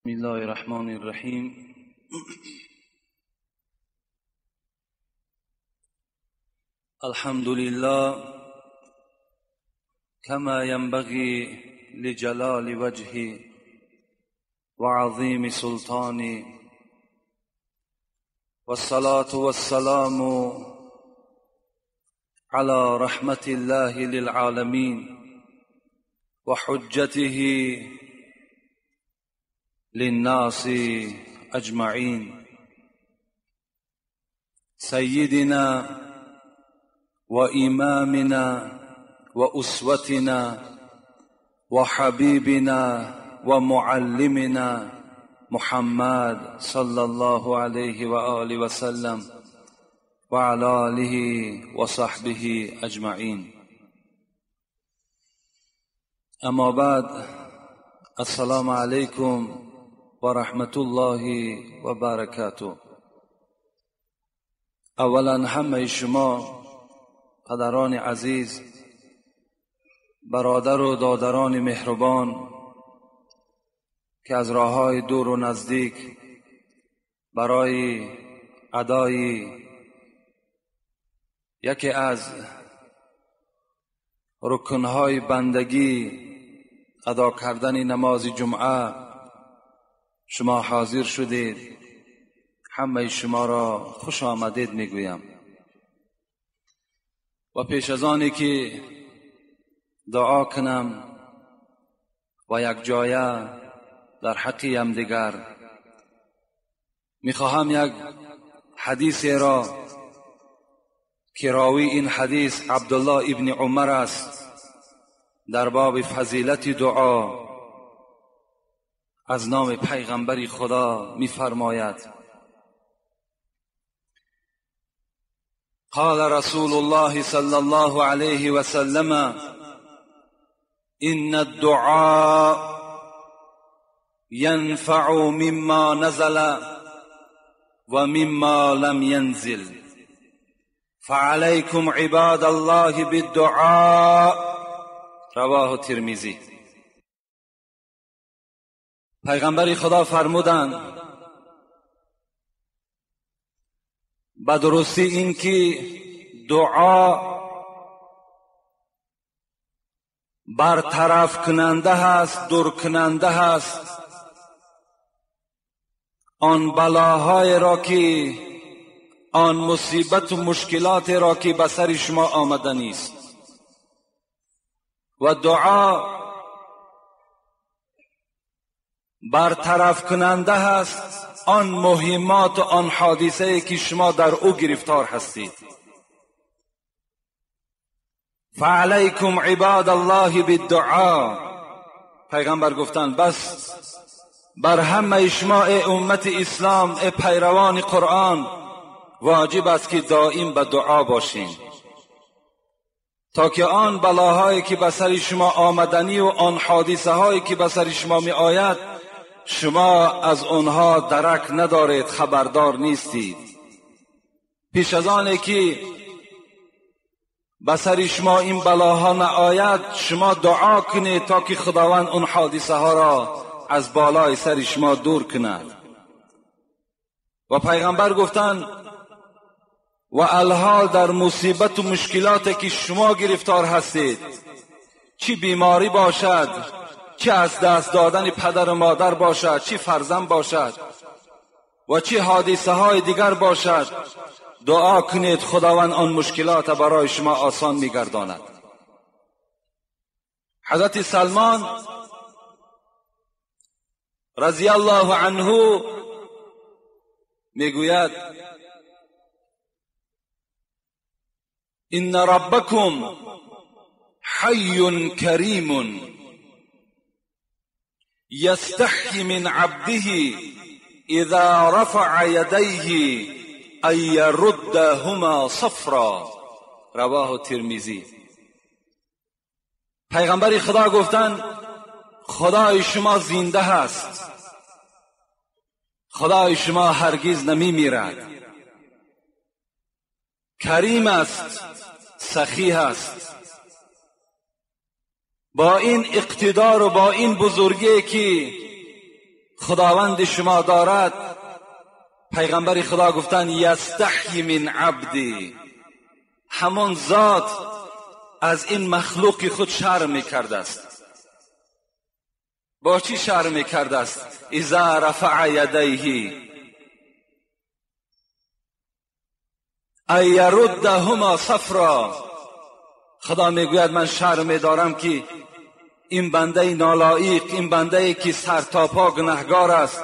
بسم الله الرحمن الرحیم. الحمد لله كما ينبغي لجلال وجهه وعظيم سلطانه، والصلاة والسلام على رحمة الله للعالمين وحجته للناس أجمعين، سيدنا وإمامنا وأسوتنا وحبيبنا ومعلمنا محمد صلى الله عليه وآله وسلم وعلى آله وصحبه أجمعين. أما بعد، السلام عليكم و رحمت الله و برکاته. اولا همه شما پدران عزیز، برادر و دادران مهربان که از راه‌های دور و نزدیک برای ادای یکی از رکنهای بندگی، ادا کردن نماز جمعه، شما حاضر شدید، همه شما را خوش آمدید میگویم. و پیش از آنی که دعا کنم و یک جایه در حق همدیگر، میخواهم یک حدیث را که راوی این حدیث عبدالله ابن عمر است، در باب فضیلت دعا از نام پیغمبر خدا میفرماید: قال رسول الله صلی الله علیه و سلم ان الدعاء ينفع مما نزل ومما لم ينزل، فعليكم عباد الله بالدعاء. رواه الترمذی. پیغمبر خدا فرمودند: به درستی این که دعا برطرف کننده هست، دور کننده هست آن بلاهای را که، آن مصیبت و مشکلات را که به سر شما آمده نیست. و دعا برطرف کننده هست آن مهمات و آن حادثه که شما در او گرفتار هستید. فعلیکم عباد الله بالدعاء. پیغمبر گفتند بس بر همه شما ای امت اسلام، ای پیروان قرآن، واجب است که دائم به دعا باشین، تا که آن بلاهایی که به سر شما آمدنی و آن حادثه هایی که به سر شما می آید، شما از آنها درک ندارید، خبردار نیستید. پیش از آن که به سر شما این بلاها نآید، شما دعا کنید تا که خداوند اون حادثه ها را از بالای سر شما دور کند. و پیغمبر گفتند و الحال در مصیبت و مشکلات که شما گرفتار هستید، چی بیماری باشد، چه از دست دادن پدر و مادر باشد، چی فرزند باشد و چی حادثه های دیگر باشد، دعا کنید خداوند آن مشکلات برای شما آسان میگرداند. حضرت سلمان رضی الله عنه میگوید: ان ربکم حی کریم یستحی من عبده اذا رفع یدیه ان یردهما صفرا. رواه الترمذی. پیغمبر خدا گفتند خدای شما زنده هست، خدای شما هرگز نمی میرد، کریم است، سخی هست. با این اقتدار و با این بزرگی که خداوند شما دارد، پیغمبر خدا گفتن یستحی من عبدی، همان ذات از این مخلوق خود شرم میکرده است. با چی شرم میکرده است؟ اذا رفع یدیه ای یردهما صفرا. خدا میگوید من شرم میدارم که این بنده نالایق، این بنده که سر تا پا گنهگار است،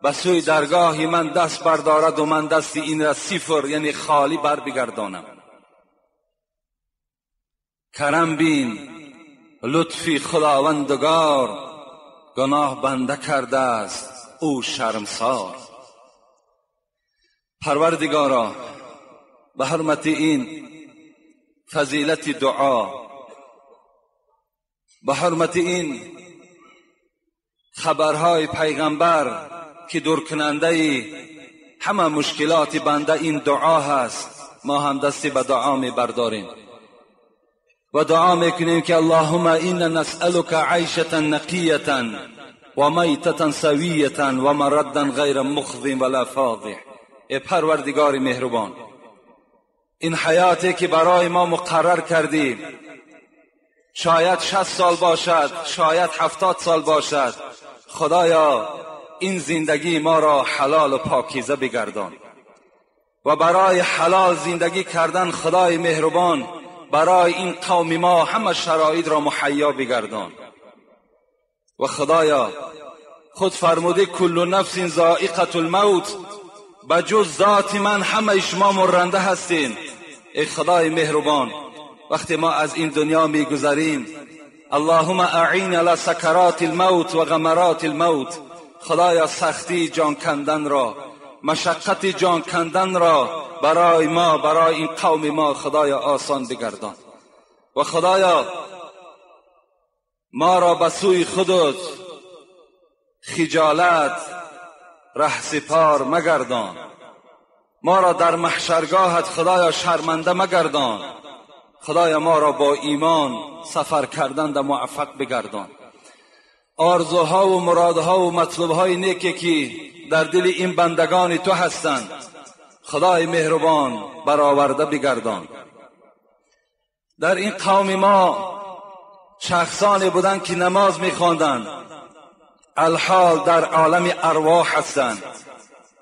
به سوی درگاه من دست بردارد و من دست این را صفر یعنی خالی بر بگردانم. کرم بین لطفی خداوندگار، گناه بنده کرده است او شرمسار. پروردگارا، به حرمت این فضیلت دعا، به حرمت این خبرهای پیغمبر که دورکننده همه مشکلات بنده این دعا هست، ما هم دستی به دعا می برداریم و دعا میکنیم که اللهم اینا نسألک عیشة نقیة و میتة سویة و مردا غیر مخز ولا فاضح. ای پروردگار مهربان، این حیاتی که برای ما مقرر کردی، شاید 60 سال باشد، شاید 70 سال باشد، خدایا این زندگی ما را حلال و پاکیزه بگردان و برای حلال زندگی کردن خدای مهربان برای این قوم ما همه شرایط را مهیا بگردان. و خدایا خود فرموده کل نفس ذائقة الموت، بجز ذات من همه شما مرنده هستین. ای خدای مهربان، وقتی ما از این دنیا میگذریم، اللهم اعین علی سکرات الموت و غمرات الموت، خدایا سختی جان کندن را، مشقت جان کندن را برای ما، برای این قوم ما خدایا آسان بگردان. و خدایا ما را به سوی خودت خجالت رهسپار مگردان، ما را در محشرگاهت خدایا شرمنده مگردان، خدایا ما را با ایمان سفر کردن در موفق بگردان. آرزوها و مرادها و مطلوبهای نیکی که در دل این بندگان تو هستند، خدای مهربان برآورده بگردان. در این قوم ما شخصانی بودند که نماز میخواندند، الحال در عالم ارواح هستند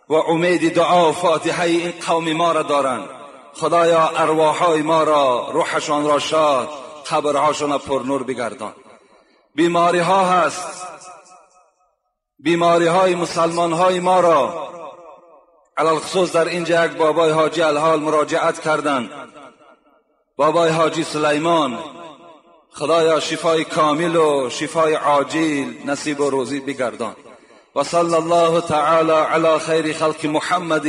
و امید دعا و فاتحه این قوم ما را دارند. خدایا ارواحهای ما را، روحشان را شاد، قبرهاشان را پرنور بگردان. بیماری ها هست، بیماری های مسلمان های ما را، علی‌الخصوص در اینجا یک بابای حاجی الحال مراجعت کردند، بابای حاجی سلیمان، خدایا شفای کامل و شفای عاجل نصیب و روزی بگردان. و صلی الله تعالی علی خیر خلق محمد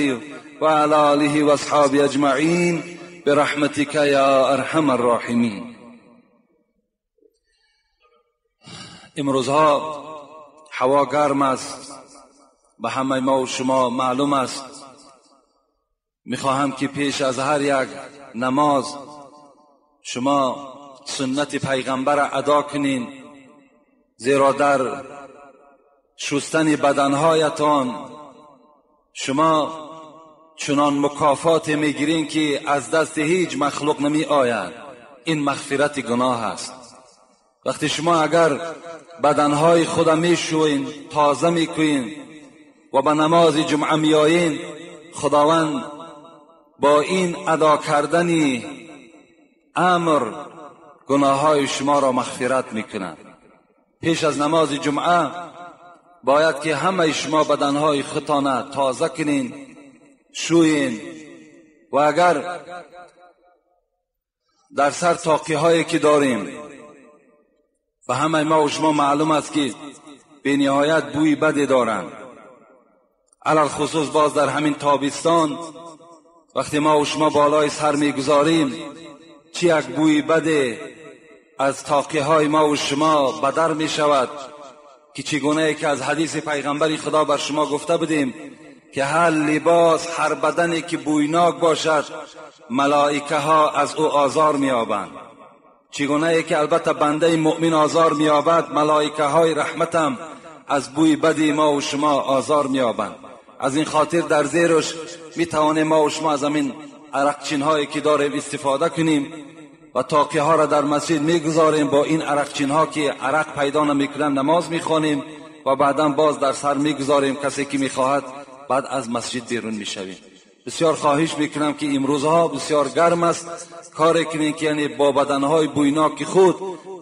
و علی آله و اصحابه اجمعین برحمتک یا ارحم الراحمین. امروزها هوا گرم است، به همه ما و شما معلوم است. میخواهم که پیش از هر یک نماز شما سنت پیغمبر ادا کنین، زیرا در شستن بدنهایتان شما چنان مکافات میگیرین که از دست هیچ مخلوق نمی آید. این مغفرت گناه است. وقتی شما اگر بدنهای خود میشوین، تازه میکنین و به نماز جمعه میآیین، خداوند با این ادا کردن امر گناههای شما را مغفرت میکند. پیش از نماز جمعه باید که همه شما بدنهای خودتان تازه کنین، شوین، و اگر در سر تاقی هایی که داریم، به همه ما و شما معلوم است که به نهایت بوی بدی دارند، علی‌الخصوص باز در همین تابستان وقتی ما و شما بالای سر میگذاریم، چی یک بوی بده از تاقی های ما و شما بدر می شود که چگونه که از حدیث پیغمبر خدا بر شما گفته بودیم که هر لباس، هر بدنی که بویناک باشد، ملائکه ها از او آزار می‌یابند. چگونه که البته بنده مؤمن آزار می‌یابد، ملائکه های رحمتم از بوی بدی ما و شما آزار میابند. از این خاطر در زیرش میتوانیم ما و شما از همین عرقچین هایی که داریم استفاده کنیم و تاقی ها را در مسجد میگذاریم. با این عرقچین ها که عرق پیدا نمیکنن نماز میخوانیم و بعدا باز در سر میگذاریم. کسی که میخواهد بعد از مسجد بیرون میشویم. بسیار خواهش میکنم که امروزها بسیار گرم است، کاری کنیم که یعنی با بدنهای بویناک خود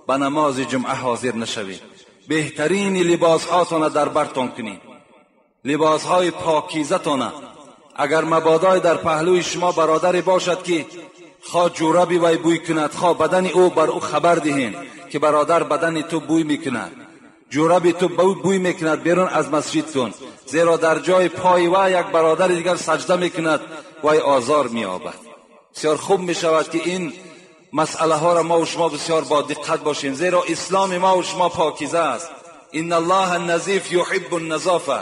به نماز جمعه حاضر نشویم. بهترین لباس هاتان در برتان کنید، لباس های پاکیزتان. اگر مبادای در پهلوی شما برادری باشد که خواه جورابی وی بوی کند، خواه بدن او، بر او خبر دهین که برادر بدن تو بوی میکند، جورابی تو بوی میکند، بیرون از مسجد کن، زیرا در جای پای وی یک برادر دیگر سجده میکند، وی آزار مییابد. بسیار خوب میشود که این مسئله ها را ما و شما بسیار با دقت باشیم، زیرا اسلام ما و شما پاکیزه است. ان الله النظیف یحب النظافه.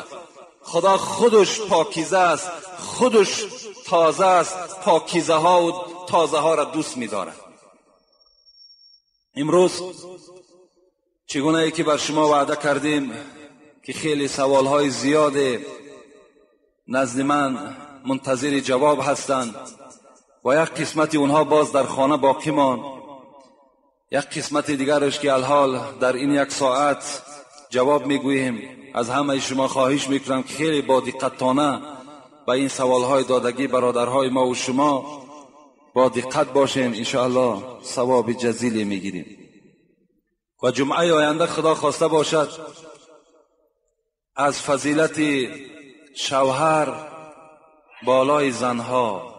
خدا خودش پاکیزه است، خودش تازه است، پاکیزه ها و تازه ها را دوست می‌دارد. امروز چگونه ای که بر شما وعده کردیم که خیلی سوال های زیاد نزد من منتظر جواب هستند و یک قسمت اونها باز در خانه باقی ماند، یک قسمت دیگرش که الحال در این یک ساعت جواب میگوییم. از همه شما خواهش میکنم که خیلی با دقتانه به این سوالهای دادگی برادرهای ما و شما با دقت باشیم، انشاءالله ثواب جزیلی میگیریم. و جمعه آینده خدا خواسته باشد از فضیلت شوهر بالای زنها،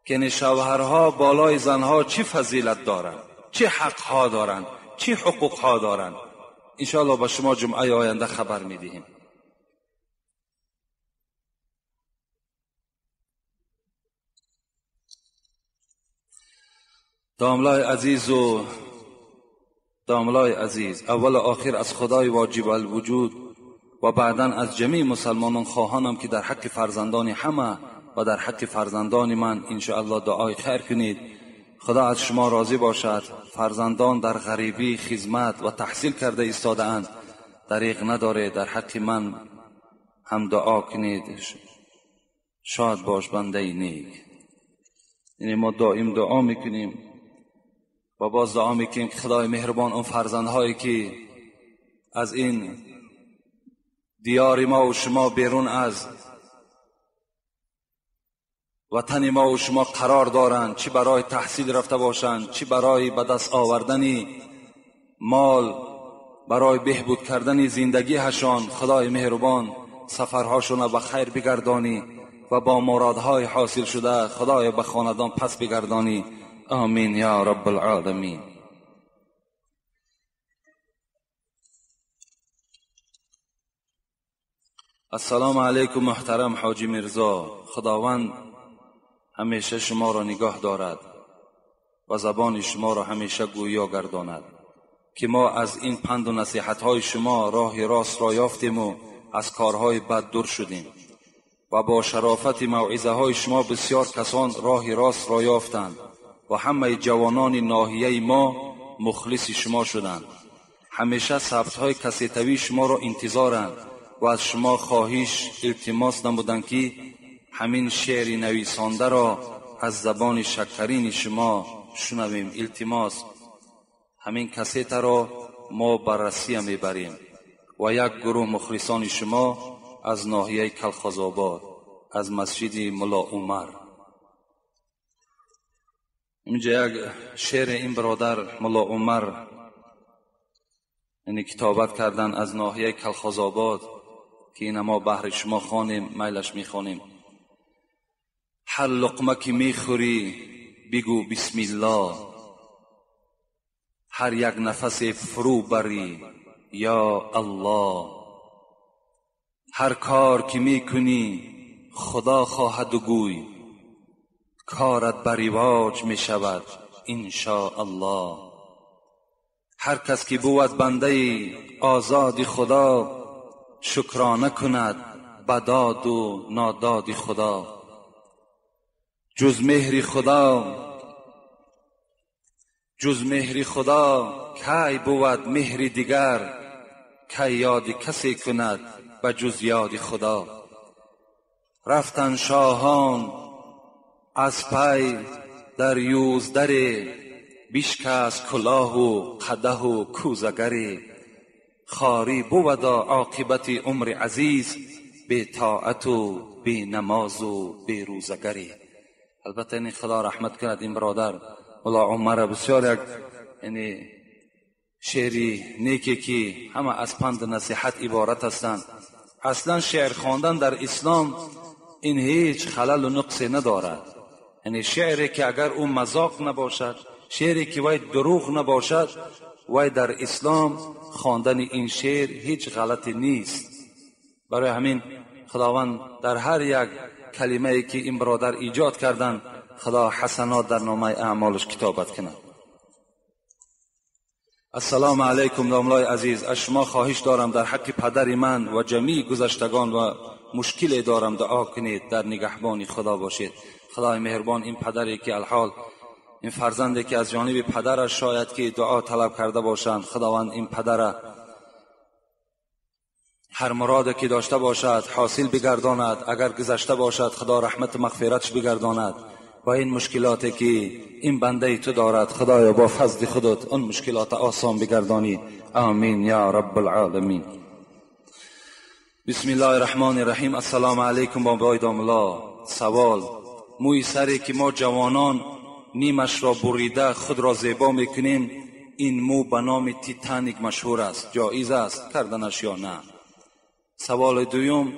که شوهرها بالای زنها چی فضیلت دارند، چه حقها دارند، چه حقوقها دارند، انشاءالله با شما جمعه آینده خبر میدهیم. داملای عزیز و داملای عزیز، اول و آخر از خدای واجب الوجود و بعدا از جمیع مسلمانان خواهانم که در حق فرزندان همه و در حق فرزندان من انشاءالله دعای خیر کنید. خدا از شما راضی باشد. فرزندان در غریبی خدمت و تحصیل کرده ایستاده اند، دریغ نداره در حق من هم دعا کنید. شاد باش بنده نیک. یعنی ما دائم دعا میکنیم و باز دعا میکنیم که خدای مهربان اون فرزندهایی که از این دیار ما و شما بیرون از وطن ما و شما قرار دارند، چی برای تحصیل رفته باشند، چی برای به دست آوردن مال، برای بهبود کردن زندگی هشان، خدای مهربان سفرهاشون به خیر بگردانی و با مرادهای حاصل شده خدای به خاندان پس بگردانی. آمین یا رب العالمین. السلام علیکم محترم حاجی میرزا، خداوند همیشه شما را نگاه دارد و زبان شما را همیشه گویا گرداند که ما از این پند و نصیحت‌های شما راه راست را یافتیم و از کارهای بد دور شدیم و با شرافت موعظه های شما بسیار کسان راه راست را یافتند و همه جوانان ناحیه ما مخلص شما شدند. همیشه ثبت های کسیتوی شما را انتظارند و از شما خواهش التماس نمودند که همین شعر نویسانده را از زبان شکرین شما شنویم. التماس همین کسیت را ما بررسی میبریم و یک گروه مخلصان شما از ناحیه کلخازآباد از مسجد ملا عمر. اینجا یک شعر این برادر ملا عمر یعنی کتابت کردن از ناحیه کلخازآباد که این ما بهر شما خوانیم، میلش میخوانیم. هر لقمه که میخوری بگو بسم الله، هر یک نفس فرو بری یا الله، هر کار که میکنی خدا خواهد و گوی، کارت بر رواج میشود ان شاء الله. هر کس که بود بنده آزاد خدا، شکرانه کند بداد و ناداد خدا. جز مهر خدا، جز مهر خدا کی بود مهر دیگر، کی یاد کسی کند به جز یاد خدا. رفتن شاهان از پی در یوزدر، بشکست کلاه و قدح و کوزگری. خاری بودا عاقبت عمر عزیز، بی طاعت و بی نماز و بی روزگری. البته این خدا رحمت کند این برادر ملا عمر، بسیار یک یعنی شعری نیکی که همه از پند نصیحت عبارت هستند. اصلا شعر خواندن در اسلام این هیچ خلل و نقصی ندارد. یعنی شعری که اگر او مذاق نباشد، شعری که وی دروغ نباشد، وی در اسلام خواندن این شعر هیچ غلطی نیست. برای همین خداوند در هر یک کلمه ای که این برادر ایجاد کردن، خدا حسنات در نامه اعمالش کتابت کند. السلام علیکم داملای عزیز، از شما خواهش دارم در حق پدر من و جمیع گذشتگان و مشکل دارم دعا کنید، در نگهبانی خدا باشید. خدای مهربان این پدری که الحال این فرزندی که از جانب پدرش شاید که دعا طلب کرده باشند، خداوند این پدر هر مراد که داشته باشد حاصل بگرداند، اگر گذشته باشد خدا رحمت مغفرتش بگرداند و این مشکلاتی که این بنده تو دارد خدایا با فضل خودت اون مشکلات آسان بگردانی. آمین یا رب العالمین. بسم الله الرحمن الرحیم. السلام علیکم بابای داملا. سوال: موی سری که ما جوانان نیمش را بریده خود را زیبا میکنیم، این مو به نام تیتانیک مشهور است، جایز است کردنش یا نه؟ سوال دوم: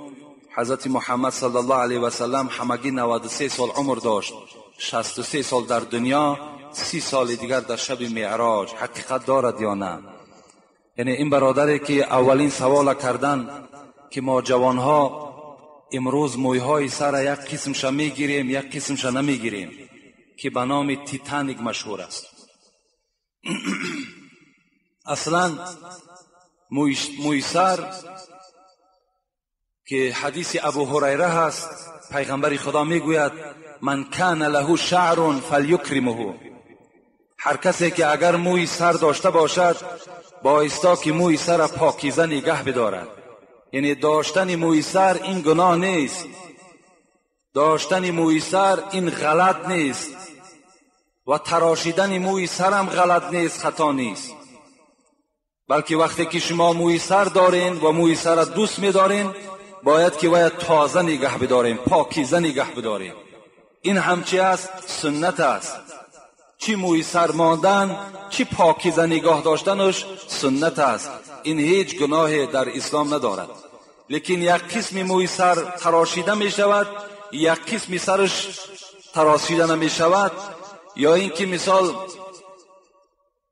حضرت محمد صلی الله علیه و سلم همگی 93 سال عمر داشت، 63 سال در دنیا، 30 سال دیگر در شب معراج، حقیقت دارد یا نه؟ یعنی این برادری که اولین سوال کردن که ما جوانها امروز مویهای سر یک قسمش میگیریم یک قسمش نمیگیریم که به نام تیتانیک مشهور است. اصلا موی سر که حدیث ابو هریره هست، پیغمبر خدا میگوید من کان له شعر فلیکرمه، هر کسی که اگر موی سر داشته باشد بایستا که موی سر پاکیزه نگه بدارد. یعنی داشتن موی سر این گناه نیست، داشتن موی سر این غلط نیست و تراشیدن موی سر هم غلط نیست، خطا نیست، بلکه وقتی که شما موی سر دارین و موی سر دوست میدارین باید که باید تازه نگه بداریم، پاکیزه نگه بداریم. این همچی است، سنت است. چی موی سر ماندن چی پاکیزه نگاه داشتنش سنت است، این هیچ گناه در اسلام ندارد. لیکن یک قسم موی سر تراشیده می شود، یک قسم سرش تراشیده نمی شود، یا اینکه مثال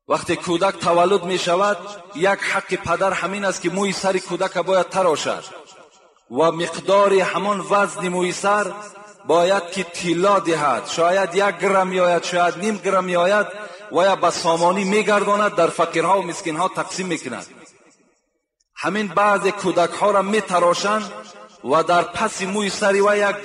وقتی کودک تولد می شود یک حق پدر همین است که موی سر کودک باید تراشد و مقدار همان وزن موی سر باید که طلا دهد، شاید 1 گرم میآید، شاید نیم گرم میآید و یا به سامانی میگرداند، در فقیرها و مسکینها تقسیم میکند. همین بعض کودک ها را میتراشند و در پس موی سری و یک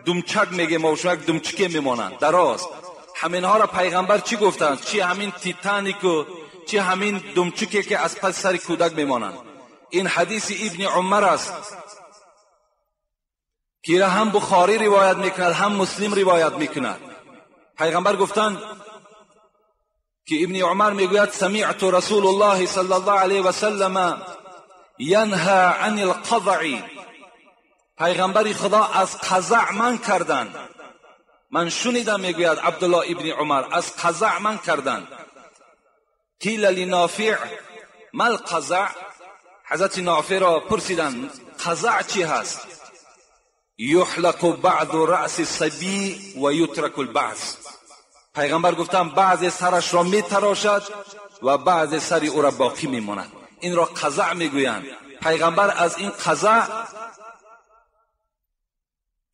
دمچک میگیم و یک دمچکه میمانند دراز. همین ها را پیغمبر چی گفتند؟ چی همین تیتانیک و چی همین دمچکه که از پس سر کودک میمانند. این حدیث ابن عمر است که هم بخاری روایت میکند هم مسلم روایت میکند. پیغمبر گفتند که ابن عمر میگوید سمعت رسول الله صلی الله علیه و سلم ینها عن القضع، پیغمبر خدا از قزع من کردند. من شنیدم میگوید عبدالله ابن عمر از قزع من کردند. قیل لنافع ما القزع، حضرت نافع را پرسیدند قزع چی هست؟ یحلق بعض رأس الصبی و یترک البعض. پیغمبر گفتند بعض سرش را میتراشد و بعض سر او را باقی میماند. این را قزع میگویند. پیغمبر از این قزع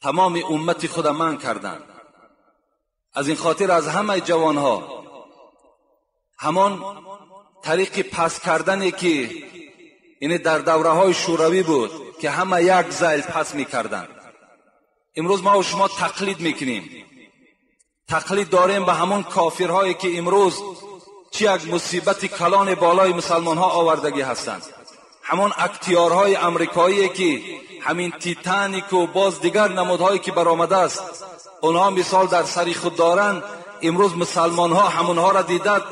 تمام امت خود من کردند. از این خاطر از همه جوانها همان طریق پس کردنی که یعنی در دوره های شوروی بود که همه یک زیل پس میکردند، امروز ما و شما تقلید میکنیم. تقلید داریم به همان کافرهایی که امروز چی یک مصیبت کلان بالای مسلمان ها آوردگی هستند. Ҳамон актиёрҳои амрикоие ки ҳамин Титаник ва боз дигар намудҳое ки баромадааст, онҳо мисол дар сари худ доранд. Имрӯз мусалмонҳо ҳамонҳоро дидад,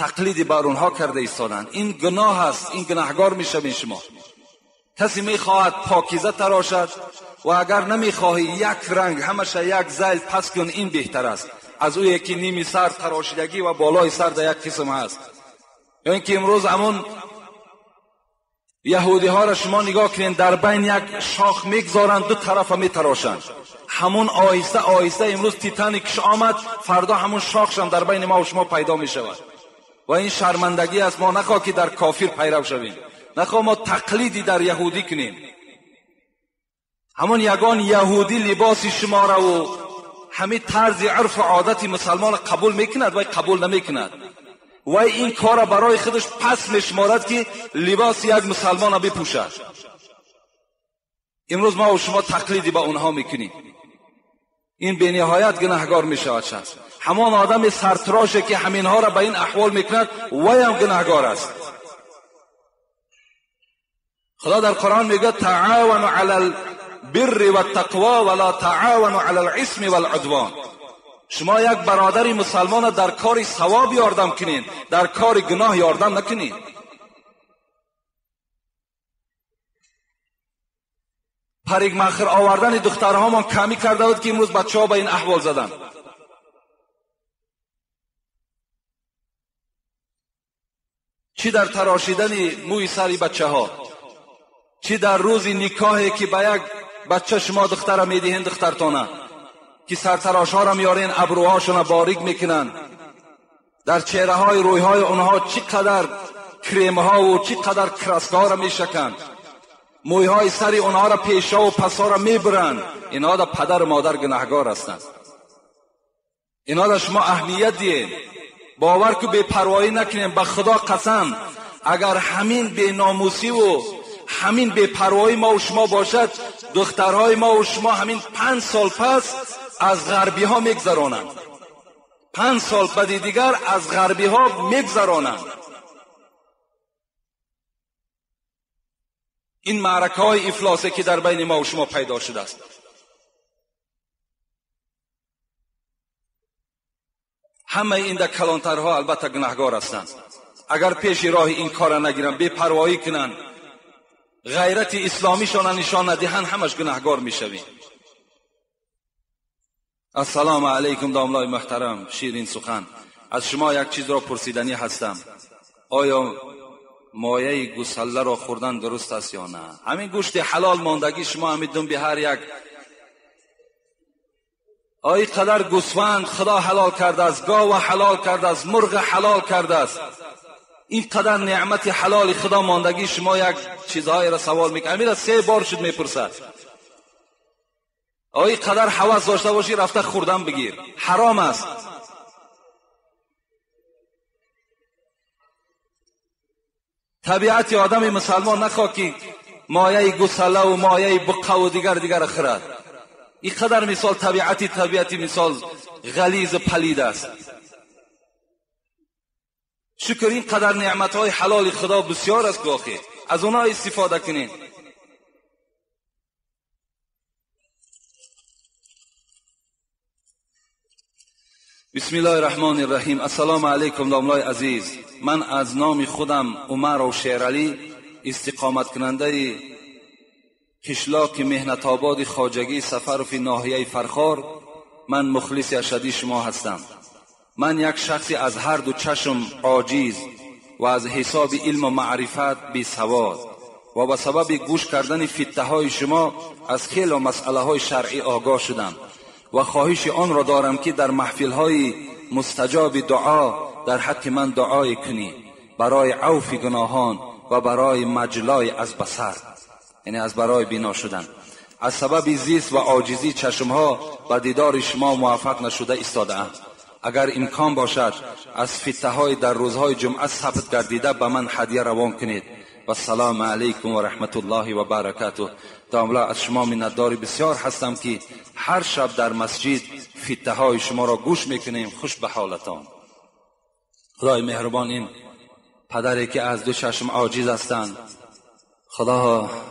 тақлиди бар онҳо карда истоданд. Ин гуноҳ аст, ин гунаҳгор мешавед шумо. Касе мехоҳад покиза тарошад ва агар намехоҳӣ як ранг ҳамаша як зайл пас кун, ин беҳтар аст аз ӯе ки ними сар тарошидагӣ ва болои сар дар як қисм ҳаст. Ё ин ки имрӯз ҳамон яҳудиҳоро шумо нигоҳ кунед, дар байн як шох мегзоранд, ду тарафа метарошанд. Ҳамон оҳиста оҳиста имрӯз Титаникш омад, фардо ҳамон шохшам дар байни ма ва шумо пайдо мешавад. Ва ин шармандагӣ аст. Мо нахоҳ ки дар кофир пайрав шавем, нахоҳ мо тақлиди дар яҳудӣ кунем. Ҳамон ягон яҳудӣ либоси шумораву ҳамин тарзи урфу одати мусалмонро қабул мекунад, вай қабул намекунад. Вай ин корро барои худаш пас мешуморад ки либоси як мусалмонро бипӯшад. Имрӯз ма ва шумо тақлиди ба онҳо мекунем. Ин бениҳоят гунаҳгор мешавад шахс. Ҳамон одами сартроше ки ҳаминҳоро ба ин аҳвол мекунад, вайам гунаҳгор аст. Худо дар Қуръон мегӯяд: таъавану ала албирри ваттақво ва ла таъавану ала алисми валудвон. Шумо як бародари мусалмонро дар кори савоб ёрдам кунед, дар кори гуноҳ ёрдам накунед. Парикмахр овардани духтарҳомон камӣ карда буд ки имрӯз бачаҳо ба ин аҳвол заданд. Чӣ дар тарошидани мӯи сари бачаҳо, чӣ дар рӯзи никоҳе ки ба як бача шумо духтара медиҳен, духтартона ки сартарошҳоро меорен, абрӯҳошонро борик мекунанд, дар чеҳраҳои рӯйҳои онҳо чӣ қадар кремҳову чӣ қадар краскаҳоро мешаканд, мӯйҳои сари онҳоро пешову пасҳоро мебуранд. Инҳо да падару модар гунаҳгор ҳастанд. Инҳо да шумо аҳамият диҳед, бовар ку бепарвоӣ накунем. Ба Худо қасам, агар ҳамин беномусиву ҳамин бепарвоӣ мо ва шумо бошад, духтарҳои мо ва шумо ҳамин 5 сол пас аз ғарбиҳо мегзаронанд. 5 сол баъди дигар аз ғарбиҳо мегзаронанд. Ин маъракаҳои ифлосе ки дар байни мо ва шумо пайдо шудааст. Ҳамаи ин дар калонтарҳо албатта гунаҳгор ҳастанд. Агар пеши роҳи ин корро нагиранд, бепарвоӣ кунанд, ғайрати исломишонро нишон надиҳанд, ҳамаш гунаҳгор мешавем. Ассалому алайкум домлои муҳтарам, ширин сухан. Аз шумо як чизро пурсиданӣ ҳастам. Оё мояи гусалларо хӯрдан дуруст аст ё на? Ҳамин гӯшти ҳалол мондагӣ шумо ҳамин думби ҳар як ой қадар гӯсфанд Худо ҳалол кардааст, гова ҳалол кардааст, мурғ ҳалол кардааст. Ин қадар неъмати ҳалоли Худо мондагӣ шумо як чизҳоеро савол мекунед. Ҳаминро 3 бор шуд мепурсад. Ой қадар ҳавас дошта бошӣ, рафта хӯрдан бигир, ҳаром аст. Табиати одами мусалмон нахоҳ ки мояи гусаллаву мояи буққаву дигар дигарро хӯрад. Ин қадар мисол табиати мисол ғализу палид аст. Шукр, ин қадар неъматҳои ҳалоли Худо бисёр аст, гоҳе аз онҳо истифода кунед. Бисмиллоҳи раҳмони раҳим. Ассалому алайкум домлои азиз. Ман аз номи худам Умаров Шералӣ, истиқоматкунандаи қишлоқи меҳнатободи хоҷагии Сафарови ноҳияи Фархор, ман мухлиси ашадии шумо ҳастам. Ман як шахси аз ҳар ду чашм оҷиз ва аз ҳисоби илму маърифат бесавод ва ба сабаби гӯш кардани фиттаҳои шумо аз хело масъалаҳои шаръӣ огоҳ шудам ва хоҳиши онро дорам ки дар маҳфилҳои мустаҷоби дуо дар ҳаққи ман дуое кунӣ барои авфи гуноҳон ва барои маҷлои аз басар, яъне аз барои бино шудан. Аз сабаби зист ва оҷизии чашмҳо ба дидори шумо муваффақ нашуда истодаам. Агар имкон бошад аз фиттаҳои дар рӯзҳои ҷумъа сабт гардида ба ман ҳадя равон кунед. Вассалому алайкум ва раҳматуллоҳи ва баракатуҳ. Домла, аз шумо миннатдори бисёр ҳастам ки ҳар шаб дар масҷид фиттаҳои шуморо гӯш мекунем. Хуш ба ҳолатон. Худои меҳрубон ин پدری که از دو چشم عاجز هستند.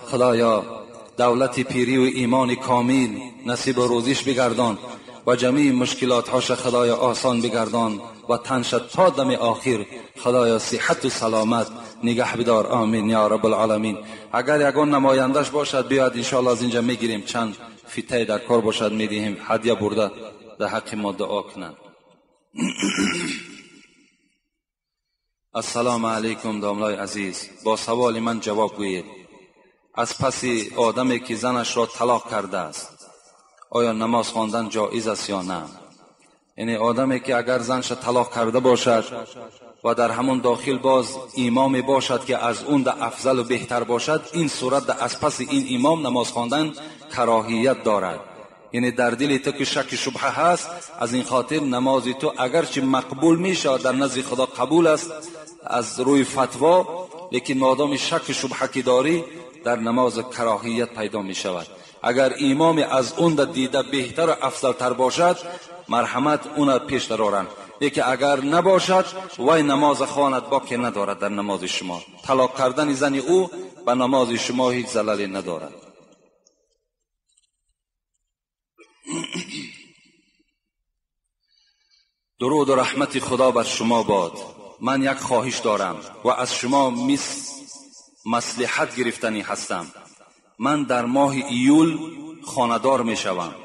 خدایا دولت پیری و ایمان کامل نصیب و روزیش بگردان و جمیع مشکلات هاش خدایا آسان بگردان و تنش تا دم آخر خدایا صحت و سلامت نگه بدار. آمین یا رب العالمین. اگر یگان نمایندش باشد بیاد انشاءالله از اینجا میگیریم، چند فیته در کار باشد میدهیم، هدیه برده در حق ما دعا کنند. السلام علیکم داملای عزیز، با سوال من جواب گویید. از پس آدمی که زنش را طلاق کرده است آیا نماز خواندن جایز است یا نه؟ یعنی آدمی که اگر زنش طلاق کرده باشد و در همون داخل باز امام باشد که از اون ده افضل و بهتر باشد، این صورت ده از پس این امام نماز خواندن کراهیت دارد. یعنی در دل تو که شک شبهه هست، از این خاطر نماز تو اگرچه مقبول میشه در نزد خدا قبول است از روی فتوا، لیکن مادام شک شبهه که داری در نماز کراهیت پیدا می شود. اگر امام از اون دیده بهتر و افضل تر باشد مرحمت اون پیش درارند، لیکن اگر نباشد وای نماز خواند باکی ندارد در نماز شما. طلاق کردن زن او به نماز شما هیچ زللی ندارد. درود و رحمت خدا بر شما باد. من یک خواهش دارم و از شما مصلحت گرفتنی هستم. من در ماه ایول خانه‌دار می شوم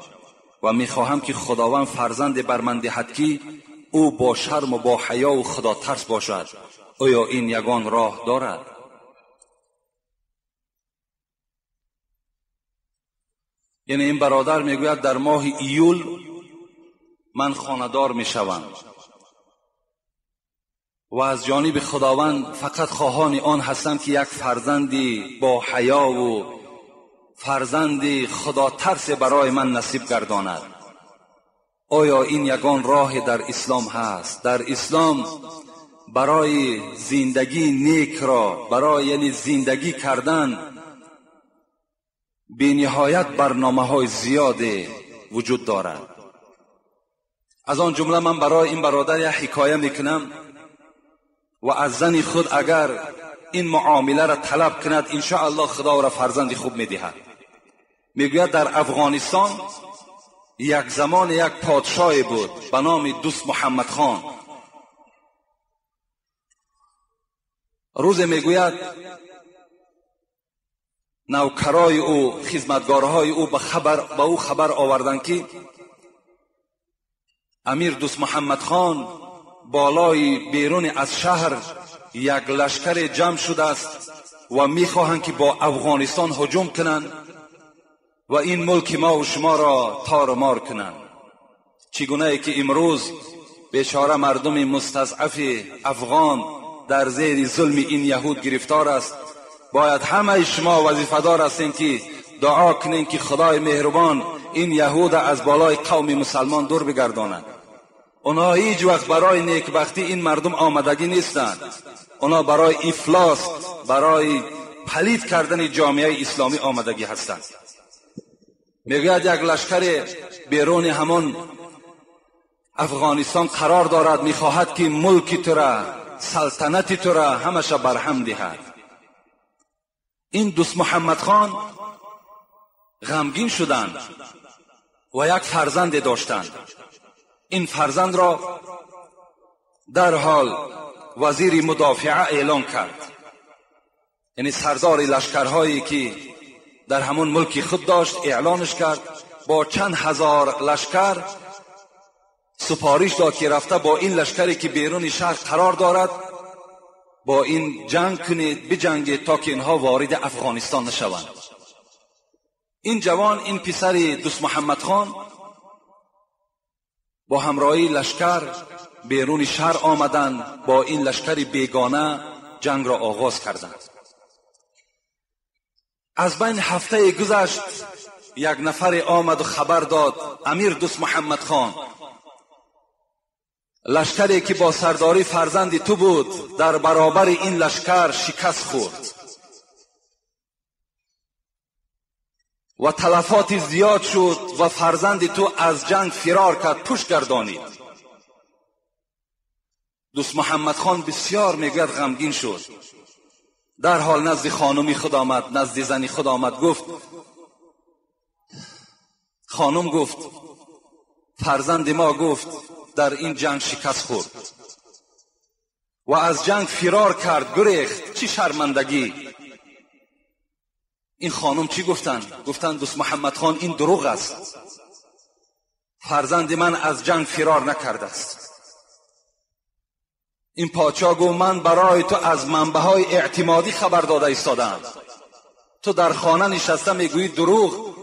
و می خواهم که خداوند فرزند بر من دهد که او با شرم و با حیا و خدا ترس باشد. آیا این یگان راه دارد؟ یعنی این برادر میگوید در ماه ایول من خانه‌دار می شوم و از جانب خداوند فقط خواهان آن هستم که یک فرزندی با حیا و فرزندی خدا ترس برای من نصیب گرداند. آیا این یگان راه در اسلام هست؟ در اسلام برای زندگی نیک را، برای یعنی زندگی کردن بی نهایت برنامه های زیاد وجود دارد. از آن جمله من برای این برادر یک حکایه میکنم و از زن خود اگر این معامله را طلب کند انشاءالله خدا را فرزند خوب میدهد. میگوید در افغانستان یک زمان یک پادشاه بود به نام دوست محمد خان. روز میگوید نوکرای او، خدمتگارهای او به او خبر آوردند که امیر دوست محمد خان بالای بیرون از شهر یک لشکر جمع شده است و میخواهند که با افغانستان هجوم کنند و این ملک ما و شما را تار و مار کنند. چگونه ای که امروز بیچاره مردم مستضعف افغان در زیر ظلم این یهود گرفتار است، باید همه شما وظیفه دار هستین که دعا کنین که خدای مهربان این یهود از بالای قوم مسلمان دور بگرداند. اونا هیچ وقت برای نیکبختی این مردم آمدگی نیستند. اونا برای افلاس، برای پلید کردن جامعه اسلامی آمدگی هستند. میگوید یک لشکر بیرون همان افغانستان قرار دارد، میخواهد که ملک تو را، سلطنت تو را همش برهم دهد. این دوست محمد خان غمگین شدند و یک فرزند داشتند. این فرزند را در حال وزیر مدافعه اعلان کرد، یعنی سردار لشکرهایی که در همون ملک خود داشت اعلانش کرد. با چند هزار لشکر سپارش داد که رفته با این لشکری که بیرون شهر قرار دارد با این جنگ کنید، بجنگید تا که اینها وارد افغانستان نشوند. این جوان، این پسر دوست محمد خان با همراهی لشکر بیرون شهر آمدند، با این لشکر بیگانه جنگ را آغاز کردند. از بین هفته گذشت، یک نفر آمد و خبر داد امیر دوست محمد خان، لشکری که با سرداری فرزند تو بود در برابر این لشکر شکست خورد و تلفات زیاد شد و فرزند تو از جنگ فرار کرد، پشت گردانید. دوست محمد خان بسیار میگوید غمگین شد. در حال نزد خانمی خود آمد، نزد زنی خود آمد، گفت خانم، گفت فرزند ما گفت در این جنگ شکست خورد و از جنگ فرار کرد، گریخت، چی شرمندگی. این خانم چی گفتن؟ گفتن دوست محمد خان این دروغ است، فرزند من از جنگ فرار نکرده است. این پادشاه گفت من برای تو از منبع‌های اعتمادی خبر داده ایستادم، تو در خانه نشسته میگویی دروغ.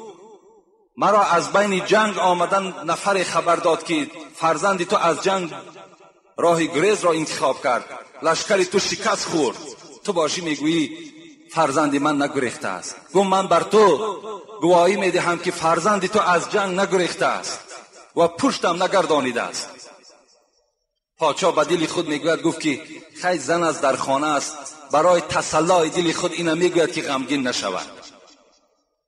مرا از بین جنگ آمدن نفر خبر داد که فرزند تو از جنگ راه گریز را انتخاب کرد، لشکر تو شکست خورد، تو باشی میگویی فرزند من نگریخته است. گفت من بر تو گواهی میدهم که فرزند تو از جنگ نگریخته است و پشتم نگردانیده است. پادشاه به دل خود میگوید، گفت که خیلی زن از در خانه است، برای تسلای دل خود اینو میگوید که غمگین نشود.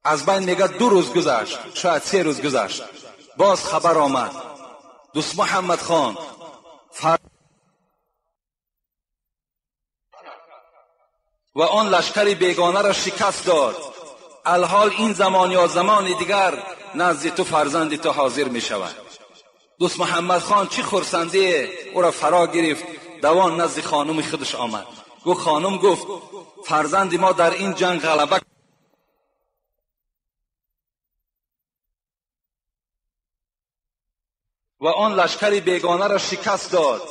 از بین میگه 2 روز گذشت، شاید 3 روز گذشت، باز خبر آمد دوست محمد خان و آن لشکر بیگانه را شکست داد. الحال این زمان یا زمان دیگر نزد تو فرزند تو حاضر می شود. دوست محمد خان چی خرسندی او را فرا گرفت، دوان نزد خانم خودش آمد. گفت خانم، گفت فرزند ما در این جنگ غلبه و آن لشکر بیگانه را شکست داد.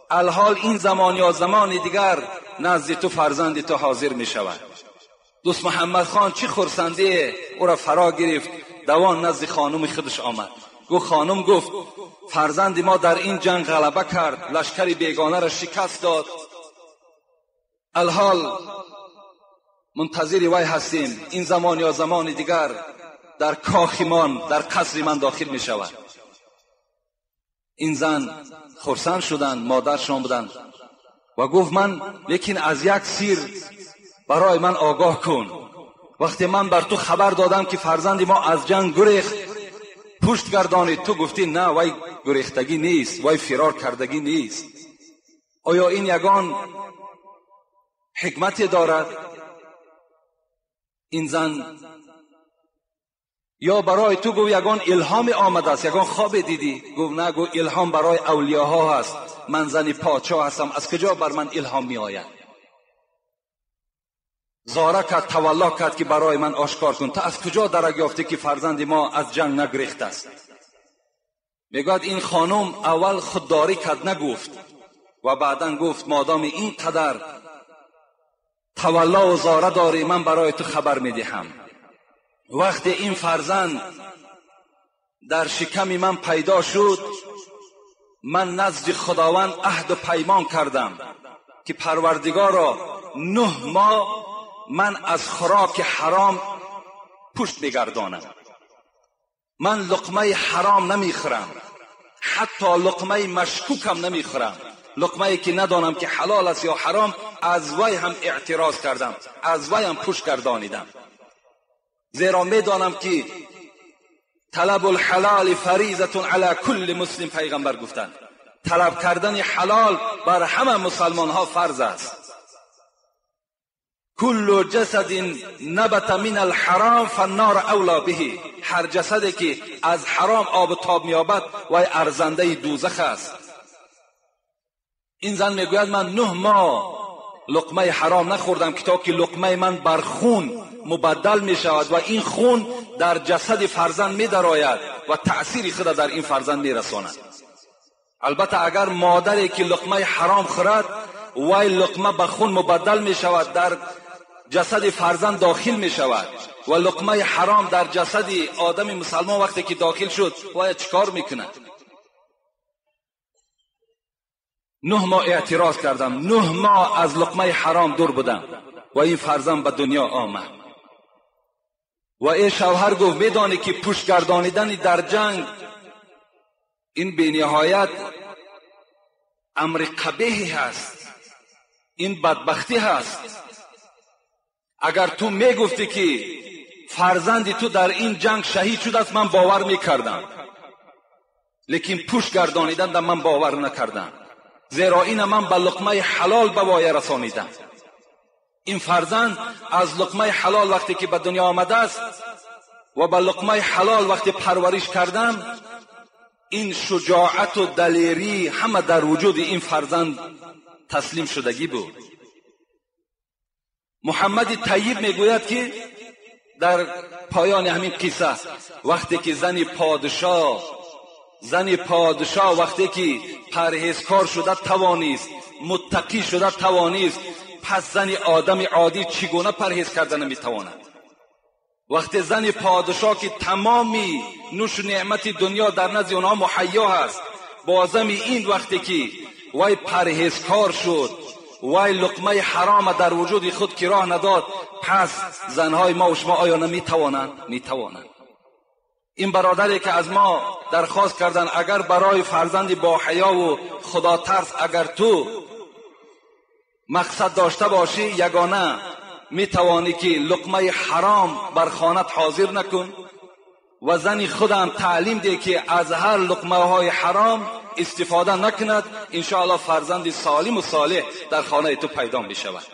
الحال این زمان یا زمان دیگر نزد تو فرزند تو حاضر می شود. دوست محمد خان چی خرسندی او را فرا گرفت، دوان نزد خانم خودش آمد. گفت خانم، گفت فرزند ما در این جنگ غلبه کرد، لشکر بیگانه را شکست داد. الحال منتظر وی هستیم، این زمان یا زمان دیگر در کاخ من، در قصر من داخل می شود. این زن خرسند شدند، مادرشان بودند و گفت من لیکن از یک سیر برای من آگاه کن. وقتی من بر تو خبر دادم که فرزند ما از جنگ گریخت، پشت گردانید، تو گفتی نه وی گریختگی نیست، وی فرار کردگی نیست. آیا این یگان حکمت دارد؟ این زن یا برای تو گفت یگان الهام آمده است، یگان خواب دیدی؟ گفت نه، گفت الهام برای اولیاها هست، من زن پادشاه هستم، از کجا بر من الهام می آید؟ زاره کرد، تولا کرد که برای من آشکار کن، تا از کجا درک یافته که فرزند ما از جنگ نگریخته است؟ میگوید این خانم اول خودداری کرد، نگفت، و بعدا گفت مادام این قدر تولا و زاره داری، من برای تو خبر میدهم. وقتی این فرزند در شکم من پیدا شد، من نزد خداوند عهد و پیمان کردم که پروردگارا 9 ماه من از خوراک حرام پشت میگردانم، من لقمه حرام نمیخورم، حتی لقمه مشکوکم نمیخورم، لقمه که ندانم که حلال است یا حرام، از وی هم اعتراض کردم، از وی هم پشت گردانیدم، زیرا میدانم که طلب الحلال فریضة علی کل مسلم. پیغمبر گفتند طلب کردن حلال بر همه مسلمان ها فرض است. کل جسد نبت من الحرام فالنار اولا به. هر جسدی که از حرام آب و تاب می‌یابد وی ارزنده دوزخ است. این زن میگوید من 9 ماه لقمه حرام نخوردم که تا که لقمه من بر خون مبدل می شود و این خون در جسد فرزند می درآید و تأثیر خود در این فرزند می رساند. البته اگر مادری که لقمه حرام خورد وی لقمه به خون مبدل می شود، در جسد فرزند داخل می شود و لقمه حرام در جسد آدم مسلمان وقتی که داخل شد وی چیکار میکند؟ 9 ماه اعتراض کردم، 9 ماه از لقمه حرام دور بودم و این فرزند به دنیا آمد. و ای شوهر گفت میدانی که پشت گردانیدن در جنگ این بی نهایت امر قبیحی هست، این بدبختی هست. اگر تو میگفتی که فرزند تو در این جنگ شهید شده است من باور میکردم، لیکن پشت گردانیدن در من باور نکردم. Зеро ина ман ба луқмаи ҳалол ба воя расонидам. Ин фарзанд аз луқмаи ҳалол вақте ки ба дунё омадааст ва ба луқмаи ҳалол вақте парвариш кардам, ин шуҷоату далерӣ ҳама дар вуҷуди ин фарзанд таслим шудагӣ буд. Муҳаммади Тайиб мегӯяд ки дар поёни ҳамин қисса вақте ки зани подшоҳ вақте ки парҳезкор шуда тавонист, муттақӣ шуда тавонист, пас зани одами оддӣ чӣ гуна парҳез карда наметавонад? Вақте зани подшоҳ ки тамоми нӯшу неъмати дунё дар назди онҳо муҳайё ҳаст, бозами ин вақте ки вай парҳезкор шуд, вай луқмаи ҳарома дар вуҷуди худ ки роҳ надод, пас занҳои мо ва шумо оё наметавонанд? Метавонанд. Ин бародаре ки аз мо дархост карданд, агар барои фарзанди боҳаёву худотарс агар ту мақсад дошта бошӣ, ягона метавонӣ ки луқмаи ҳаром бар хонат ҳозир накун ва зани худам таълим деҳ ки аз ҳар луқмаҳои ҳаром истифода накунад, иншоаллоҳ фарзанди солиму солеҳ дар хонаи ту пайдо мешавад.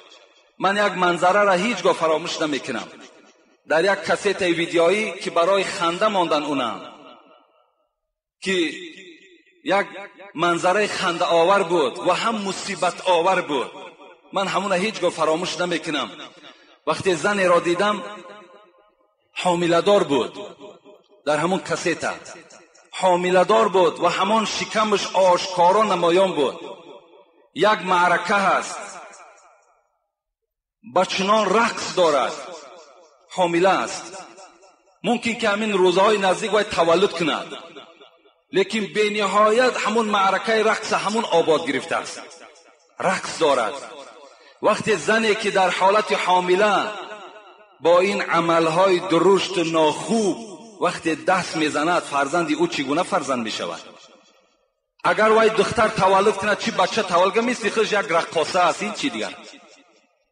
Ман як манзараро ҳеҷ гоҳ фаромӯш намекунам. Дар як кассетаи видеоӣ ки барои ханда мондан унам, ки як манзараи хандаовар буд ва ҳам мусибатовар буд, ман ҳамуна ҳеҷ гоҳ фаромӯш намекунам. Вақте занеро дидам ҳомиладор буд, дар ҳамон кассета ҳомиладор буд ва ҳамон шикамаш ошкоро намоён буд. Як маърака ҳаст, ба чунон рақс дорад, ҳомила аст, мумкин ки ҳамин рӯзҳои наздик вай таваллуд кунад, лекин бениҳоят ҳамон маъракаи рақса ҳамон обод гирифтааст, рақс дорад. Вақте зане ки дар ҳолати ҳомила бо ин амалҳои дурушту нохуб вақте даст мезанад, фарзанди ӯ чӣ гуна фарзанд мешавад? Агар вай духтар таваллуд кунад, чӣ бача таваллуд кунад, мисли худаш як раққоса аст, ин чӣ дигар?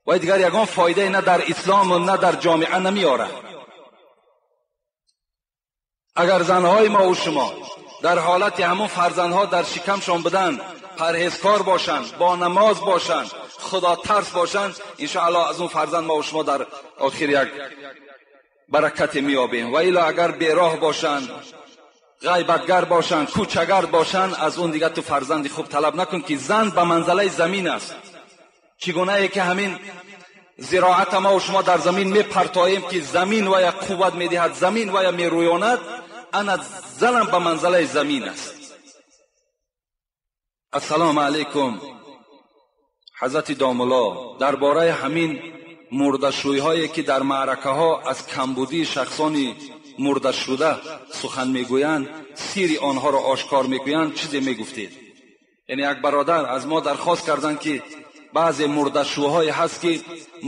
Вай дигар ягон фоидае на дар ислому на дар ҷомеа намеорад. Агар занҳои мо ва шумо дар ҳолати ҳамон фарзандҳо дар шикамшон буданд, парҳезкор бошанд, бо намоз бошанд, худотарс бошанд, иншоаллоҳ аз он фарзанд мо ва шумо дар охир як баракате меёбем. Ва ило агар бероҳ бошанд, ғайбатгар бошанд, кӯчагард бошанд, аз он дигар ту фарзанди хуб талаб накун ки зан ба манзалаи замин аст. Чӣ гунае ки ҳамин зироата мо ва шумо дар замин мепартоем ки замин вая қувват медиҳад, замин вая мерӯёнад, ана занам ба манзалаи замин аст. Ассалому алайкум. Ҳазрати домулло дар бораи ҳамин мурдашӯйҳое ки дар маъракаҳо аз камбудии шахсони мурдашуда сухан мегӯянд, сири онҳоро ошкор мекунанд, чизе мегуфтед? Яъне як бародар аз мо дархост карданд ки баъзе мурдашӯҳое ҳаст ки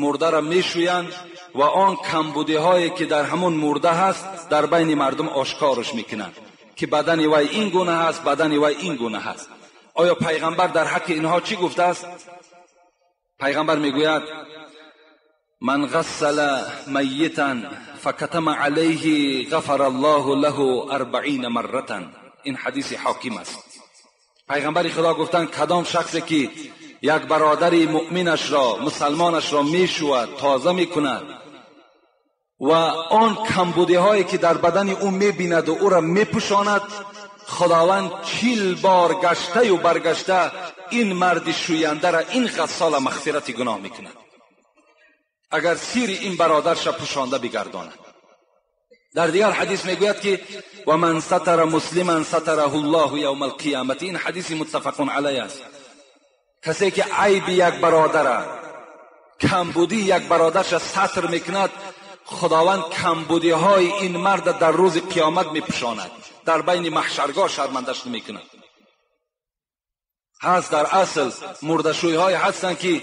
мурдаро мешӯянд ва он камбудиҳое ки дар ҳамон мурда ҳаст дар байни мардум ошкорш мекунанд ки бадани вай ин гуна ҳаст, бадани вай ин гуна ҳаст. Оё пайғамбар дар ҳаққи инҳо чӣ гуфтааст? Пайғамбар мегӯяд: ман ғассала майитан факатама алайҳи ғафара аллоҳу лаҳу 40 марратан. Ин ҳадиси ҳоким аст. Пайғамбари худо гуфтанд кадом шахсе ки як бародари муъминашро, мусалмонашро мешӯяд, тоза мекунад ва он камбудиҳое ки дар бадани ӯ мебинаду ӯро мепӯшонад, худованд 40 бор гаштаю баргашта ин марди шӯяндара, ин ғассола мағфирати гуноҳ мекунад, агар сири ин бародарша пӯшонда бигардонад. Дар дигар ҳадис мегӯяд ки ва ман сатара муслиман сатараҳу ллоҳу явма алқиёмати. Ин ҳадиси муттафақун алайҳ аст. Касе ки айби як бародара, камбудии як бародарша сатр мекунад, худованд камбудиҳои ин марда дар рӯзи қиёмат мепӯшонад, дар байни маҳшаргоҳ шармандаш намекунад. ҳаст дар асл мурдашӯйҳое ҳастанд ки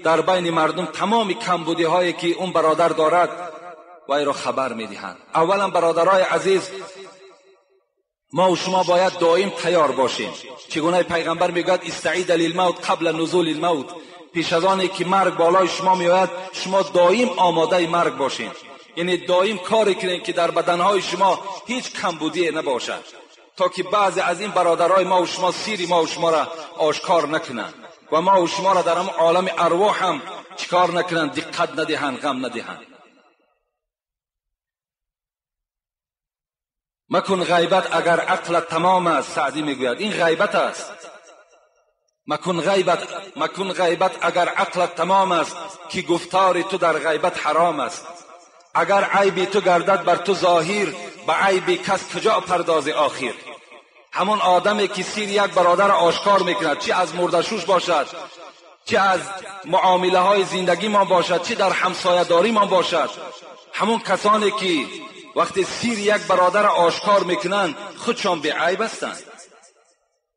дар байни мардум тамоми камбудиҳое ки он бародар дорад вайро хабар медиҳанд. Аввалан бародарои азиз, мо ва шумо бояд доим тайёр бошем. Чӣ гуна пайғамбар мегӯяд: истаида лилмавт қабла нузули лмавт. Пеш аз оне ки марг болои шумо меояд, шумо доим омодаи марг бошед. Яъне доим коре кунед ки дар баданҳои шумо ҳеҷ камбудие набошад, تا که بعضی از این برادرای ما و شما سیری ما و شما را آشکار نکنند و ما و شما را در هم عالم ارواح هم چیکار نکنند، دقت ندهند، غم ندهند. مکن غیبت اگر عقلت تمام است. سعدی میگوید این غیبت است. مکن غیبت اگر عقلت تمام است، که گفتار تو در غیبت حرام است. اگر عیب تو گردد بر تو ظاهر، به عیب کس کجا پرداز آخر. همون آدمی که سیر یک برادر آشکار میکند، چی از مردشوش باشد، چی از معامله های زندگی ما باشد، چی در همسایه داری ما باشد، همون کسانی که وقتی سیر یک برادر آشکار میکنند خودشان بی عیب هستند.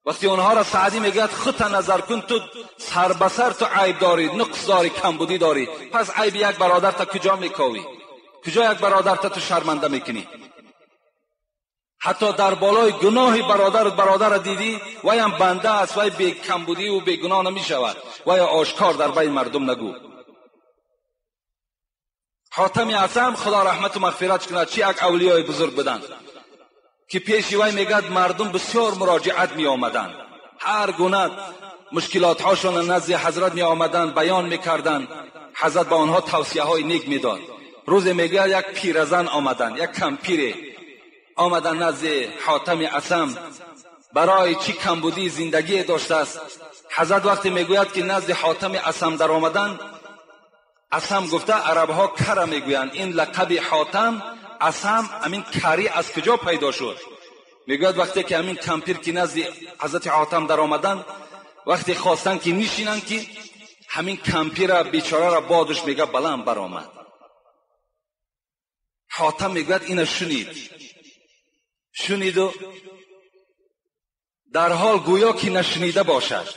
وقتی اونها را سعدی میگوید خودت نظر کن، تو سر به سر تو عیب داری، نقص داری، کمبودی داری، پس عیب یک برادر تا کجا میکاوی؟ کجا یک برادر تا تو شرمنده میکنی؟ حتی در بالای گناه برادر دیدی، وی هم بنده است، وی بی کمبودی و بی گناه نمیشود، وی آشکار در بین مردم نگو. حاتم اعظم خدا رحمت و مغفرت کند، چی یک اولیای بزرگ بودند که پیش وی میگد مردم بسیار مراجعت می آمدند، هر گونه مشکلات هاشون نزد حضرت می آمدند، بیان میکردند، حضرت به آنها توصیه های نیک میداد. روز میگه یک پیرزن آمدند، یک کمپیر آمدن نزد حاتم اعظم، برای چی کمبودی زندگی داشته است. حضرت وقتی میگوید که نزد حاتم اعظم در آمدن، اعظم گفته عرب ها کره میگویند، این لقب حاتم اعظم همین کری از کجا پیدا شد؟ میگوید وقتی که همین کمپیر که نزد حضرت حاتم در آمدن، وقتی خواستن که نشینن که همین کمپیر بیچاره را بادش میگه بلند برآمد. حاتم میگوید اینو شنید و در حال گویا که نشنیده باشد.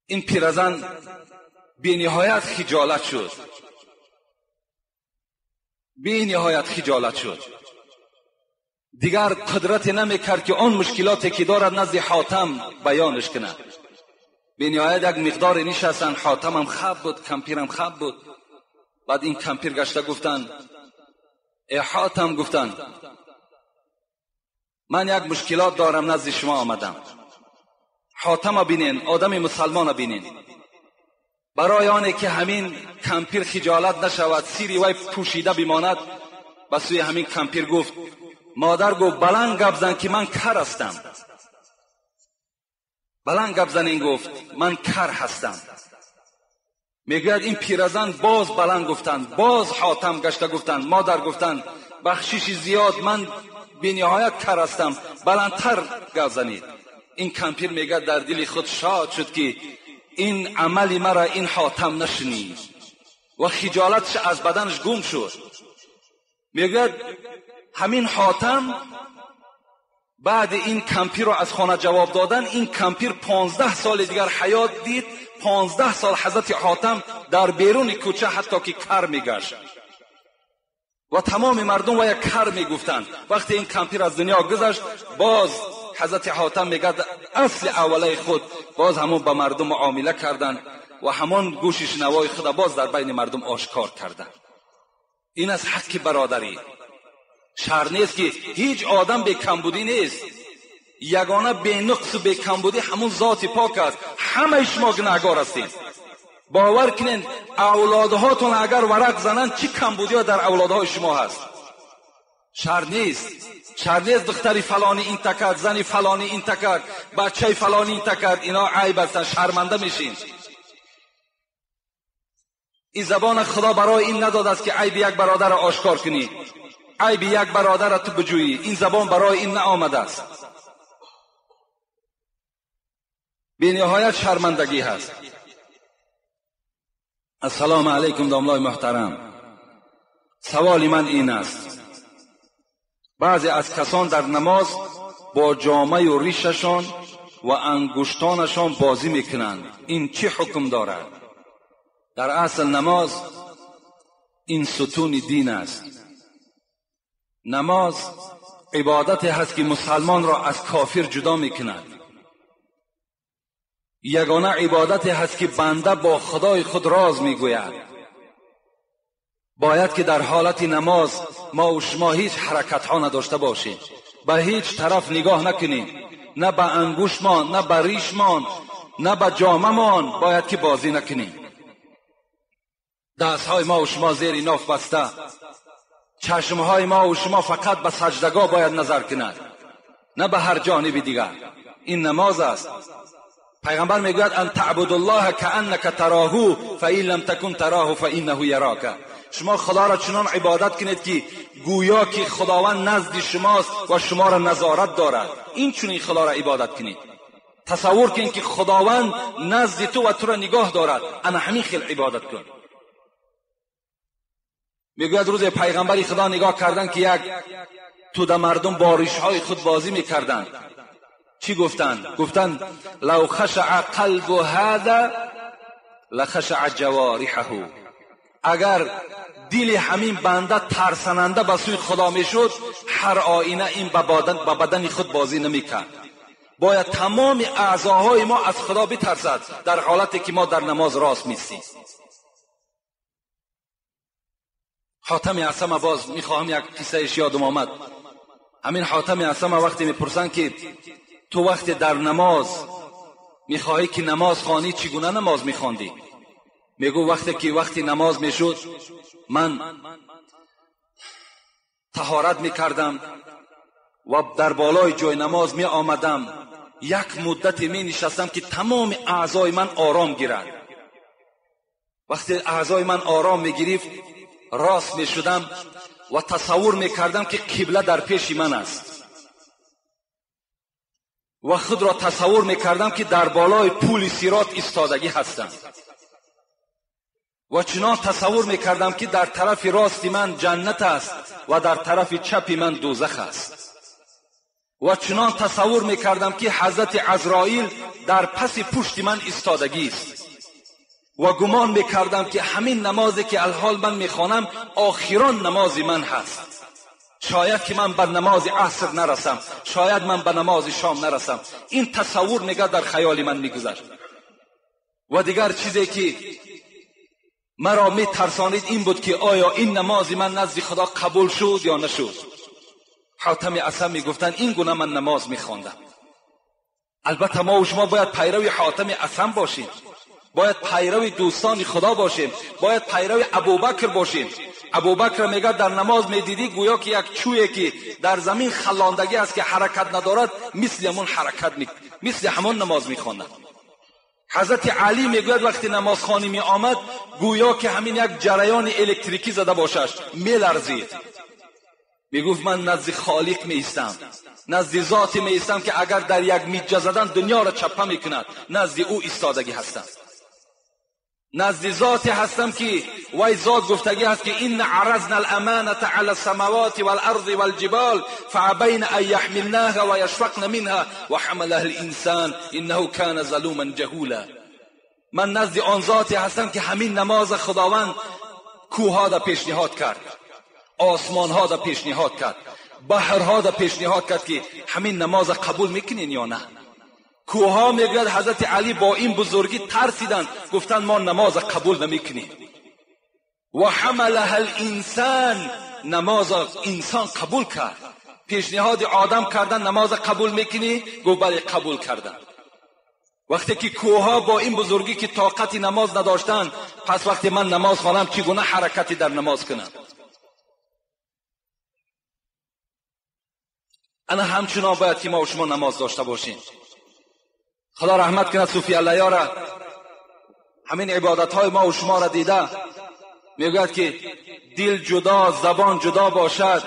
این پیرزن بی نهایت خجالت شد، بی نهایت خجالت شد، دیگر قدرت نمیکرد که آن مشکلاتی که دارد نزد حاتم بیانش کند. بی نهایت یک مقدار نشستن، حاتم هم خب بود، کمپیر هم خب بود. بعد این کمپیر گشته گفتن ای حاتم، گفتن من یک مشکلات دارم نزد شما آمدم. حاتم بینین، آدم مسلمان بینین، برای آنه که همین کمپیر خجالت نشود، سیری وی پوشیده بماند، به سوی همین کمپیر گفت مادر گفت بلند گپ زن که من کر هستم. بلند گپ زن، این گفت من کر هستم. میگوید این پیرزن باز بلند گفتند، باز حاتم گشته گفتند مادر گفتند بخشش زیاد، من بی نهایت کر هستم، بلندتر گپ زنید. این کمپیر میگه در دل خود شاد شد که این عمل مرا این حاتم نشنید و خجالتش از بدنش گم شد. میگه همین حاتم بعد این کمپیر رو از خانه جواب دادن، این کمپیر 15 سال دیگر حیات دید. 15 سال حضرت حاتم در بیرون کوچه حتی که کر میگشت و تمام مردم و یک کر میگفتند. وقتی این کمپیر از دنیا گذشت، باز حضرت حاتم میگه اصل اوله خود باز همون به مردم معامله کردند و همون گوش شنوای خود باز در بین مردم آشکار کردند. این از حق برادری. شر نیست که هیچ آدم به کمبودی نیست، یگانه به نقص و به کمبودی همون ذات پاک است. همه شما گناهگار هستید. باور کنین اولادهاتون اگر ورق زنن چی کمبودی ها در اولادهای شما هست. شر نیست، شر نیست دختری فلانی این تکرد، زنی فلانی این تکرد، بچه فلانی این تکرد، اینا عیب هستن، شرمنده میشین. این زبان خدا برای این نداد است که عیب یک برادر را آشکار کنی، عیب یک برادر را تو بجویی. این زبان برای این نآمده است. بی نهایت شرمندگی هست. السلام علیکم داملای محترم، سوال من این است: بعضی از کسان در نماز با جامه و ریششان و انگشتانشان بازی میکنند، این چه حکم دارد؟ در اصل نماز این ستون دین است. نماز عبادت هست که مسلمان را از کافر جدا میکند. یگانه عبادت هست که بنده با خدای خود راز میگوید. باید که در حالت نماز ما و شما هیچ حرکت ها نداشته باشیم، به هیچ طرف نگاه نکنیم، نه به انگوشمان، نه به ریشمان، نه به جامه‌مان باید که بازی نکنیم. دستهای ما و شما زیر ناف بسته، چشمهای ما و شما فقط به سجدگاه باید نظر کند، نه به هر جانب دیگر. این نماز است. پیغمبر میگوید ان تعبد الله کأنک تراه فإن لم تکن تراه فإنه یراک. شما خدا را چنان عبادت کنید که گویا که خداوند نزد شماست و شما را نظارت دارد. این چنین خدا را عبادت کنید. تصور کنید که خداوند نزد تو و تو را نگاه دارد، انا همین خیل عبادت کن. میگوید روز پیغمبر خدا نگاه کردن که یک توده مردم با ریشهای خود بازی میکردند. چی گفتند؟ گفتند لو خشع قلب هذا لخشع جوارحه. اگر دل همین بنده ترسننده به سوی خدا میشد، هر آینه این به بدن خود بازی نمیکرد. باید تمام اعضاهای ما از خدا بترسد در حالتی که ما در نماز راست میستیم. حاتم اصم باز میخواهم یک قصهش یادم آمد. همین حاتم اصم وقتی میپرسن که تو وقتی در نماز میخواهی که نماز خوانی چگونه نماز میخواندی؟ میگو وقتی که وقتی نماز میشد من طهارت میکردم و در بالای جای نماز می آمدم، یک مدتی می نشستم که تمام اعضای من آرام گیرد. وقتی اعضای من آرام می گرفت راست می شدم و تصور می کردم که قبله در پیش من است و خود را تصور می کردم که در بالای پول صراط ایستادگی هستم و چنان تصور می کردم که در طرف راست من جنت است و در طرف چپ من دوزخ است و چنان تصور می کردم که حضرت عزرائیل در پس پشت من ایستادگی است و گمان می کردم که همین نمازی که الحال من می خوانم آخران نماز من هست. شاید که من به نماز عصر نرسم، شاید من به نماز شام نرسم. این تصور میگه در خیال من میگذشت. و دیگر چیزی که مرا می ترسانید این بود که آیا این نماز من نزد خدا قبول شد یا نشد. حاتم اصم می گفتن این گونه من نماز می خواندم. البته ما و شما باید پیرو حاتم اصم باشیم، باید پیرو دوستان خدا باشیم، باید پیرو ابوبکر باشیم. ابوبکر میگه در نماز میدیدی گویا که یک چویی که در زمین خلاندگی است که حرکت ندارد، مثل همون حرکت مثل همون نماز میخواند. حضرت علی میگوید وقتی نماز خوانی می آمد گویا که همین یک جریان الکتریکی زده باشش، میلرزید. میگفت من نزد خالق می ایستم، نزد ذات می ایستم که اگر در یک میجه زدن دنیا را چپه میکند، نزد او ایستادگی هستم. نزد ذاتی هستم که وای ذات گفتگی هست که این عرضنا الامانه علی السماوات والارض والجبال فابین ان يحملناها ويشفقن منها وحملها الانسان انه كان ظلوما جهولا. من نزد آن ذاتی هستم که همین نماز خداوند کوهها را پیشنهاد کرد، آسمانها را پیشنهاد کرد، بحرها را پیشنهاد کرد که همین نماز قبول میکنین یا نه. کوها میگوید حضرت علی با این بزرگی ترسیدند، گفتند ما نماز قبول نمیکنیم. و حملها الانسان، نماز انسان قبول کرد. پیشنهاد آدم کردن نماز قبول میکنی؟ گفت بله قبول کردن. وقتی که کوها با این بزرگی که طاقت نماز نداشتند، پس وقتی من نماز خوانم چگونه حرکتی در نماز کنم؟ انا همچنان باید که ما و شما نماز داشته باشیم. خدا رحمت کند صوفی الله را، همین عبادت های ما و شما را دیده، میگوید که دل جدا زبان جدا باشد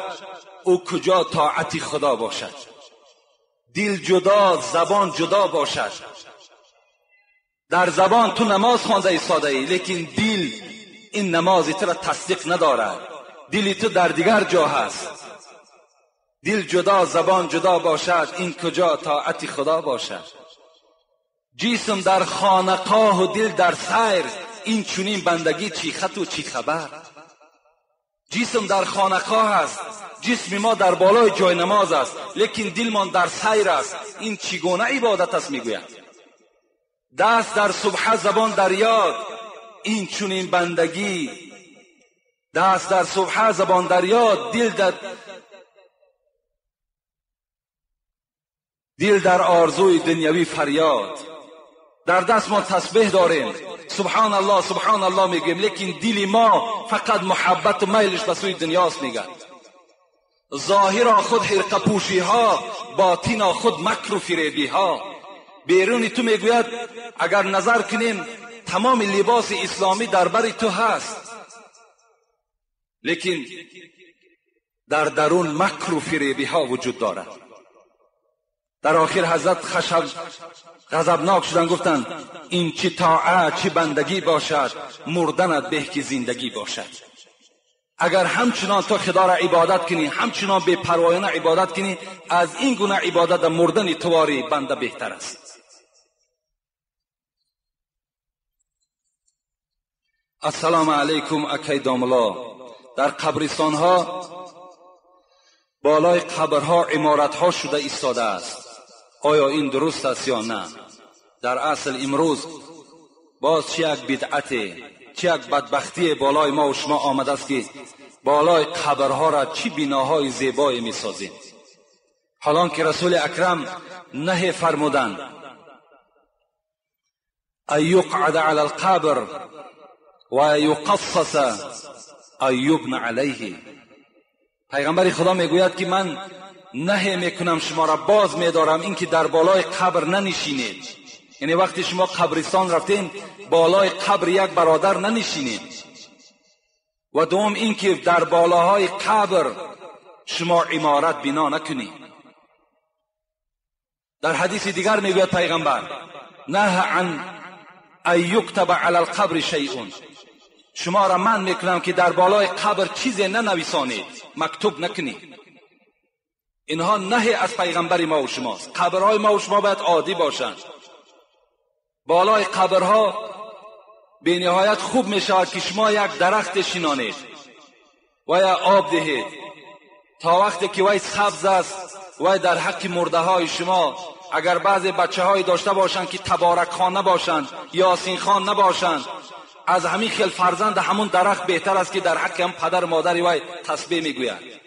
او کجا طاعت خدا باشد. دل جدا زبان جدا باشد. در زبان تو نماز خوانده ایستاده ای، لیکن دل این نماز تو را تصدیق ندارد، دل تو در دیگر جا هست. دل جدا زبان جدا باشد این کجا طاعت خدا باشد. جسم در خانقاه و دل در سیر، این چنین بندگی چی خط و چی خبر. جسم در خانقاه است، جسم ما در بالای جای نماز است، لیکن دلمان در سیر است. این چگونه عبادت است؟ میگوید دست در سبحه زبان در یاد، این چنین بندگی دست در سبحه، زبان در یاد، دل در آرزوی دنیوی فریاد. در دست ما تسبیح داریم، سبحان الله سبحان الله میگیم، لیکن دل ما فقط محبت و میلش به سوی دنیاست. میگه ظاهرا خود حرقه پوشی ها، باطنا خود مکر و فریبی ها. بیرونی تو میگوید اگر نظر کنیم تمام لباس اسلامی در بر تو هست، لیکن در درون مکر و فریبی ها وجود دارد. در آخر حضرت خشب غضبناک شدن، گفتند این چی طاعت چی بندگی باشد، مردنت به که زندگی باشد. اگر همچنان تو خدا را عبادت کنی، همچنان بی پروایانه عبادت کنی، از این گونه عبادت مردن تواری بنده بهتر است. السلام علیکم اکی داملا. در قبرستان ها بالای قبرها عمارت ها شده ایستاده است، آیا این درست است یا نه؟ در اصل امروز باز چه یک بدعت، چه یک بدبختی بالای ما و شما آمده است که بالای قبرها را چی بناهای زیبایی می سازیم. حالان که رسول اکرم نهی فرمودند ان یقعد علی القبر و یقصص ان یبنى علیه. پیغمبر خدا میگوید که من نهی میکنم، شما را باز میدارم اینکه در بالای قبر ننشینید. یعنی وقتی شما قبرستان رفتین بالای قبر یک برادر ننشینید. و دوم اینکه در بالاهای قبر شما عمارت بنا نکنید. در حدیث دیگر میگوید پیغمبر نه عن ان یکتب علی القبر شیء. شما را من میکنم که در بالای قبر چیزی ننویسانید، مکتوب نکنید. اینها نهی از پیغمبر ما و شماست. قبرهای ما و شما باید عادی باشند. بالای قبرها به نهایت خوب می شود که شما یک درخت شینانید و یا آب دهید تا وقتی که وی سبز است. وی در حق مرده های شما اگر بعضی بچه های داشته باشند که تبارک خان نباشند، یاسین خان نباشند، از همین خیل فرزند همون درخت بهتر است که در حق هم پدر مادری وی تسبیح میگوید.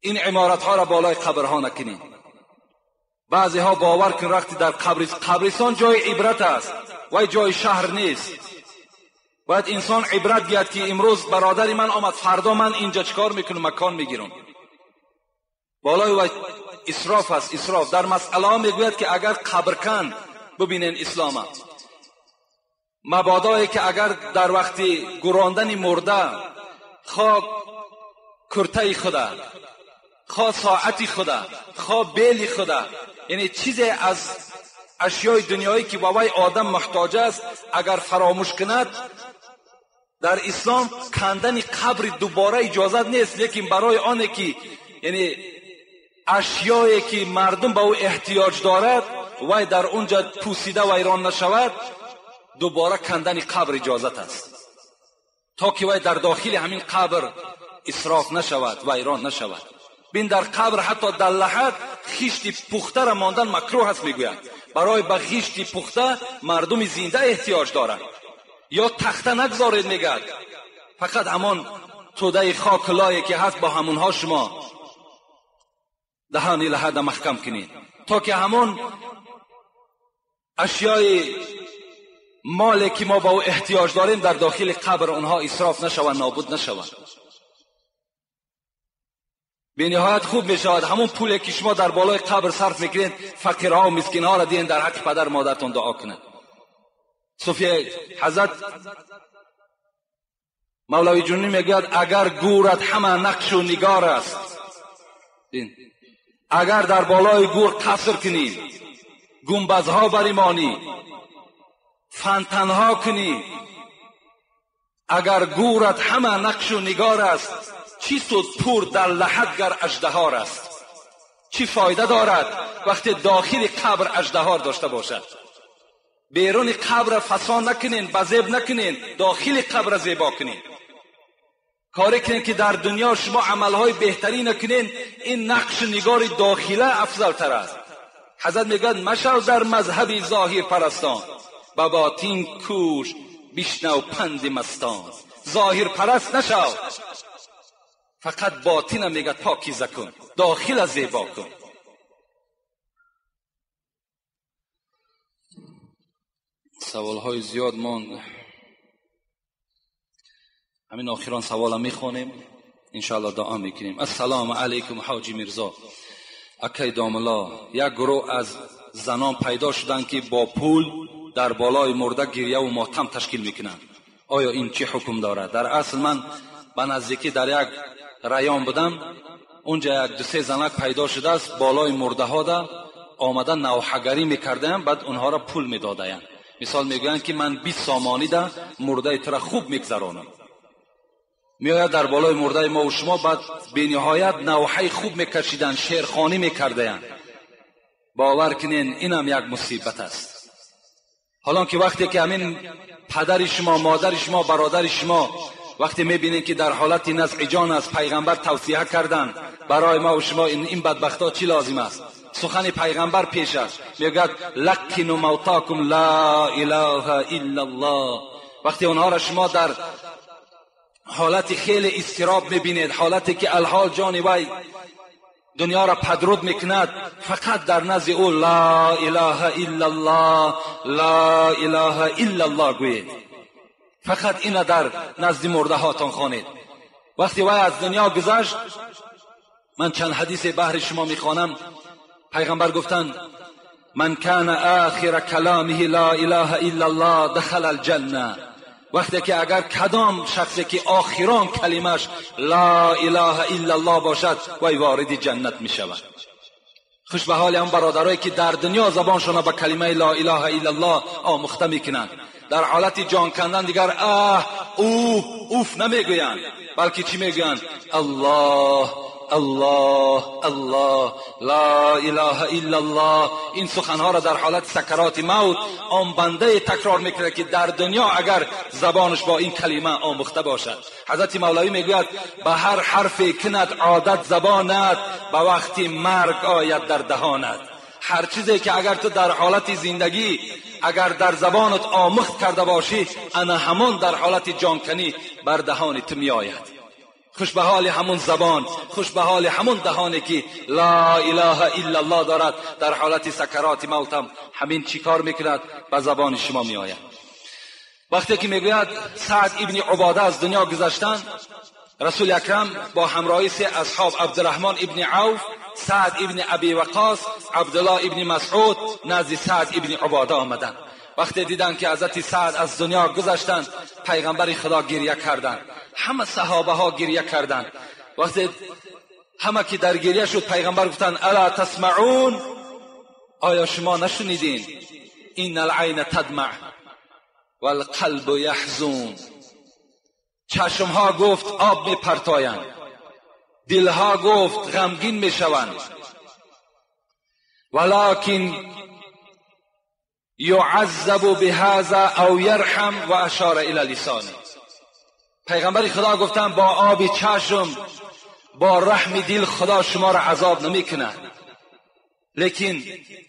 این عمارت ها را بالای قبرها نکنید. بعضی ها باور کن وقتی در قبرستان جای عبرت است و جای شهر نیست. باید انسان عبرت گیرد که امروز برادر من آمد، فردا من اینجا چکار میکنم، مکان میگیرم. بالای و اسراف است، اسراف. در مسئله ها میگوید که اگر قبر کن، ببینین اسلام مبادایی که اگر در وقتی گراندن مرده خواه کرته خدا، خواه ساعتی خدا، خواه بیل خدا، یعنی چیزی از اشیای دنیایی که بابای آدم محتاج است اگر فراموش کند، در اسلام کندن قبر دوباره اجازت نیست. لیکن برای آنه که یعنی اشیایی که مردم به او احتیاج دارد وای در اونجا پوسیده ویران نشود، دوباره کندن قبر اجازت است تا که وای در داخل همین قبر اسراف نشود، ویران نشود. بین در قبر حتی در لحد خشت پخته را ماندن مکروه است. میگوید برای به خشت پخته مردم زنده احتیاج دارند. یا تخته نگذارید، میگد فقط همان توده خاک لایه که هست با همونها شما دهانی لحد محکم کنید تا که همون اشیای مالی که ما با او احتیاج داریم در داخل قبر اونها اسراف نشوند، نابود نشوند. به نهایت خوب می شود همون پولی که شما در بالای قبر صرف میکنید فقیرها و مسکینها را دین در حق پدر مادرتون دعا کنند. صوفیه حضرت مولوی جنونی میگوید اگر گورت همه نقش و نگار است، اگر در بالای گور قصر کنی، گنبدها بریمانی، فنتنها کنی، اگر گورت همه نقش و نگار است، چی سود پور در لحد گر اژدهار است؟ چی فایده دارد وقتی داخل قبر اژدهار داشته باشد؟ بیرون قبر فسان نکنین، بزیب نکنین، داخل قبر زیبا کنین. کاری کنین که در دنیا شما عملهای بهتری نکنین، این نقش نگار داخله افضل تر است. حضرت میگوید مشو در مذهب ظاهر پرستان، به باطن کوش بشنو پند مستان. ظاهر پرست نشو، فقط باطن میگه پاکیزه کن، داخل زیبا کن. سوالهای زیاد ماند، همین آخران سوالا میخوانیم انشاءالله، دعا میکنیم. السلام علیکم حاجی میرزا اکی داملا، یک گروه از زنان پیدا شدن که با پول در بالای مرده گریه و ماتم تشکیل میکنند، آیا این چه حکم دارد؟ در اصل من به نزدیکی در یک ریان بودم، اونجا یک دو سه زنک پیدا شده است، بالای مرده ها ده آمدن نوحه‌گری میکردن، بعد اونها را پول میدادند. مثال میگویند که من 20 سامانی ده مرده تو را خوب میگذرانم. میآید در بالای مرده ما و شما، بعد به نهایت نوحه خوب میکشیدن، شعرخوانی میکردند. باور کنین اینم یک مصیبت است. حالا که وقتی که همین پدر شما، مادر شما، برادر شما وقتی میبینین که در حالت نزع جان است، پیغمبر توصیه کردن برای ما و شما این بدبختا چی لازم است؟ سخن پیغمبر پیش است، میگوید لقنوا موتاکم لا اله الا الله. وقتی اونها را شما در حالت خیلی اضطراب میبینید، حالتی که الحال جان وی دنیا را پدرود میکند، فقط در نزد او لا اله الا الله، لا اله الا الله گویید، فقط اینا در نزد مرده هاتان خوانید. وقتی وی از دنیا گذشت، من چند حدیث بهر شما میخوانم. پیغمبر گفتند من کان آخر کلامه لا اله الا الله دخل الجنه. وقتی که اگر کدام شخصی که آخران کلمش لا اله الا الله باشد، وی وارد جنت می شود. خوش به حال هم برادرایی که در دنیا زبانشان به کلمه لا اله الا الله آموخته میکنند، در حالت جان کندن دیگر اه اوه اوف نمیگویند، بلکه چی میگویند؟ الله الله الله لا اله الا الله. این سخنها را در حالت سکرات موت آن بنده تکرار میکنه که در دنیا اگر زبانش با این کلمه آموخته باشد. حضرت مولوی میگوید به هر حرف کند عادت زبانت، به وقتی مرگ آید در دهانت. هر چیزی که اگر تو در حالت زندگی اگر در زبانت آموخت کرده باشی، انا همان در حالت جانکنی بر دهان تو میآید. خوش به حال همون زبان، خوش به حال همون دهانی که لا اله الا الله دارد، در حالت سکرات موتم همین چیکار میکند؟ به زبان شما میآید. وقتی که میگوید سعد ابن عباده از دنیا گذشتن، رسول اکرم با همراهی سه اصحاب عبدالرحمن ابن عوف، سعد ابن ابی وقاص، عبدالله ابن مسعود نزد سعد ابن عباده آمدند. وقتی دیدن که حضرت سعد از دنیا گذشتند، پیغمبر خدا گریه کردند، همه صحابه ها گریه کردند. وقتی همه که در گریه شد، پیغمبر گفتند الا تسمعون، آیا شما نشنیدین؟ ان العین تدمع والقلب یحزون. چشم ها گفت آب می پرتایند، دلها گفت غمگین می شوند، ولکن یعذب بهذا او یرحم و اشار الی لسانه. پیغمبر خدا گفتن با آب چشم، با رحم دل خدا شما را عذاب نمی کند، لیکن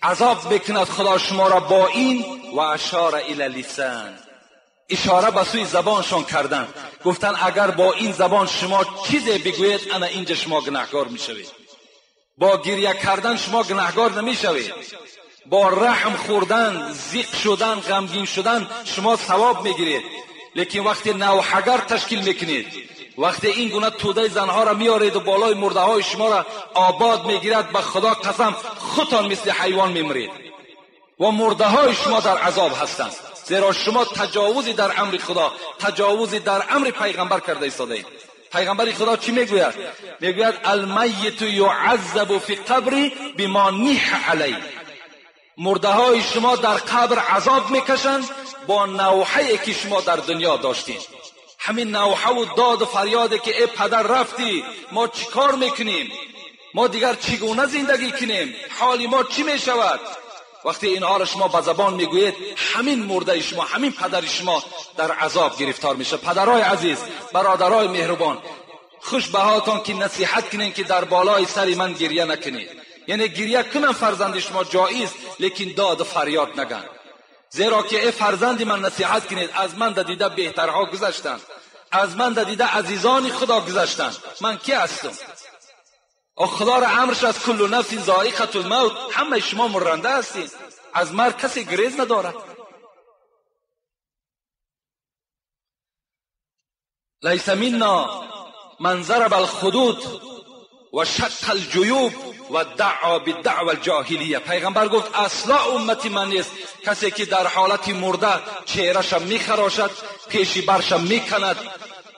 عذاب بکند خدا شما را با این و اشار الی لسان، اشاره به سوی زبانشان کردن. گفتن اگر با این زبان شما چیزی بگویید، انا اینجا شما گناهکار میشوید. با گریه کردن شما گناهکار نمیشوید، با رحم خوردن، زیق شدن، غمگین شدن شما ثواب میگیرید. لیکن وقتی نوحگر تشکیل میکنید، وقتی این گونه توده زنها را میارید و بالای مرده های شما را آباد میگیرد، به خدا قسم خودتان مثل حیوان میمرید و مرده های شما در عذاب هستند، زیرا شما تجاوزی در امر خدا، تجاوزی در امر پیغمبر کرده ایستاده اید. پیغمبر خدا چی میگوید؟ میگوید المیت یعذب فی قبری بما نیح علیه. مرده های شما در قبر عذاب میکشند با نوحه که شما در دنیا داشتید. همین نوحه و داد و فریاده که ای پدر رفتی، ما چیکار میکنیم؟ ما دیگر چگونه زندگی کنیم؟ حال ما چی میشود؟ وقتی اینها را شما به زبان میگویید، همین مرده شما، همین پدر شما در عذاب گرفتار میشه. پدرای عزیز، برادرای مهربان، خوش به حالتان که نصیحت کنین که در بالای سر من گریه نکنید. یعنی گریه کنن فرزند شما جایز، لیکن داد و فریاد نگن. زیرا که ای فرزند من نصیحت کنید، از من دیده بهترها گذشتند، از من دیده عزیزان خدا گذشتند، من کی هستم؟ خدا را امرش از کل نفس ذائقه الموت، همه شما مرنده هستید، از مرگ کسی گریز ندارد. لیس منا من ضرب الخدود و شق الجیوب و دعا بالدعوى الجاهلیه. پیغمبر گفت اصلا امتی من نیست کسی که در حالت مرده چهره‌ش میخراشد، پیشی برش میکند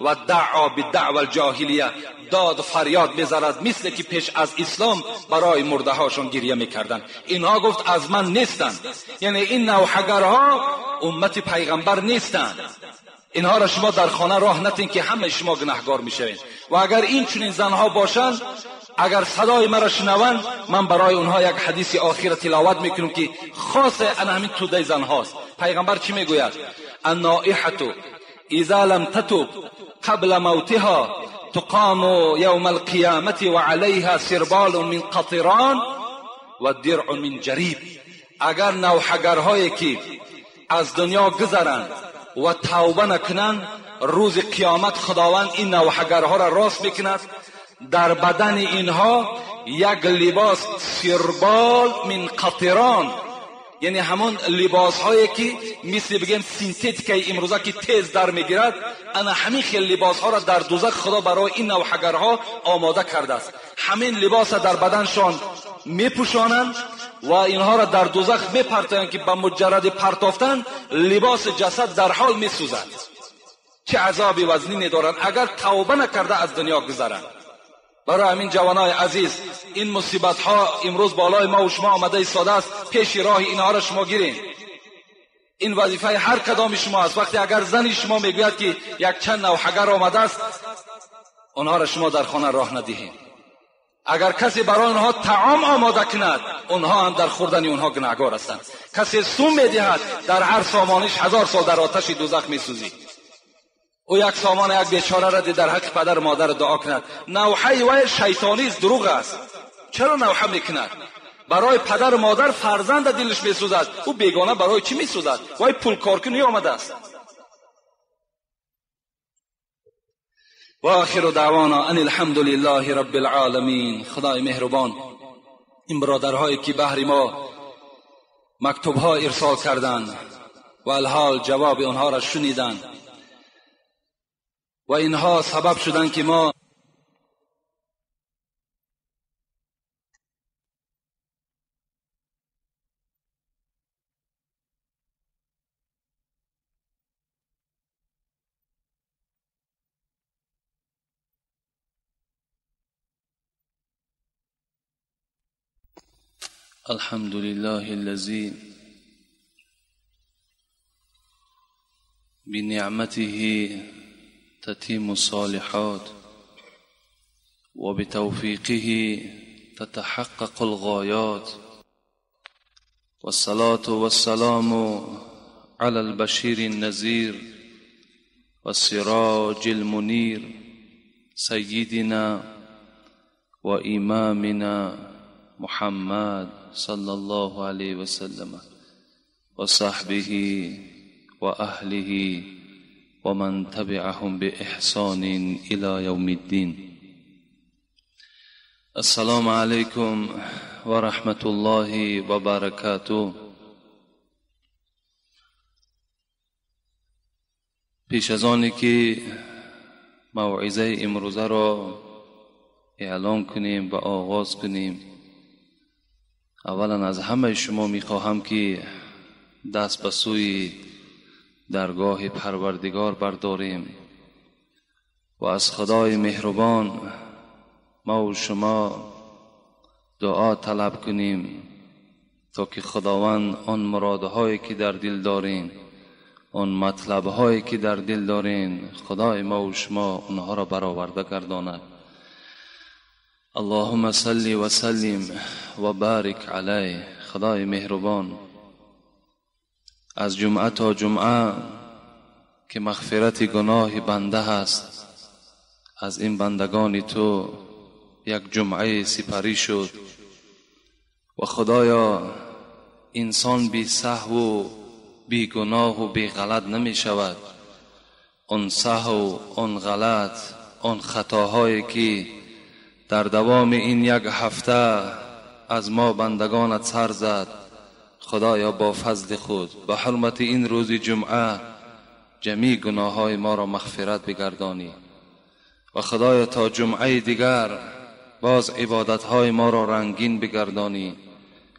و دعا بالدعوى الجاهلیه، داد فریاد میزند مثل که پیش از اسلام برای مرده هاشون گریه میکردن. اینها گفت از من نیستند، یعنی این نوحه‌گرها امت پیغمبر نیستند. اینها را شما در خانه راه نتین که همه شما گناهگار میشوین. و اگر این چنین زنها باشند، اگر صدای مرا شنوند، من برای اونها یک حدیث آخر تلاوت میکنم که خاص ان همین توده زنهاست. پیغمبر چی میگوید؟ النائحة اذا لم تتب قبل موتها تقام یوم القیامة وعلیها سربال من قطران و درع من جریب. اگر نوحه‌گرهایی که از دنیا گذرند و توبه نکنند، روز قیامت خداوند این نوحه‌گرها را راست میکند، در بدن اینها یک لباس سربال من قطران، یعنی همون لباس هایی که مثل بگیم سینتتیک امروزه که تیز در میگیرد، انا همین خیلی لباس ها را در دوزخ خدا برای این نوحه‌گرها آماده کرده است. همین لباس را در بدنشان میپوشانند و اینها را در دوزخ میپرتایند که به مجرد پرتافتن لباس جسد در حال میسوزد. چه عذابی وزنینی دارند اگر توبه نکرده از دنیا گذرند. برای همین جوانای عزیز، این مصیبت ها امروز بالای ما و شما آمده ایستاده است، پیش راه اینها را شما گیرین. این وظیفه هر کدام شما است. وقتی اگر زنی شما میگوید که یک چند نوحه‌گر آمده است، آنها را شما در خانه راه ندهید. اگر کسی برای آنها طعام آماده کند، آنها هم در خوردن آنها گناهگار هستند. کسی سوم میدهد، در هر سامانش 1000 سال در آتش دوزخ میسوزی. او یک سامان یک بیچاره را در حق پدر مادر دعا کند. نوحه وی شیطانی است، دروغ است. چرا نوحه میکند؟ برای پدر مادر فرزند دلش میسوزد، او بیگانه برای چی میسوزد؟ وی پول کارکنی آمده است. و آخر دعوانا ان الحمد لله رب العالمین. خدای مهربان، این برادرهایی که بهر ما مکتوبها ارسال کردند و الحال جواب آنها را شنیدند و اینها سبب شدند که ما الحمد لله الذي بنعمته تتم الصالحات وبتوفيقه تتحقق الغايات، والصلاة والسلام على البشير النذير والسراج المنير سيدنا وإمامنا محمد صلى الله عليه وسلم وصحبه وأهله ومن تبعهم بإحسان إلى يوم الدين. السلام عليكم ورحمة الله وبركاته. پیش از آنی که موعظه امروزه را اعلام کنیم و آغاز کنیم، اولا از همه شما میخواهم که دست به سوی درگاه پروردگار برداریم و از خدای مهربان ما و شما دعا طلب کنیم تا که خداوند آن مرادهایی که در دل دارین، آن مطلبهایی که در دل دارین، خدای ما و شما آنها را برآورده گرداند. اللهم صل و سلم و بارک علیه. خدای مهربان، از جمعه تا جمعه که مغفرت گناه بنده هست، از این بندگان تو یک جمعه سپری شد و خدایا انسان بی سهو و بیگناه و بی غلط نمی شود. آن سهو، آن غلط، آن خطاهایی که در دوام این یک هفته از ما بندگانت سر زد، خدایا با فضل خود به حرمت این روز جمعه جمیع گناههای ما را مغفرت بگردانی و خدایا تا جمعه دیگر باز عبادتهای ما را رنگین بگردانی،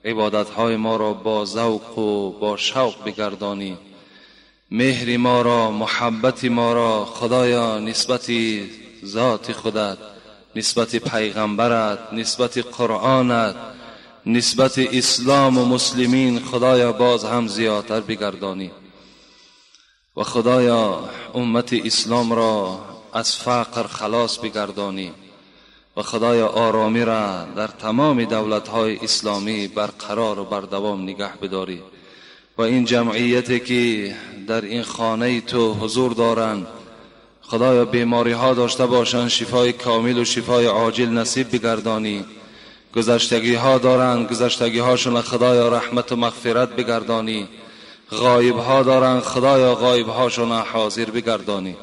عبادتهای ما را با ذوق و با شوق بگردانی، مهر ما را، محبت ما را خدایا نسبت ذات خودت، نسبت پیغمبرت، نسبت قرآنت، نسبت اسلام و مسلمین خدایا باز هم زیادتر بگردانی و خدایا امت اسلام را از فقر خلاص بگردانی و خدایا آرامی را در تمام دولت‌های اسلامی برقرار و بردوام نگه بداری و این جمعیتی که در این خانه تو حضور دارند خدایا بیماری ها داشته باشند شفای کامل و شفای عاجل نصیب بگردانی، گذشتگی ها دارند گذشتگی هاشون خدایا رحمت و مغفرت بگردانی، غایب ها دارند خدایا غایب هاشون حاضر بگردانی،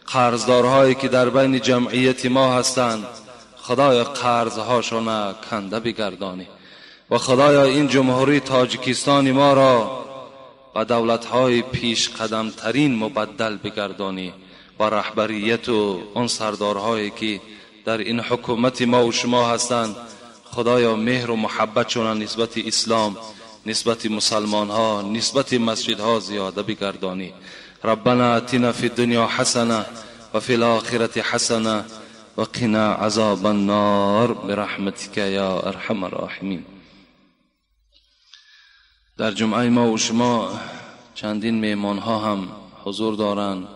قرضدارهایی که در بین جمعیت ما هستند خدایا قرض هاشون کنده بگردانی و خدایا این جمهوری تاجیکستان ما را به دولت‌های پیش قدم ترین مبدل بگردانی و رهبریت و آن سردارهایی که در این حکومت ما و شما هستند خدایا مهر و محبتشون نسبت اسلام، نسبت مسلمان ها، نسبت مسجدها زیاده بگردانی. ربنا اتنا فی الدنیا حسنه و فی الاخرة حسنه و قنا عذاب النار برحمتک یا ارحم الراحمین. در جمعه ما و شما چندین میمان ها هم حضور دارند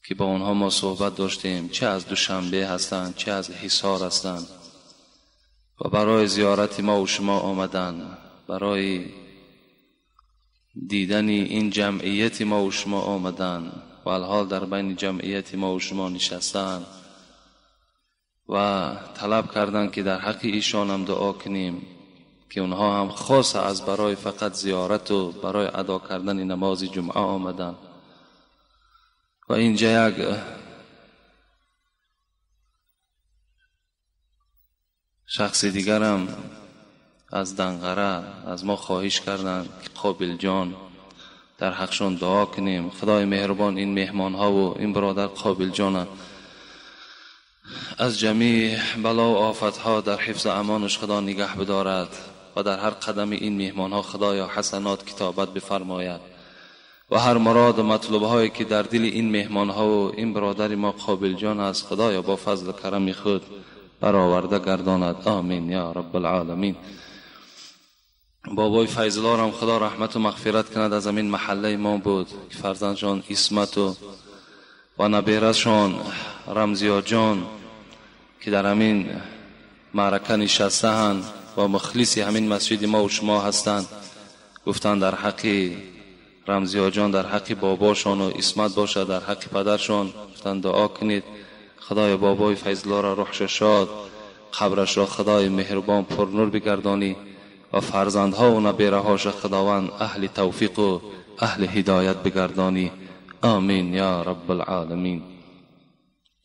که با آنها ما صحبت داشتیم، چه از دوشنبه هستند چه از حصار هستند و برای زیارت ما و شما آمدند، برای دیدن این جمعیت ما و شما آمدند و الحال در بین جمعیت ما و شما نشستند و طلب کردند که در حق ایشان هم دعا کنیم که اونها هم خاص از برای فقط زیارت و برای ادا کردن نماز جمعه آمدند. و اینجا یک شخص دیگرم از دنقره از ما خواهش کردند که قابل جان در حقشان دعا کنیم. خدای مهربان این مهمان ها و این برادر قابل جان از جمیع بلا و آفت ها در حفظ امانش خدا نگه بدارد و در هر قدم این مهمان ها خدایا حسنات کتابت بفرماید و هر مراد و مطلوب هایی که در دل این مهمان ها و این برادر ما قابل جان است خدایا با فضل و کرم خود برآورده گرداند. آمین یا رب العالمین. بابای فیض‌الله هم خدا رحمت و مغفرت کند، از همین محله ما بود که فرزندشان عصمت و نبیره‌شان رمزیا جان که در همین معرکه نشسته‌اند و مخلص همین مسجد ما و شما هستند، گفتند در حق رمزیا جان، در حق باباشان و عصمت باشد، در حق پدرشان گفتند دعا کنید خدای بابای فیض‌الله را روحش شاد، قبرش را خدای مهربان پر نور بگردانی و فرزندها و نبیره‌هاش خداوند اهل توفیق و اهل هدایت بگردانی. آمین یا رب العالمین.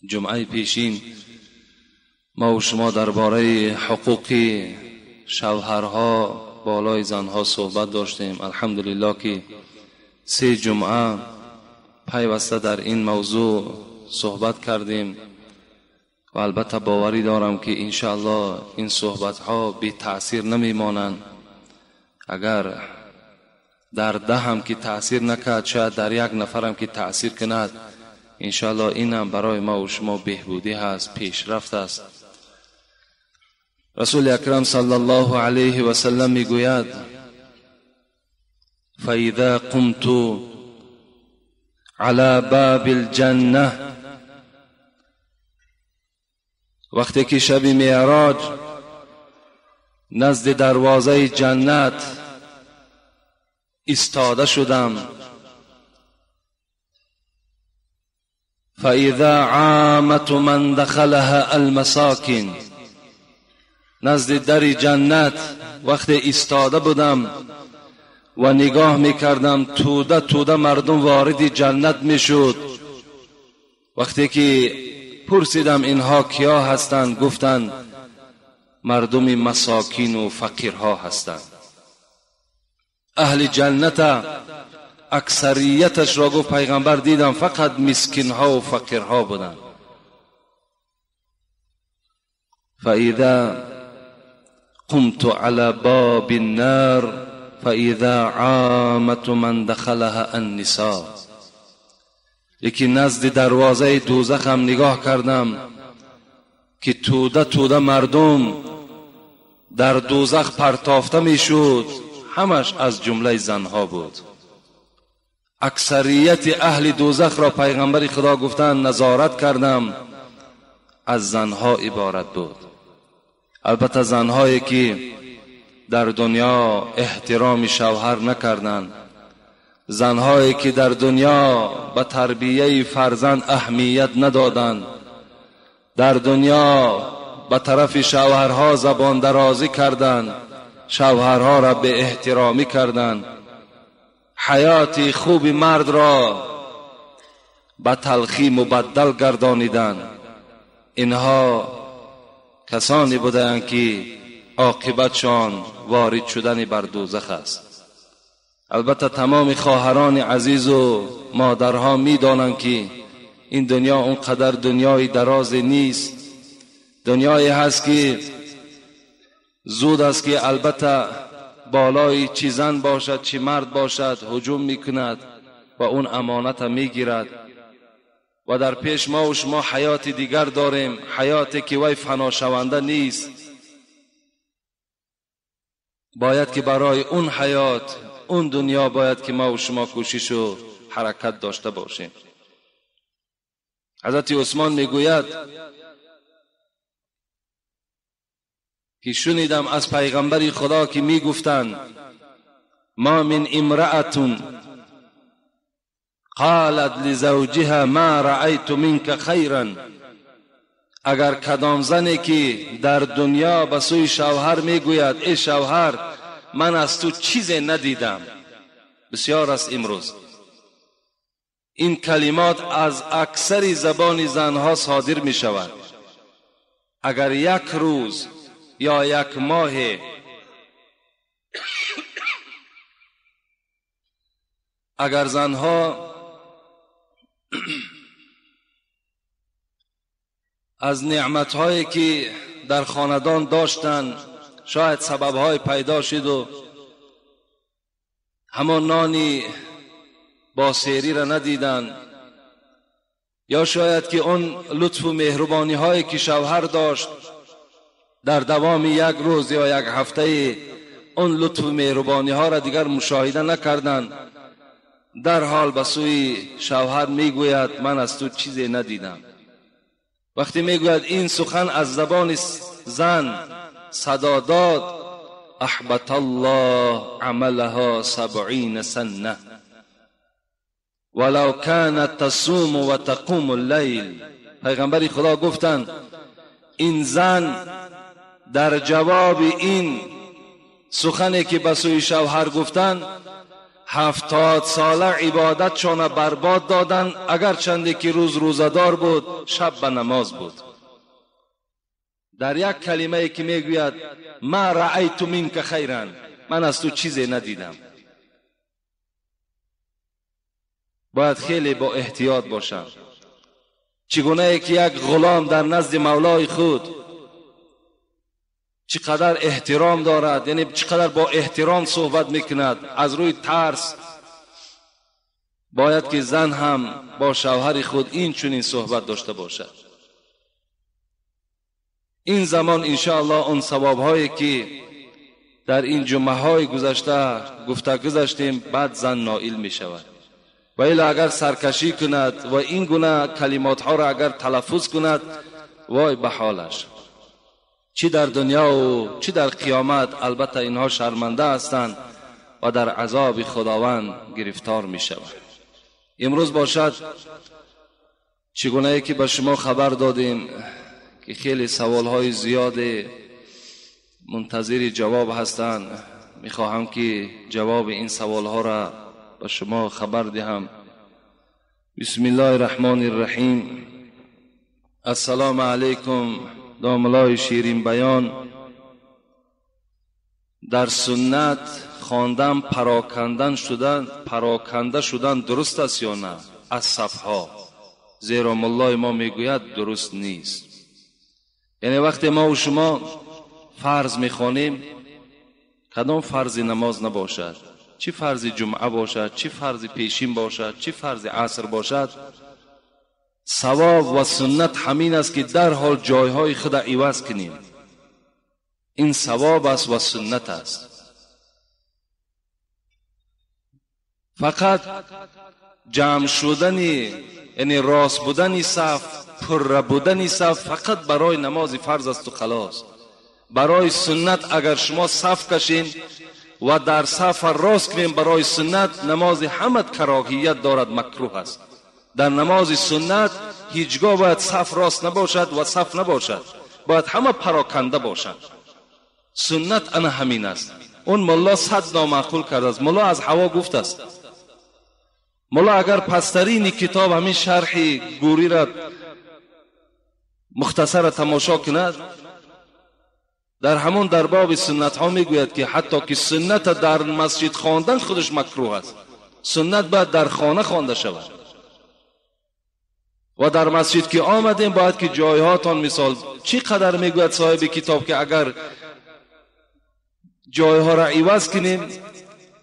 جمعه پیشین ما و شما درباره حقوق شوهرها بالای زنها صحبت داشتیم. الحمدلله که 3 جمعه پیوسته در این موضوع صحبت کردیم و البته باوری دارم که انشاءالله این صحبت ها بی تأثیر نمی مانند. اگر در 10 هم که تأثیر نکرد، شاید در 1 نفرم که تأثیر کند، انشاءالله این هم برای ما و شما بهبودی هست، پیشرفت است. رسول اکرم صلی الله علیه و سلم میگوید فاذا قمت على باب الجنه، وقتی که شب معراج نزد دروازه جنت ایستاده شدم، فاذا عامة من دخلها المساکن، نزد در جنت وقتی ایستاده بودم و نگاه میکردم توده توده مردم وارد جنت میشد. وقتی که پرسیدم اینها کیا هستند، گفتند مردم مساکین و فقیرها هستند. اهل جنت اکثریتش را گفت پیغمبر دیدم فقط مسکینها و فقیرها بودند. فاذا قمت على باب النار فاذا عامة من دخلها النساء. لیکن نزد دروازه دوزخ هم نگاه کردم که توده توده مردم در دوزخ پرتافته میشد، همش از جمله زنها بود. اکثریت اهل دوزخ را پیغمبر خدا گفتند نظارت کردم از زنها عبارت بود. البته زنهایی که در دنیا احترام شوهر نکردند، زنهایی که در دنیا به تربیه فرزند اهمیت ندادند، در دنیا به طرف شوهرها زبان درازی کردند، شوهرها را به احترامی کردند، حیات خوب مرد را به تلخی مبدل گردانیدند. اینها کسانی بودند که عاقبتشان وارد شدن بر دوزخ است. البته تمام خواهران عزیز و مادرها میدانند که این دنیا اونقدر دنیای دراز نیست، دنیایی هست که زود است که البته بالای چی زن باشد چی مرد باشد هجوم میکند و اون امانت میگیرد و در پیش ما و شما حیات دیگر داریم، حیاتی که وی فنا شونده نیست. باید که برای اون حیات، اون دنیا باید که ما و شما کوشش و حرکت داشته باشیم. حضرت عثمان میگوید که شنیدم از پیغمبر خدا که میگفتند ما من امرأة قالت لزوجها ما رأیت منك خیرا. اگر کدام زنی که در دنیا به سوی شوهر میگوید ای شوهر من از تو چیزی ندیدم، بسیار است امروز این کلمات از اکثر زبان زنها صادر می شود. اگر یک روز یا یک ماه اگر زنها از نعمتهایی که در خاندان داشتند شاید سببهای پیدا شد و همان نانی با سیری را ندیدند، یا شاید که اون لطف و مهربانی هایی که شوهر داشت در دوام یک روز یا یک هفته اون لطف و مهربانی ها را دیگر مشاهده نکردند، در حال به سوی شوهر میگوید من از تو چیزی ندیدم. وقتی میگوید این سخن از زبان زن صدا داد، احبط الله عملها 70 سنه ولو كانت تصوم و تقوم اللیل. پیغمبر خدا گفتند این زن در جواب این سخنی که به سوی شوهر گفتند 70 ساله عبادتشان برباد دادند، اگر چندی که روز روزدار بود شب به نماز بود. در یک کلمه که میگوید ما رأیت منک خیرا، من از تو چیزی ندیدم. باید خیلی با احتیاط باشم. چگونه که یک غلام در نزد مولای خود چقدر احترام دارد، یعنی چقدر با احترام صحبت میکند از روی ترس، باید که زن هم با شوهر خود این چنین صحبت داشته باشد. این زمان انشاءالله اون ثواب هایی که در این جمعه های گذشته گفته گذشتیم بعد زن نائل می شود. و الا اگر سرکشی کند و این گونه کلمات ها را اگر تلفظ کند، وای به حالش، چی در دنیا و چی در قیامت. البته اینها شرمنده هستند و در عذاب خداوند گرفتار می شوند. امروز باشد چگونه که به شما خبر دادیم که خیلی سوال های زیاد منتظر جواب هستند، میخواهم که جواب این سوالها را به شما خبر دهم. بسم الله الرحمن الرحیم. السلام علیکم داملای شیرین بیان. در سنت خواندن پراکنده شدن درست است یا نه از صفها؟ زیرا ملای ما میگوید درست نیست. یعنی وقتی ما و شما فرض میخوانیم، کدام فرض نماز نباشد، چی فرض جمعه باشد، چی فرض پیشین باشد، چی فرض عصر باشد، ثواب و سنت همین است که در حال جایهای خود عوض کنیم. این ثواب است و سنت است. فقط جمع شدن، یعنی راست بودن صف، پر بودن صف فقط برای نماز فرض است و خلاص. برای سنت اگر شما صف کشین و در صف راست کنین برای سنت، نماز همت کراهیت دارد، مکروه است. در نماز سنت هیچگاه باید صف راست نباشد و صف نباشد، باید همه پراکنده باشند. سنت انا همین است. اون ملا صد نامعقول کرده است. ملا از هوا گفت است. ملا اگر پسترین کتاب همین شرح گوری را مختصر تماشا کند، در همون در باب سنت ها میگوید که حتی که سنت در مسجد خواندن خودش مکروه است. سنت باید در خانه خوانده شود. و در مسجد که آمدیم باید که جایهاتان مثال چی قدر میگوید صاحب کتاب که اگر جایها را عوض کنیم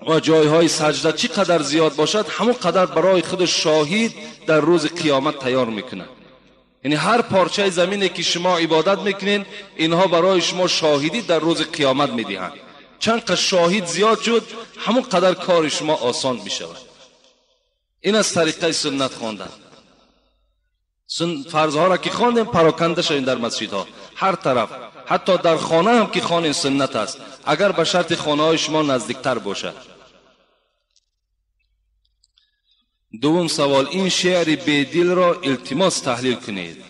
و جایهای سجده چی قدر زیاد باشد، همون قدر برای خود شاهد در روز قیامت تیار میکنه. یعنی هر پارچه زمینی که شما عبادت میکنین، اینها برای شما شاهدی در روز قیامت میدهند. چند قدر شاهد زیاد شد، همون قدر کار شما آسان میشود. این از طریقه سنت خواندن. فرضها را که خواندیم پراکنده شویم در مسجدها، هر طرف، حتی در خانه هم که خانه سنت است، اگر به شرط خانه های شما نزدیکتر باشد. دوم سوال، این شعر بیدل را التماس تحلیل کنید.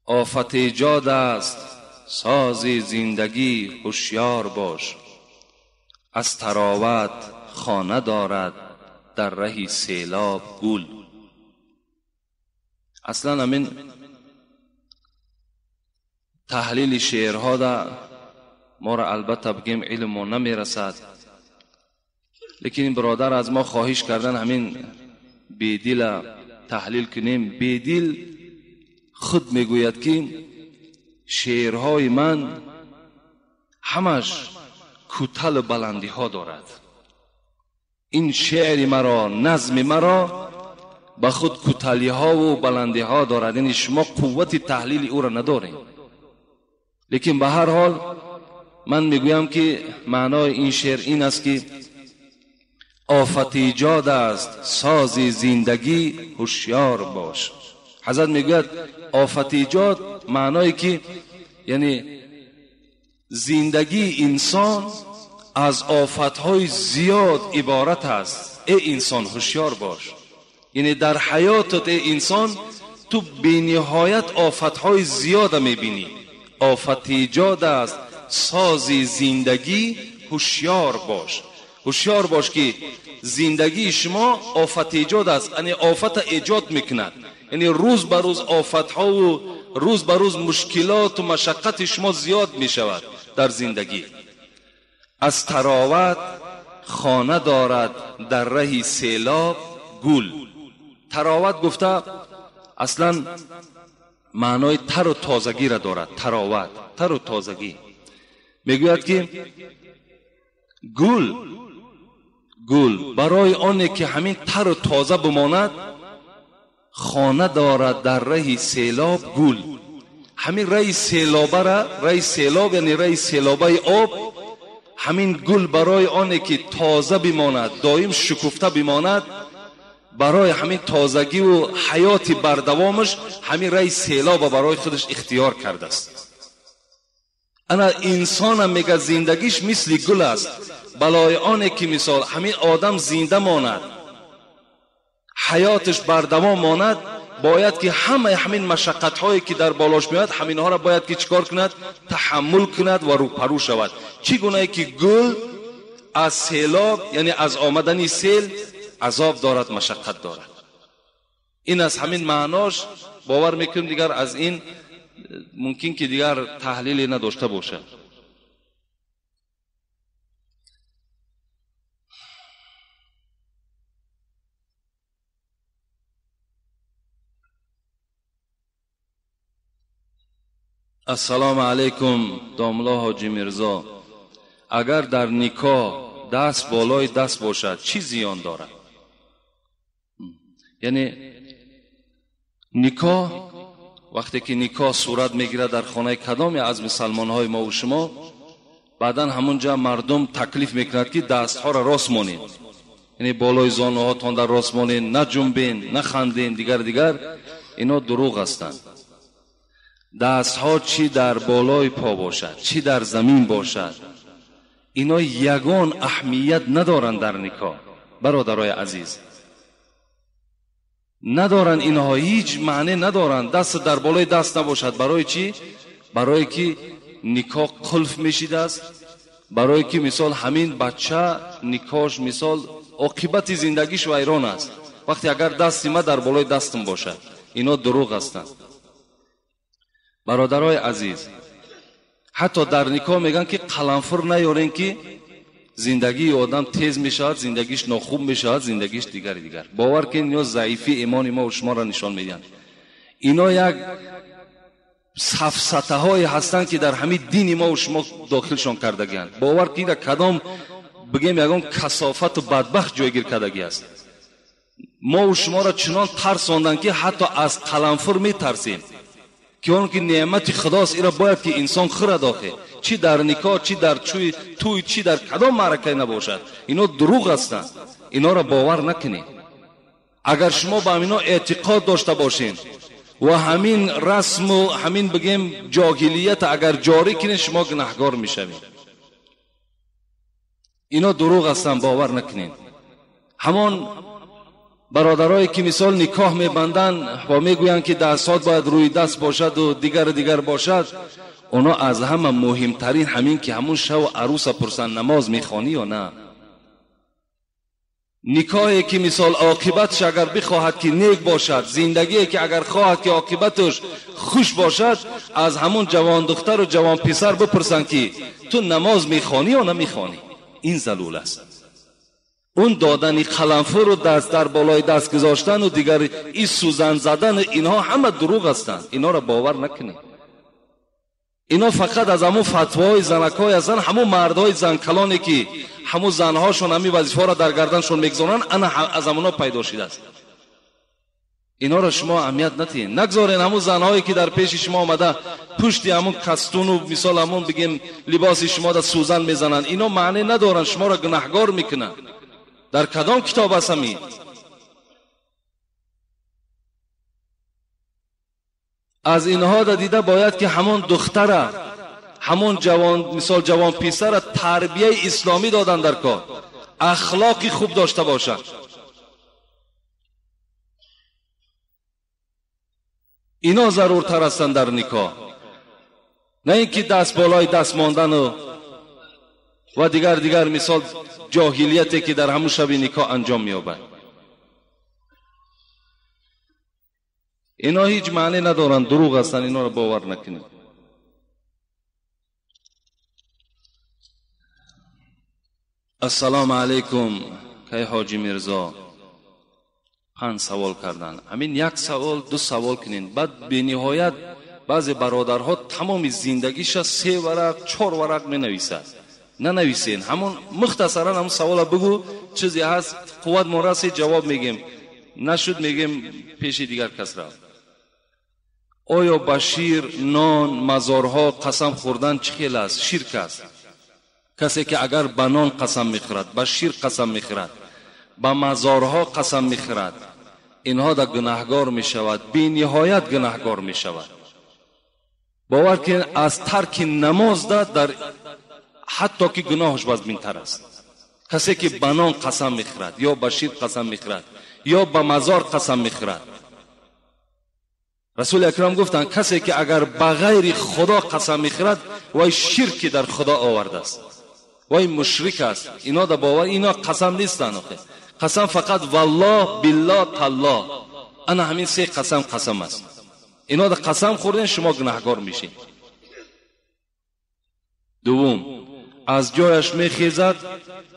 آفت ایجاد است ساز زندگی هوشیار باش، از تراوت خانه دارد در ره سیلاب گل. اصلا همین تحلیل شعرها دا ما را البته بگیم علم ما نمیرسد، لیکن این برادر از ما خواهش کردن همین بیدل تحلیل کنیم. بیدل خود میگوید که شعرهای من همش کوتل و بلندی ها دارد. این شعر مرا، نظم مرا به خود کوتلی ها و بلندی ها دارد، یعنی شما قوت تحلیل او را ندارید. لیکن به هر حال من میگویم که معنای این شعر این است که آفت ایجاد است ساز زندگی هوشیار باش. حضرت میگوید آفت ایجاد معنای که یعنی زندگی انسان از آفتهای زیاد عبارت است. ای انسان هوشیار باش، یعنی در حیاتت ای انسان تو بی‌نهایت آفتهای زیاد میبینی. آفت ایجاد است ساز زندگی هوشیار باش. هوشیار باش که زندگی شما آفت ایجاد است، یعنی آفت ایجاد میکند، یعنی روز به روز آفتها و روز به روز مشکلات و مشقت شما زیاد میشود در زندگی. از تراوت خانه دارد در ره سیلاب گل. تراوت گفته اصلا معنای تر و تازگی را دارد. تراوت، تر و تازگی. میگوید که گل، گل برای آنه که همین تر و تازه بماند خانه دارد در ره سیلاب گل. همین ره سیلابه را، ره سیلاب یعنی ره سیلابه آب، همین گل برای آنه که تازه بماند، دائم شکفته بماند، برای همین تازگی و حیات بردوامش همین ره سیلاب برای خودش اختیار کرده است. انا انسان میگه زندگیش مثل گل است، بلای آنه که مثال همین آدم زنده ماند، حیاتش بردوام ماند، باید که همه همین مشقت هایی که در بالاش میاد همینها را باید که چیکار کند؟ تحمل کند و روپرو شود. چگونه که گل از سیلاب، یعنی از آمدن سیل عذاب دارد، مشقت دارد. این از همین معناش باور میکنم دیگر از این ممکن که دیگر تحلیلی نداشته باشد. السلام علیکم داملا حاجی میرزا، اگر در نکاح دست بالای دست باشد چی زیان دارد؟ یعنی نکاح وقتی که نکاح صورت میگیرد در خانه کدامی از مسلمان های ما و شما، بعدا همونجا مردم تکلیف میکند که دستها را راست مانید، یعنی بالای زانوهاتان در راست مانید، نه جنبین، نه خندین، دیگر دیگر. اینا دروغ هستند. دستها چی در بالای پا باشد چی در زمین باشد، اینا یگان اهمیت ندارند در نکاح. برادرای عزیز، ندارن، اینها هیچ معنی ندارن. دست در بالای دست نباشد. برای چی؟ برای که نکاح قلف میشید است، برای که مثال همین بچه نکاحش مثال عاقبت زندگیش ویران است وقتی اگر دست ما در بالای دستم باشد. اینا دروغ هستند. برادرای عزیز، حتی در نکاح میگن که قلمفر نیارین که زندگی آدم تیز میشود، زندگیش ناخوب میشود، زندگیش دیگر دیگر. باور کنید اینا ضعیفی ایمان ما و شما را نشان میدن. اینا یک سفسطه های هستند که در همین دین ما و شما داخلشان کردگیند. باور کنید کدام بگیم یگان کثافت و بدبخت جایگیر کردگی است. ما و شما را چنان ترساندند که حتی از قلمفر میترسیم که اون که نعمت خداست ایرا باید که انسان خورد آخه، چی در نکاح، چی در چوی توی، چی در کدام معرکه نباشد. اینا دروغ هستند. اینا را باور نکنید. اگر شما به اینا اعتقاد داشته باشین و همین رسم و همین بگیم جاهلیت اگر جاری کنین، شما گناهگار میشوید. اینا دروغ هستند، باور نکنین. همان برادرایی که مثال نکاح میبندن و میگویند که دستات باید روی دست باشد و دیگر دیگر باشد، اونا از همه مهمترین همین که همون شو عروس پرسن نماز میخوانی یا نه. نکاحی که مثال عاقبتش اگر بخواهد که نیک باشد، زندگی که اگر خواهد که عاقبتش خوش باشد، از همون جوان دختر و جوان پسر بپرسن که تو نماز میخوانی یا نمیخوانی. این ضرور است. اون دادن قلمفر و دست در بالای دست گذاشتن و دیگر این سوزن زدن، اینها همه دروغ هستند. اینا را باور نکنید. اینا فقط از همون فتوای زنکای هستن، همون مردای زنکلانی که همون زنهاشون همین وظیفه را در گردنشون میگذارن، انا از همونا پیدا شده است. اینا را شما اهمیت ندین. نگذارین همون زنهایی که در پیش شما آمده پشتی همون کستون و مثال همون بگیم لباس شما در سوزن میزنن، اینا معنی ندارن، شما را گناهگار میکنن. در کدام کتاب است همین؟ از اینها دا دیده باید که همون دختره، همون جوان مثال جوان پسر تربیه اسلامی دادن در کار، اخلاقی خوب داشته باشند. اینا ضرورتر هستند در نکاح، نه اینکه دست بالای دست ماندن و دیگر دیگر مثال جاهلیتی که در همون شب نکاح انجام می‌یابد. اینا هیچ معنی ندارن، دروغ هستن، اینا رو باور نکنید. السلام علیکم کی حاجی میرزا، 5 سوال کردن. همین یک سوال 2 سوال کنین، بعد به نهایت بعضی برادرها تمام زندگیش 3 ورق 4 ورق می نویسد. ننویسین، همون مختصرا همون سوالا بگو، چیزی هست قوت مرسی جواب میگیم، نشد میگیم پیش دیگر کس رفت. آیا با شیر، نان، مزارها قسم خوردن چه خیل است؟ شرک است. کسی که اگر به نان قسم میخورد، به شیر قسم میخورد، به مزارها قسم میخورد، اینها در گناهگار میشود، بی نهایت گناهگار میشود. باور کن از ترک نماز در حتی که گناهش وزمینتر است. کسی که به نان قسم میخورد یا به شیر قسم میخورد یا به مزار قسم میخورد، Расули Акрам гуфтанд, касе ки агар ба ғайри Худо қасам мехӯрад, вай ширки дар Худо овардааст, вай мушрик аст. Ино да бовар, ино қасам нестанд. Қасам фақат валлоҳ, биллоҳ, таллоҳ, ана ҳамин се қасам қасам аст. Ино да қасам хӯрден, шумо гунаҳгор мешед. Дуввум, аз ҷояш мехезад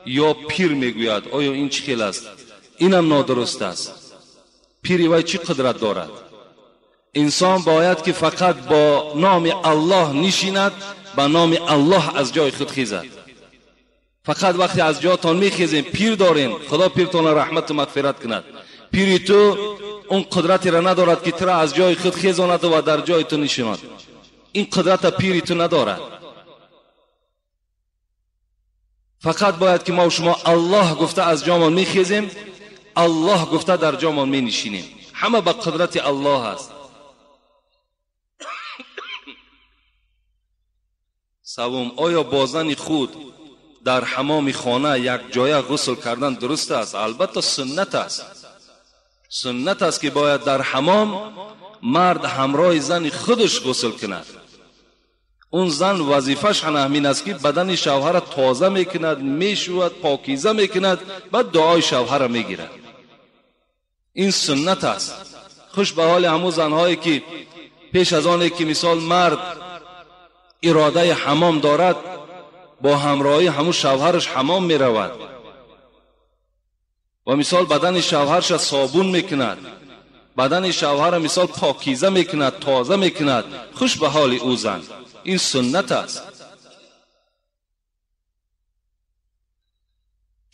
ё пир мегӯяд. Оё ин чӣ хел аст? Инам нодуруст аст. Пири вай чӣ қудрат дорад? Инсон бояд ки фақат бо номи Аллоҳ нишинад, ба номи Аллоҳ аз ҷои худ хезад. Фақат вақте аз ҷоятон мехезем, пир дорем, Худо пиртонро раҳмату мағфират кунад. Пири ту он қудратеро надорад ки туро аз ҷои худ хезонад ва дар ҷои ту нишинад. Ин қудрата пири ту надорад. Фақат бояд ки мо шумо Аллоҳ гуфта аз ҷомон мехезем, Аллоҳ гуфта дар ҷомон менишинем. Ҳама ба қудрати Аллоҳ аст. Севум, оё бо зани худ дар ҳамоми хона як ҷоя ғусл кардан дуруст аст? Албатта суннат аст. Суннат аст ки бояд дар ҳамом мард ҳамроҳи зани худаш ғусл кунад. Он зан вазифааш ҳамин аст ки бадани шавҳара тоза мекунад, мешӯяд, покиза мекунад, баъд дуои шавҳара мегирад. Ин суннат аст. Хуш ба ҳоли ҳамун занҳое ки пеш аз оне ки мисол мард иродаи ҳамом дорад, бо ҳамроҳии ҳамун шавҳараш ҳамом меравад ва мисол бадани шавҳарша собун мекунад, бадани шавҳара мисол покиза мекунад, тоза мекунад. Хуш ба ҳоли ӯ зан. Ин суннат аст.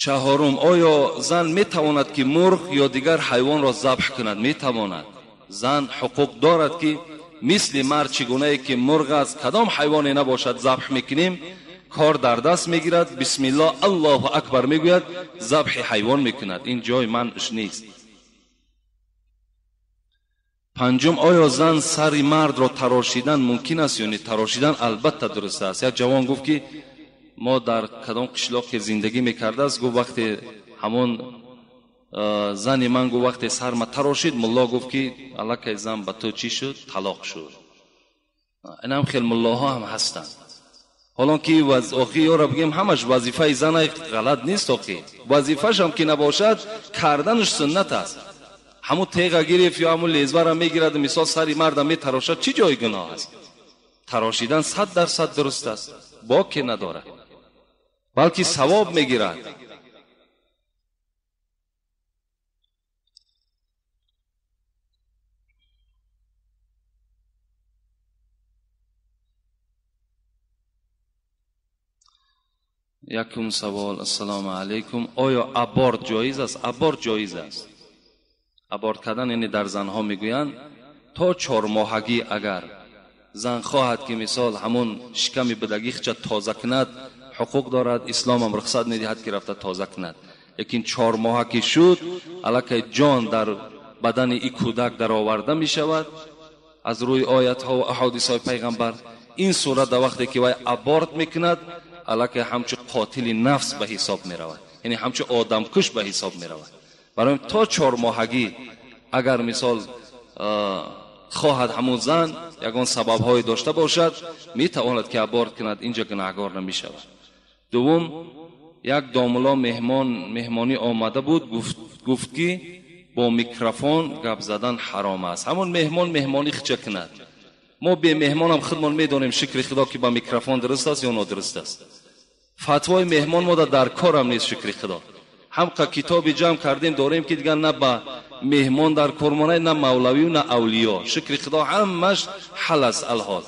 Чаҳорум, оё зан метавонад ки мурғ ё дигар ҳайвонро забҳ кунад? Метавонад. Зан ҳуқуқ дорад ки мисли мард чӣ гунае ки мурғ аст, кадом ҳайвоне набошад забҳ мекунем, кор дар даст мегирад, бисмиллоҳ, Аллоҳу акбар мегӯяд, забҳи ҳайвон мекунад. Ин ҷои манъш нест. Панҷум, оё зан сари мардро тарошидан мумкин аст ё не? Тарошидан албатта дуруст аст. Як ҷавон гуфт ки мо дар кадом қишлоқе зиндагӣ мекардааст, гуфт вақте ҳамон зани ман гуфт вақте сарма тарошид, мулло гуфт ки аллакай зан ба ту чӣ шуд? Талоқ шуд. Инам хел муллоҳо ҳам ҳастанд. Ҳолон ки охи ёро бигем, ҳамаш вазифаи зана ғалат нест. Охи вазифашам ки набошад, карданаш суннат аст. Ҳамун теға гирифт ё ҳамун лезвара мегирад, мисол сари марда метарошад, чӣ ҷои гуноҳ аст? Тарошидан 100% дуруст аст, боке надорад, балки савоб мегирад. Якум савол. Ассалому алайкум. Оё аборт ҷоиз аст? Аборт ҷоиз аст. Аборт кардан яъне дар занҳо мегӯянд то 4 моҳагӣ агар зан хоҳад ки мисол ҳамун шиками будагихча тоза кунад, ҳуқуқ дорад, ислом ҳам рухсат медиҳад ки рафта тоза кунад. Лекин 4 моҳа ки шуд, аллакай ҷон дар бадани и кӯдак дароварда мешавад аз рӯи оятҳо ва аҳодисҳои пайғамбар. Ин сурат дар вақте ки вай аборт мекунад, аллакай ҳамчун қотили нафс ба ҳисоб меравад, яъне ҳамчун одамкуш ба ҳисоб меравад. Барои то 4 моҳагӣ агар мисол хоҳад ҳамун зан ягон сабабҳое дошта бошад, метавонад ки аборт кунад, инҷа гунаҳгор намешавад. Дуввум, як домулло меҳмонӣ омада буд, гуфт ки бо микрофон гап задан ҳаром аст. Ҳамун меҳмон меҳмонӣ хича кунад. Мо бемеҳмонам худмон медонем, шукри Худо, ки ба микрофон дуруст аст ё нодуруст аст. Фатвои меҳмон мода дар корам нест, шукри Худо. Ҳамқа китоби ҷамъ кардем, дорем ки дигар на ба меҳмон дар кор монад, на мавлавию, на авлиё. Шукри Худо ҳамаш ҳал аст алҳол.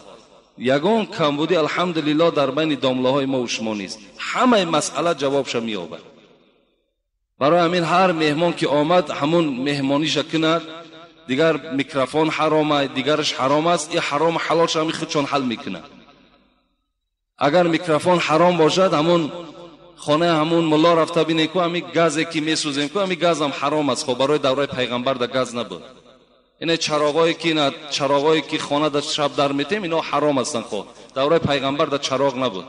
Ягон камбудӣ алҳамдулиллоҳ дар байни домлаҳои мо ва шумо нест. Ҳамаи масъала ҷавобша меёбад. Барои ҳамин ҳар меҳмон ки омад, ҳамун меҳмониша кунад. Дигар микрофон ҳаром аст, дигараш ҳаром аст, ин ҳаром ҳалолша ҳамин худшон ҳал мекунад. Агар микрофон ҳаром бошад, ҳамун хонаи ҳамун мулло рафта бинед ку ҳамин газе ки месӯзем ку ҳамин газам ҳаром аст. Хоб барои давраи пайғамбар да газ набуд. Ина чароғое ки ина чароғое ки хона да шаб дар метем, ино ҳаром ҳастанд. Хоб давраи пайғамбар да чароғ набуд.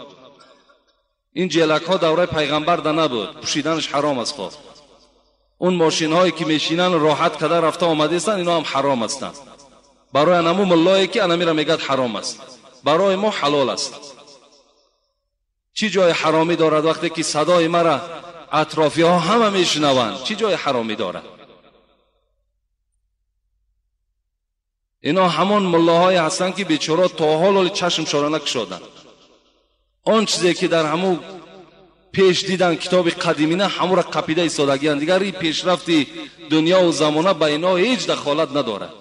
Ин ҷелакҳо давраи пайғамбар да набуд, пӯшиданаш ҳаром аст. Хоб он мошинҳое ки мешинанд роҳат када рафта омадаистанд, ино ҳам ҳаром ҳастанд. Барои анаму муллое ки анамира мегӯяд ҳаром аст, барои мо ҳалол аст. Чӣ ҷои ҳаромӣ дорад вақте ки садои мара атрофиҳо ҳама мешунаванд? Чӣ ҷои ҳаромӣ дорад? Ино ҳамон муллоҳое ҳастанд ки бечора то ҳол чашмшона накушоданд. Он чизе ки дар ҳамун пеш дидан китоби қадимина ҳамура қапида истодагиянд. Дигар ин пешрафти дунёву замона ба ино ҳеҷ дахолат надорад.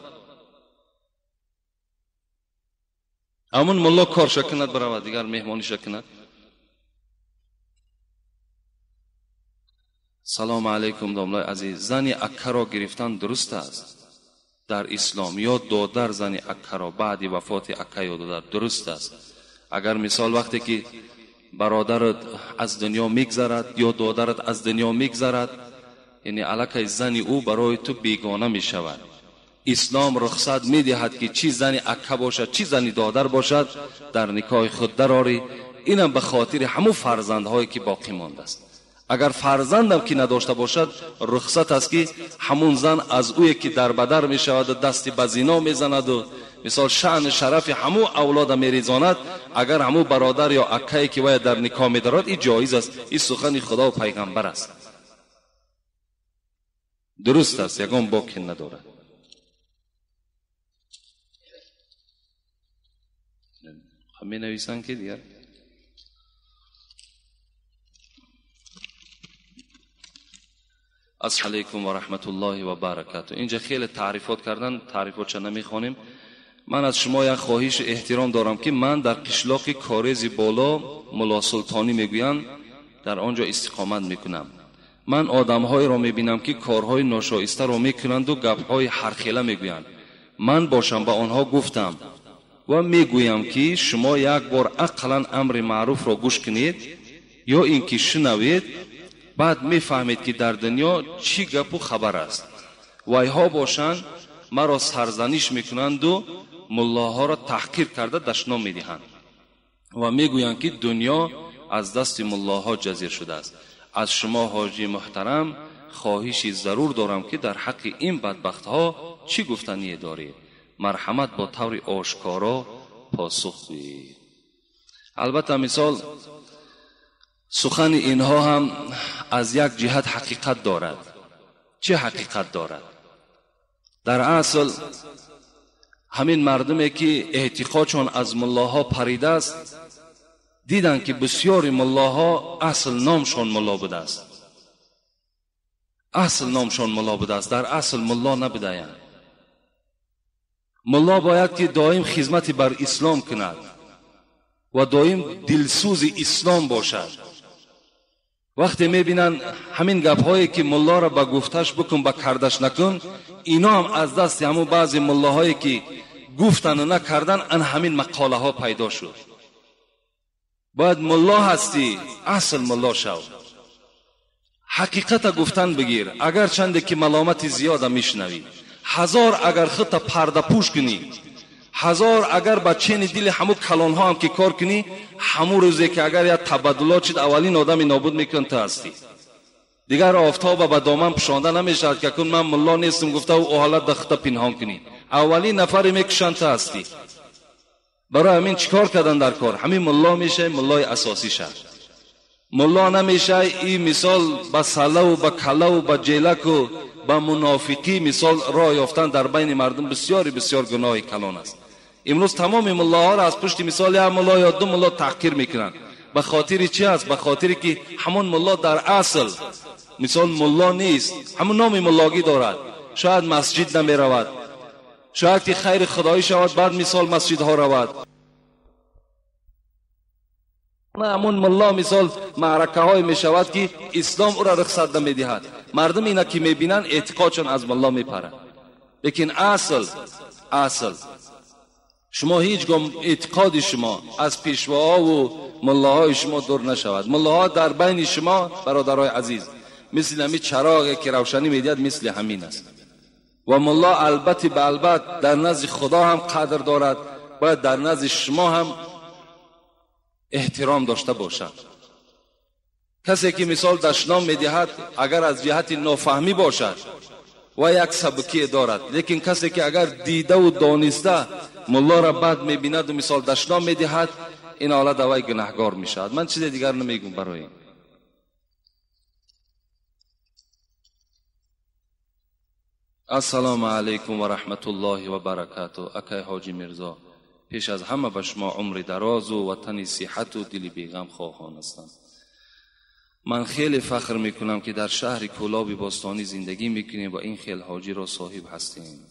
Ҳамун мулло корша кунад баравад, дигар меҳмониша кунад. Салому алайкум домлаи азиз. Зани аккаро гирифтан дуруст аст дар ислом ё додар зани аккаро баъди вафоти акка ё додар дуруст аст? Агар мисол вақте ки бародарат аз дунё мегзарад ё додарат аз дунё мегзарад, яъне аллакай зани ӯ барои ту бегона мешавад. Ислом рухсат медиҳад ки чӣ зани акка бошад, чӣ зани додар бошад, дар никоҳи худ дарорӣ. Инам ба хотири ҳамун фарзандҳое ки боқӣ мондааст. Агар фарзандам ки надошта бошад, рухсат аст ки ҳамун зан аз ӯе ки дар бадар мешаваду дасти ба зино мезанаду мисол шаъну шарафи ҳамун авлода мерезонад, агар ҳамун бародар ё аккае ки вая дар никоҳ медорад, ин ҷоиз аст. Ин сухани худо ва пайғамбар аст. Дуруст аст, ягон боке надорад. Менависанд ки дигар ассалому алайкум ва раҳматуллоҳи ва баракату. Инҷа хеле таърифот кардан, таърифотша намехонем. Ман аз шумо як хоҳишу эҳтиром дорам ки ман дар қишлоқи Корези боло Муллосултонӣ мегӯянд, дар он ҷо истиқомат мекунам. Ман одамҳоеро мебинам ки корҳои ношоистаро мекунанду гапҳои ҳархела мегӯянд. Ман бошам ба онҳо гуфтам ва мегӯям ки шумо як бор ақаллан амри маъруфро гӯш кунед ё ин ки шунавед, баъд мефаҳмед ки дар дунё чӣ гапу хабар аст. Вайҳо бошанд маро сарзаниш мекунанду муллоҳоро таҳқир карда дашном медиҳанд ва мегӯянд ки дунё аз дасти муллоҳо ҷазир шудааст. Аз шумо ҳоҷи муҳтарам хоҳиши зарур дорам ки дар ҳаққи ин бадбахтҳо чӣ гуфтание доред? Марҳамат бо таври ошкоро посух гӯед. Албатта мисол сухани инҳо ҳам аз як ҷиҳат ҳақиқат дорад. Чӣ ҳақиқат дорад? Дар асл ҳамин мардуме ки эътиқодшон аз муллоҳо паридааст, диданд ки бисёри муллоҳо асл номшон мулло будааст. Асл номшон мулло будааст, дар асл мулло набудаянд. Мулло бояд ки доим хизмати бар ислом кунад ва доим дилсӯзи ислом бошад. Вақте мебинанд ҳамин гапҳое ки муллоро ба гуфташ бикун, ба кардаш накун, ино ҳам аз дасти ҳамун баъзе муллоҳое ки гуфтану накардан, ан ҳамин мақолаҳо пайдо шуд. Бояд мулло ҳастӣ, асл мулло шав, ҳақиқата гуфтан бигир, агарчанде ки маломати зиёда мешунавӣ. Ҳазор агар худта пардапӯш кунӣ, ҳазор агар ба чени дили ҳамун калонҳо ҳам ки кор кунӣ, ҳамун рӯзе ки агар як табаддулот шид, аввалин одами нобуд мекунад ту ҳастӣ. Дигар офтоба ба доман пӯшонда намешавад ки акун ман мулло нестам гуфта ӯ ҳолат да худта пинҳон кунӣ. Аввалин нафаре мекушанд ту ҳастӣ. Барои ҳамин чӣ кор кардан дар кор? Ҳамин мулло мешавӣ, муллои асосӣ шав. Мулло намешавӣ, ин мисол ба салаву ба калаву ба ҷелаку ба мунофиқӣ мисол роҳ ёфтан дар байни мардум бисёри бисёр гуноҳи калон аст. Имрӯз тамоми муллоҳоро аз пушти мисол як мулло ё ду мулло таҳқир мекунанд. Ба хотири чӣ аст? Ба хотире ки ҳамон мулло дар асл мисол мулло нест, ҳамон номи муллогӣ дорад. Шояд масҷид намеравад, шояд ки хайри худоӣ шавад, баъд мисол масҷидҳо равад. Ҳамон мулло мисол маъракаҳое мешавад ки ислом ӯро рухсат намедиҳад. Мардум ина ки мебинанд, эътиқодшон аз мулло мепарад. Лекин асл шумо ҳеҷ гоҳ эътиқоди шумо аз пешвоҳову муллоҳои шумо дур нашавад. Муллоҳо дар байни шумо, бародарои азиз, мисли ҳамин чароғе ки равшанӣ медиҳад, мисли ҳамин аст. Ва мулло албатти ба албат дар назди худо ҳам қадр дорад, бояд дар назди шумо ҳам эҳтиром дошта бошад. Касе ки мисол дашном медиҳад, агар аз ҷиҳати нофаҳмӣ бошад, و یک سبکی دارد. لیکن کسی که اگر دیده و دانسته ملا را بد میبیند و مثال دشنام میدهد، این حالت دوای گناهگار میشود. من چیز دیگر نمیگم برای این. السلام علیکم و رحمت الله و برکاته. اکای حاجی میرزا، پیش از همه به شما عمر دراز و وطن صحت و دل بیغم خواهان هستم. من خیلی فخر میکنم که در شهر کولاب باستانی زندگی میکنیم و این خیل حاجی را صاحب هستیم.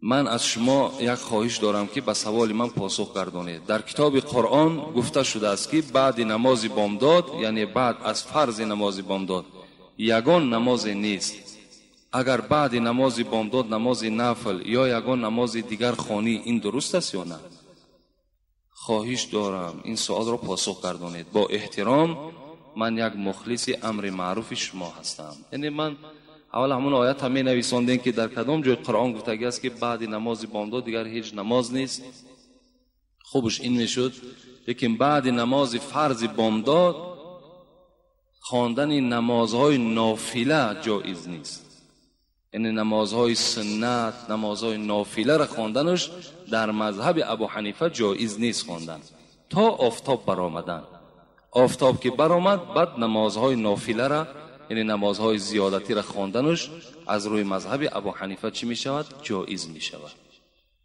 من از شما یک خواهش دارم که به سوال من پاسخ گردانید. در کتاب قرآن گفته شده است که بعد نماز بامداد، یعنی بعد از فرض نماز بامداد، یگان نماز نیست. اگر بعد نماز بامداد نماز نفل یا یگان نماز دیگر خوانی، این درست است یا نه؟ خواهش دارم این سوال را پاسخ گردانید. با احترام، من یک مخلص امر معروف شما هستم. یعنی من اول همون آیت هم می نویساندین که در کدام جای قرآن گفتگی است که بعد نماز بامداد دیگر هیچ نماز نیست. خوبش این میشد، لیکن بعد نماز فرض بامداد خواندن نمازهای نافله جایز نیست. یعنی نمازهای سنت، نمازهای نافله را خواندنش در مذهب ابو حنیفه جایز نیست خواندن تا آفتاب برآمدن. آفتاب که برآمد، بعد نمازهای نافله را، یعنی نمازهای زیادتی را خواندنش از روی مذهب ابو حنیفه چی می شود؟ جایز می شود.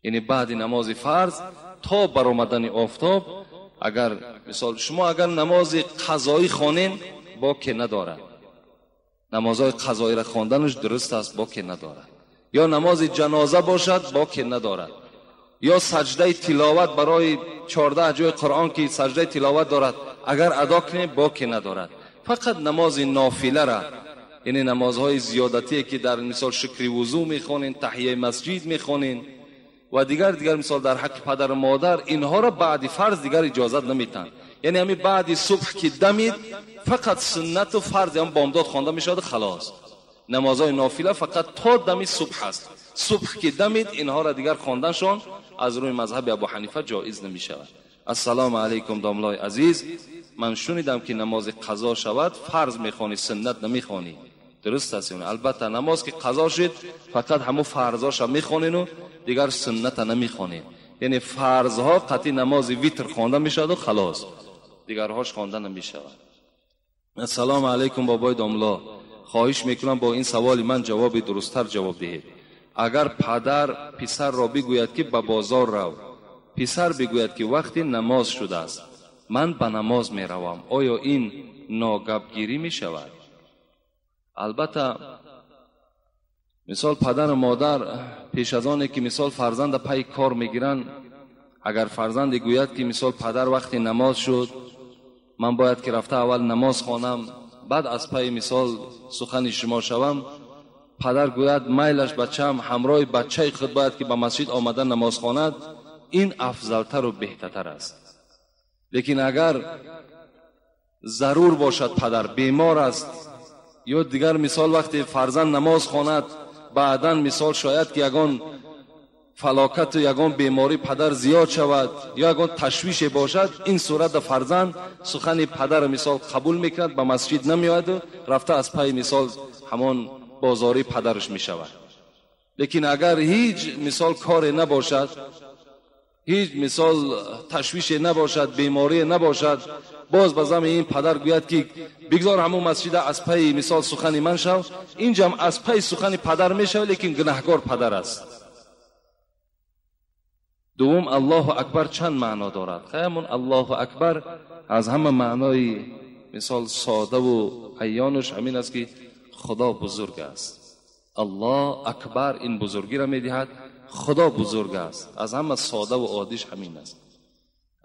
یعنی بعد نماز فرض تا برآمدن آفتاب، اگر مثال شما اگر نماز قضایی خوانین باک ندارد، نمازهای قضایی را خواندنش درست است، باک ندارد. یا نماز جنازه باشد، باک ندارد. یا سجده تلاوت برای 14 جای قرآن که سجده تلاوت دارد، اگر ادا کنیم باک ندارد. فقط نماز نافله را، یعنی نمازهای زیادتی که در مثال شکر وضو میخوانین، تحیه مسجد میخوانین و دیگر مثال در حق پدر و مادر، اینها را بعد فرض دیگر اجازت نمیتن. یعنی همین بعد صبح که دمید فقط سنت و فرض هم بامداد خوانده میشود خلاص. نمازهای نافله فقط تا دمی صبح است. صبح که دمید اینها را دیگر خواندنشان از روی مذهب ابو حنیفه جایز نمیشود. السلام علیکم داملای عزیز، من شنیدم که نماز قضا شود فرض میخوانی، سنت نمیخوانی. درست است؟ البته نماز که قضا شد فقط همو فرضاش میخوانین و دیگر سنت نمیخوانین. یعنی فرضها قطعی نماز ویتر خوانده میشود و خلاص، دیگرهاش خوانده نمیشود. السلام علیکم بابای داملا، خواهش میکنم با این سوال من جواب درستتر جواب دهید. اگر پدر پسر را بگوید که به بازار رو، پسر بگوید که وقتی نماز شده است من به نماز میروم، آیا این ناگپگیری میشود؟ البته مثال پدر و مادر پیش از آنه که مثال فرزند پای کار میگیرن، اگر فرزند گوید که مثال پدر وقتی نماز شد من باید که رفته اول نماز خوانم بعد از پای مثال سخن شما شوم، پدر گوید میلش بچم همراه بچه خود باید که به مسجد آمده نماز خواند، این افضلتر و بهتر است. لیکن اگر ضرور باشد پدر بیمار است یا دیگر مثال وقتی فرزند نماز خواند بعدا مثال شاید که یگان فلاکت و یگان بیماری پدر زیاد شود یا یگان تشویش باشد، این صورت فرزند سخن پدر مثال قبول میکند، به مسجد نمیآید و رفته از پای مثال همان بازاری پدرش میشود. لیکن اگر هیچ مثال کاری نباشد، هیچ مثال تشویش نباشد، بیماری نباشد، باز به زمین این پدر گوید که بگذار همون مسجد از پای مثال سخن من شو، اینجا از پای سخن پدر میشود، لیکن گناهکار پدر است. دوم، الله اکبر چند معنا دارد؟ خیمون الله اکبر از همه معنای مثال ساده و عیانش همین است که خدا بزرگ است. الله اکبر این بزرگی را میدهد، خدا بزرگ است. از همه ساده و عادیش همین است.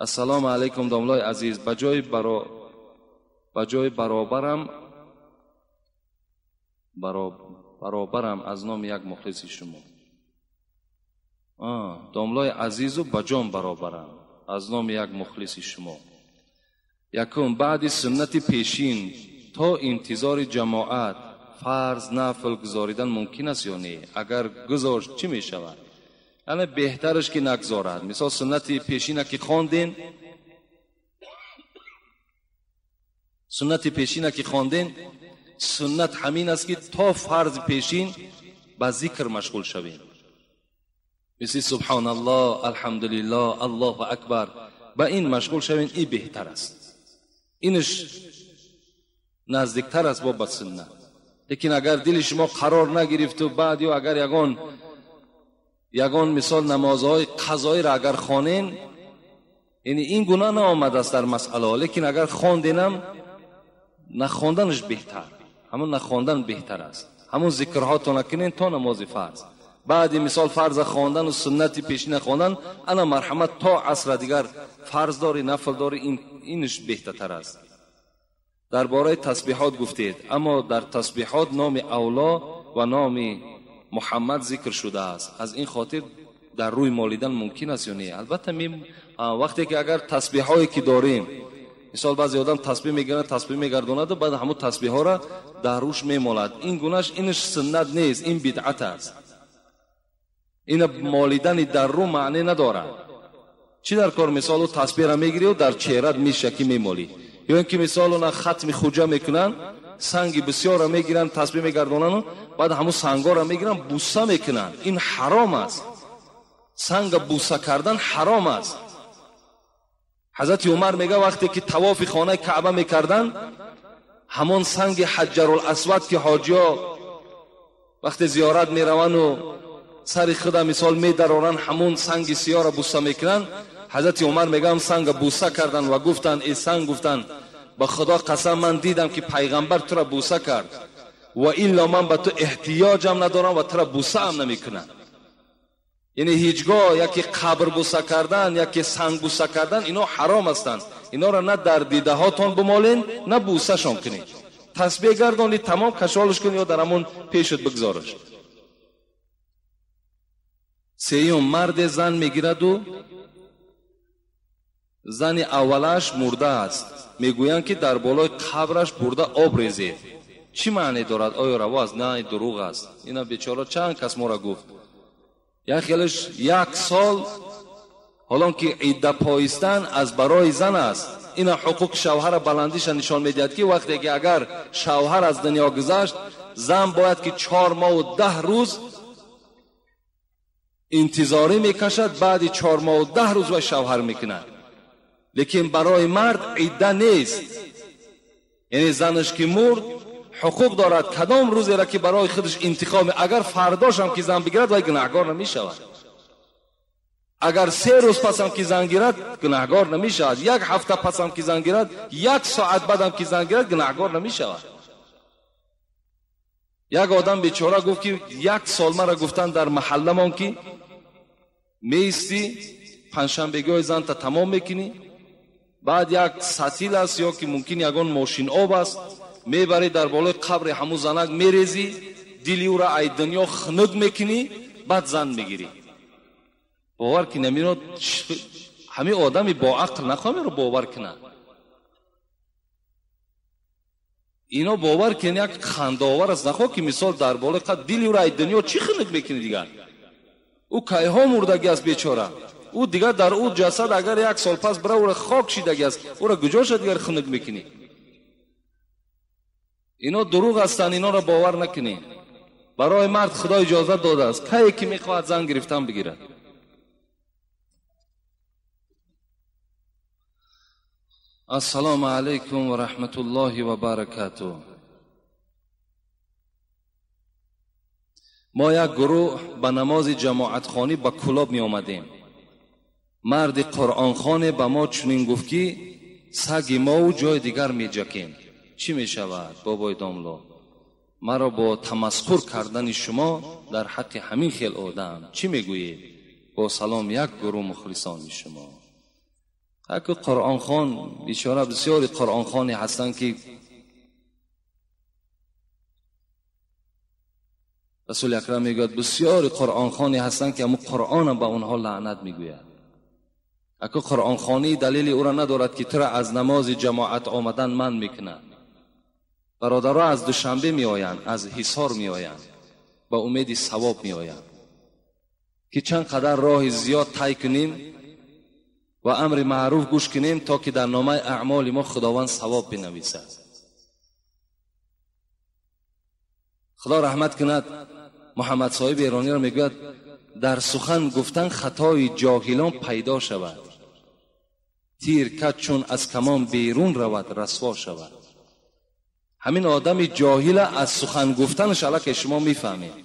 السلام علیکم داملای عزیز، به جای برابرم برابرم از نام یک مخلص شما. داملای عزیز و به جان برابرم از نام یک مخلص شما. یکم، بعد سنت پیشین تا انتظار جماعت فرض نفل گذاریدن ممکن است یا نه؟ اگر گذاشت چی می شود؟ یعنی بهترش که نگذارد. مثال سنت پیشینه که خواندین، سنت پیشینه که خواندین، Суннат ҳамин аст, ки то фарзи пешин ба зикр машғул шавем, мисли субҳоналлоҳ, алҳамдулиллоҳ, аллоҳу акбар, ба ин машғул шавем, ин беҳтар аст, инаш наздиктар аст бо ба суннат. Лекин агар дили шумо қарор нагирифту баъд ё агар ягон мисол намозҳои қазоиро агар хонен, яъне ин гуна наомадааст дар масъалаҳо, лекин агар хонденам нахонданаш беҳтар, ҳамон нахондан беҳтар аст. Ҳамон зикрҳото накунен то намози фарз. Баъди мисол фарза хондану суннати пешина хондан, ана марҳамат то асра дигар фарз дорӣ, нафл дорӣ, инаш беҳтартар аст. Дар бораи тасбиҳот гуфтед, аммо дар тасбиҳот номи авло ва номи Муҳаммад зикр шудааст. Аз ин хотир дар рӯй молидан мумкин аст ё не? Албатта вақте ки агар тасбиҳое ки дорем, мисол баъзе одам тасбиҳ мегирад, тасбиҳ мегардонаду баъд ҳамун тасбиҳҳоро дар рӯш мемолад. Ин гунаш инаш суннат нест, ин бидъат аст. Ина молидани дар рӯ маъне надорад. Чӣ дар кор мисол ӯ тасбиҳро мегирӣ дар чеҳрат мешакӣ мемолӣ, ё ин ки мисол она хатми хуҷа мекунанд, санги бисёрро мегиранд, тасбиҳ мегардонанд, баъд ҳамун сангҳоро мегиранд, буса мекунанд. Ин ҳаром аст. Санга буса кардан ҳаром аст. Ҳазрати Умар мега вақте ки тавофи хонаи Каъба мекарданд, ҳамон санги ҳаҷарул асвад ки ҳоҷиё вақте зиёрат мераванду сари худа мисол медароранд, ҳамон санги сиёҳро буса мекунанд. Ҳазрати Умар мегӯям санга буса карданд ва гуфтанд: эй санг, гуфтанд, ба Худо қасам, ман дидам ки пайғамбар тура буса кард ва илло ман ба ту эҳтиёҷам надорам ва тура бусаам намекунам. Яъне ҳеҷгоҳ яке қабр буса кардан, яке санг буса кардан, ино ҳаром ҳастанд. Инора на дар дидаҳотон бимолен, на бусашон кунед. Тасбеҳ гардонед, тамом кашолш кун ё дар ҳамон пешат бигзораш. Сеюм, марде зан мегираду зани аввалаш мурда аст. Мегӯянд, ки дар болои қабраш бурда об резед. Чӣ маъне дорад? Оё раво аст? На, дурӯғ аст. Ина бечора чанд кас моро гуфт. Як хелаш як сол, ҳолон ки идда поистан аз барои зан аст. Ина ҳуқуқи шавҳара баландиша нишон медиҳад, ки вақте ки агар шавҳар аз дунё гузашт, зан бояд ки 4 моҳу 10 рӯз интизорӣ мекашад, баъди 4 моҳу 10 рӯз вай шавҳар мекунад. Лекин барои мард идда нест. Яъне занаш ки мурд, ҳуқуқ дорад кадом рӯзеро ки барои худаш интихоб, агар фардошам ки зан бигирад, вай гунаҳгор намешавад. Агар 3 рӯз пасам ки зан гирад, гунаҳгор намешавад. Як ҳафта пасам ки зан гирад, як соат баъдам ки зан гирад, гунаҳгор намешавад. Як одам бечора гуфт, ки як сол мара гуфтанд дар маҳалламон, ки меистӣ, панҷшанбегиҳои занта тамом мекунӣ, баъд як сатил аст ё ки мумкин ягон мошин об аст, мебарӣ дар болои қабри ҳамун занак мерезӣ, дили ӯра ай дунё хунук мекунӣ, баъд зан мегирӣ. Бовар кунӣ, амино ҳамин одами боақл нахоҳам бовар кунад. Ино бовар кунӣ як хандаовар аст, нахоҳ ки мисол дар болои қабр дили ӯра ай дунё чӣ хунук мекунӣ дигар? Ӯ кайҳо мурдагӣ аст бечора. Ӯ дигар дар ӯ ҷасад агар як сол пас бира, ӯра хок шидагӣ аст, ӯра куҷоша дигар хунук мекунӣ? Ино дурӯғ ҳастанд, инора бовар накунед. Барои мард Худо иҷозат додааст, кае ки мехоҳад зан гирифтан бигирад. Ассалому алайкум ва раҳматуллоҳи ва баракатуҳ. Мо як гурӯҳ ба намози ҷамоатхонӣ ба Кӯлоб меомадем. Марди қуръонхоне ба мо чунин гуфт, ки саги мову ҷои дигар меҷакем. Чӣ мешавад, бобои домло? Маро бо тамасхур кардани шумо дар ҳаққи ҳамин хел одам чӣ мегӯед? Бо салом, як гурӯҳ мухлисони шумо. Ҳаку қуръонхон бечора, бисёри қуръонхоне ҳастанд, ки Расули акрам мегӯяд, бисёри қуръонхоне ҳастанд, ки ҳамун қуръонам ба онҳо лаънат мегӯяд. Аку қуръонхонӣ далели ӯро надорад, ки тура аз намози ҷамоат омадан манъ мекунад. Бародаро аз Душанбе меоянд, аз Ҳисор меоянд, ба умеди савоб меоянд, ки чанд қадар роҳи зиёд тай кунем ва амри маъруф гӯш кунем, то ки дар номаи аъмоли мо Худованд савоб бинависад. Худо раҳмат кунад Муҳаммад Соҳиб Эрониро, мегӯяд дар сухан гуфтан хатои ҷоҳилон пайдо шавад, тир кад чун аз камон берун равад расво шавад. Ҳамин одами ҷоҳила аз сухан гуфтанаш аллакай шумо мефаҳмед.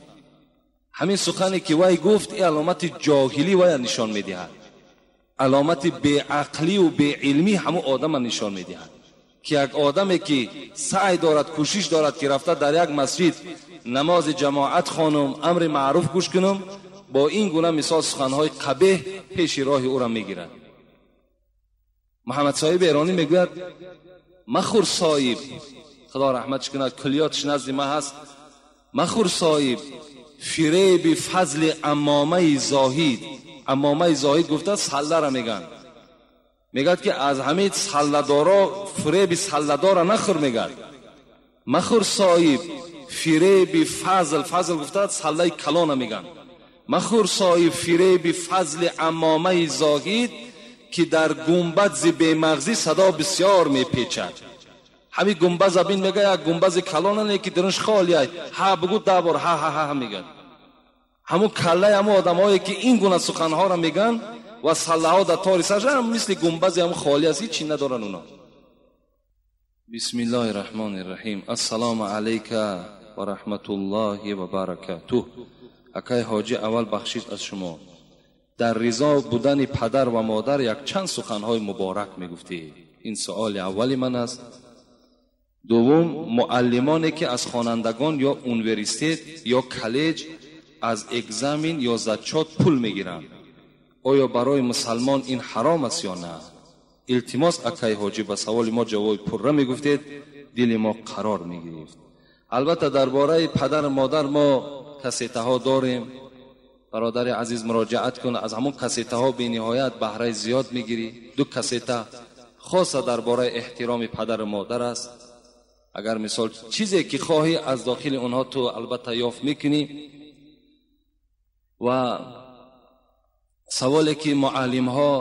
Ҳамин сухане ки вай гуфт, ин аломати ҷоҳилӣ вая нишон медиҳад, аломати беақлию беилмӣ ҳамун одама нишон медиҳад, ки як одаме ки саъй дорад, кӯшиш дорад ки рафта дар як масҷид намози ҷамоат хонум, амри маъруф гӯш кунум, бо ин гуна мисол суханҳои қабеҳ пеши роҳи ӯро мегирад. Муҳаммад Соҳиб Эронӣ мегӯяд махӯр соҳиб, худо раҳматш кунад, куллиётш назди ма ҳаст, махӯр соҳиб фиреби фазли амомаи зоҳид. Амомаи зоҳид гуфта саллара мегӯянд. Мегӯяд ки аз ҳамин салладоро фиреби салладора нахӯр. Мегӯяд махӯр соҳиб фиреби фазл, фазл гуфта саллаи калона мегӯянд. Махӯр соҳиб фиреби фазли амомаи зоҳид, ки дар гумбази бемағзӣ садо бисёр мепечад. Ҳамин гумбаза бин, мегӯяд як гумбази калона не ки дарунш холия, ҳа бугӯ 10 бор ҳа ҳа ҳа мегӯяд. Ҳамун каллаи ҳамун одамҳое ки ин гуна суханҳоро мегӯянд ва саллаҳо дар тори сарш мисли гумбази ҳамун холӣ аст, ҳеҷ чи надоранд уно. Бисмиллоҳи раҳмони раҳим. Ассалому алайка ва раҳматуллоҳи ва баракатуҳ. Акай ҳоҷӣ, аввал бахшиш аз шумо. Дар ризо будани падар ва модар якчанд суханҳои муборак мегуфтӣ. Ин суоли аввали ман аст. Дуввум, муаллимоне ки аз хонандагон ё университет ё коллеҷ аз экзамен ё зачёт пул мегиранд, оё барои мусалмон ин ҳаром аст ё на? Илтимос акай ҳоҷӣ, ба саволи мо ҷавоби пурра мегуфтед, дили мо қарор мегирифт. Албатта дар бораи падару модар мо кассетаҳо дорем. Бародари азиз, муроҷиат кун, аз ҳамон кассетаҳо бениҳоят баҳраи зиёд мегирӣ. 2 кассета хоса дар бораи эҳтироми падару модар аст. Агар мисол чизе ки хоҳӣ аз дохили онҳо ту албатта ёфт мекунӣ. Ва саволе ки муаллимҳо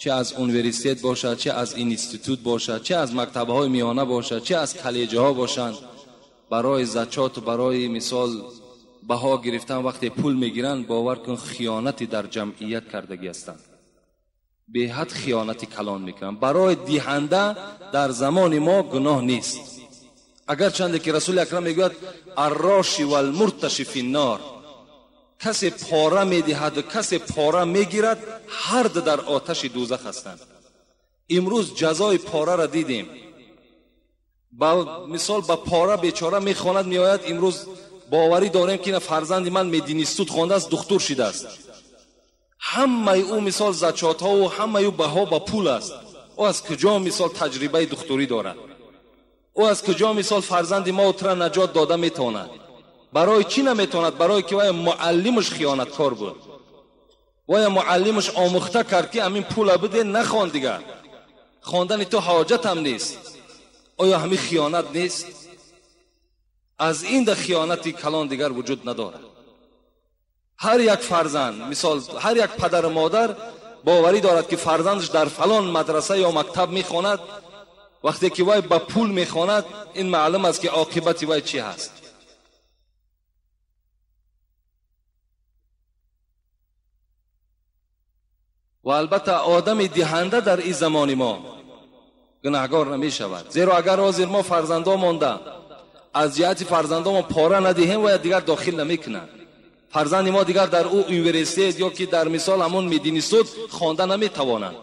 чӣ аз университет бошад, чӣ аз институт бошад, чӣ аз мактабҳои миёна бошад, чӣ аз коллеҷҳо бошанд, барои зачёт, барои мисол баҳо гирифтан вақте пул мегиранд, бовар кун хиёнати дар ҷамъият кардагӣ ҳастанд. Беҳад хиёнати калон мекунанд. Барои диҳанда дар замони мо гуноҳ нест. Агарчанде ки Расули Акрам мегӯяд арроши валмурташи финнор, касе пора медиҳад ва касе пора мегирад, ҳар ду дар оташи дӯзах ҳастанд. Имрӯз ҷазои пораро дидем. Ба мисол ба пора бечора мехонад, меояд. Имрӯз боварӣ дорем ки фарзанди ман мединистут хондааст, духтур шидааст. Ҳамаи ӯ мисол зачётҳову ҳамаи ӯ баҳо ба пул аст. Ӯ аз куҷо мисол таҷрибаи духтурӣ дорад? Ӯ аз куҷо мисол фарзанди мо тура наҷот дода метавонад? Барои чӣ наметавонад? Барое ки вая муаллимаш хиёнаткор буд. Вая муаллимаш омӯхта кард ки ҳамин пула биде, нахон дигар, хондани ту ҳоҷатам нест. Оё ҳамин хиёнат нест? Аз ин да хиёнати калон дигар вуҷуд надорад. Ҳар як фарзанд, мисол ҳар як падару модар боварӣ дорад ки фарзандаш дар фалон мадраса ё мактаб мехонад. Вақте ки вай ба пул мехонад, ин маълум аст ки оқибати вай чӣ ҳаст. Ва албатта одами диҳанда дар ин замони мо гунаҳгор намешавад. Зеро агар ҳозир мо фарзандо монда аз ҷиҳати фарзандомон пора надиҳем, вая дигар дохил намекунанд. Фарзанди мо дигар дар ӯ университет ё ки дар мисол ҳамон мединистут хонда наметавонанд,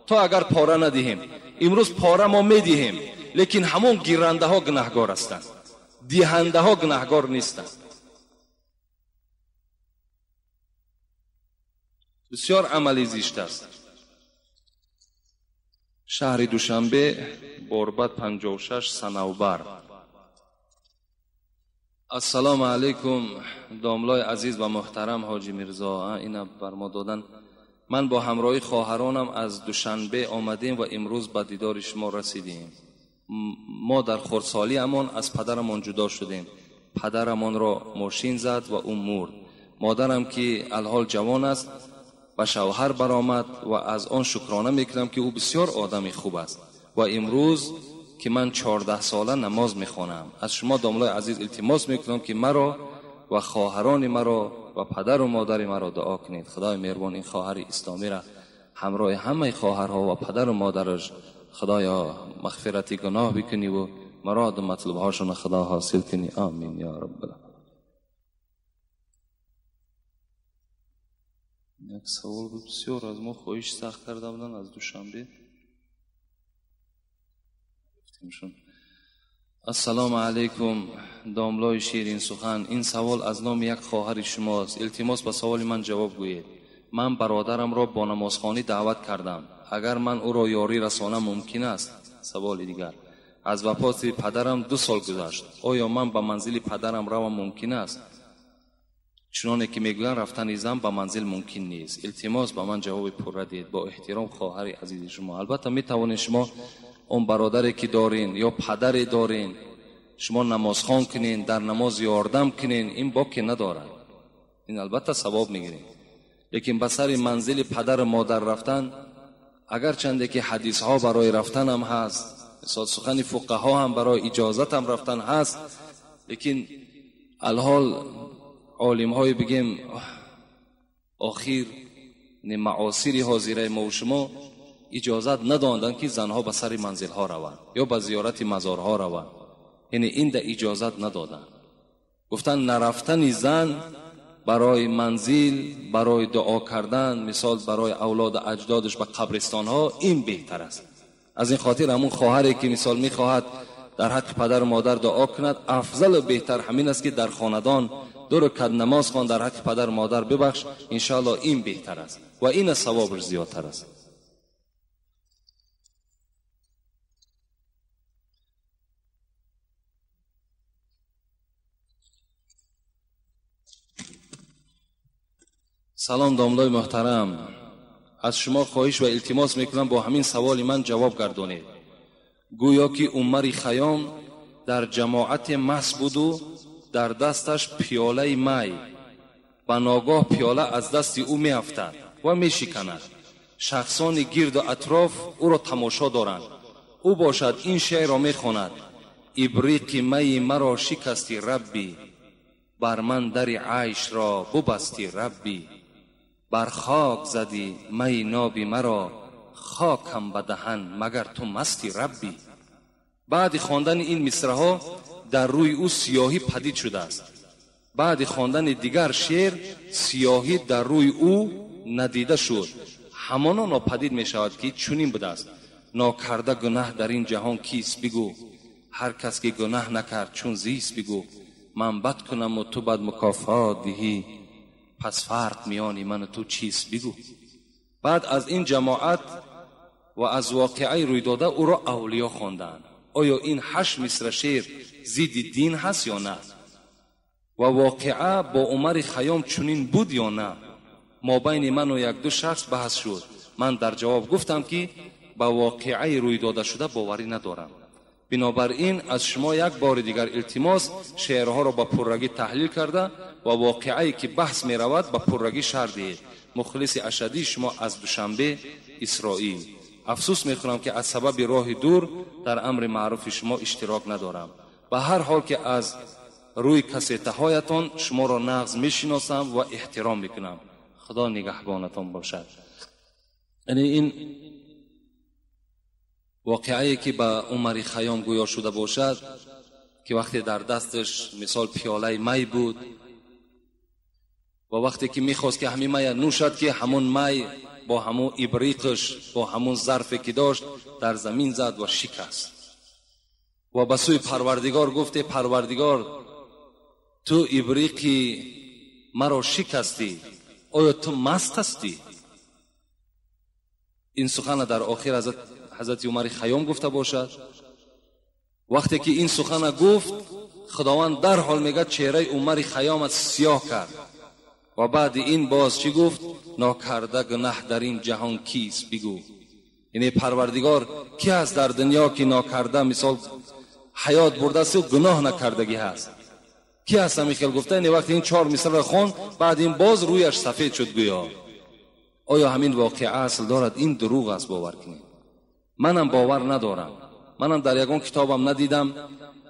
то агар пора надиҳем. Имрӯз пора мо медиҳем, лекин ҳамон гирандаҳо гунаҳгор ҳастанд, диҳандаҳо гунаҳгор нестанд. Бисёр амали зишт аст. Шаҳри Душанбе, Борбад 56, Санавбар. Ассалому алайкум, домлои азиз ва муҳтарам ҳоҷи Мирзо. Ина бар мо додан. Ман бо ҳамроҳи хоҳаронам аз Душанбе омадем ва имрӯз ба дидори шумо расидем. Мо дар хурдсолиамон аз падарамон ҷудо шудем. Падарамонро мошин зад ва ӯ мурд. Модарам ки алҳол ҷавон аст ба шавҳар баромад ва аз он шукрона мекунам ки ӯ бисёр одами хуб аст ва имрӯз که من 14 ساله نماز میخوانم. از شما داملای عزیز التماس میکنم که مرا و خواهران مرا و پدر و مادر مرا دعا کنید. خدای مهربان این خواهر اسلامی را همراه همه خواهرها و پدر و مادرش خدایا مغفرت گناه بکنی و مراد و مطلب هاشون خدا حاصل کنی. آمین یا رب العالمین. یک سوال بود بسیار از ما خواهش سخت کرده بودن از دوشنبه. السلام علیکم داملای شیرین سخن، این سوال از نام یک خواهر شماست. التماس به سوال من جواب گویید. من برادرم را با نمازخوانی دعوت کردم، اگر من او را یاری رسانم ممکن است؟ سوال دیگر، از وفات پدرم 2 سال گذشت، آیا من به منزل پدرم روم ممکن است؟ چنانه که میگویند رفتن زن به منزل ممکن نیست. التماس به من جواب پرده دهید. با احترام خواهر عزیز شما. البته میتوانید شما اون برادری که دارین یا پدری دارین شما نمازخوان کنین، در نماز یاردم کنین، این باکی نداره، این البته ثواب میگیرین. لیکن به سر منزل پدر و مادر رفتن، اگر چنده که حدیث ها برای رفتن هم هست، سخن فقها هم برای اجازت هم رفتن هست، لیکن الحال عالم های بگیم آخر معاصر حاضره ما و شما اجازت ندادند که زنها به سر منزل ها روند یا به زیارت مزارها روند، یعنی این ده اجازت ندادند. گفتن نرفتن زن برای منزل، برای دعا کردن، مثال برای اولاد اجدادش به قبرستان ها، این بهتر است. از این خاطر همون خواهری که مثال میخواهد در حق پدر و مادر دعا کند، افضل و بهتر همین است که در خاندان 2 رکعت نماز خوان، در حق پدر و مادر ببخش، انشاءالله این بهتر است و این ثوابش زیادتر است. سلام داملای محترم، از شما خواهش و التماس میکنم با همین سوال من جواب گردانید. گویا که عمر خیام در جماعت مست بود و در دستش پیاله می، به ناگاه پیاله از دست او میافتد و میشکند. شخصان گرد و اطراف او را تماشا دارند. او باشد این شعر را میخواند: ابریق می مرا شکستی ربی، بر من در عیش را ببستی ربی، بر خاک زدی می نابی مرا، خاکم به دهن مگر تو مستی ربی. بعد خواندن این مصرع ها در روی او سیاهی پدید شده است. بعد خواندن دیگر شعر سیاهی در روی او ندیده شد. همانا ناپدید می شود که چنین بوده است: ناکرده گناه در این جهان کیست بگو، هر کس که گناه نکرد چون زیست بگو. من بد کنم و تو بد مکافات دهی، پس فرق میان من و تو چیست بگو. بعد از این جماعت و از واقعه روی داده او را اولیا خواندند. آیا این 8 مصرع شعر ضد دین هست یا نه؟ و واقعه با عمر خیام چنین بود یا نه؟ ما بین من و 1-2 شخص بحث شد. من در جواب گفتم که با واقعه روی داده شده باوری ندارم. بنابراین از شما یک بار دیگر التماس شعرها را با پررگی تحلیل کرده و واقعه‌ای که بحث می رود با پررگی شرح دهید. مخلص اشدی شما از دوشنبه، اسرائیل. افسوس میخورم که از سبب راه دور در امر معروف شما اشتراک ندارم. به هر حال که از روی کسیتهایتان شما را نغز میشناسم و احترام میکنم. خدا نگهبانتان باشد. یعنی این واقعه که به عمر خیام گویا شده باشد که وقتی در دستش مثال پیاله می بود و وقتی که میخواست که همین می نوشد، که همون می با همون ابریقش، با همون ظرفی که داشت در زمین زد و شکست و به سوی پروردگار گفت: پروردگار، تو ابریقی مرا شکستی، آیا تو مست هستی؟ این سخن در آخر حضرت عمر خیام گفته باشد. وقتی که این سخن گفت، خداوند در حال میگه چهره عمر خیام سیاه کرد و بعد این باز چی گفت؟ ناکرده گناه در این جهان کیست بگو. یعنی پروردگار کی هست در دنیا که ناکرده مثال حیات برده است و گناه نکردگی هست؟ کی هست همین خیلی گفته؟ یعنی وقتی این 4 مصرع خوند، بعد این باز رویش سفید شد گویا. آیا همین واقعه اصل دارد؟ این دروغ است، باور کنید. منم باور ندارم. Манам дар ягон китобам надидам,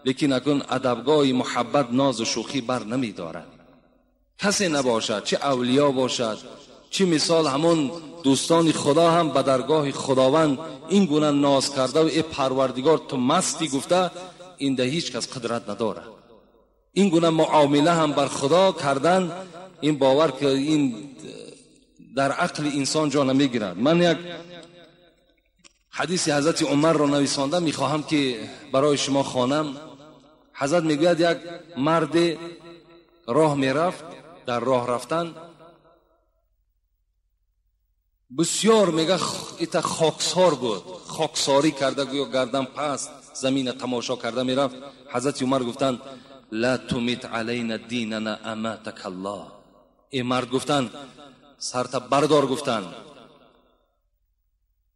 лекин акун адабгоҳи муҳаббат нозу шӯхӣ бар намедорад. Касе набошад, чӣ авлиё бошад, чӣ мисол ҳамон дӯстони Худо ҳам ба даргоҳи Худованд ин гуна ноз карда ва э Парвардигор ту масти гуфта, ин да ҳеҷ кас қудрат надорад. Ин гуна муомила ҳам бар Худо кардан, ин бовар ки ин дар ақли инсон ҷо намегирад. Ман як ҳадиси ҳазрати Умарро нависонда мехоҳам ки барои шумо хонам. Ҳазрат мегӯяд як марде роҳ мерафт, дар роҳ рафтан бисёр мега ита хоксор буд, хоксорӣ карда, гӯё гардан паст замина тамошо карда мерафт. Ҳазрати Умар гуфтанд: ла тумит алайна динана аматака Аллоҳ. Э мард гуфтанд, сарта бардор гуфтанд,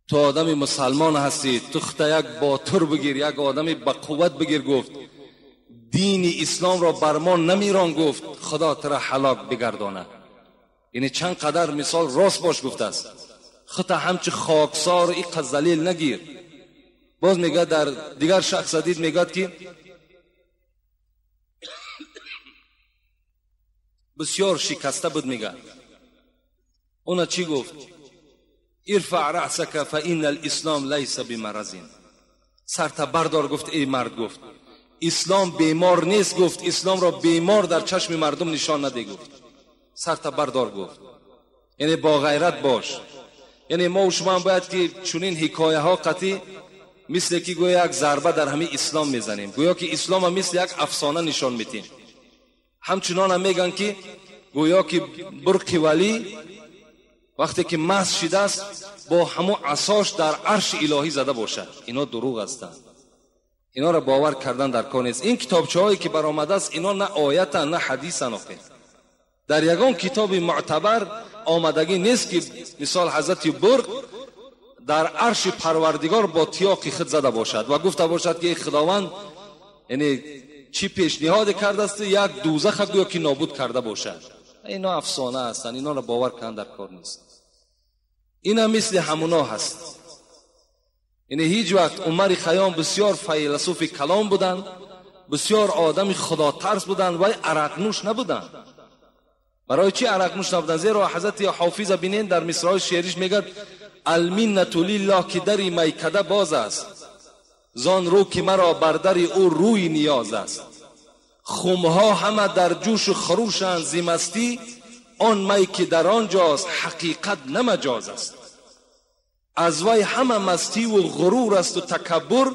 ту одами мусалмон ҳастӣ, ту худта як ботур бигир, як одами ба қувват бигир. Гуфт дини исломро бар мо намирон, гуфт Худо тура ҳалок бигардонад. Яъне чанд қадар мисол рост бош гуфтааст, худта ҳамчи хоксор иқа залил нагир. Боз мегӯяд дар дигар шахс дид, мегӯяд ки бисёр шикаста буд. Мегӯяд уна чӣ гуфт? Ирфаъ раъсака фа инна алислом лайса бимаразин. Сарта бардор гуфт, эй мард, гуфт ислом бемор нест, гуфт исломро бемор дар чашми мардум нишон наде, гуфт сарта бардор, гуфт яъне бо ғайрат бош. Яъне мо шумо ҳам бояд ки чунин ҳикояҳо қатъӣ мисле ки гӯё як зарба дар ҳамин ислом мезанем, гӯё ки исломро мисли як афсона нишон медиҳем. Ҳамчунонам мегӯянд ки гӯё ки бурқи валӣ вақте ки маст шидааст бо ҳамон асош дар арши илоҳӣ зада бошад. Ино дурӯғ ҳастанд, инора бовар кардан дар кор нест. Ин китобчаҳое ки баромадааст, ино на оятан, на ҳадисан. Охир дар ягон китоби муътабар омадагӣ нест ки мисол ҳазрати бурқ дар арши Парвардигор бо тиёқи худ зада бошад ва гуфта бошад ки Худованд яъне чӣ пешниҳоде кардааст, як дӯзаха гӯё ки нобуд карда бошад. Ино афсона ҳастанд, инора бовар кардан дар кор нест. Ина мисли ҳамуно ҳаст. Яъне ҳеҷ вақт Умари Хайём бисёр файласуфи калом буданд, бисёр одами худотарс буданд, вай арақнӯш набуданд. Барои чӣ арақнӯш набуданд? Зеро ҳазрати Ҳофиза бинен дар мисраҳои шеъриш мегӯяд: алминнату лиллоҳ ки дари майкада боз аст, зон рӯ ки маро бар дари ӯ рӯи ниёз аст. Хумҳо ҳама дар ҷӯшу хурӯшанд зи мастӣ, он май ки дар он ҷост ҳақиқат намаҷоз аст. Аз вай ҳама мастиву ғурур асту такаббур,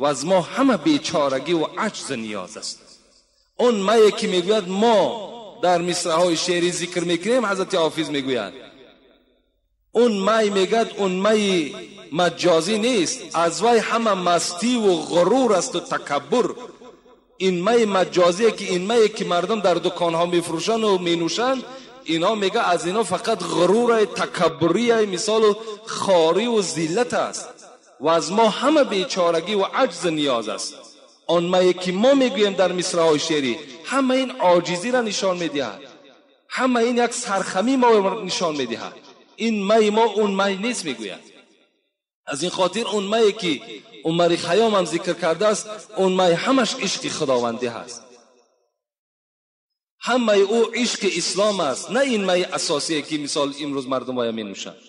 ва аз мо ҳама бечорагиву аҷзу ниёз аст. Он мае ки мегӯяд мо дар мисраҳои шеърӣ зикр мекунем, ҳазрати Ҳофиз мегӯяд он май, мегӯяд он майи маҷозӣ нест, аз вай ҳама мастиву ғурур асту такаббур. Ин майи маҷозие ки ин мае ки мардум дар дуконҳо мефурӯшанд ва менӯшанд, ино мега аз ино фақат ғуруре, такаббурие, мисолу хориву зиллат аст ва аз мо ҳама бечорагӣ ва аҷзу ниёз аст. Он мае ки мо мегӯем дар мисраҳои шеърӣ ҳама ин оҷизиро нишон медиҳад, ҳама ин як сархамӣ мо нишон медиҳад. Ин майи мо он май нест, мегӯяд. Аз ин хотир он мае ки Умари Хайём ҳам зикр кардааст, он май ҳамаш ишқи худовандӣ ҳаст, ҳамаи ӯ ишқи ислом аст, на ин майи асосие ки мисол имрӯз мардум оя менӯшанд.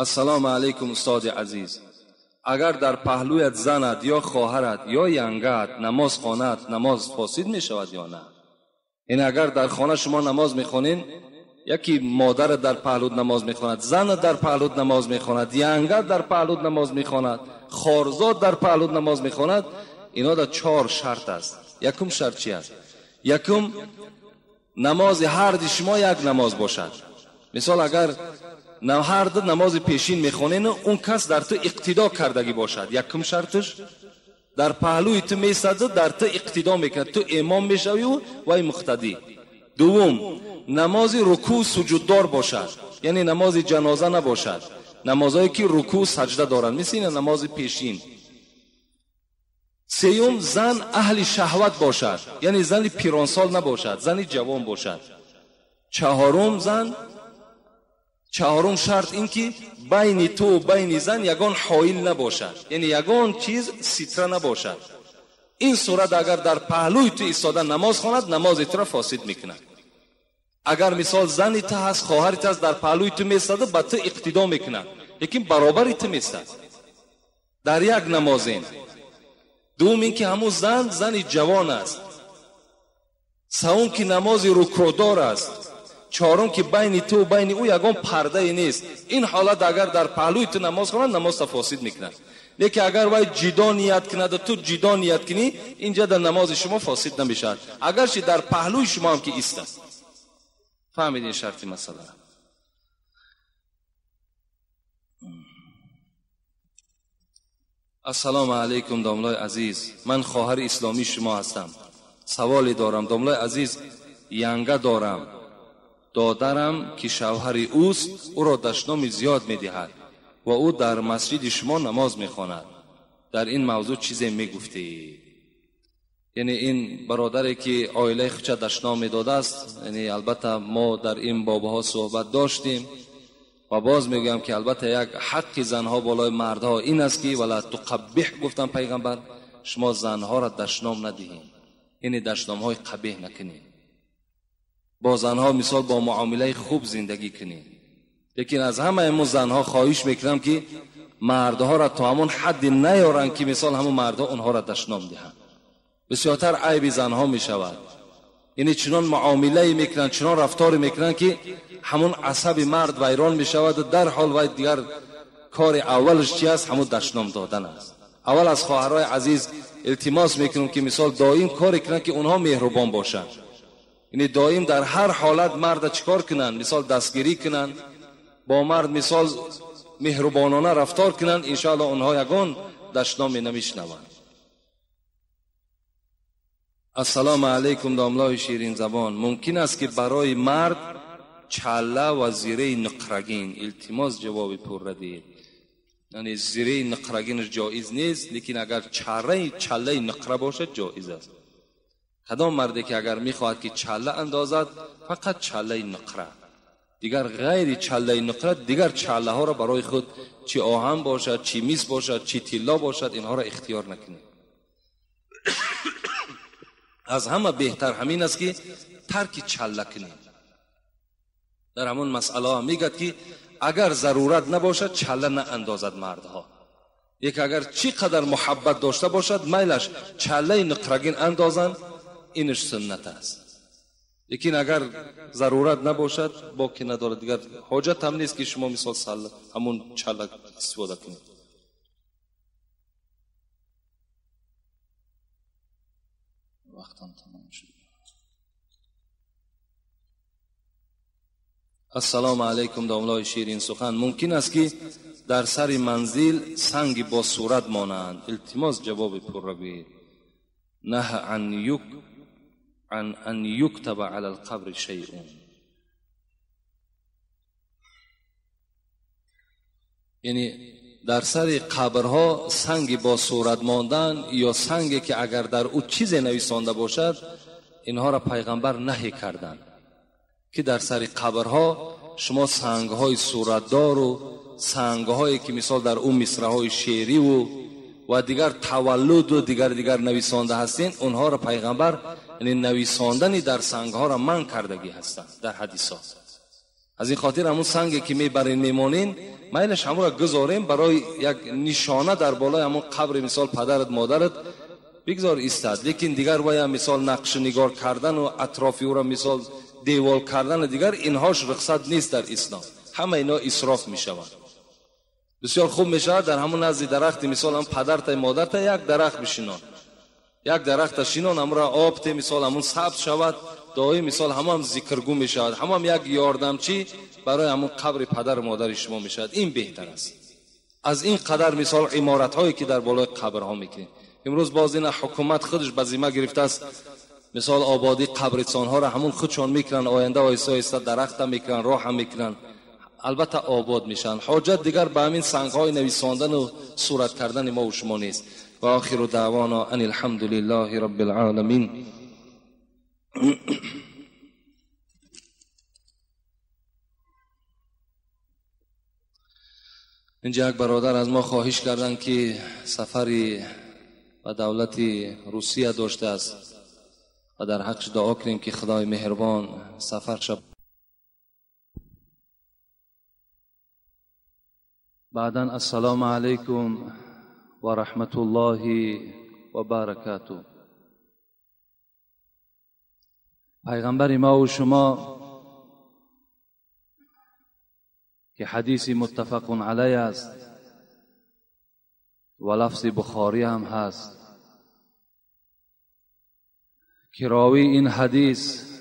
Ассалому алайкум устоди азиз. Агар дар паҳлӯят занад ё хоҳарат ё янгаат намоз хонад, намоз фосид мешавад ё на? Яъне агар дар хона шумо намоз мехонед, яки модарат дар паҳлӯт намоз мехонад, занат дар паҳлӯт намоз мехонад, янгаат дар паҳлӯт намоз мехонад, хорзод дар паҳлӯт намоз мехонад, ино дар чор шарт аст. Якум шарт чи аст? Якум, намози ҳарди шумо як намоз бошад. Мисол агар ҳар ду намози пешин мехонен, он кас дар ту иқтидо кардагӣ бошад. Якум шарташ дар паҳлӯи ту месаду дар ту иқтидо мекунад, ту имом мешавию вай муқтадӣ. Дуввум, намози рукӯъ суҷуддор бошад, яъне намози ҷаноза набошад, намозҳое ки рукӯъ саҷда доранд, мисли ин намози пешин. Сеюм, зан аҳли шаҳват бошад, яъне зани пиронсол набошад, зани ҷавон бошад. Чаҳорум, зан Чаҳорум шарт ин ки байни ту ва байни зан ягон ҳоил набошад, яъне ягон чиз ситра набошад. Ин сурат агар дар паҳлӯи ту истода намоз хонад, намози туро фосид мекунад. Агар мисол зани ту ҳаст, хоҳари ту ҳаст, дар паҳлӯи ту местаду ба ту иқтидо мекунад, лекин баробари ту местад дар як намозин. Дуввум ин ки ҳамун зан зани ҷавон аст. Севум ки намози рукӯъдор аст. Чаҳорум ки байни ту ва байни ӯ ягон пардае нест. Ин ҳолат агар дар паҳлӯи ту намоз хонад, намозро фосид мекунад. Лекин агар вай ҷидо ният кунад ва ту ҷидо ният кунӣ, инҷа дар намози шумо фосид намешавад, агарчи дар паҳлӯи шумо ҳам ки истад. Фаҳмидин шарти масъала? Ассалому алайкум домлои азиз, ман хоҳари исломии шумо ҳастам. Саволе дорам домлои азиз. Янга дорам, додарам ки шавҳари ӯст, ӯро дашноми зиёд медиҳад ва ӯ дар масҷиди шумо намоз мехонад. Дар ин мавзӯъ чизе мегуфтед? Яъне ин бародаре ки оилаи худша дашном медодааст, яъне албатта мо дар ин бобаҳо суҳбат доштем ва боз мегӯям ки албатта як ҳаққи занҳо болои мардҳо ин аст ки вала туқаббиҳ гуфтан пайғамбар, шумо занҳоро дашном надиҳед, яъне дашномҳои қабеҳ накунед, бо занҳо мисол бо муомилаи хуб зиндагӣ кунед. Лекин аз ҳамаи мо занҳо хоҳиш мекунам ки мардҳоро то ҳамон ҳадди наёранд ки мисол ҳамон мардҳо онҳоро дашном диҳанд. Бисёртар айби занҳо мешавад, яъне чунон муомилае мекунанд, чунон рафторе мекунанд ки ҳамон асаби мард вайрон мешавад ва дар ҳол вай дигар кори аввалаш чи аст? Ҳамон дашном додан аст. Аввал аз хоҳарҳои азиз илтимос мекунам ки мисол доим коре кунанд ки онҳо меҳрубон бошанд, яъне доим дар ҳар ҳолат марда чикор кунанд? Мисол дастгирӣ кунанд, бо мард мисол меҳрубонона рафтор кунанд, иншоаллоҳ онҳо ягон дашноме намешнаванд. Ассалому алайкум домлои ширинзабон, мумкин аст ки барои мард чалла ва зираи нуқрагин? Илтимос ҷавоби пурра диҳед. Яъне зираи нуқрагинаш ҷоиз нест, лекин агар чаллаи нуқра бошад ҷоиз аст. Кадом марде ки агар мехоҳад ки чалла андозад, фақат чаллаи нуқра, дигар ғайри чаллаи нуқра дигар чаллаҳоро барои худ чи оҳан бошад, чи мис бошад, чи тилло бошад, инҳоро ихтиёр накунед. Аз ҳама беҳтар ҳамин аст ки тарки чалла кунед. Дар ҳамон масъалаҳо мегӯяд ки агар зарурат набошад чалла наандозад мардҳо. Як агар чӣ қадар муҳаббат дошта бошад, майлаш чаллаи нуқрагин андозанд, инаш суннат аст. Лекин агар зарурат набошад, боки надорад, дигар ҳоҷат ҳам нест ки шумо мисол ҳамон чалла истифода кунед. Вақтам тамом шуд. Ассалому алайкум домлои ширин сухан, мумкин аст ки дар сари манзил санги бо сурат монанд? Илтимос ҷавоби пурра гӯед. Наҳ ан ан юктаба ала алқабри шайъун. Яъне дар сари қабрҳо санги бо сурат мондан ё санге ки агар дар ӯ чизе нависонда бошад, инҳоро пайғамбар наҳӣ карданд ки дар сари қабрҳо шумо сангҳои суратдору сангҳое ки мисол дар ӯ мисраҳои шеъриву ва дигар таваллуду дигар нависонда ҳастин, онҳоро пайғамбар яъне нависондани дар сангҳоро манъ кардагӣ ҳастанд дар ҳадисҳо. Аз ин хотир ҳамун санге ки мебарин мемонин, майлаш ҳамонро гузорем барои як нишона дар болои ҳамон қабри мисол падарат модарат бигзор истад. Лекин дигар вая мисол нақшнигор кардану атрофи ӯро мисол девол кардану дигар инҳош рухсат нест дар ислом. Ҳама ино исроф мешаванд. Бисёр хуб мешавад дар ҳамон назди дарахти мисол ҳам падарта модарта як дарахт бишинон, як дарахта шинон, ҳамонро об те мисол ҳамон сабз шавад, доим мисол ҳамон зикргӯ мешавад, ҳамон як ёрдамчӣ барои ҳамон қабри падару модари шумо мешавад. Ин беҳтар аст аз ин қадар мисол иморатҳое ки дар болои қабрҳо мекунед. Имрӯз боз ина ҳукумат худаш ба зимма гирифтааст мисол ободии қабристонҳоро ҳамон худшон мекунанд, оянда оҳиста оҳиста дарахта мекунанд, роҳа мекунанд, албатта обод мешаванд. Ҳоҷат дигар ба ҳамин сангҳои нависондану сурат кардани мо ва шумо нест. Ва охиру даъвона ан алҳамдулиллаҳи роббил оламин. اینجا یک برادر از ما خواهش کردند که سفری به دولت روسیه داشته است و در حقش دعا کنیم که خدای مهربان سفر شد. بعدا السلام علیکم و رحمت الله و برکاته. پیغمبر ما و شما که حدیث متفق علیه است و لفظ بخاری هم هست که راوی این حدیث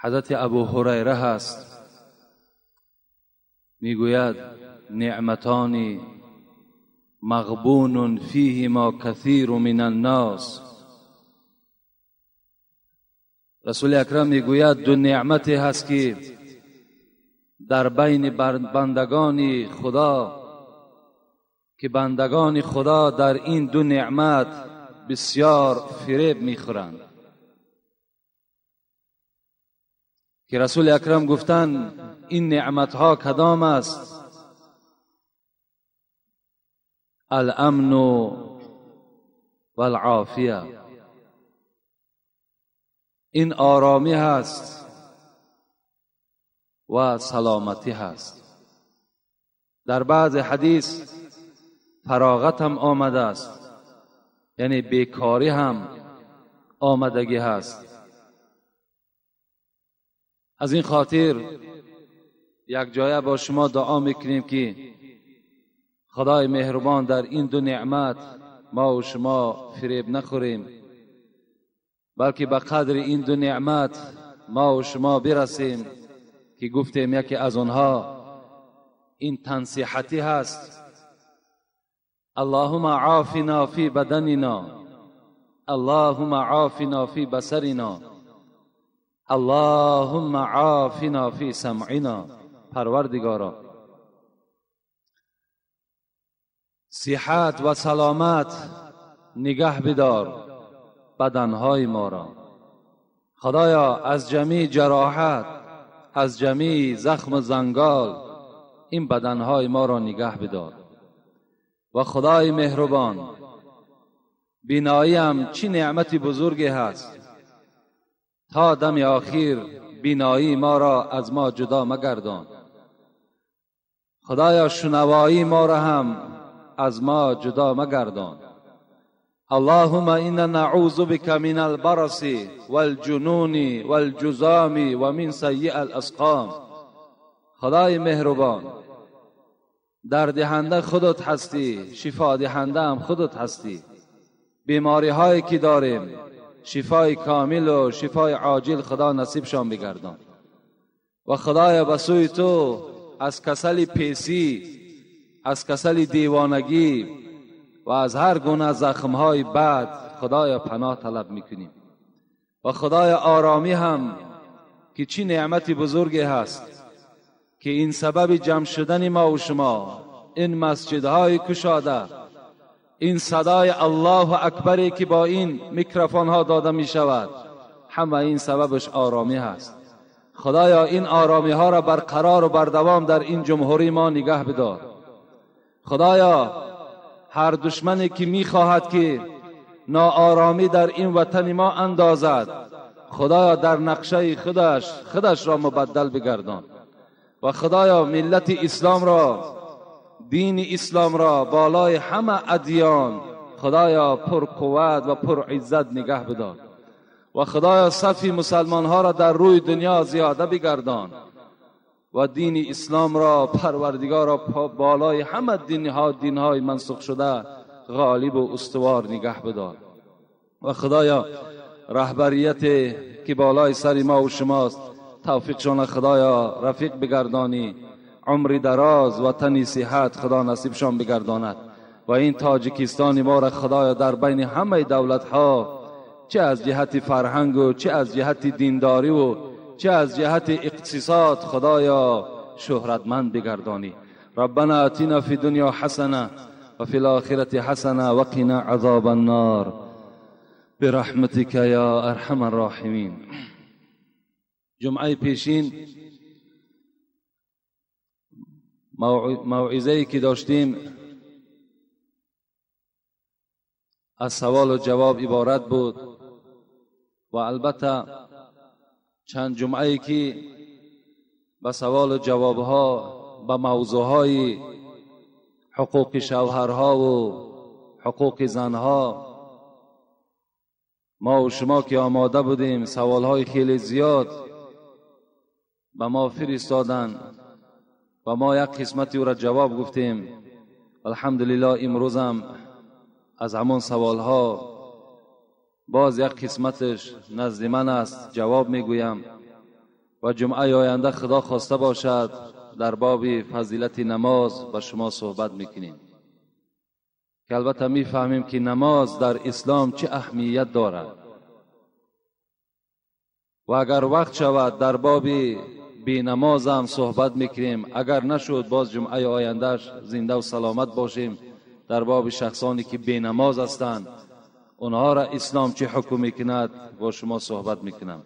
حضرت ابو هریره هست، میگوید نعمتان مغبون فیهما کثیر من الناس. رسول اکرم میگوید دو نعمتی هست که در بین بندگان خدا، که بندگان خدا در این دو نعمت بسیار فریب میخورند. که رسول اکرم گفتند این نعمتها کدام است؟ الامن والعافیه. این آرامی هست و سلامتی هست. در بعض حدیث فراغت هم آمده است، یعنی بیکاری هم آمدگی هست. از این خاطر یک جایه با شما دعا میکنیم که خدای مهربان در این دو نعمت ما و شما فریب نخوریم، بلکه به قدر این دو نعمت ما و شما برسیم که گفتیم یکی از آنها این تنصیحتی هست. اللهم عافنا فی بدننا، اللهم عافنا فی بصرنا، اللهم عافنا فی سمعنا. پروردگارا صحت و سلامت نگه بدار بدنهای ما را. خدایا از جمیع جراحت، از جمیع زخم و زنگال این بدنهای ما را نگه بدار. و خدای مهربان بینایی هم چی نعمت بزرگی هست، تا دم آخر بینایی ما را از ما جدا مگردان. خدایا شنوایی ما را هم از ما جدا مگردان. اللهم انا نعوذ بك من البرص والجنون والجزام ومن سیء الاسقام. خدای مهربان دردهنده خودت هستی، شفا دهنده هم خودت هستی. بیماری هایی که داریم شفای کامل و شفای عاجل خدا نصیبشان بگردان. و خدایا به سوی تو از کسل پیسی، از کسل دیوانگی و از هر گونه زخمهای بد خدایا پناه طلب میکنیم. و خدایا آرامی هم که چی نعمت بزرگی هست که این سبب جمع شدن ما و شما، این مسجدهای کشاده، این صدای الله اکبری که با این میکروفون ها داده می شود، همه این سببش آرامی هست. خدایا این آرامی ها را برقرار و بردوام در این جمهوری ما نگه بدار. خدایا هر دشمنی که می خواهد که ناآرامی در این وطن ما اندازد، خدایا در نقشه خودش را مبدل بگردان. و خدایا ملت اسلام را، دین اسلام را بالای همه ادیان خدایا پر قوت و پر عزت نگه بدار. و خدایا صف مسلمان ها را در روی دنیا زیاده بگردان و دین اسلام را پروردگار را بالای همه دینهای منسوخ شده غالب و استوار نگه بدار. و خدایا رهبریت که بالای سر ما و شماست توفیقشان خدایا رفیق بگردانی، عمر دراز و تنی صحت خدا نصیبشان بگرداند. و این تاجیکستان ما را خدایا در بین همه دولت ها، چه از جهت فرهنگ و چه از جهت دینداری و چه از جهت اقتصاد خدایا شهرتمند بگردانی. ربنا آتنا فی دنیا حسنه و فی الاخرة حسنه وقنا عذاب النار برحمتك یا ارحم الراحمین. جمعه پیشین موعظه‌ای که داشتیم از سوال و جواب عبارت بود و البته چند جمعه‌ای که به سوال و جوابها به موضوعهای حقوق شوهرها و حقوق زنها ما و شما که آماده بودیم، سوالهای خیلی زیاد به ما فرستادند و ما یک قسمتی او را جواب گفتیم. الحمدلله امروز هم از همان سوالها باز یک قسمتش نزد من است، جواب میگویم و جمعه آینده خدا خواسته باشد در باب فضیلت نماز با شما صحبت میکنیم که البته میفهمیم که نماز در اسلام چه اهمیت دارد و اگر وقت شود در باب بی نماز هم صحبت میکنیم، اگر نشد باز جمعه آیندهش زنده و سلامت باشیم در باب شخصانی که بی نماز هستند اونها را اسلام چه حکم میکند با شما صحبت میکنم.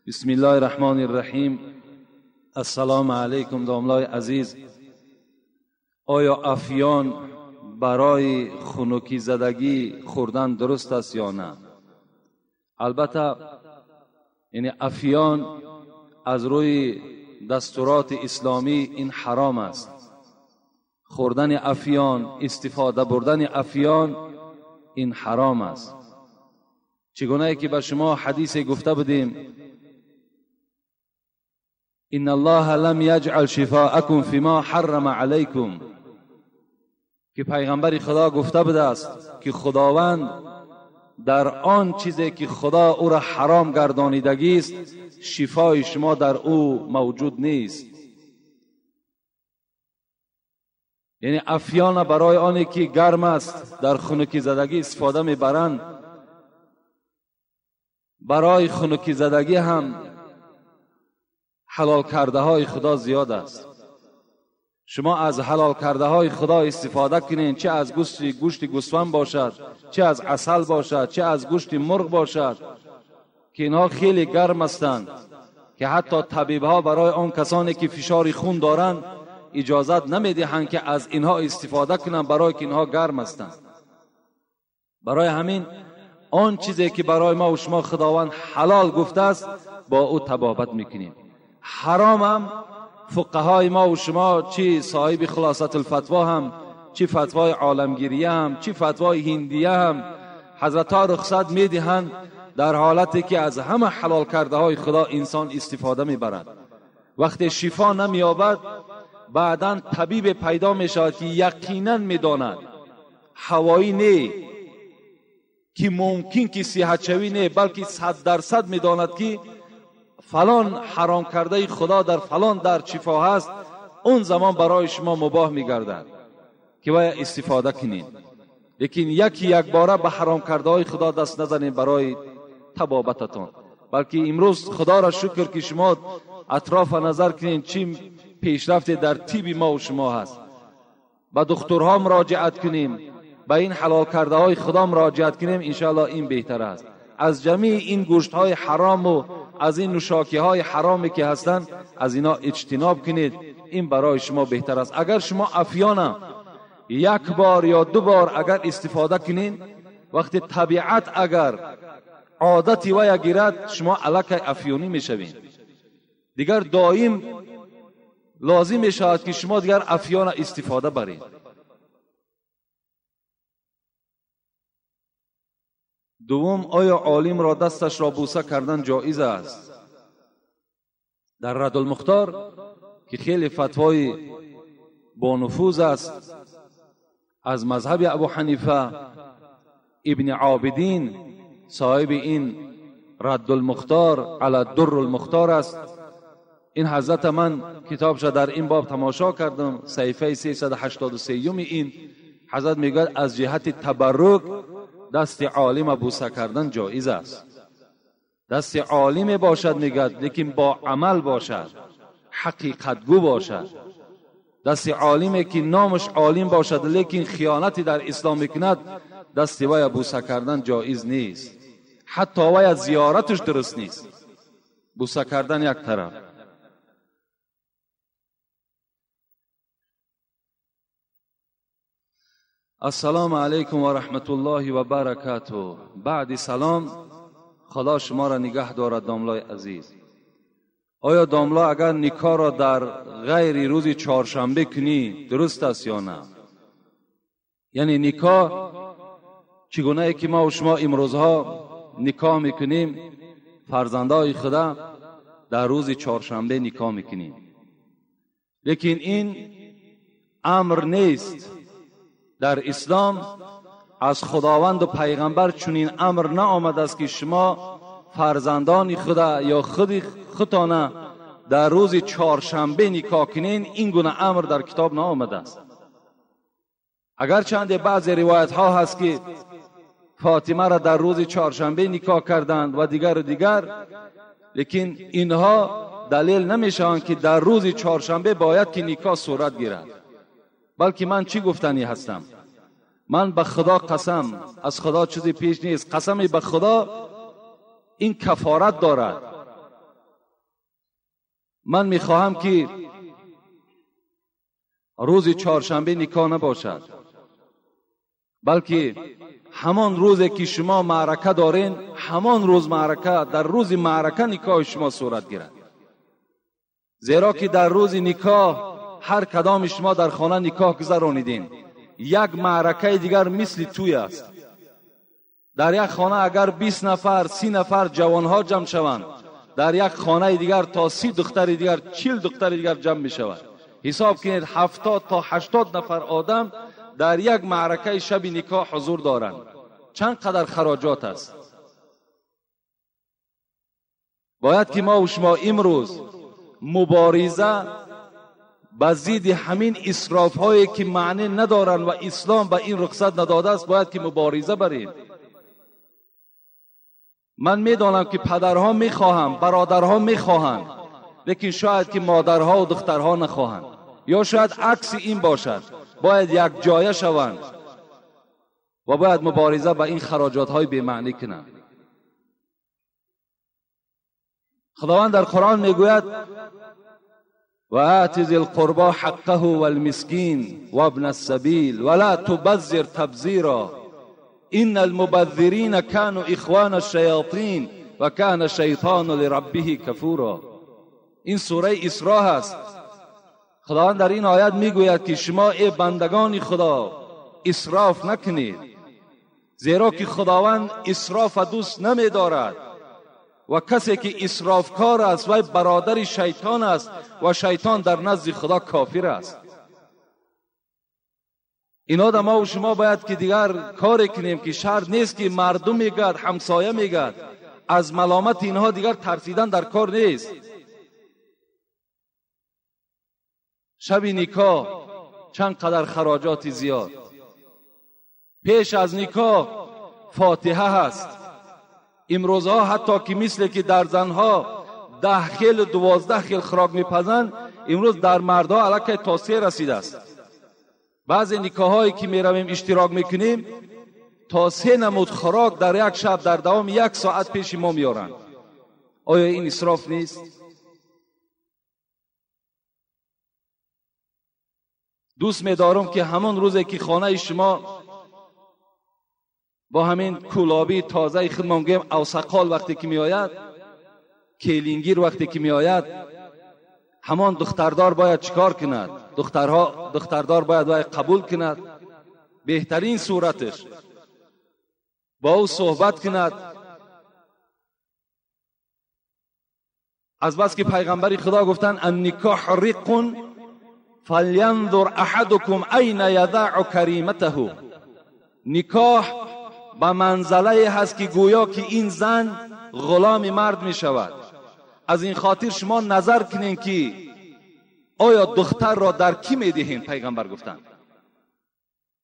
بسم الله الرحمن الرحیم. السلام علیکم داملای عزیز. آیا افیان برای خنکی زدگی خوردن درست است یا نه؟ البته یعنی افیان از روی دستورات اسلامی این حرام است. خوردن افیان، استفاده بردن افیان این حرام است. چگونه که به شما حدیث گفته بودیم، ان الله لم یجعل شفاءکم فیما حرم علیکم، که پیغمبر خدا گفته بوده است که خداوند در آن چیزی که خدا او را حرام گردانیدگی است شفای شما در او موجود نیست. یعنی افیان برای آنی که گرم است در خنکی زدگی استفاده میبرند، برای خنکی زدگی هم حلال کرده های خدا زیاد است. شما از حلال کرده های خدا استفاده کنین، چه از گوشت گوسفند باشد، چه از عسل باشد، چه از گوشت مرغ باشد که اینها خیلی گرم هستند که حتی طبیب ها برای آن کسانی که فشار خون دارند اجازت نمیدهند که از اینها استفاده کنند، برای که اینها گرم هستند. برای همین آن چیزی که برای ما و شما خداوند حلال گفته است با او تبابت میکنیم. حرام هم فقهای ما و شما، چی صاحب خلاصت الفتوا هم، چی فتوای عالمگیریه هم، چی فتوای هندیه هم، حضرت ها رخصت میدهند در حالتی که از همه حلال کرده های خدا انسان استفاده میبرد. وقتی شفا نمییابد بعدا طبیب پیدا میشود که یقینا میداند، هوایی نه که ممکن که صحت شوی نه، بلکه 100% میداند که فلان حرام کرده خدا در فلان در شفا هست، اون زمان برای شما مباح میگردد که باید استفاده کنید. لیکن یکی یک باره به حرام کرده های خدا دست نزنید برای تبابتتان، بلکه امروز خدا را شکر که شما اطراف نظر کنید چی پیشرفت در طب ما و شما هست. به دکترها مراجعت کنیم، به این حلال کرده های خدا مراجعت کنیم، انشاءالله این بهتر است. از جمیع این گوشت های حرام و از این نوشاکی های حرامی که هستند از اینا اجتناب کنید، این برای شما بهتر است. اگر شما افیانا یک بار یا دو بار اگر استفاده کنین، وقتی طبیعت اگر عادتی ویا گیرد شما علاقه افیونی میشوین، دیگر دائم لازم میشود که شما دیگر افیان استفاده برید. دوم، آیا عالم را دستش را بوسه کردن جایز است؟ در رد المختار که خیلی فتوای با نفوذ است از مذهب ابو حنیفه، ابن عابدین صاحب این رد المختار علی در المختار است. این حضرت من کتابش در این باب تماشا کردم، صحیفه 383 این حضرت میگوید از جهت تبرک دست عالم بوسه کردن جایز است. دست عالم باشد میگد، لیکن با عمل باشد، حقیقتگو باشد. دست عالمی که نامش عالم باشد لیکن خیانتی در اسلام میکند، دست وی بوسه کردن جایز نیست، حتی وی زیارتش درست نیست. بوسه کردن یک طرف. السلام علیکم و رحمت الله و برکاته. بعد سلام، خدا شما را نگه دارد داملای عزیز. آیا داملا اگر نکاح را در غیر روز چهارشنبه کنی درست است یا نه؟ یعنی نکاح چگونه ای که ما و شما امروزها نکاح میکنیم، فرزندای خدا در روز چهارشنبه نکاح میکنیم، لیکن این امر نیست. در اسلام از خداوند و پیغمبر چنین امر نآمده است که شما فرزندان خدا یا خود خودتان در روز چهارشنبه نکاح کنین. این گونه امر در کتاب نآمده است. اگر چند بعض روایت ها هست که فاطمه را در روز چهارشنبه نکاح کردند و دیگر و دیگر، لیکن اینها دلیل نمیشوند که در روز چهارشنبه باید که نکاح صورت گیرد. بلکه من چی گفتنی هستم؟ من به خدا قسم، از خدا چیزی پیش نیست، قسم به خدا این کفارت دارد. من میخواهم که روز چهارشنبه نکاح نباشد، بلکه همان روزی که شما معرکه دارین، همان روز معرکه، در روز معرکه نکاح شما صورت گیرد. زیرا که در روز نکاح هر کدام شما در خانه نکاح گذرانیدین، یک معرکه دیگر مثل توی است. در یک خانه اگر 20 نفر 30 نفر جوانها جمع شوند، در یک خانه دیگر تا 30 دختر دیگر 40 دختر دیگر جمع می شود. حساب کنید 70 تا 80 نفر آدم در یک معرکه شب نکاح حضور دارند. چند قدر خراجات است. باید که ما و شما امروز مبارزه به ضد همین اسراف هایی که معنی ندارند و اسلام به این رخصت نداده است، باید که مبارزه بریم. من میدانم که پدرها میخواهند، برادرها میخواهند، لیکن شاید که مادرها و دخترها نخواهند، یا شاید عکس این باشد. باید یک جایه شوند و باید مبارزه به این خراجات های بی معنی کنند. خداوند در قرآن میگوید و آت ذی القربى حقه والمسکین وابن السبیل ولا تبذر تبذیرا ان المبذرین كانوا اخوان الشیاطین و كان الشیطان لربه کفورا. این سوره اسراء است. خداوند در این آیت میگوید که شما ای بندگان خدا اسراف نکنید، زیرا که خداوند اسراف دوست نمیدارد و کسی که اسرافکار است وی برادر شیطان است و شیطان در نزد خدا کافر است. اینا در ما و شما باید که دیگر کاری کنیم که شرط نیست که مردم میگد، همسایه میگد، از ملامت اینها دیگر ترسیدن در کار نیست. شب نکاح چند قدر خراجات زیاد، پیش از نکاح فاتحه هست. امروزها حتی که مثل که در زنها 10 خیل و 12 خیل خوراک میپزند، امروز در مردها علاکه تا 3 رسیده است. بعضی نکاحهایی که میرویم اشتراک میکنیم تا 3 نمود خوراک در یک شب در دوام 1 ساعت پیش ما میارند. آیا این اسراف نیست؟ دوست میدارم که همان روزی که خانه شما با همین کولابی تازه خودمان گویم اوسقال وقتی که میآید، کلینگیر وقتی که میآید، همان دختردار باید چیکار کند؟ دختردار باید قبول کند، بهترین صورتش با او صحبت کند. از بس که پیغمبر خدا گفتن النکاح رق فلینظر احدکم این یضع کریمته. نکاح به منزله هست که گویا که این زن غلام مرد می شود. از این خاطر شما نظر کنین که آیا دختر را در کی می دهین؟ پیغمبر گفتن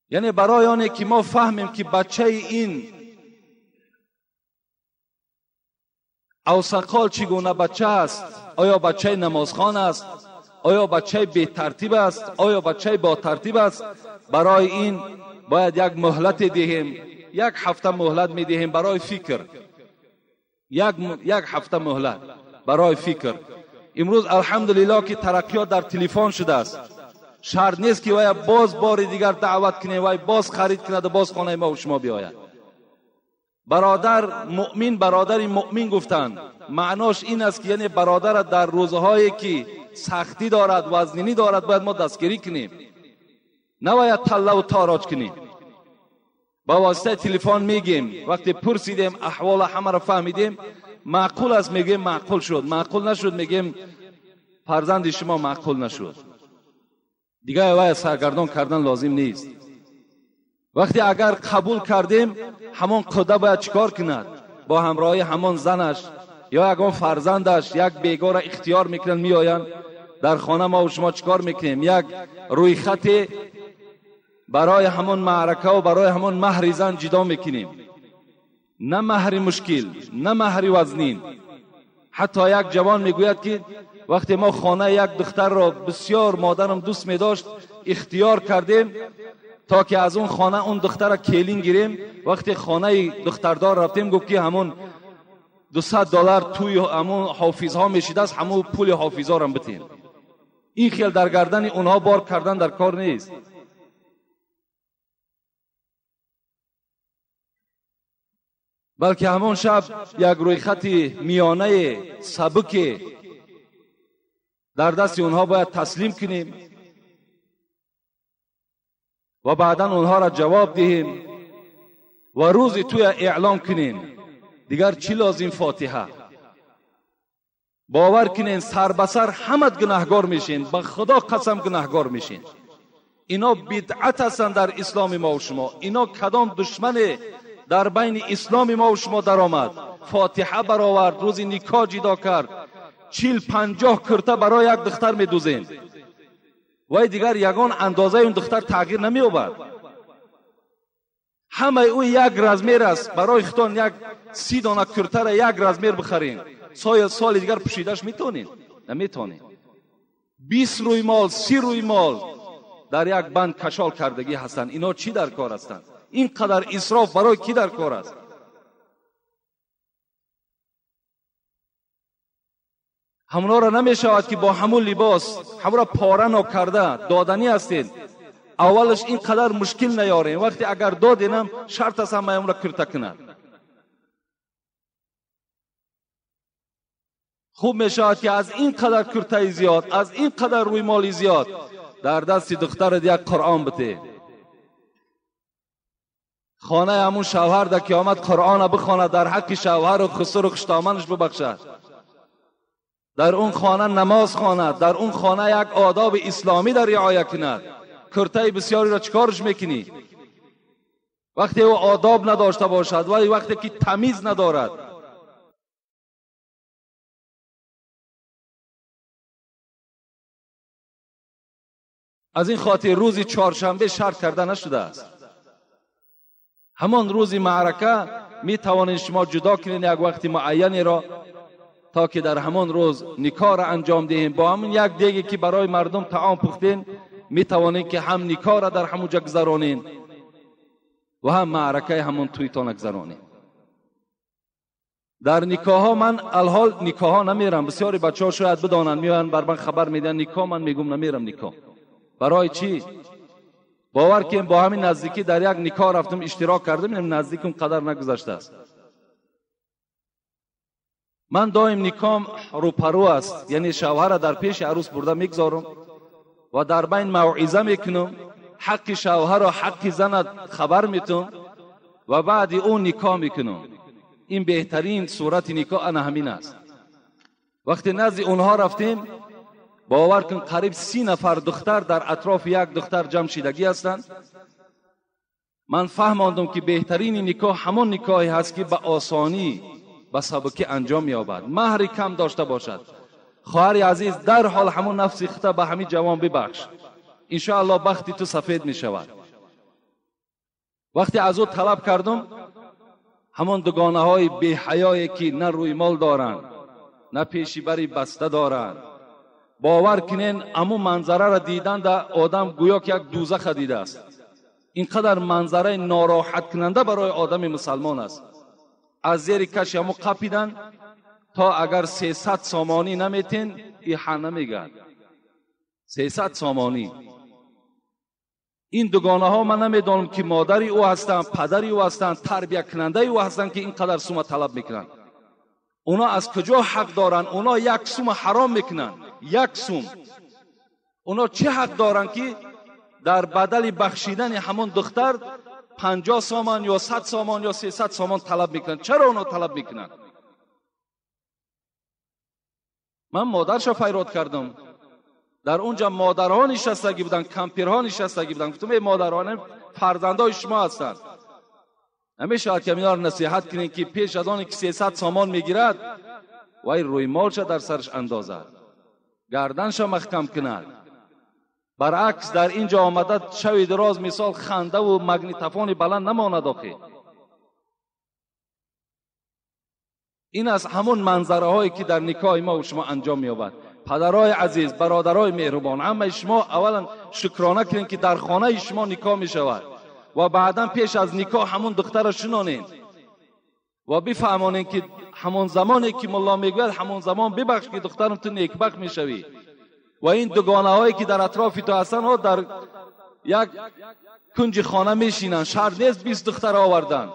یعنی برای آنه که ما فهمیم که بچه این اوسقال چگونه بچه است، آیا بچه نمازخوان است، آیا بچه بی ترتیب است، آیا بچه با ترتیب است. برای این باید یک مهلت دهیم، 1 هفته مهلت می دهیم برای فکر، یک هفته مهلت برای فکر. امروز الحمدلله که ترقیات در تلفن شده است. شرط نیست که وای باز بار دیگر دعوت کنیم، وای باز خرید کند و باز خانه ما و شما بیاید. برادر مؤمن، برادر مؤمن گفتند معناش این است که یعنی برادر در روزهایی که سختی دارد، وزنینی دارد، باید ما دستگیری کنیم، نباید تله و تاراج کنیم. با واسطه تلفن میگیم، وقتی پرسیدیم احوال همه را فهمیدیم، معقول است میگیم معقول شد، معقول نشد میگیم فرزند شما معقول نشد. دیگه وای سرگردان کردن لازم نیست. وقتی اگر قبول کردیم، همان خدا باید چیکار کند؟ با همراهی همان زنش یا یکان فرزندش یک بیگار را اختیار میکنن، میآیند در خانه ما و شما چیکار میکنیم؟ یک روی خط برای همان معرکه و برای همان مهر زن جدا میکنیم. نه مهر مشکل، نه مهر وزنین. حتی یک جوان میگوید که وقتی ما خانه یک دختر را بسیار مادرم دوست میداشت اختیار کردیم تا که از اون خانه اون دختر را کلین گیریم. وقتی خانه دختردار رفتیم گفت که همون $200 توی همون حافظ ها میشیده است، همون پول حافظ ها را بتین. این خیال در گردن اونها بار کردن در کار نیست. بلکه همون شب یک روی خط میانه سبک در دست اونها باید تسلیم کنیم و بعدا اونها را جواب دهیم و روزی توی اعلام کنیم. دیگر چی لازم؟ فاتحه. باور کنین سر به سر همت گناهگار میشین، به خدا قسم گناهگار میشین. اینا بدعت هستند در اسلام ما و شما. اینا کدام دشمن در بین اسلام ما و شما در آمد؟ فاتحه برآورد، روز نکاح جدا کرد، 40-50 کرته برای یک دختر میدوزین، وای دیگر یگان اندازه اون دختر تغییر نمییابد. همه او یک رزمیر است. برای خودتان یک 30 دانه کرته را یک رزمیر بخرین، سال دیگر پوشیدش میتونین؟ نمیتونین. 20 روی مال، 30 روی مال در یک بند کشال کردگی هستند. اینا چی در کار هستند؟ اینقدر اسراف برای کی در کار است؟ همونا را نمی شود که با همون لباس همون را پاره نکرده دادنی هستین. اولش اینقدر مشکل نیاریم، وقتی اگر دادینم شرط است همه را کرته کند. خوب می شود که از این قدر کرته زیاد، از این قدر روی مالی زیاد در دست دختر یک قرآن بده. خانه همون شوهر در قیامت قرآن بخواند، در حق شوهر و خسر و خوشدامنش ببخشد. در اون خانه نماز خواند، در اون خانه یک آداب اسلامی در رعایت کند. کرته بسیاری را چیکارش میکنی؟ وقتی او آداب نداشته باشد، ولی وقتی که تمیز ندارد. از این خاطر روز چهارشنبه شرط کرده نشده است. همان روز معرکه می توانید شما جدا کنید یک وقت معینی را تا که در همان روز نکاح را انجام دهیم. با همون یک دیگه که برای مردم طعام پختین می توانید که هم نکاح را در همون جا گذرانین و هم معرکه همون تویتان گذرانین. در نکاح ها من الحال نکاح ها نمیرم. بسیاری بچه ها شاید بدانند، میان بر من خبر میدن نکاح، من میگم نمیرم نکاح. برای چی؟ باور که با همین نزدیکی در یک نکاح رفتم اشتراک کردم، اینم نزدیکم قدر نگذشته است. من دائم نکام روپرو است، یعنی شوهر در پیش عروس برده میگذارم و در بین موعظه میکنم، حق شوهر و حق زن خبر میتم و بعد او نکاح میکنم. این بهترین صورت نکاح انا همین است. وقتی نزد اونها رفتیم، باور کن قریب 30 نفر دختر در اطراف یک دختر جمع شدگی هستند. من فهماندم که بهترین نکاح همان نکاحی هست که به آسانی به سبکی انجام می‌یابد، مهر کم داشته باشد. خواهر عزیز در حال همون نفس خود به همین جوان ببخش، ان شاء الله بخت تو سفید می شود. وقتی از او طلب کردم، همان دوگانه های بی حیایی که نه روی مال دارند نه پیشی بری بسته دارند، باور کنین امو منظره را دیدن در آدم گویا که یک دوزخ دیده است. اینقدر منظره ناراحت کننده برای آدم مسلمان است. از زیر کش امو قپیدن تا اگر 300 سامانی نمیتین ای ها نمیگن. 300 سامانی. Ин дугонаҳо ман намедонам ки модари ӯ ҳастанд, падари ӯ ҳастанд, тарбиякунандаи ӯ ҳастанд, ки ин қадар сума талаб мекунанд. Оно аз куҷо ҳақ доранд? Оно як сума ҳаром мекунанд, як сум. Оно чӣ ҳақ доранд, ки дар бадали бахшидани ҳамон духтар 50 сомон ё 100 сомон ё 300 сомон талаб мекунанд? Чаро оно талаб мекунанд? Ман модарша файрод кардам. Дар онҷа модарҳо нишастагӣ буданд, кампирҳо нишастагӣ буданд. Гуфтам эй модарҳо, фарзандҳои шумо ҳастанд. Намешавад ки инҳоро насиҳат кунем, ки пеш аз оне ки 300 сомон мегирад, вай рӯймолша дар сараш андозад, гарданша маҳкам кунад. Баръакс дар ин ҷо омада шави дароз мисол хандаву магнитофони баланд намонад. Охи ин аз ҳамон манзараҳое ки дар никоҳи мо шумо анҷом меёбад. Падарои азиз, бародарои меҳрубон, ҳамаи шумо аввалан шукрона кунед, ки дар хонаи шумо никоҳ мешавад ва баъдан пеш аз никоҳ ҳамон духтарро шинонед ва бифаҳмонед, ки ҳамон замоне ки мулло мегӯяд, ҳамон замон бибахш, ки духтарам ту некбахт мешавӣ. Ва ин дугонаҳое ки дар атрофи ту ҳастанд, ҳо дар як кунҷи хона мешинанд, шарт нест 20 духтар овардан.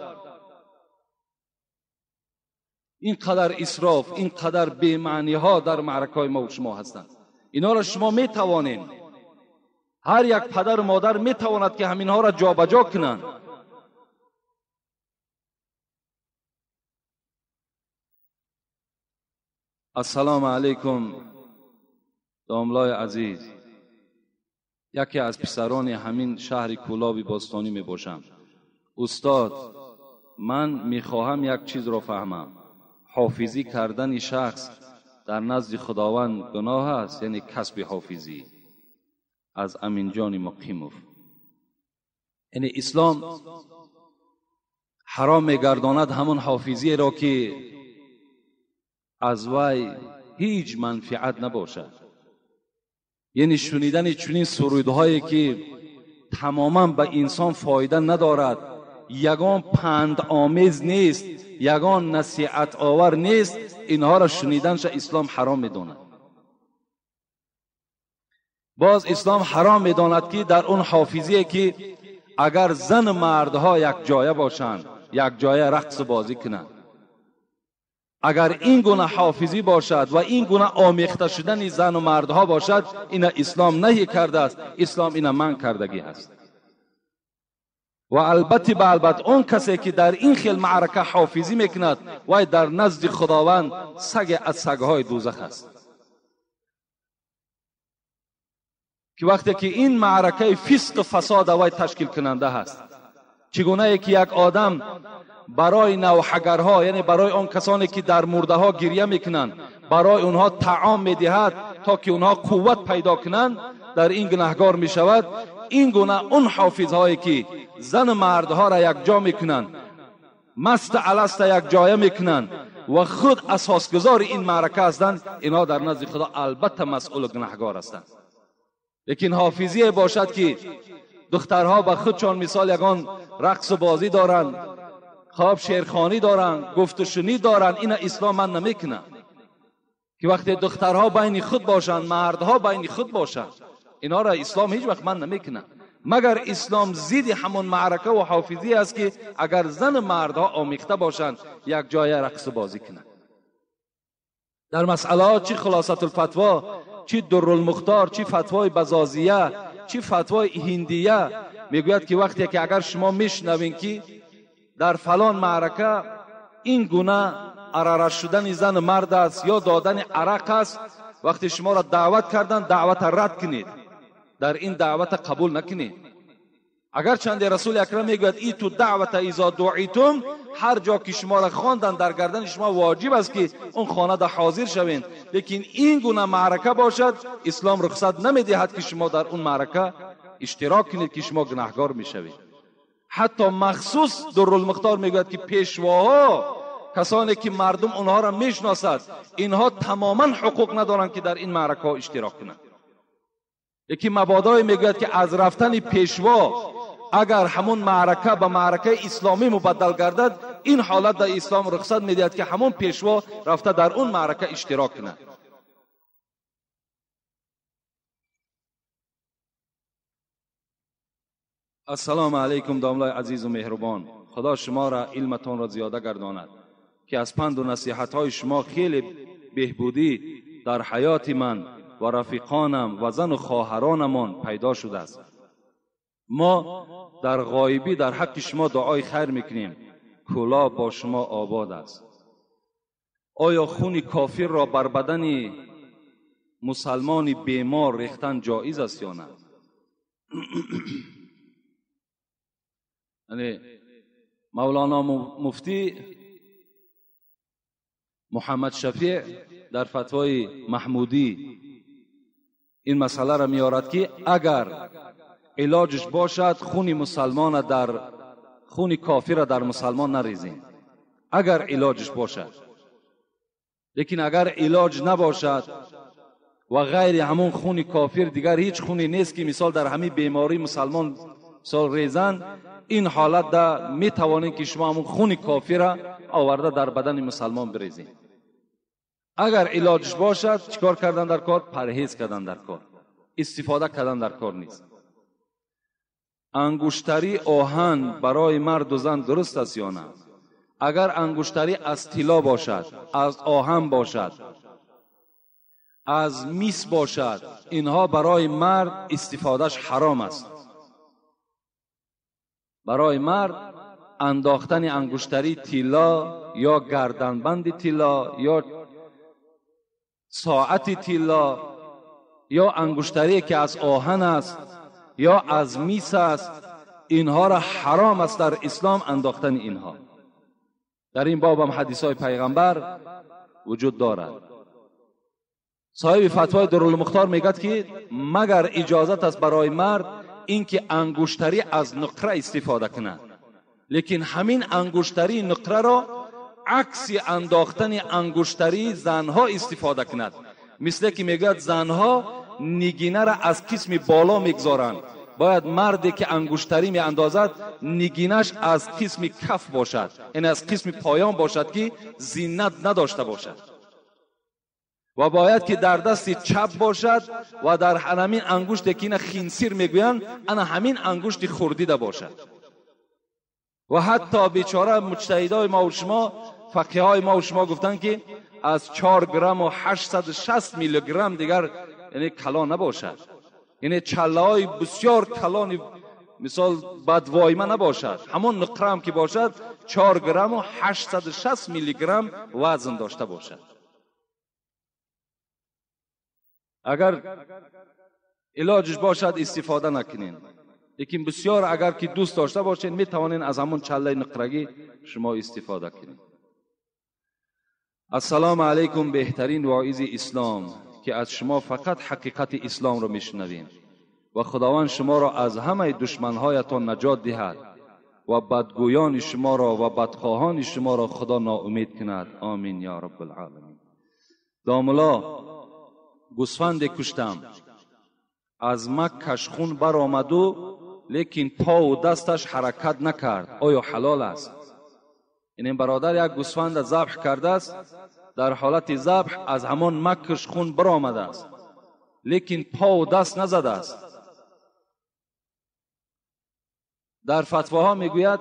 Ин қадар исроф, ин қадар бемаъниҳо дар маъракаҳои мо шумо ҳастанд. Инҳоро шумо метавонед, ҳар як падару модар метавонад, ки ҳаминҳоро ҷобаҷо кунанд. Ассалому алайкум домлои азиз, яке аз писарони ҳамин шаҳри Кӯлоби бостонӣ мебошам. Устод, ман мехоҳам як чизро фаҳмам. Ҳофизӣ кардани шахс дар назди Худованд гуноҳ аст, яъне касби ҳофизӣ. Аз Аминҷони Муқимов. Яъне ислом ҳаром мегардонад ҳамон ҳофизиеро, ки аз вай ҳеҷ манфиат набошад. Яъне шунидани чунин сурудҳое ки тамоман ба инсон фоида надорад, ягон пандомез нест, ягон насиҳатовар нест, инҳоро шуниданша ислом ҳаром медонад. Боз ислом ҳаром медонад, ки дар он ҳофизие ки агар зану мардҳо якҷоя бошанд, якҷоя рақсу бозӣ кунанд, агар ин гуна ҳофизӣ бошад ва ин гуна омехта шудани зану мардҳо бошад, ина ислом наҳӣ кардааст, ислом ина манъ кардагӣ ҳаст. Ва албатта ба албатта он касе ки дар ин хел маърака ҳофизӣ мекунад, вай дар назди Худованд саге аз сагҳои дӯзах аст. Ки вақте ки ин маъракаи фисқу фасод вай ташкил кунанда ҳаст, чӣ гунае ки як одам барои навҳагарҳо, яъне барои он касоне ки дар мурдаҳо гиря мекунанд, барои онҳо таом медиҳад то ки онҳо қувват пайдо кунанд, дар ин гунаҳгор мешавад. Ин гуна он ҳофизҳое ки зану мардҳоро якҷо мекунанд, маст аласта якҷоя мекунанд ва худ асосгузори ин маърака ҳастанд, инҳо дар назди Худо албатта масъулу гунаҳгор ҳастанд. Лекин ҳофизие бошад, ки духтарҳо ба худшон мисол ягон рақсу бозӣ доранд, хоб шеърхонӣ доранд, гуфтушунид доранд, ина ислом ман намекунад. Ки вақте духтарҳо байни худ бошанд, мардҳо байни худ бошанд, инҳоро ислом ҳеҷ вақт ман намекунад. Магар ислом зидди ҳамон маърака ва ҳофизӣ аст, ки агар зану мардҳо омехта бошанд, як ҷоя рақсу бозӣ кунанд. Дар масъалаҳо чӣ Хулосатулфатво, чӣ Дуррулмухтор, чӣ фатвои Базозия, чӣ фатвои Ҳиндия мегӯяд, ки вақте ки агар шумо мешунавед, ки дар фалон маърака ин гуна арара шудани зану мард аст ё додани арақ аст, вақте шуморо даъват карданд, даъвата рад кунед, дар ин даъвата қабул накунед. Агарчанде Расули Акрам мегӯяд иту даъвата изо дуитум, ҳар ҷо ки шуморо хонданд, дар гардани шумо воҷиб аст, ки он хонада ҳозир шавед. Лекин ин гуна маърака бошад, ислом рухсат намедиҳад, ки шумо дар он маърака иштирок кунед, ки шумо гунаҳгор мешавед. Ҳатто махсус Дуррулмухтор мегӯяд, ки пешвоҳо, касоне ки мардум онҳоро мешиносад, инҳо тамоман ҳуқуқ надоранд, ки дар ин маъракаҳо иштирок кунанд. Лекин мабодое мегӯяд, ки аз рафтани пешво агар ҳамон маърака ба маъракаи исломӣ мубаддал гардад, ин ҳолат дар ислом рухсат медиҳад, ки ҳамон пешво рафта дар он маърака иштирок кунад. Ассалому алайкум домлаи азизу меҳрубон, Худо шуморо илматонро зиёда гардонад, ки аз панду насиҳатҳои шумо хеле беҳбудӣ дар ҳаёти ман ва рафиқонам ва зану хоҳаронамон пайдо шудааст. Мо дар ғоибӣ дар ҳаққи шумо дуои хайр мекунем. Кӯлоб бо шумо обод аст. Оё хуни кофирро бар бадани мусалмони бемор рехтан ҷоиз аст ё на? Яъне Мавлоно муфтӣ Муҳаммад Шафеъ дар фатвои Маҳмудӣ ин масъаларо меорад, ки агар илоҷш бошад хуни мусалмона дар хуни кофира дар мусалмон нарезем, агар илоҷш бошад. Лекин агар илоҷ набошад ва ғайри ҳамон хуни кофир дигар ҳеҷ хуне нест, ки мисол дар ҳамин беморӣ мусалмон мисол резанд, ин ҳолат да метавонед, ки шумо ҳамон хуни кофира оварда дар бадани мусалмон бирезед. Агар илоҷш бошад, чикор кардан дар кор? Парҳез кардан дар кор, истифода кардан дар кор нест. Ангуштари оҳан барои марду зан дуруст аст ё на? Агар ангуштарӣ аз тилло бошад, аз оҳан бошад, аз мис бошад, инҳо барои мард истифодаш ҳаром аст. Барои мард андохтани ангуштари тилло ё гарданбанди тилло ё соати тилло ё ангуштарие ки аз оҳан аст ё аз мис аст, инҳоро ҳаром аст дар ислом андохтани инҳо. Дар ин боб ҳам ҳадисҳои пайғамбар вуҷуд дорад. Соҳиби фатвои Дурулмухтор мегӯяд, ки магар иҷозат аст барои мард ин ки ангуштарӣ аз нуқра истифода кунад, лекин ҳамин ангуштарии нуқраро акси андохтани ангуштарии занҳо истифода кунад. Мисле ки мегӯяд занҳо нигинаро аз қисми боло мегузоранд, бояд марде ки ангуштарӣ меандозад нигинаш аз қисми каф бошад, яъне аз қисми поён бошад, ки зинат надошта бошад, ва бояд ки дар дасти чап бошад ва дар ҳамин ангуште ки ина хинсир мегӯянд, ана ҳамин ангушти хурдида бошад. Ва ҳатто бечора муҷтаҳидои мо ва шумо, фақиҳои мо ва шумо гуфтанд, ки аз 4 грамму 860 миллиграмм дигар яъне калон набошад, яъне чаллаҳои бисёр калони мисол бадвойма набошад, ҳамон нуқраам ки бошад 4 грамму 860 миллиграмм вазн дошта бошад. Агар илоҷш бошад истифода накунед, лекин бисёр агар ки дӯст дошта бошед метавонед аз ҳамон чаллаи нуқрагӣ шумо истифода кунед. Ассалому алайкум, беҳтарин воизи ислом, ки аз шумо фақат ҳақиқати исломро мешунавем ва Худованд шуморо аз ҳамаи душманҳоятон наҷот диҳад ва бадгӯёни шуморо ва бадхоҳони шуморо Худо ноумед кунад. Омин ё раббалъоламин. Домулло, гӯсфанде куштам, аз маккаш хун баромаду, лекин пову дасташ ҳаракат накард, оё ҳалол аст? Ин бародар як гӯсфанда забҳ кардааст, дар ҳолати забҳ аз ҳамон маккаш хун баромадааст, лекин пову даст назадааст. Дар фатвоҳо мегӯяд,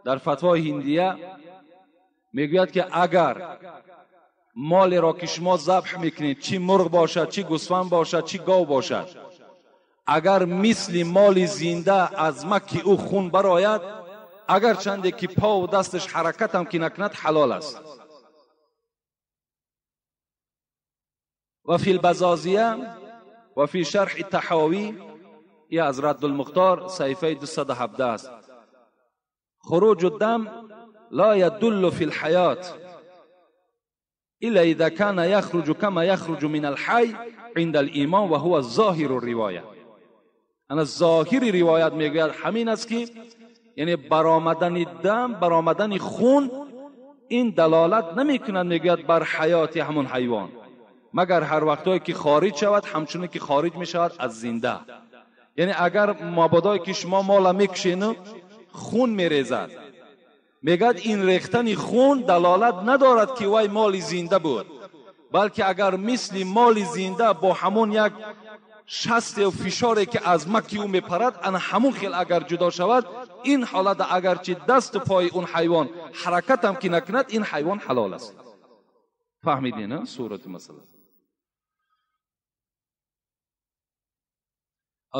дар фатвои ҳиндия мегӯяд, ки агар молеро ки шумо забҳ мекунед, чӣ мурғ бошад, чӣ гӯсфанд бошад, чӣ гов бошад, агар мисли моли зинда аз макки ӯ хун барояд, агар чанде ки пову дасташ ҳаракатам ки накунад, ҳалол аст. Ва фи лбазозия ва фи шарҳи таҳовӣ, и аз Раддулмухтор саҳифаи 217 аст, хуруҷу дам ла ядуллу фи лҳаёт إلا إذا كان يخرج كما يخرج من الحي عند الإيمان وهو ظاهر الرواية. أنا ظاهر روایت میگوید همین است که یعنی برآمدن دم، برآمدن خون، این دلالت نمیکند میگوید بر حیات همون حیوان، مگر هر وقتایی که خارج شود همچنین که خارج میشود از زنده. یعنی اگر مبادایی که شما مالا میکشین خون میریزد، میگد این ریختن خون دلالت ندارد که وای مال زنده بود، Балки агар мисли моли зинда бо ҳамон як шасте фишоре ки аз маки ӯ мепарад, ана ҳамон хел агар ҷудо шавад, ин ҳолат агарчи дасту пои он ҳайвон ҳаракатам ки накунад, ин ҳайвон ҳалол аст. Фаҳмидин сурати масъала?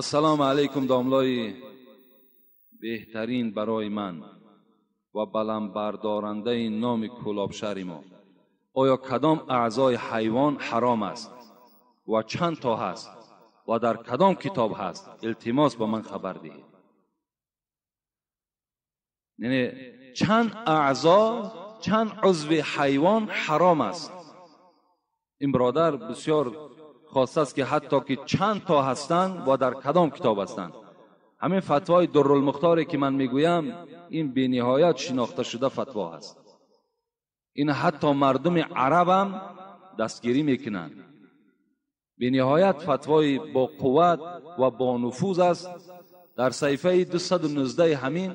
Ассалому алайкум домлои беҳтарин барои ман ва баландбардорандаи номи Кӯлобшаҳри мо. Оё кадом аъзои ҳайвон ҳаром аст ва чанд то ҳаст ва дар кадом китоб ҳаст? Илтимос ба ман хабар диҳед. Яъне чанд аъзо, чанд узви ҳайвон ҳаром аст? Ин бародар бисёр хоста аст ки ҳатто ки чанд то ҳастанд ва дар кадом китоб ҳастанд. Ҳамин фатвои Дуррулмухторе ки ман мегӯям, ин бениҳоят шинохта шуда фатво ҳаст. Ин ҳатто мардуми арабам дастгирӣ мекунанд. Бениҳоят фатвои бо қувват ва бо нуфуз аст. Дар саҳифаи 219 ҳамин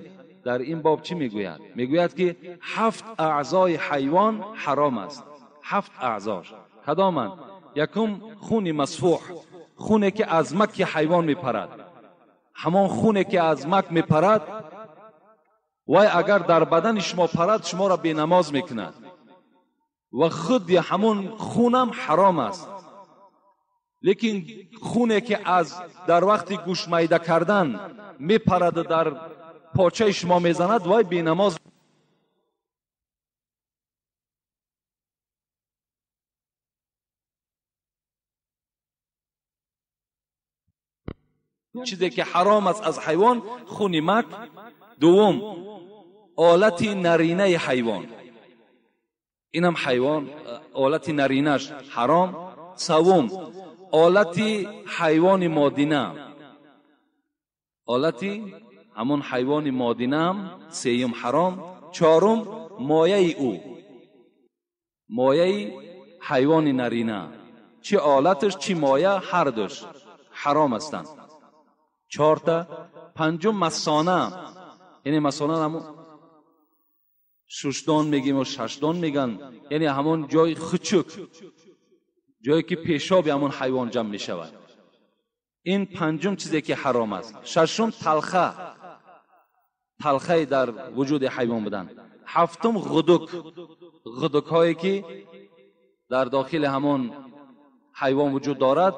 дар ин боб чӣ мегӯяд? Мегӯяд ки 7 аъзои ҳайвон ҳаром аст. 7 аъзош кадоманд? Якум хуни масфуҳ, хуне ки аз маки ҳайвон мепарад. Ҳамон хуне ки аз мак мепарад, вай агар дар бадани шумо парад, шуморо бенамоз мекунад ва худи ҳамон хунам ҳаром аст. Лекин хуне ки аз дар вақти гӯшт майда кардан мепараду дар почаи шумо мезанад, вай бенамоз. Чизе ки ҳаром аст аз ҳайвон, хуни мак. Дуввум, олати наринаи ҳайвон, инам ҳайвон олати наринаш ҳаром. Севум, олати ҳайвони модина, олати ҳамон ҳайвони модинаам сеюм ҳаром. Чорум, мояи ӯ, мояи ҳайвони нарина, чӣ олаташ чӣ моя, ҳардуш ҳаром ҳастанд. 4. Панҷум, масона, яъне масона ҳамон шушдон мегیم ва шашдон меган, яъне ҳамон ҷои хучук, ҷое ки пешоби ҳамон ҳайвон ҷамъ мешавад. Ин панҷум чизе ки ҳаром аст. Шашум, талха, талхаи дар вуҷуди ҳайвон будан. Ҳафтум, ғудук, ғудукҳое ки дар дохили ҳамон ҳайвон вуҷуд дорад,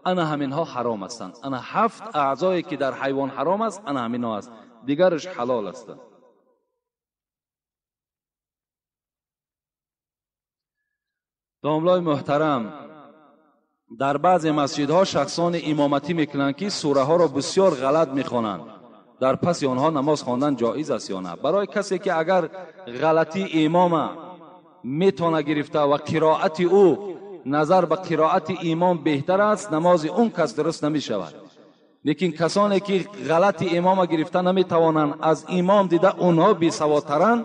ана ҳаминҳо ҳаром ҳастанд. Ана 7 аъзое ки дар ҳайвон ҳаром аст, ана ҳаминҳо аст, дигараш ҳалол ҳастанд. Домлои муҳтарам, дар баъзе масҷидҳо шахсони имоматӣ мекунанд ки сураҳоро бисёр ғалат мехонанд. Дар паси онҳо намоз хондан ҷоиз аст ё на? Барои касе ки агар ғалатии имома метавона гирифта ва қироати ӯ назар ба қироати имом беҳтар аст, намози он кас дуруст намешавад. Лекин касоне ки ғалати имома гирифта наметавонанд, аз имом дида онҳо бесаводтаранд,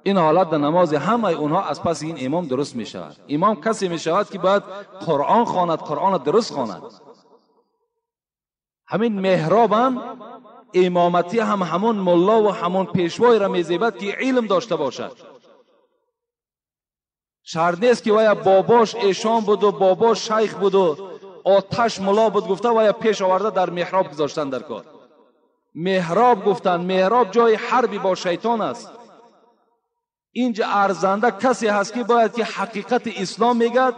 ин ҳолат дар намози ҳамаи онҳо аз паси ин имом дуруст мешавад. Имом касе мешавад ки бояд Қуръон хонад, Қуръонро дуруст хонад. Ҳамин меҳробам имоматӣ ҳам ҳамон мулло ва ҳамон пешвоеро мезебад ки илм дошта бошад. Шарт нест ки вая бобош эшон буду бобош шайх буду оташ мулло буд гуфта вая пеш оварда дар меҳроб гузоштан дар кор. Меҳроб гуфтан, меҳроб ҷои ҳарби бо шайтон аст. Инҷа арзанда касе ҳаст ки бояд ки ҳақиқати ислом мегӯяд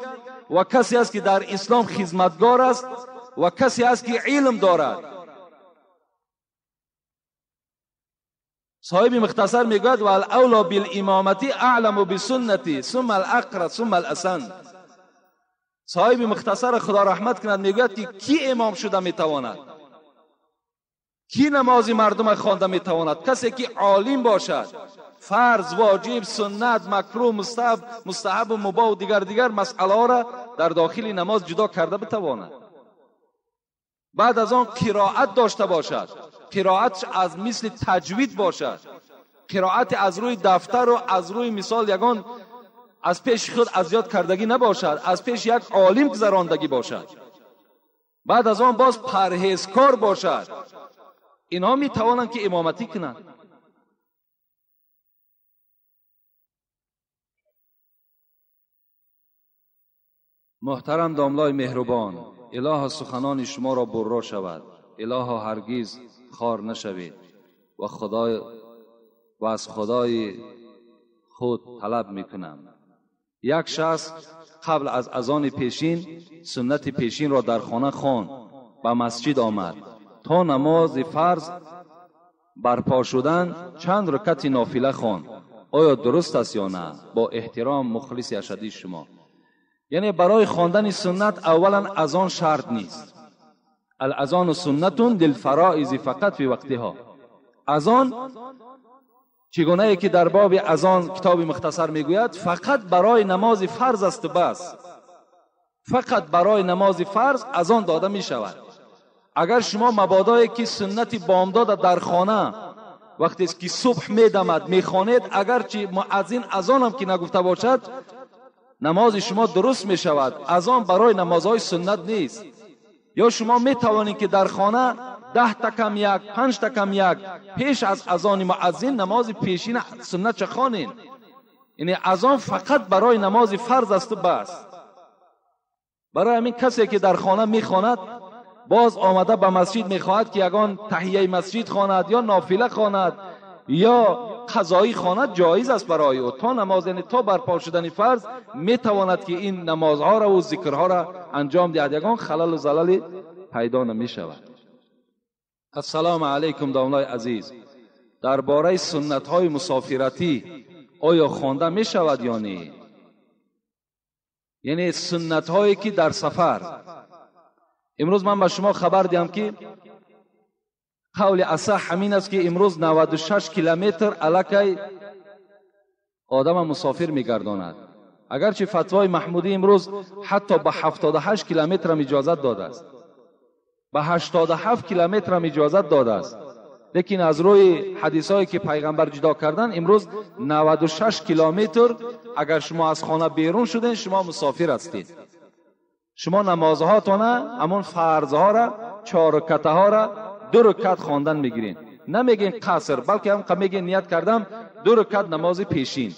ва касе ҳаст ки дар ислом хизматгор аст ва касе ҳаст ки илм дорад. Соҳиби мухтасар мегӯяд валавло билимомати аъламу бисуннати сумма алақра сумма аласан. Соҳиби мухтасар худо раҳмат кунад мегӯяд ки кӣ имом шуда метавонад, кӣ намози мардума хонда метавонад? Касе ки олим бошад, фарз, воҷиб, суннат, макрӯҳ, мустаҳаб ва мубоҳ ва дигар масъалаҳоро дар дохили намоз ҷудо карда битавонад. Баъд аз он қироат дошта бошад, қироатш аз мисли таҷвид бошад, қироати аз рӯи дафтару аз рӯи мисол ягон аз пеши худ аз ёд кардагӣ набошад, аз пеши як олим гузарондагӣ бошад. Баъд аз он боз парҳезкор бошад. Инҳо метавонанд ки имоматӣ кунанд. Муҳтарам домлаи меҳрубон, илоҳо суханони шуморо бурро шавад, илоҳо ҳаргиз хор нашавед ва худой ва аз худои худ талаб мекунам. Як шахс қабл аз азони пешин суннати пешинро дар хона хонд, ба масҷид омад. То намози фарз барпо шудан чанд рукати нофила хонд. Оё дуруст аст ё на? Бо эҳтиром, мухлиси ашадии шумо. Яъне барои хондани суннат аввалан азон шарт нест. Алазону суннатун лилфароизи фақат фи вақтиҳо. Азон чигунае ки дар боби азон китоби мухтасар мегӯяд, фақат барои намози фарз аст бас. Фақат барои намози фарз азон дода мешавад. Агар шумо мабодое ки суннати бомдода дар хона вақте ки субҳ медамад мехонед, агарчи муаззин азонам ки нагуфта бошад, намози шумо дуруст мешавад. Азон барои намозҳои суннат нест. Ё шумо метавонед ки дар хона 10 та кам як, 5 та кам як пеш аз азони муаззин намози пешин суннатча хонед. Яъне азон фақат барои намози фарз аст бас. Барои ҳамин касе ки дар хона мехонад, боз омада ба масҷид мехоҳад ки ягон таҳияи масҷид хонад ё нофила хонад ё қазоӣ хонад, ҷоиз аст барои ӯ. То намоз, яъне то барпо шудани фарз метавонад ки ин намозҳоро ва зикрҳоро анҷом диҳад, ягон халалу залале пайдо намешавад. Ассалому алайкум домлаи азиз, дар бораи суннатҳои мусофиратӣ оё хонда мешавад ё не? Яъне суннатҳое ки дар сафар. Имрӯз ман ба шумо хабар диҳам ки қавли асаҳ ҳамин аст ки имрӯз 96 километр аллакай одама мусофир мегардонад. Агарчи фатвои маҳмудӣ имрӯз ҳатто ба 78 километрам иҷозат додааст, ба 87 километрам иҷозат додааст, лекин аз рӯи ҳадисҳое ки пайғамбар ҷудо кардан, имрӯз 96 километр агар шумо аз хона берун шуден, шумо мусофир ҳастед. Шумо намозҳоятона, ҳамон фарзҳоро, 4 ракатаҳоро 2 ракат хондан мегиред. Намегин қаср, балки ҳам мегин ният кардам 2 ракат намози пешин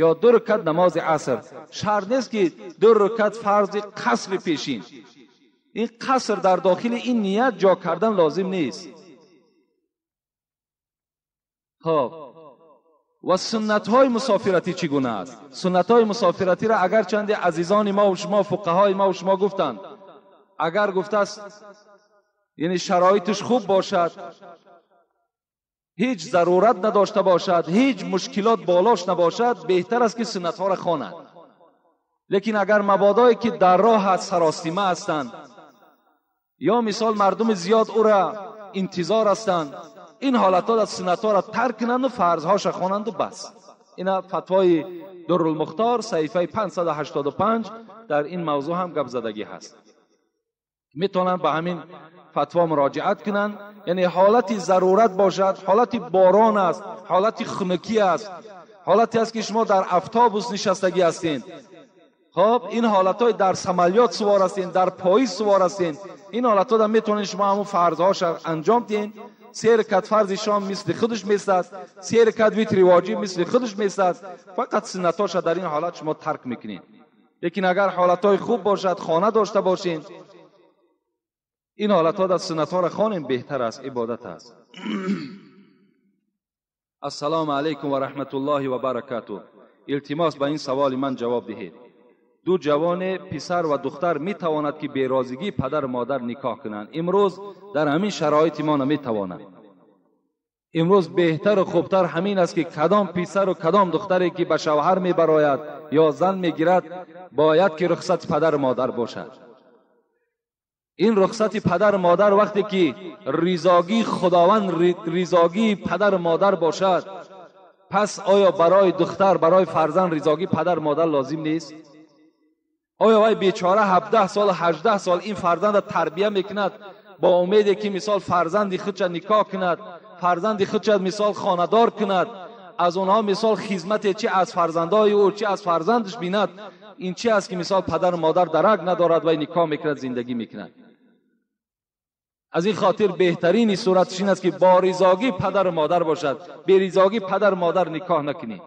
ё 2 ракат намози аср. Шарт нест ки 2 ракат фарзи қасри пешин. Ин қаср дар дохили ин ният ҷо кардан лозим нест. Хоб, ва суннатҳои мусофиратӣ чӣ гуна аст? Суннатҳои мусофиратиро агарчанде азизони мо ва шумо, фуқаҳои мо ва шумо гуфтанд, агар гуфтааст яъне шароиташ хуб бошад, ҳеҷ зарурат надошта бошад, ҳеҷ мушкилот болош набошад, беҳтар аст ки суннатҳоро хонад. Лекин агар мабодое ки дар роҳ аст, саросима ҳастанд, ё мисол мардуми зиёд ӯра интизор ҳастанд, ин ҳолатҳо аз суннатҳоро тарк кунанд ва фарзҳоша хонанд ва бас. Ина фатвои Дуррулмухтор саҳифаи 585 дар ин мавзӯъ ҳам гап задагӣ ҳаст. Метавонанд ба ҳамин фатво муроҷиат кунанд. Яъне ҳолати зарурат бошад, ҳолати борон аст, ҳолати хунукӣ аст, ҳолате аст ки шумо дар автобус нишастагӣ ҳастед. Хоб, ин ҳолатҳои дар самолёт сувор ҳастед, дар поезд сувор ҳастед, ин ҳолатҳо метавонед шумо ҳамон фарзҳоша анҷом диҳед. 3 ракат фарзи шом мисли худаш местад, 3 ракат витри воҷиб мисли худаш местад, фақат суннатҳоша дар ин ҳолат шумо тарк мекунед. Лекин агар ҳолатҳои хуб бошад, хона дошта бошед, ин ҳолатҳо дар суннатҳоро хонем беҳтар аст, ибодат аст. Ассалому алайкум ва раҳматуллоҳи ва баракатуҳ. Илтимос ба ин саволи ман ҷавоб диҳед. Ду ҷавоне, писар ва духтар, метавонад ки берозигии падар модар никоҳ кунанд. Имрӯз дар ҳамин шароити мо наметавонанд. Имрӯз беҳтару хубтар ҳамин аст ки кадом писару кадом духтаре ки ба шавҳар мебарояд ё зан мегирад, бояд ки рухсати падару модар бошад. Ин рухсати падару модар вақте ки ризогии Худованд, ризогии падару модар бошад, пас оё барои духтар, барои фарзанд ризогии падару модар лозим нест? Оё вай бечора 17 сол, 18 сол ин фарзандро тарбия мекунад бо умеде ки мисол фарзанди худша никоҳ кунад, фарзанди худша мисол хонадор кунад, аз онҳо мисол хизмате чи аз фарзандои ӯ, чи аз фарзандаш бинад. Ин чи аст ки мисол падару модар дарак надорад, вай никоҳ мекунад, зиндагӣ мекунад. Аз ин хотир беҳтарини суратш ин аст ки бо ризогӣ падару модар бошад, беризогӣ падару модар никоҳ накунед,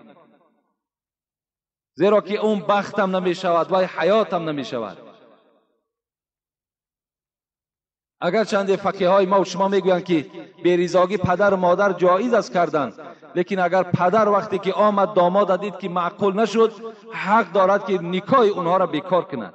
зеро ки он бахтам намешавад, вай ҳаётам намешавад. اگر چند فقیه های ما و شما میگویند که بی‌رضاگی پدر و مادر جایز است کردن، لیکن اگر پدر وقتی که آمد داماد دید که معقول نشد، حق دارد که نکاح اونها را بیکار کند.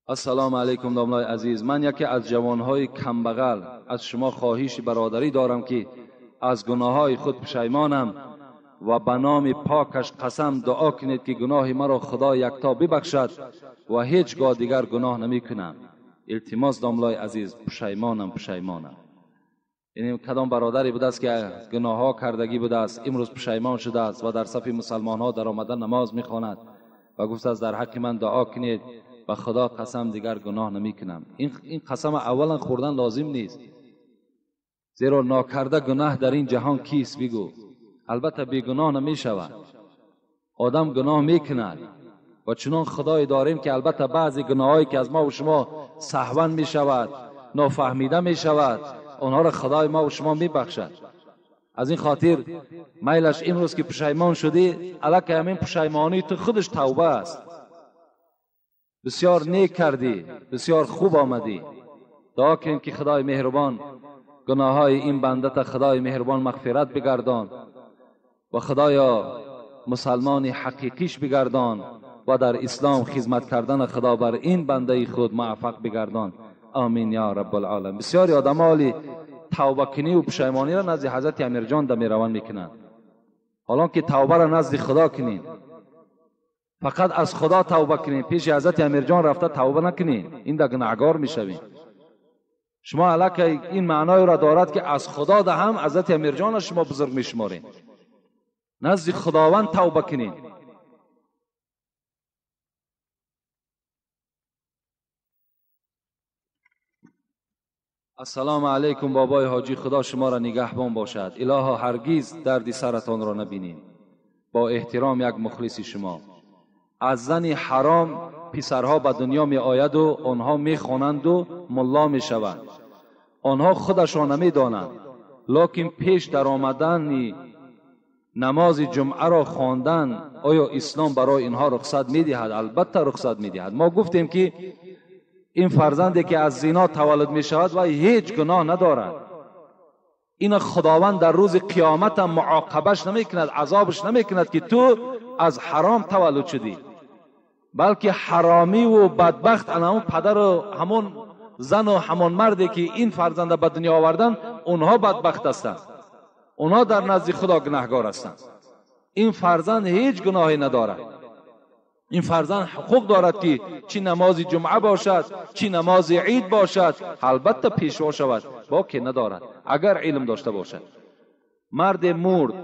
السلام علیکم داملای عزیز، من یکی از جوانهای کمبغل از شما خواهش برادری دارم که از گناههای خود پشیمانم و به نام پاکش قسم دعا کنید که گناه مرا خدا یکتا ببخشد و هیچگاه دیگر گناه نمی کنم. التماس داملای عزیز، پشیمانم پشیمانم. یعنی کدام برادری بوده است که گناهها کردگی بوده است، امروز پشیمان شده است و در صف مسلمان ها در آمده نماز میخواند و گفته است در حق من دعا کنید و خدا قسم دیگر گناه نمی کنم. این قسم اولا خوردن لازم نیست، زیرا ناکرده گناه در این جهان کیست بگو؟ البته بیگناه نمی شود، آدم گناه می کند و چنان خدای داریم که البته بعضی گناهایی که از ما و شما سهوا می شود، نافهمیده می شود، آنها را خدای ما و شما می بخشد. از این خاطر میلش امروز که پشیمان شدی، الکه همین پشیمانی تو خودش توبه است. بسیار نیک کردی، بسیار خوب آمدی. دعا کنیم که خدای مهربان گناههای این بنده تا خدای مهربان مغفرت بگردان و خدایا مسلمان حقیقیش بگردان و در اسلام خدمت کردن خدا بر این بنده خود موفق بگردان. آمین یا رب العالمین. بسیاری آدم حالی توبه کنی و پشیمانی را نزد حضرت امیرجان در میروان میکنند، حالا که توبه را نزد خدا کنین، فقط از خدا توبه کنین، پیش حضرت امیرجان رفته توبه نکنین، این در گناهگار میشوین. شما علاکه این معنای را دارد که از خدا ده هم حضرت امیرجان را شما بزرگ میشمارین. نزد خداوند توبه کنین. السلام علیکم بابای حاجی، خدا شما را نگهبان باشد. الها هرگز دردی سرتان را نبینیم. با احترام یک مخلص شما. از زن حرام پسرها به دنیا می آید و آنها می خوانند و ملا می شوند. آنها خودشان نمی دانند، لکن پیش در آمدن نماز جمعه را خواندن آیا اسلام برای اینها رخصت می دهد؟ البته رخصت می دهد. ما گفتیم که این فرزندی که از زنا تولد می شود و هیچ گناه ندارد، این خداوند در روز قیامت هم معاقبش نمی کند، عذابش نمی کند که تو از حرام تولد شدی، بلکه حرامی و بدبخت همون پدر و همون زن و همون مردی که این فرزند به دنیا آوردن، اونها بدبخت هستند، اونها در نزد خدا گناهگار هستند. این فرزند هیچ گناهی ندارد. این فرزند حقوق دارد که چی نماز جمعه باشد، چی نماز عید باشد، البته پیشوا شود، باکی ندارد اگر علم داشته باشد. مرد مرد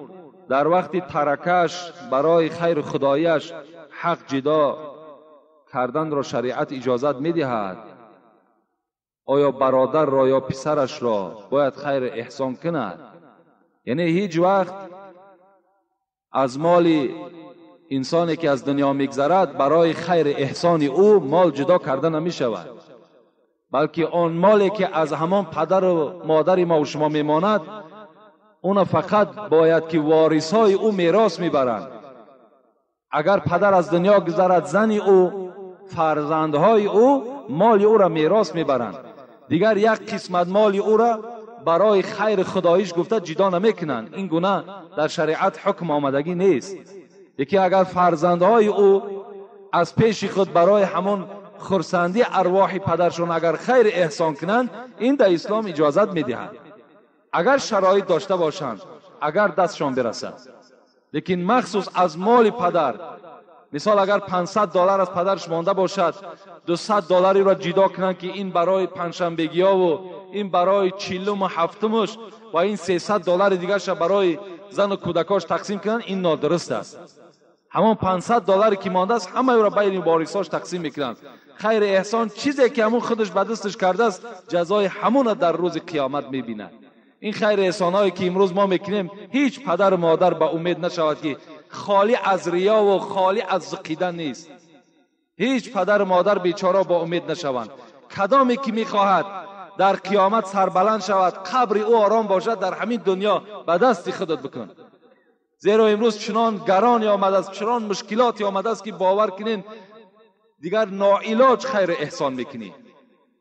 در وقت ترکش برای خیر خدایش حق جدا کردن را شریعت اجازت میدهد. آیا برادر را یا پسرش را باید خیر احسان کند؟ یعنی هیچ وقت از مال انسانی که از دنیا میگذرد برای خیر احسان او مال جدا کرده نمی شود، بلکه آن مالی که از همان پدر و مادر ما و شما میماند، اون فقط باید که وارثای او میراث میبرند. اگر پدر از دنیا گذرد، زن او، فرزندهای او مال او را میراث میبرند. دیگر یک قسمت مال او را برای خیر خداییش گفته جدا نمیکنند. این گونه در شریعت حکم آمدگی نیست. یکی اگر فرزندهای او از پیش خود برای همون خرسندی ارواح پدرشون اگر خیر احسان کنند، این در اسلام اجازت میدهد، اگر شرایط داشته باشند، اگر دستشان برسد. لیکن مخصوص از مال پدر، مثال اگر 500 دلار از پدرش مانده باشد، 200 دلاری را جدا کنند که این برای پنجشنبگی ها و این برای چهلم و هفتمش و این 300 دلار دیگرش برای زن و کودکاش تقسیم کنند، این نادرست است. همان 500 دلاری که مانده است همه را بین وارثاش تقسیم میکنند. خیر احسان چیزی که همون خودش به دستش کرده است، جزای همون در روز قیامت میبیند. این خیر احسانایی که امروز ما میکنیم، هیچ پدر و مادر به امید نشود که خالی از ریا و خالی از زقیدن نیست. هیچ پدر و مادر بیچاره با امید نشوند. کدامی که میخواهد در قیامت سربلند شود، قبر او آرام باشد، در همین دنیا به دست خودت بکن. زیرا امروز چنان گرانی آمده است، چنان مشکلاتی آمده است که باور کنین دیگر ناعلاج خیر احسان میکنی،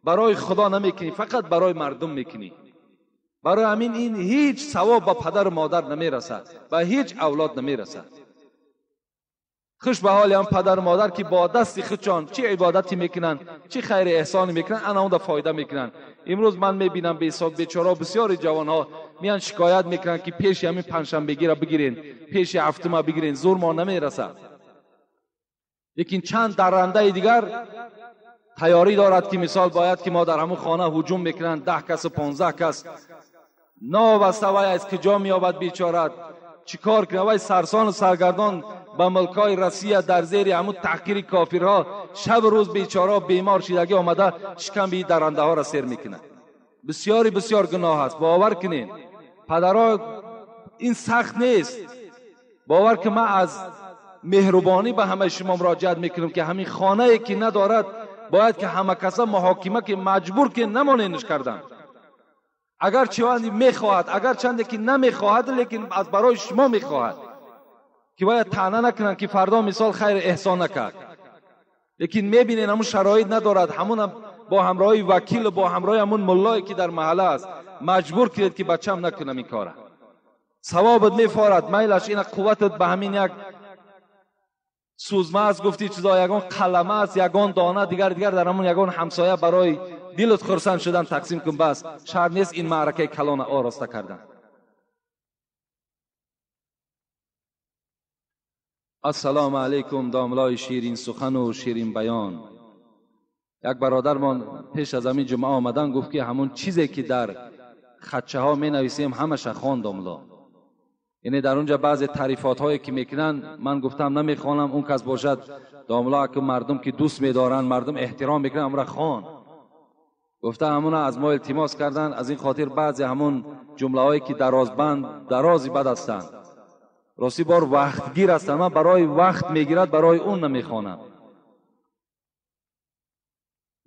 برای خدا نمیکنی، فقط برای مردم میکنی. برای همین این هیچ ثواب به پدر و مادر نمیرسد، به هیچ اولاد نمیرسد. خوش به حال هم پدر و مادر که با دست خودشان چه عبادتی میکنن، چه خیر احسانی میکنن، انا اون فایده میکنن. امروز من میبینم به حساب بیچاره بسیاری جوانها میان شکایت میکنن که پیش همین پنجشنبگی را بگیرین، پیش هفتم بگیرین، زور ما نمیرسد. لیکن چند درنده دیگر تیاری دارد که مثال باید که ما در همون خانه هجوم میکنن، 10 کس و 15 کس، ناوسته وای از کجا میابد بیچاره، چیکار کنه؟ وای سرسان و سرگردان به ملکای رسیه در زیر همون تحقیر کافرها شب روز بیچاره بیمار شیدگی آمده شکم بی درنده ها را سیر میکنه. بسیاری بسیار گناه است. باور کنین پدرها این سخت نیست. باور که من از مهربانی به همه شما مراجعت میکنم که همین خانه ای که ندارد باید که همه کسا محاکمه که مجبور که نمانینش کردن. اگر چند میخواهد، اگر چند که نمیخواهد، لیکن از برای شما میخواهد که باید طعنه نکنن که فردا مثال خیر احسان نکرد. لیکن میبینین همون شرایط ندارد، همون با همراهی وکیل و با همراهی همون ملایی که در محله است مجبور کنید که بچم نکنم این کاره. ثوابت میفارد، میلش این قوتت به همین یک سوزمه است، گفتی چیزا یگان قلمه است، یگان دانه دیگر دیگر در همون یگان همسایه برای دلت خرسند شدن تقسیم کن. بس شرط نیست این معرکه کلان آراسته کردن. السلام علیکم داملای شیرین سخن و شیرین بیان. یک برادرمان پیش از همین جمعه آمدن گفت که همون چیزی که در خدچه ها می نویسیم همش خوان داملا. یعنی در اونجا بعضی تعریفات هایی که میکنن من گفتم نمیخوانم، اون کس باشد داملا که مردم که دوست میدارن، مردم احترام میکنن، امرا خوان. گفته همون از ما التماس کردن، از این خاطر بعضی همون جمله هایی که درازبند درازی بد هستند، راستی بار وقتگیر هستند، من برای وقت میگیرد برای اون نمیخوانم.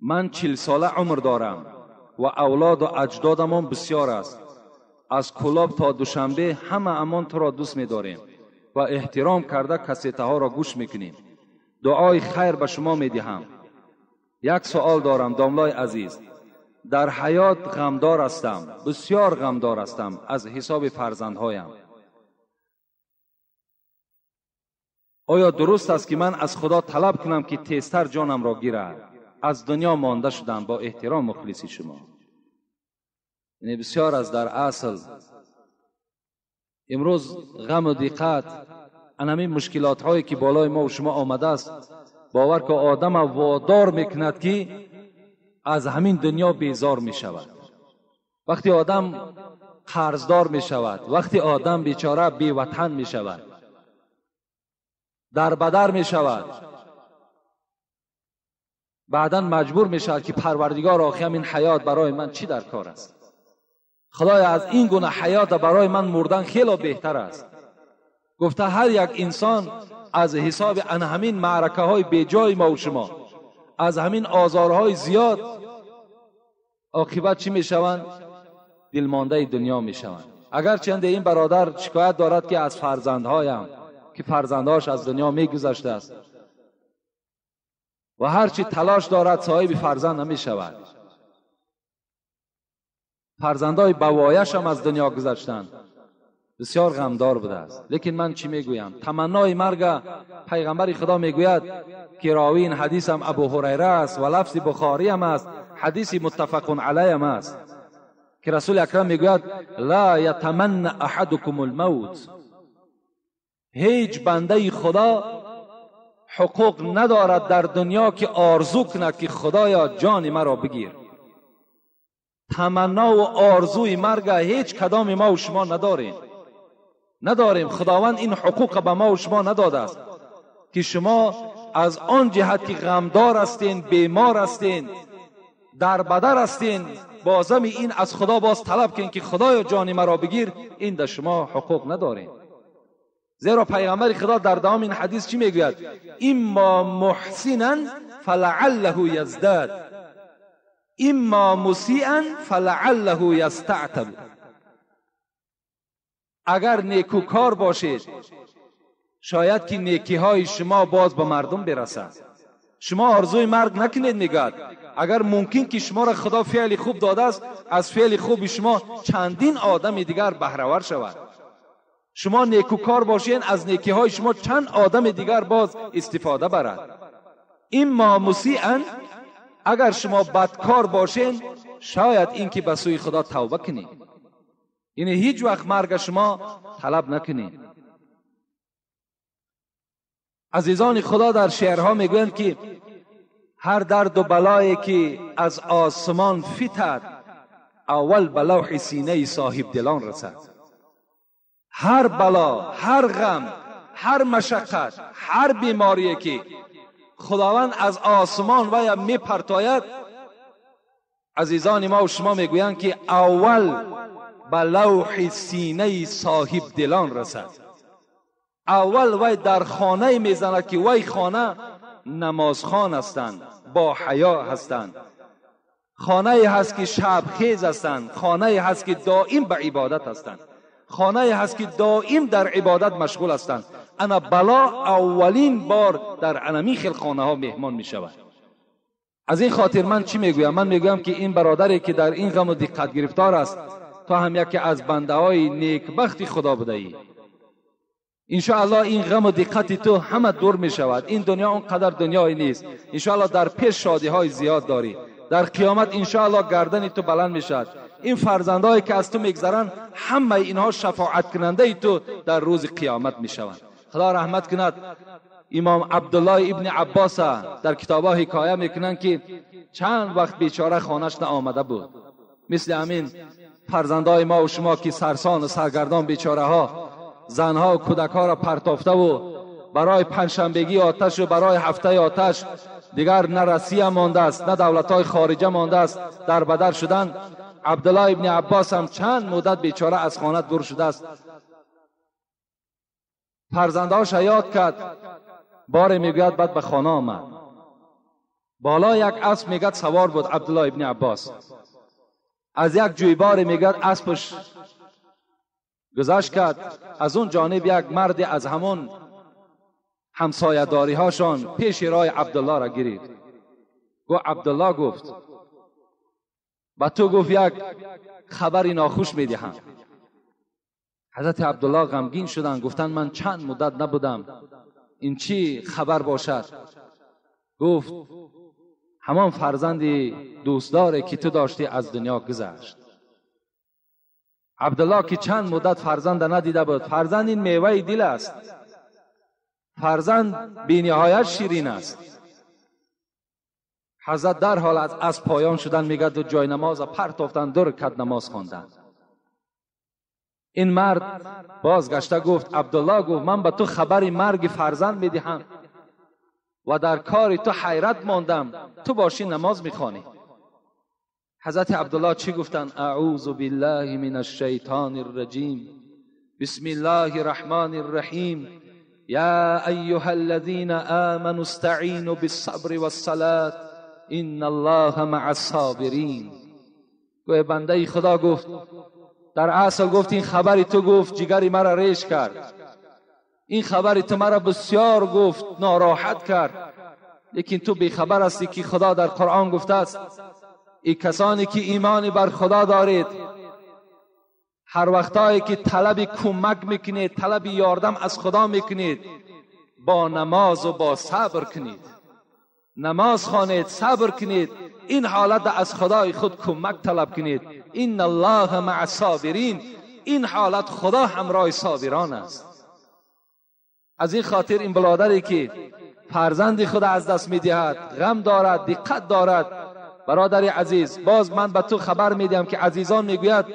من 40 ساله عمر دارم و اولاد و اجدادمان بسیار است. از کلاب تا دوشنبه همه امان تو را دوست می‌داریم و احترام کرده کسیته ها را گوش میکنیم. دعای خیر به شما میدهم. یک سوال دارم داملای عزیز، در حیات غمدار هستم، بسیار غمدار هستم از حساب فرزندهایم. آیا درست است که من از خدا طلب کنم که تیزتر جانم را گیرد؟ از دنیا مانده شدم. با احترام مخلصی شما. یعنی بسیار از در اصل امروز غم و دقت همین مشکلات هایی که بالای ما و شما آمده است، باور که آدم وادار میکند که از همین دنیا بیزار میشود. وقتی آدم قرضدار میشود، وقتی آدم بیچاره بی وطن میشود، در بدر میشود، بعدا مجبور میشود که پروردگار آخه این حیات برای من چی در کار است؟ خدای از این گونه حیات برای من مردن خیلی بهتر است. گفته هر یک انسان از حساب ان همین معرکه های بیجای ما و شما، از همین آزارهای زیاد، عاقبت چی میشوند؟ دلمانده دنیا میشوند. اگرچه این برادر شکایت دارد که از فرزندهایم که فرزندهاش از دنیا میگذشته است و هرچی تلاش دارد صاحب فرزند نمیشود. فرزندهای بوایش هم از دنیا گذشتند، بسیار غمدار بوده است. لیکن من چی میگویم؟ تمنای مرگ پیغمبر خدا میگوید که راوی این حدیث هم ابو هریره است و لفظ بخاری هم است، حدیث متفق علیه هم است، که رسول اکرم میگوید لا یتمنى احدکم الموت، هیچ بنده خدا حقوق ندارد در دنیا که آرزو کند که خدایا جان مرا بگیر. تمنا و آرزوی مرگ هیچ کدام ما و شما نداریم، نداریم. خداوند این حقوق به ما و شما نداده است که شما از آن جهت که غمدار هستین، بیمار هستین، در بدر هستین، بازم این از خدا باز طلب کنین که خدایا جان مرا بگیر، این در شما حقوق ندارین. زیرا پیغمبر خدا در دوام این حدیث چی میگوید؟ اما محسنا فلعله یزداد. اما مسیئا فلعله یستعتب. اگر نیکوکار باشید شاید که نیکی های شما باز به مردم برسد. شما آرزوی مرگ نکنید. میگد اگر ممکن که شما را خدا فعل خوب داده است، از فعل خوب شما چندین آدم دیگر بهره شود. شما نیکوکار باشین، از نیکی های شما چند آدم دیگر باز استفاده برد. اما مسیئا، اگر شما بدکار باشین شاید اینکه به سوی خدا توبه کنید. یعنی هیچ وقت مرگ شما طلب نکنید. عزیزان خدا در شعرها میگویند که هر درد و بلایی که از آسمان فتد، اول به لوح سینه صاحب دلان رسد. هر بلا، هر غم، هر مشقت، هر بیماری که خداوند از آسمان و یا میپرتاید، عزیزان ما و شما میگویند که اول به لوح سینه صاحب دلان رسد. اول وی در خانه میزند که وی خانه نمازخوان هستند، با حیا هستند، خانه هست که شبخیز هستند، خانه هست که دائم به عبادت هستند، خانه هست که دائم در عبادت مشغول هستند. انا بلا اولین بار در انمی خیل خانه ها مهمان می شود. از این خاطر من چی میگویم؟ من میگویم که این برادری که در این غم و دقت گرفتار است، تا هم یکی از بنده های نیکبخت خدا بوده ای. انشاءالله این غم و دقت تو همه دور می شود. این دنیا اونقدر دنیایی نیست. انشاءالله در پیش شادی های زیاد داری. در قیامت انشاءالله گردن تو بلند می شود. این فرزندهایی که از تو میگذرند همه اینها شفاعت کننده تو در روز قیامت می شوند. خدا رحمت کند امام عبدالله ابن عباس در کتابها حکایه میکنند که چند وقت بیچاره خانهش نآمده بود. مثل همین فرزندهای ما و شما که سرسان و سرگردان بیچاره ها، زنها و کودک ها را پرتافته و برای پنجشنبگی آتش و برای هفته آتش دیگر نه رسیه مانده است نه دولت های خارجه مانده است، در بدر شدن. عبدالله ابن عباس هم چند مدت بیچاره از خانه دور شده است. فرزندهاش یاد کرد، باره میگوید بعد به خانه آمد. بالا یک اسب میگد سوار بود عبدالله ابن عباس. از یک جویبار میگد اسبش گذشت کرد. از اون جانب یک مرد از همون همسایه داری هاشان پیش راه عبدالله را گرفت. گفت عبدالله، گفت با تو گفت یک خبری ناخوش میدهم. حضرت عبدالله غمگین شدند، گفتند من چند مدت نبودم، این چی خبر باشد؟ گفت همان فرزند دوستداری که تو داشتی از دنیا گذشت. عبدالله که چند مدت فرزند ندیده بود، فرزند این میوه دل است، فرزند بی نهایت شیرین است. حضرت در حال از پایان شدن میگد و جای نماز پرتافتن، 2 رکعت نماز خواندن. این مرد بازگشته گفت عبدالله، گفت من به تو خبر مرگ فرزند میدهم و در کار تو حیرت ماندم، تو باشی نماز میخوانی. حضرت عبدالله چی گفتن؟ اعوذ بالله من الشیطان الرجیم، بسم الله الرحمن الرحیم، یا ایها الذین آمنوا استعینوا بالصبر والصلاة ان الله مع الصابرین. گوه بنده خدا گفت در اصل گفت این خبری تو گفت جگری مرا ریش کرد، این خبری تو مرا بسیار گفت ناراحت کرد، لیکن تو بیخبر هستی که خدا در قرآن گفته است ای کسانی که ایمان بر خدا دارید، هر وقتایی که طلب کمک میکنید، طلب یاردم از خدا میکنید، با نماز و با صبر کنید، نماز خوانید، صبر کنید، این حالت از خدای خود کمک طلب کنید. ان الله مع الصابرین، این حالت خدا همراه صابران است. از این خاطر این برادری که فرزند خود از دست میدهد، غم دارد، دقت دارد، برادر عزیز باز من به تو خبر میدم که عزیزان میگوید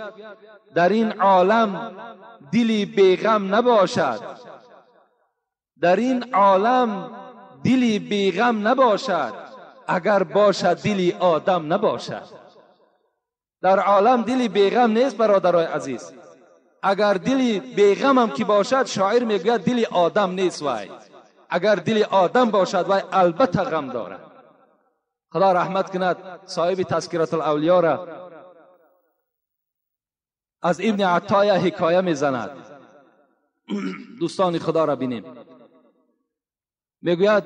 در این عالم دلی بیغم نباشد، در این عالم دلی بیغم نباشد، اگر باشد دلی آدم نباشد. در عالم دلی بیغم نیست برادرای عزیز. اگر دلی بیغم هم که باشد، شاعر میگوید دلی آدم نیست وای. اگر دلی آدم باشد وای البته غم دارد. خدا رحمت کند صاحب تذکرة الاولیا را، از ابن عطا حکایه میزند. دوستان خدا را بینیم. میگوید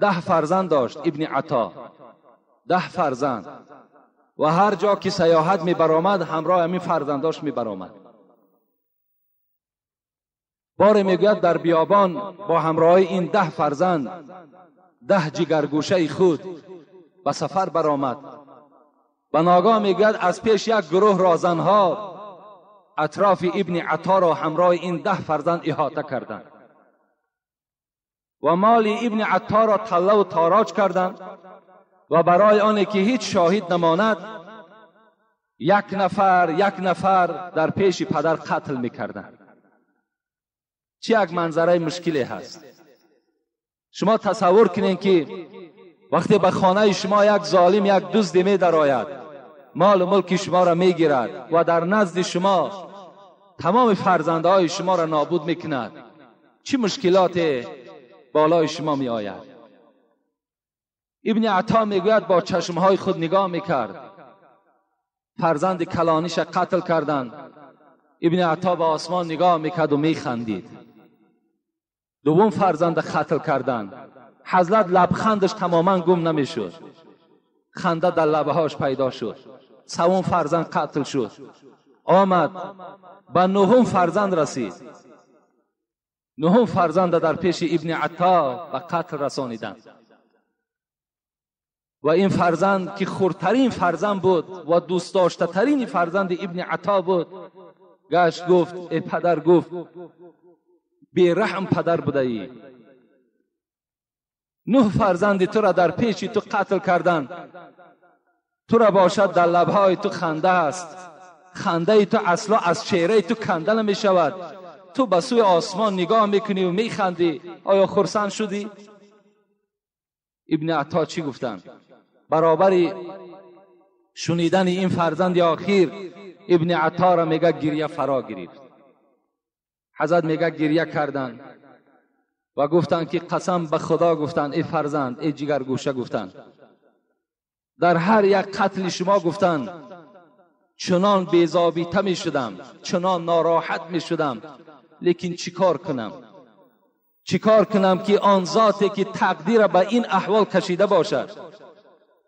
10 فرزند داشت ابن عطا، 10 فرزند، و هر جا که سیاحت میبرآمد همراه همین فرزنداش میبرآمد. باره میگوید در بیابان با همراه این 10 فرزند، 10 جگرگوشه خود به سفر برآمد. و ناگاه میگوید از پیش یک گروه رازنها اطراف ابن عطا را همراه این 10 فرزند احاطه کردند و مال ابن عطا را طله و تاراج کردند و برای آنی که هیچ شاهد نماند یک نفر یک نفر در پیش پدر قتل میکردند. چه یک منظره مشکلی هست. شما تصور کنین که وقتی به خانه شما یک ظالم، یک دزد می درآید، مال و ملک شما را میگیرد و در نزد شما تمام فرزندهای شما را نابود میکند، چه مشکلات بالای شما می آید. ابن عطا میگوید با چشمهای خود نگاه میکرد، فرزند کلانیش قتل کردند. ابن عطا به آسمان نگاه میکرد و میخندید. دوم فرزند قتل کردند، حضرت لبخندش تماما گم نمیشد، خنده در لبهاش پیدا شد. سوم فرزند قتل شد، آمد به نهم فرزند رسید. نهم فرزند در پیش ابن عطا به قتل رسانیدند و این فرزند که خردترین فرزند بود و دوست داشته ترین فرزند ابن عطا بود، گشت گفت ای پدر، گفت بی رحم پدر بوده ای، 9 فرزند تو را در پیش تو قتل کردند، تو را باشد در لبهای تو خنده است، خنده تو اصلا از چهره تو کنده نمی شود، تو به سوی آسمان نگاه میکنی و میخندی، آیا خرسند شدی؟ ابن عطا چی گفتند؟ برابر شنیدن این فرزند آخیر ابن عطا را میگه گریه فرا گرفت. حضرت میگه گریه کردند و گفتند که قسم به خدا، گفتند ای فرزند، ای جگرگوشه، گفتند در هر یک قتل شما، گفتند چنان بی‌ضابطه می شدم، چنان ناراحت می شدم، لیکن چیکار کنم؟ چیکار کنم که آن ذاتی که تقدیر به این احوال کشیده باشد،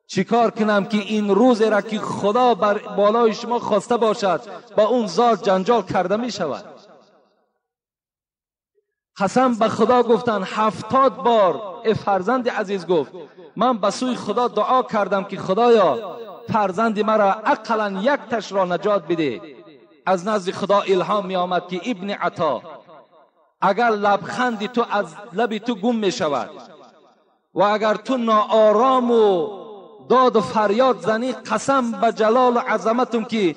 چیکار کنم که این روز را که خدا بر بالای شما خواسته باشد با اون ذات جنجال کرده می شود. قسم به خدا گفتن 70 بار ای فرزند عزیز، گفت من به سوی خدا دعا کردم که خدایا فرزند مرا اقلا یک تش را نجات بده. از نزد خدا الهام می آمد که ابن عطا، اگر لبخند تو از لب تو گم می شود و اگر تو ناآرام و داد و فریاد زنی، قسم به جلال و عظمتم که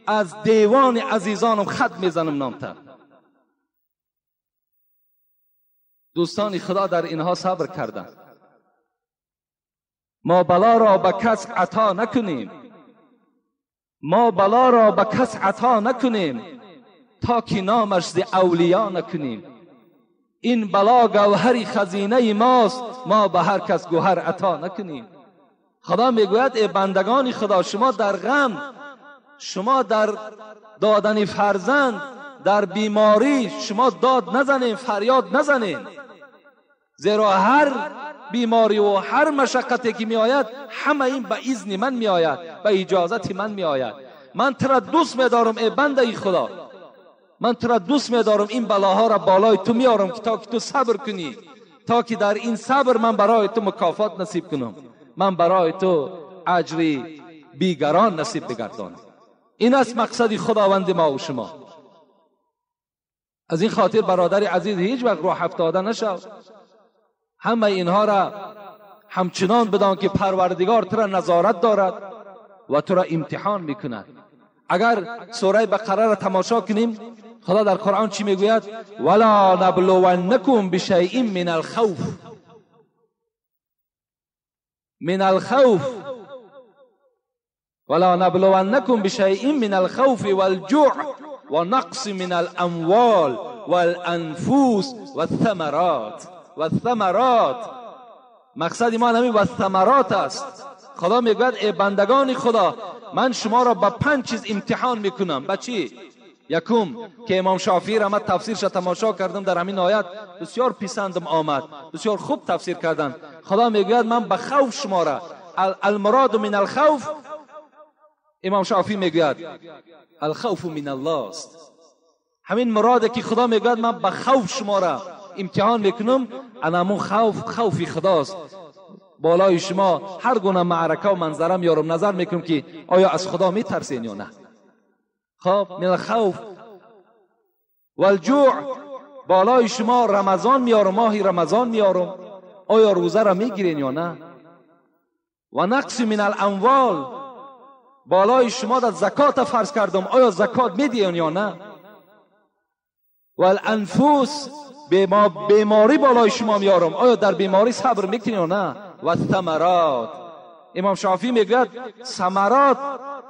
از دیوان عزیزانم خط میزنم نامتر. دوستان خدا در اینها صبر کردند. ما بلا را به کس عطا نکنیم، ما بلا را به کس عطا نکنیم تا که نامش ز اولیا نکنیم. این بلا گوهر خزینه ماست، ما به هر کس گوهر عطا نکنیم. خدا میگوید ای بندگان خدا، شما در غم، شما در دادن فرزند، در بیماری، شما داد نزنین، فریاد نزنین، زیرا هر بیماری و هر مشقتی که می آید همه این به اذن من می آید، به اجازت من می آید. من تو را دوست می دارم ای بنده خدا، من تو را دوست می دارم، این بلاها را بالای تو می آرم که تا که تو صبر کنی، تا که در این صبر من برای تو مکافات نصیب کنم، من برای تو اجری بیگران نصیب بگردانم. این است مقصد خداوند ما و شما. از این خاطر برادر عزیز هیچ وقت روح افتاده نشو. همه اینها را همچنان بدان که پروردگار تو را نظارت دارد و تو را امتحان میکند. اگر سوره بقره را تماشا کنیم، خدا در قرآن چی میگوید؟ ولا نبلونکم بشیء من الخوف، من الخوف، ولا نبلونکم بشیء من الخوف والجوع ونقص من الاموال والانفس والثمرات والثمرات. مقصد ما همین و ثمرات است. خدا میگوید ای بندگان خدا، من شما را با 5 چیز امتحان میکنم. با چی؟ یکم که امام شافعی را من تفسیرش تماشا کردم در همین آیت، بسیار پسندم آمد، بسیار خوب تفسیر کردن. خدا میگوید من به خوف شما را، المراد من الخوف، امام شافعی میگوید الخوف من الله است. همین مراده که خدا میگوید من به خوف شما را امتحان میکنم، انمون خوف خوفی خداست. بالای شما هر گونه معرکه و منظره میارم، نظر میکنم که آیا از خدا میترسین یا نه. خب من الخوف والجوع، بالای شما رمضان میارم، ماهی رمضان میارم، آیا روزه را میگیرین یا نه. و نقص من الاموال، بالای شما در زکات فرض کردم، آیا زکات میدین یا نه. والانفس، بیماری بالای شما میارم، آیا در بیماری صبر میکنین یا نه. و ثمرات، امام شافعی میگوید ثمرات،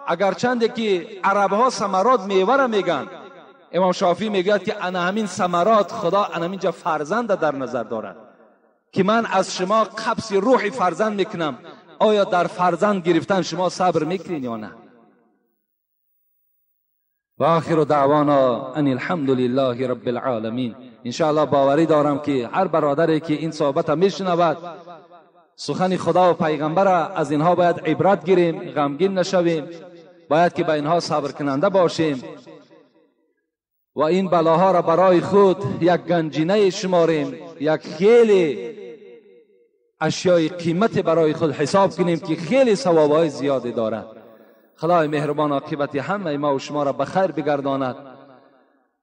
اگرچند که عرب ها ثمرات میوه را میگن، امام شافعی میگوید که انا همین ثمرات خدا انا همینجا فرزند در نظر دارد که من از شما قبض روح فرزند میکنم، آیا در فرزند گرفتن شما صبر میکنین یا نه. و آخر دعوانا ان الحمد لله رب العالمین. انشاءالله باوری دارم که هر برادری که این صحبت میشنود سخن خدا و پیغمبر، از اینها باید عبرت گیریم، غمگین نشویم، باید که به اینها صبر کننده باشیم و این بلاها را برای خود یک گنجینه شماریم، یک خیلی اشیای قیمت برای خود حساب کنیم که خیلی ثوابهای زیادی دارد. خدای مهربان عاقبت همه ما و شما را به خیر بگرداند.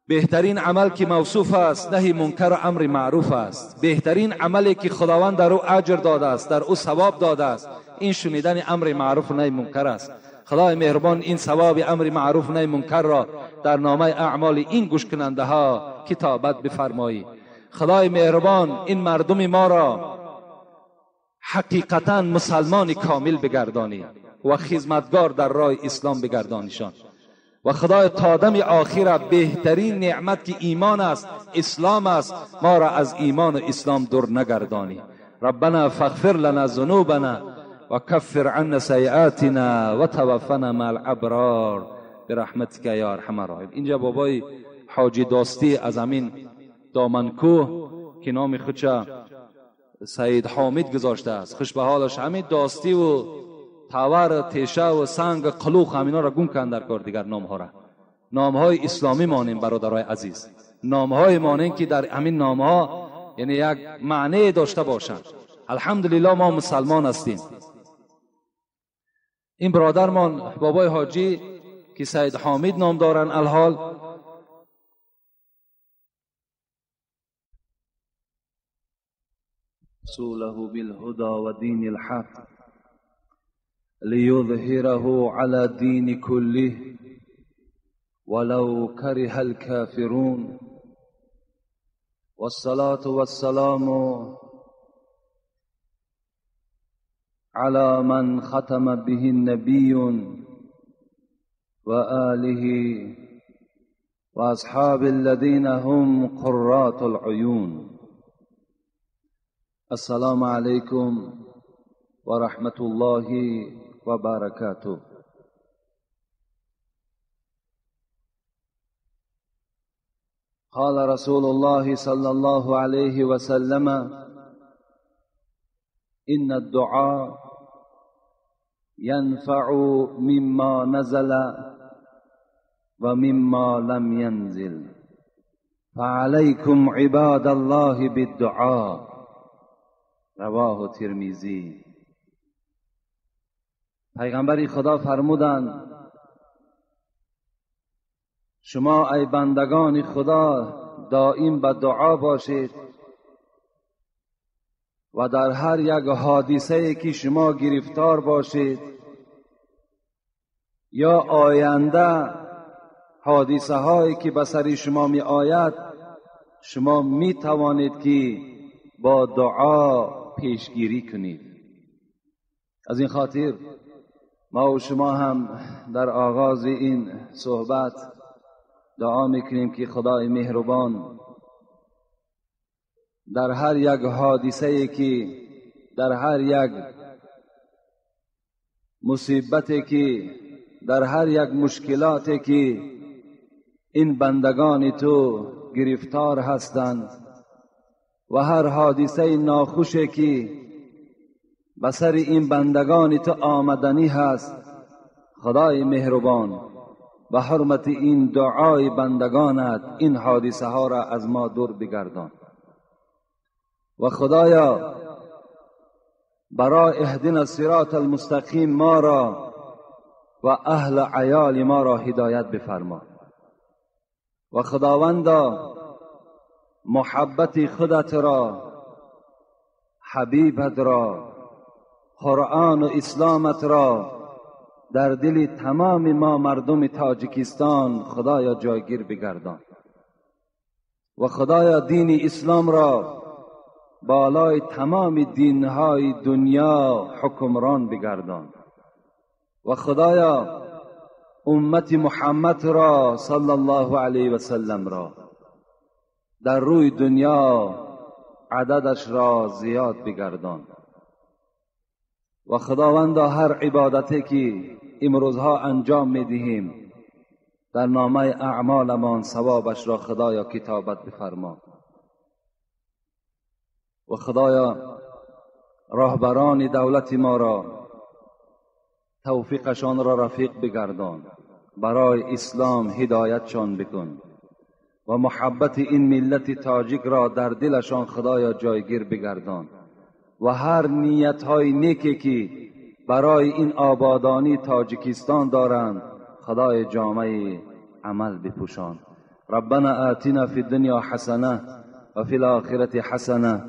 بهترین عمل که موصوف است نهی منکر و امر معروف است. بهترین عملی که خداوند در او اجر داده است، در او ثواب داده است، این شنیدن امر معروف و نهی منکر است. خدای مهربان این ثواب امر معروف و نهی منکر را در نامه اعمال این گوش کننده ها کتابت بفرمایی. خدای مهربان این مردم ما را حقیقتا مسلمان کامل بگردانی و خدمتگار در راه اسلام بگردانیشان. و خدای تا دم آخر بهترین نعمت که ایمان است، اسلام است، ما را از ایمان و اسلام دور نگردانی. ربنا فاغفر لنا ذنوبنا و کفر عنا سیئاتنا و توفنا مع الابرار برحمتک یا ارحم الراحمین. اینجا بابای حاجی داستی از همین دامنکوه که نام خودش سید حامد گذاشته است، خوش به حالش، همین داستی و تاور، تیشه و سنگ، قلوخ، همینا را گم کن در کار دیگر نامها را. نامهای اسلامی مانیم برادرای عزیز، نامهای مانیم که در همین نامها یعنی یک معنی داشته باشند. الحمدلله ما مسلمان هستیم. این برادرمان بابای حاجی که سید حامد نام دارن الحال، رسوله بالهدى ودين الحق ليظهره على الدين كله ولو كره الكافرون، والصلاة والسلام على من ختم به النبي وآله وأصحاب الذين هم قرات العيون. السلام عليكم ورحمة الله وبركاته. قال رسول الله صلى الله عليه وسلم: إن الدعاء ينفع مما نزل ومما لم ينزل، فعليكم عباد الله بالدعاء. رواه الترمذی. پیغمبر خدا فرمودند شما ای بندگان خدا دائم به دعا باشید و در هر یک حادثه که شما گرفتار باشید یا آینده حادثه هایی که به سر شما می آید، شما می توانید که با دعا پیشگیری کنید. از این خاطر ما و شما هم در آغاز این صحبت دعا میکنیم که خدای مهربان در هر یک حادثه که در هر یک مصیبتی که در هر یک مشکلاتی که این بندگان تو گرفتار هستند و هر حادثه ناخوشی که به سر این بندگان تو آمدنی هست، خدای مهربان به حرمت این دعای بندگانت این حادثه ها را از ما دور بگردان. و خدایا برای اهدنا الصراط المستقیم ما را و اهل عیال ما را هدایت بفرما. و خداوندا محبت خودت را، حبیبت را، قرآن و اسلامت را در دل تمام ما مردم تاجیکستان خدایا جایگیر بگردان. و خدایا دین اسلام را بالای تمام دینهای دنیا حکمران بگردان. و خدایا امت محمد را صلی الله علیه و سلم را در روی دنیا عددش را زیاد بگردان. و خداوندا هر عبادتی که امروزها انجام میدهیم در نامه اعمالمان ثوابش را خدایا کتابت بفرما. و خدایا راهبران دولت ما را توفیقشان را رفیق بگردان، برای اسلام هدایتشان بکن و محبت این ملت تاجیک را در دلشان خدایا جایگیر بگردان. و هر نیت‌های نیکی که برای این آبادانی تاجیکستان دارند خدای جامعه عمل بپوشان. ربنا آتنا فی الدنیا حسنه و فی الآخرة حسنه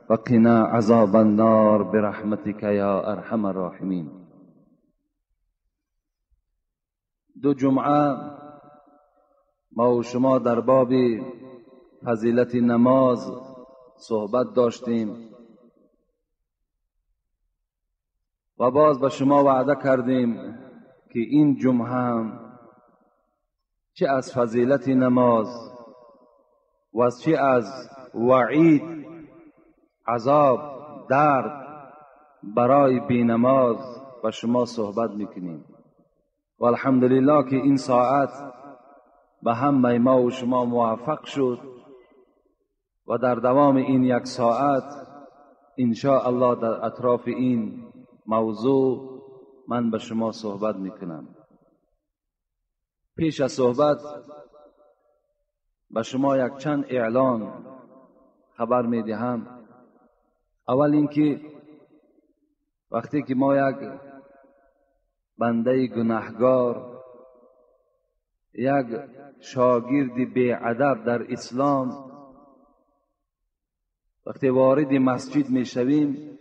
و قنا عذاب النار برحمتک یا ارحم الراحمین. دو جمعه ما و شما در باب فضیلت نماز صحبت داشتیم و باز به شما وعده کردیم که این جمعه هم چه از فضیلت نماز و چه از وعید، عذاب، درد برای بینماز به شما صحبت میکنیم. و الحمدلله که این ساعت به همه ما و شما موفق شد و در دوام این یک ساعت ان شاء الله در اطراف این موضوع من به شما صحبت میکنم. پیش از صحبت به شما یک چند اعلان خبر میدهم. اول اینکه وقتی که ما یک بنده گناهگار، یک شاگرد بی‌ادب در اسلام وقتی وارد مسجد میشویم،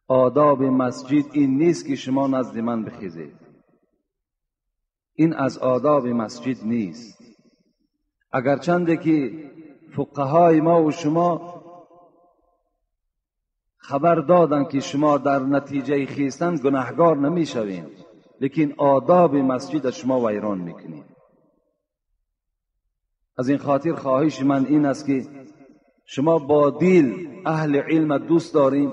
آداب مسجد این نیست که شما نزد من بخیزید. این از آداب مسجد نیست. اگرچنده که فقهای ما و شما خبر دادن که شما در نتیجه خیستن گناهگار نمیشوین، لیکن آداب مسجد شما ویران میکنید. از این خاطر خواهش من این است که شما با دل اهل علم دوست داریم،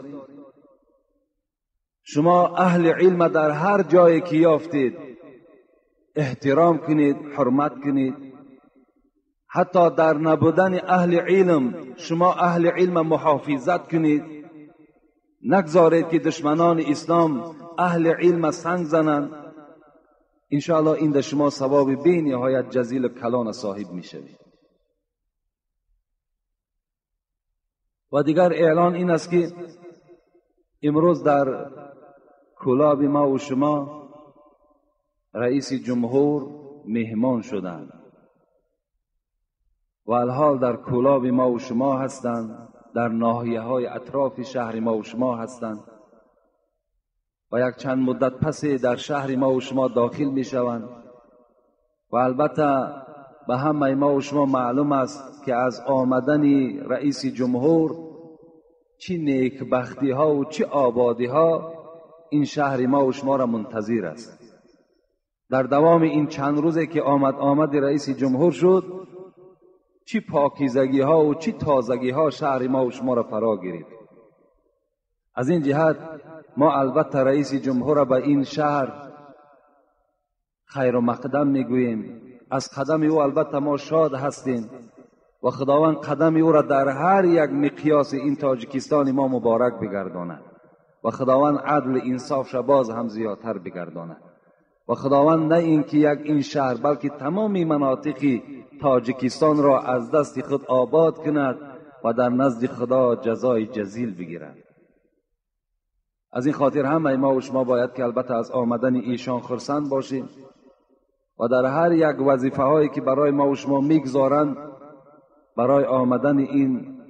شما اهل علم در هر جایی که یافتید احترام کنید، حرمت کنید. حتی در نبودن اهل علم شما اهل علم محافظت کنید. نگذارید که دشمنان اسلام اهل علم سنگ زنند. انشاءالله این در شما ثواب بی نهایت جزیل و کلان صاحب میشوید. و دیگر اعلان این است که امروز در کلاب ما و شما رئیس جمهور مهمان شدند و الحال در کلاب ما و شما هستند، در ناحیه های اطراف شهر ما و شما هستند و یک چند مدت پس در شهر ما و شما داخل می شوند. و البته به همه ما و شما معلوم است که از آمدن رئیس جمهور چه نیکبختی ها و چه آبادی ها این شهر ما و شما را منتظر است. در دوام این چند روزی که آمد رئیس جمهور شد، چه پاکیزگی ها و چه تازگی ها شهر ما و شما را فرا گرفت. از این جهت ما البته رئیس جمهور به این شهر خیر و مقدم میگوییم. از قدم او البته ما شاد هستیم و خداوند قدم او را در هر یک مقیاس این تاجیکستان ما مبارک بگرداند و خداوند عدل انصاف باز هم زیادتر بگرداند و خداوند نه اینکه یک این شهر بلکه تمام مناطق تاجیکستان را از دست خود آباد کند و در نزد خدا جزای جزیل بگیرد. از این خاطر همه ما و شما باید که البته از آمدن ایشان خرسند باشیم و در هر یک وظیفه هایی که برای ما و شما میگذارند برای آمدن این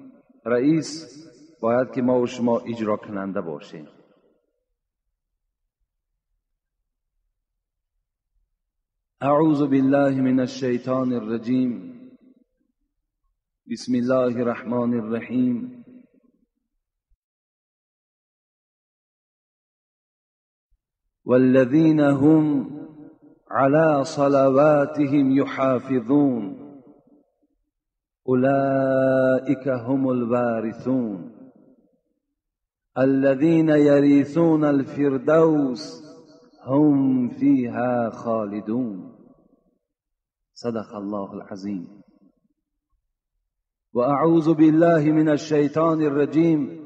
رئیس باید که ما و شما اجرا کننده باشیم. اعوذ بالله من الشیطان الرجیم. بسم الله الرحمن الرحیم. والذین هم على صلواتهم يحافظون أولئك هم الوارثون الذين يرثون الفردوس هم فيها خالدون. صدق الله العظيم. وأعوذ بالله من الشيطان الرجيم.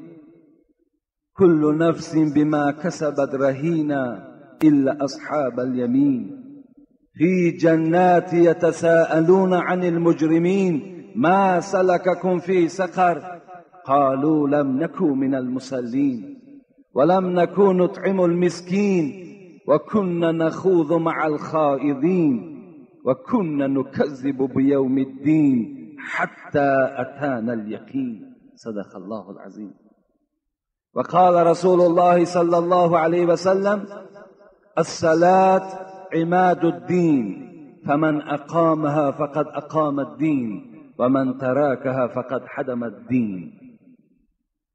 كل نفس بما كسبت رهينة إلا أصحاب اليمين في جنات يتساءلون عن المجرمين ما سلككم في سقر قالوا لم نكن من المصلين ولم نكن نطعم المسكين وكنا نخوض مع الخائضين وكنا نكذب بيوم الدين حتى أتانا اليقين. صدق الله العظيم. وقال رسول الله صلى الله عليه وسلم: الصلاة عماد الدين، فمن أقامها فقد أقام الدين، ومن تركها فقد حدم الدين.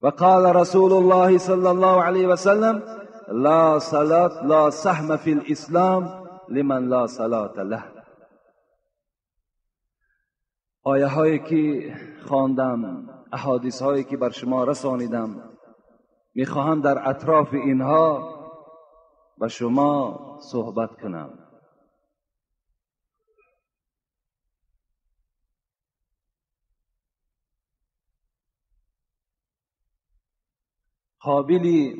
وقال رسول الله صلى الله عليه وسلم: لا صلاة لا سهم في الإسلام لمن لا صلاة له. آیه هایی که خواندم، احادیث هایی که بر شما رسانیدم، میخواهم در اطراف اینها با شما صحبت کنم. قابل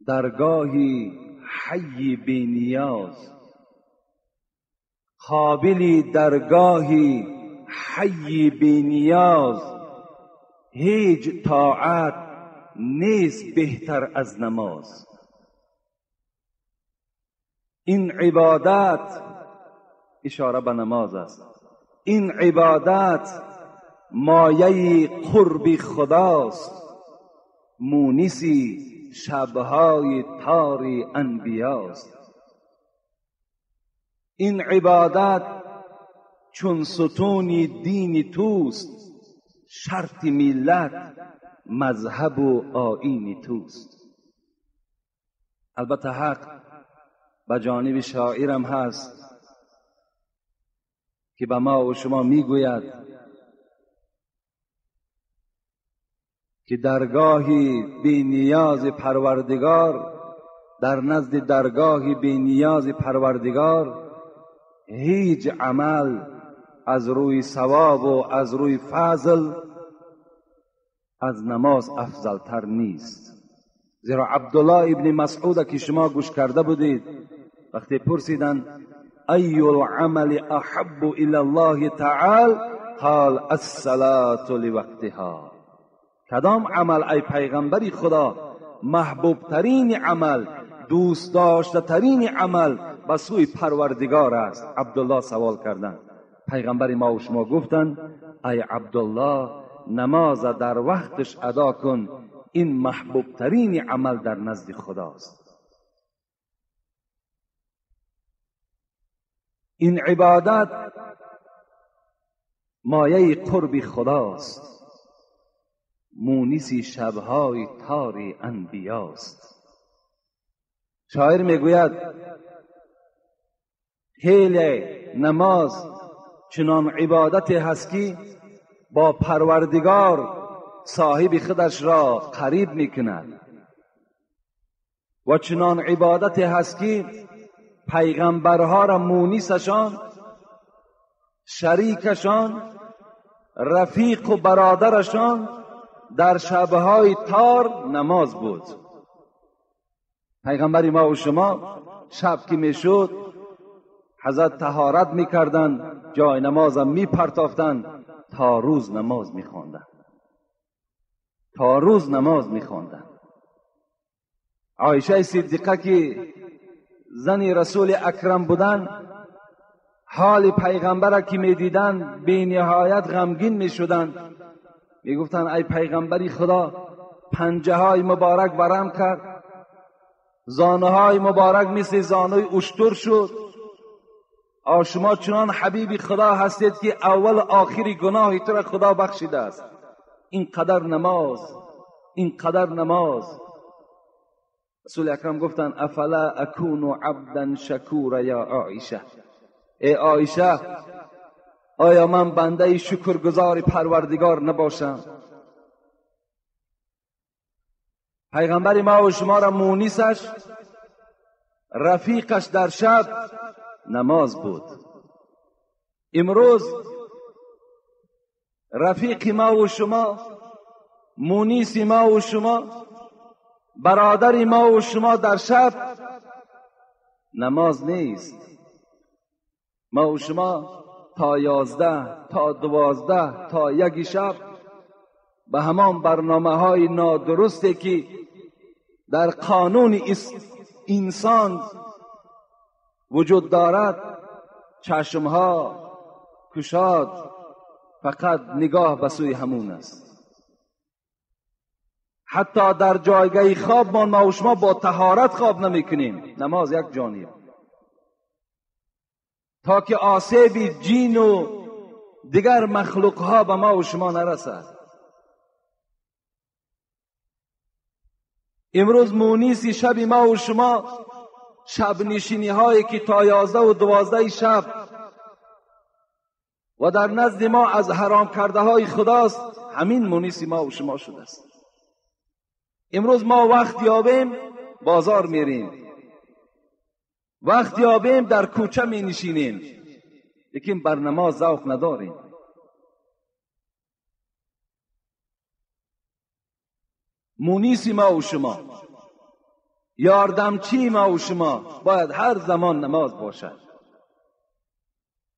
درگاهی حی بی نیاز، قابل درگاهی حی بی نیاز، هیچ طاعت نیست بهتر از نماز. این عبادت، اشاره به نماز است، این عبادت مایه قرب خداست، مونسی شبهای تار انبیاست. این عبادت چون ستون دین توست، شرط ملت مذهب و آیین توست. البته حق به جانب شاعرم هست که به ما و شما میگوید که درگاهی بی نیاز پروردگار، در نزد درگاهی بی نیاز پروردگار هیچ عمل از روی ثواب و از روی فضل از نماز افضل تر نیست. زیرا عبدالله ابن مسعود که شما گوش کرده بودید، وقتی پرسیدند ای العمل احب الى الله تعالی، قال الصلاة لوقتها. کدام عمل ای پیغمبری خدا محبوب ترین عمل، دوست داشته ترین عمل به سوی پروردگار است؟ عبدالله سوال کردند. پیغمبر ما و شما گفتند ای عبدالله، نماز در وقتش ادا کن، این محبوب ترین عمل در نزد خداست. این عبادت مایه قرب خداست، مونس شبهای تار انبیاست. شاعر میگوید خیلی نماز چنان عبادت هست که با پروردگار صاحب خودش را قریب میکند و چنان عبادت هست که پیغمبرها را مونیسشان، شریکشان، رفیق و برادرشان در شبهای تار نماز بود. پیغمبر ما و شما شب که میشد حضرت طهارت میکردند، جای نمازم میپرتافتند، تا روز نماز میخواندند، تا روز نماز میخواندند. عایشه صدیقه که زن رسول اکرم بودند، حال پیغمبر که میدیدند بی نهایت غمگین میشدند. میگفتند ای پیغمبری خدا، پنجه های مبارک ورم کرد، زانوهای مبارک مثل زانوی اشتر شد. شما چنان حبیب خدا هستید که اول آخری گناهی تو را خدا بخشیده است. این قدر نماز، این قدر نماز. رسول اکرم گفتند افلا اکون عبدا شکورا یا عایشه، ای عایشه آیا من بنده شکرگزار پروردگار نباشم؟ پیغمبر ما و شما را مونیسش، رفیقش در شب نماز بود. امروز رفیق ما و شما، مونیس ما و شما، برادر ما و شما در شب نماز نیست. ما و شما تا 11، تا 12، تا 1 شب به همان برنامه های نادرستی که در قانون انسان وجود دارد، چشمها کشاد، فقط نگاه به سوی همون است. حتی در جایگاه خواب ما و شما با طهارت خواب نمی کنیم، نماز یک جانب، تا که آسیب جین و دیگر مخلوق ها به ما و شما نرسد. امروز مونیسی شب ما و شما شب نشینی هایی که تا 11 و 12 شب و در نزد ما از حرام کرده های خداست، همین مونیسی ما و شما شده است. امروز ما وقت یابیم بازار میریم، وقت یابیم در کوچه می نشینیم، لیکن بر نماز ذوق نداریم. مونیسی ما و شما، یاردمچی ما و شما باید هر زمان نماز باشد.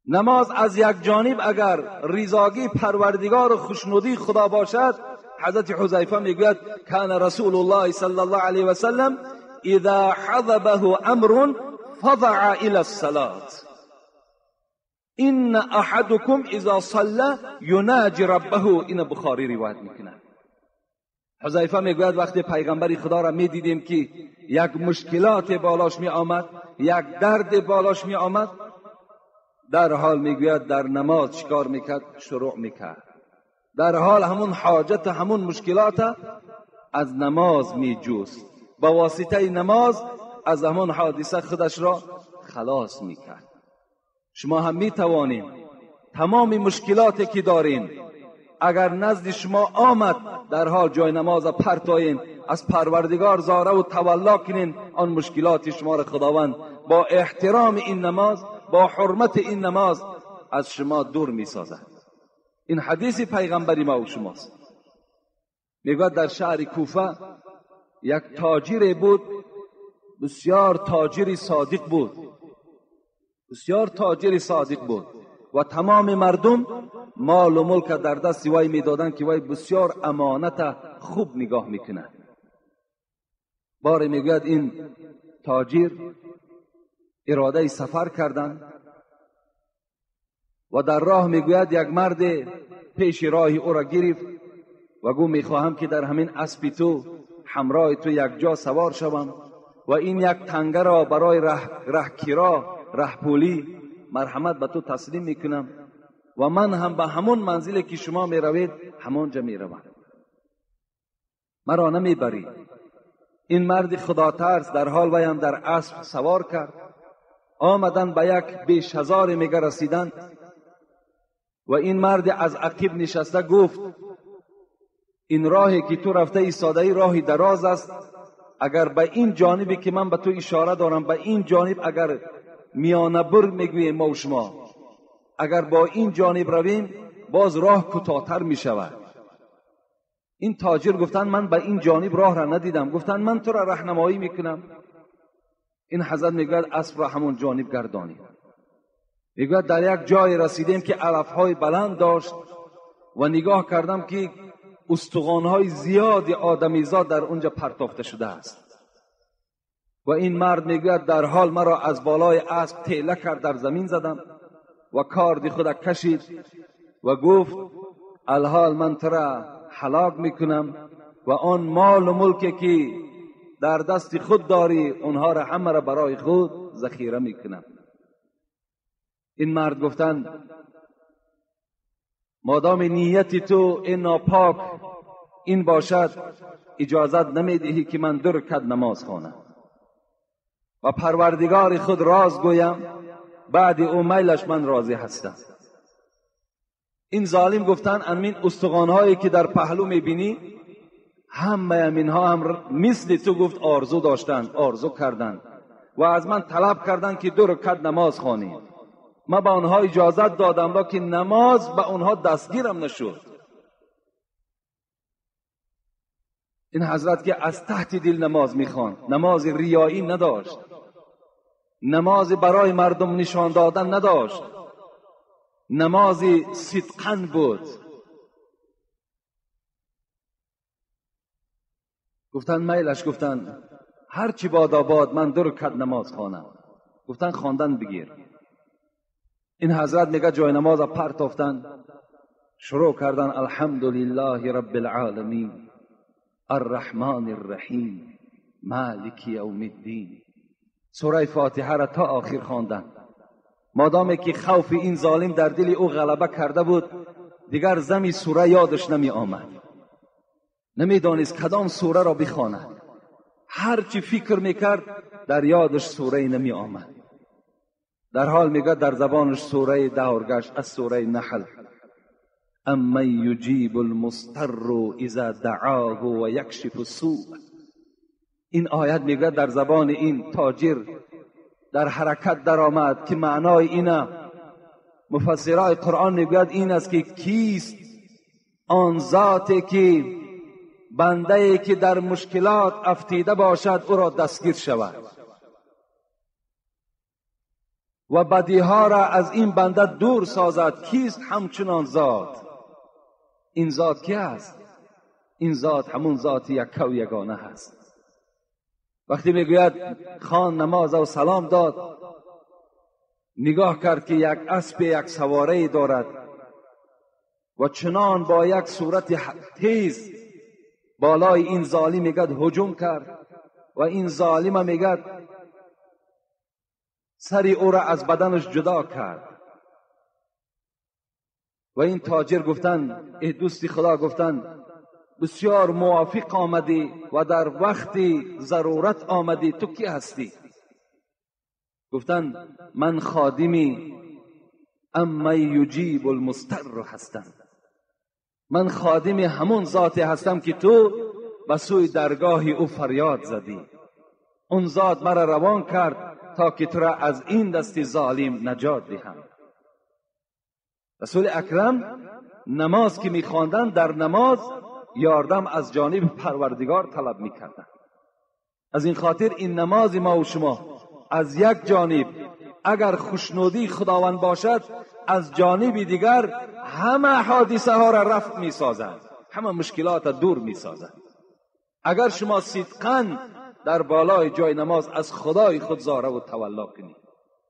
نماز از یک جانب اگر رضاگی پروردگار و خوشنودی خدا باشد، حضرت حذیفه میگوید کان رسول الله صلی الله علیه و سلم اذا حضبه امر فضع الى الصلاة ان احدكم اذا صلى يناجي ربه. این بخاری روایت میکنه. حذیفه میگوید وقتی پیغمبر خدا را میدیدیم که یک مشکلات بالاش می آمد، یک درد بالاش می آمد، در حال میگوید در نماز چیکار میکرد؟ شروع میکرد. در حال همون حاجت، همون مشکلات از نماز میجوست، با واسطه نماز از همون حادثه خودش را خلاص میکرد. شما هم میتوانید تمام مشکلاتی که دارین اگر نزد شما آمد، در حال جای نماز پرتاین، از پروردگار زاره و تولا کنین، آن مشکلات شما را خداوند با احترام این نماز، با حرمت این نماز از شما دور میسازد. این حدیث پیغمبری ما و شماست. میگوید در شهر کوفه یک تاجر بود، بسیار تاجری صادق بود، بسیار تاجری صادق بود و تمام مردم مال و ملک در دست وی میدادند که وی بسیار امانت خوب نگاه میکند. باری میگوید این تاجر اراده سفر کردند و در راه میگوید یک مرد پیش راه او را گرفت و گفت میخواهم که در همین اسب تو همراه تو یک جا سوار شوم و این یک تنگه را برای رهکیرا، رهپولی مرحمت به تو تسلیم میکنم و من هم به همون منزلی که شما میروید همانجا میروم، مرا نمیبری. این مرد خدا ترس در حال وی هم در اسب سوار کرد. آمدن به یک بیش هزار میگه رسیدن و این مرد از عقب نشسته گفت این راهی که تو رفته ایستاده راهی دراز است، اگر به این جانبی که من به تو اشاره دارم، به این جانب اگر میانه بر میگوییم ما و شما، اگر با این جانب رویم باز راه کوتاه‌تر میشود. این تاجر گفتن من به این جانب راه را ندیدم. گفتن من تو را راهنمایی میکنم. این حضرت میگوید اسب را همون جانب گردانید. میگوید در یک جای رسیدیم که علفهای بلند داشت و نگاه کردم که استخوان‌های زیادی آدمیزاد در اونجا پرتافته شده است. و این مرد میگوید در حال مرا از بالای اسب تیله کرد، در زمین زدم و کارد خود کشید و گفت الحال من تو را هلاک میکنم و آن مال و ملکی که در دست خود داری اونها را همه را برای خود ذخیره میکنم. این مرد گفتند مادام نیت تو این ناپاک این باشد اجازت نمیدهی که من 2 رکعت نماز خوانم و پروردگار خود راز گویم، بعد او میلش من راضی هستم. این ظالم گفتن امین استخوان‌هایی که در پهلو میبینی همه اینها هم مثل تو گفت آرزو داشتند، آرزو کردند و از من طلب کردند که 2 رکعت نماز خوانی. من به آنها اجازت دادم لیکن نماز به آنها دستگیرم نشد. این حضرت که از تحت دل نماز میخواند، نماز ریایی نداشت، نماز برای مردم نشان دادن نداشت، نماز صدقاً بود. گفتن میلش، گفتن هرچی باد آباد من 2 رکعت نماز خوانم. گفتن خواندن بگیر. این حضرت میگه جای نماز پرتافتن، شروع کردن الحمدلله رب العالمین الرحمن الرحیم مالک یوم الدین. سوره فاتحه را تا آخر خواندن. مادامی که خوف این ظالم در دل او غلبه کرده بود دیگر زمی سوره یادش نمی آمد، نمیدانست کدام سوره را بخواند. هرچی فکر میکرد در یادش سوره نمی آمد. در حال میگه در زبانش سوره دهارگشت از سوره نحل، امن یجیب المضطر اذا دعاه و یکشف السوء. این آیت میگه در زبان این تاجر در حرکت در آمد که معنای اینه، مفسرای قرآن میگوید این است که کیست آن ذاتی که بنده که در مشکلات افتیده باشد او را دستگیر شود و بدیها را از این بنده دور سازد. کیست همچنان ذات؟ این ذات کی است؟ این ذات همون ذات یک و یگانه هست. وقتی میگوید خان نماز و سلام داد، نگاه کرد که یک اسب یک سواره دارد و چنان با یک صورت تیز بالای این ظالم میگد هجوم کرد و این ظالم میگد سری او را از بدنش جدا کرد. و این تاجر گفتن ای دوستی خدا، گفتن بسیار موافق آمدی و در وقت ضرورت آمدی، تو کی هستی؟ گفتن من خادمی اما یجیب المضطر هستم، من خادم همون ذاتی هستم که تو به سوی درگاه او فریاد زدی. اون ذات مرا روان کرد تا که تو را از این دست ظالم نجات دهم. رسول اکرم نماز که میخواندن در نماز یاردم از جانب پروردگار طلب میکردن. از این خاطر این نماز ما و شما از یک جانب اگر خوشنودی خداوند باشد، از جانب دیگر همه حادثه ها را رفع میسازد، همه مشکلات را دور میسازد. اگر شما صدقاً در بالای جای نماز از خدای خود زاره و تولا کنید،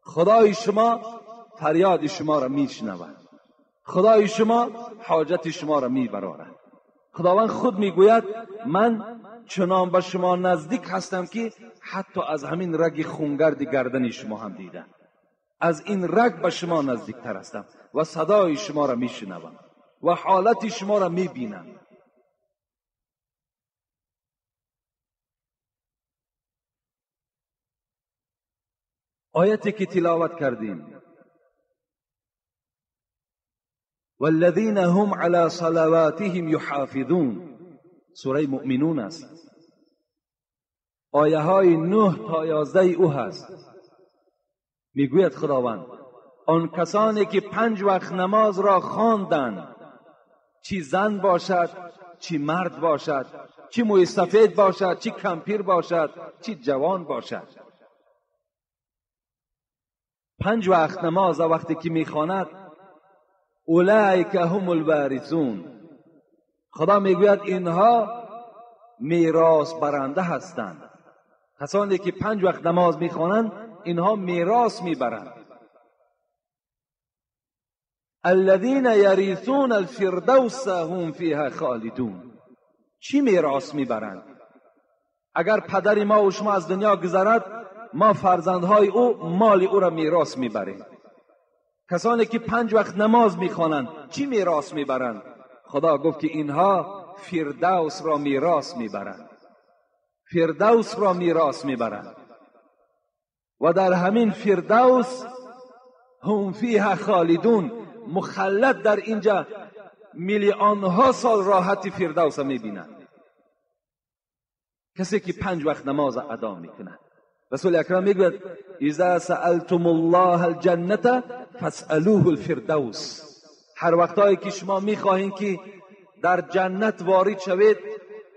خدای شما فریاد شما را میشنود، خدای شما حاجت شما را میبرارد. خداوند خود میگوید من چنان به شما نزدیک هستم که حتی از همین رگ خونگرد گردن شما هم دیدم، از این رگ به شما نزدیکتر هستم و صدای شما را میشنوم و حالت شما را میبینم. آیتی که تلاوت کردیم، والذین هم علی صلواتهم یحافظون، سوره مؤمنون است، آیه های 9 تا 11 او هست. میگوید خداوند آن کسانی که 5 وقت نماز را خواندند، چی زن باشد چی مرد باشد، چی موی سفید باشد چی کمپیر باشد چی جوان باشد، 5 وقت نماز وقتی که میخواند، اولئک هم الوارثون، خدا میگوید اینها میراث برنده هستند. کسانی که 5 وقت نماز میخوانند اینها میراث میبرند. الذین یرثون الفردوس هم فیها خالدون. چی میراث میبرند؟ اگر پدر ما و شما از دنیا گذرد، ما فرزندهای او مال او را میراث میبریم. کسانی که 5 وقت نماز میخوانند چی میراث میبرند؟ خدا گفت که اینها فردوس را میراث میبرند، فردوس را میراث میبرند و در همین فردوس هم فیها خالدون، مخلد در اینجا میلیونها سال راحت فردوس میبینند. کسی که 5 وقت نماز ادا میکند. رسول اکرم میگوید اذا سألتم الله الجنة فاسألوه الفردوس. هر وقتایی که شما میخواهین که در جنت وارد شوید،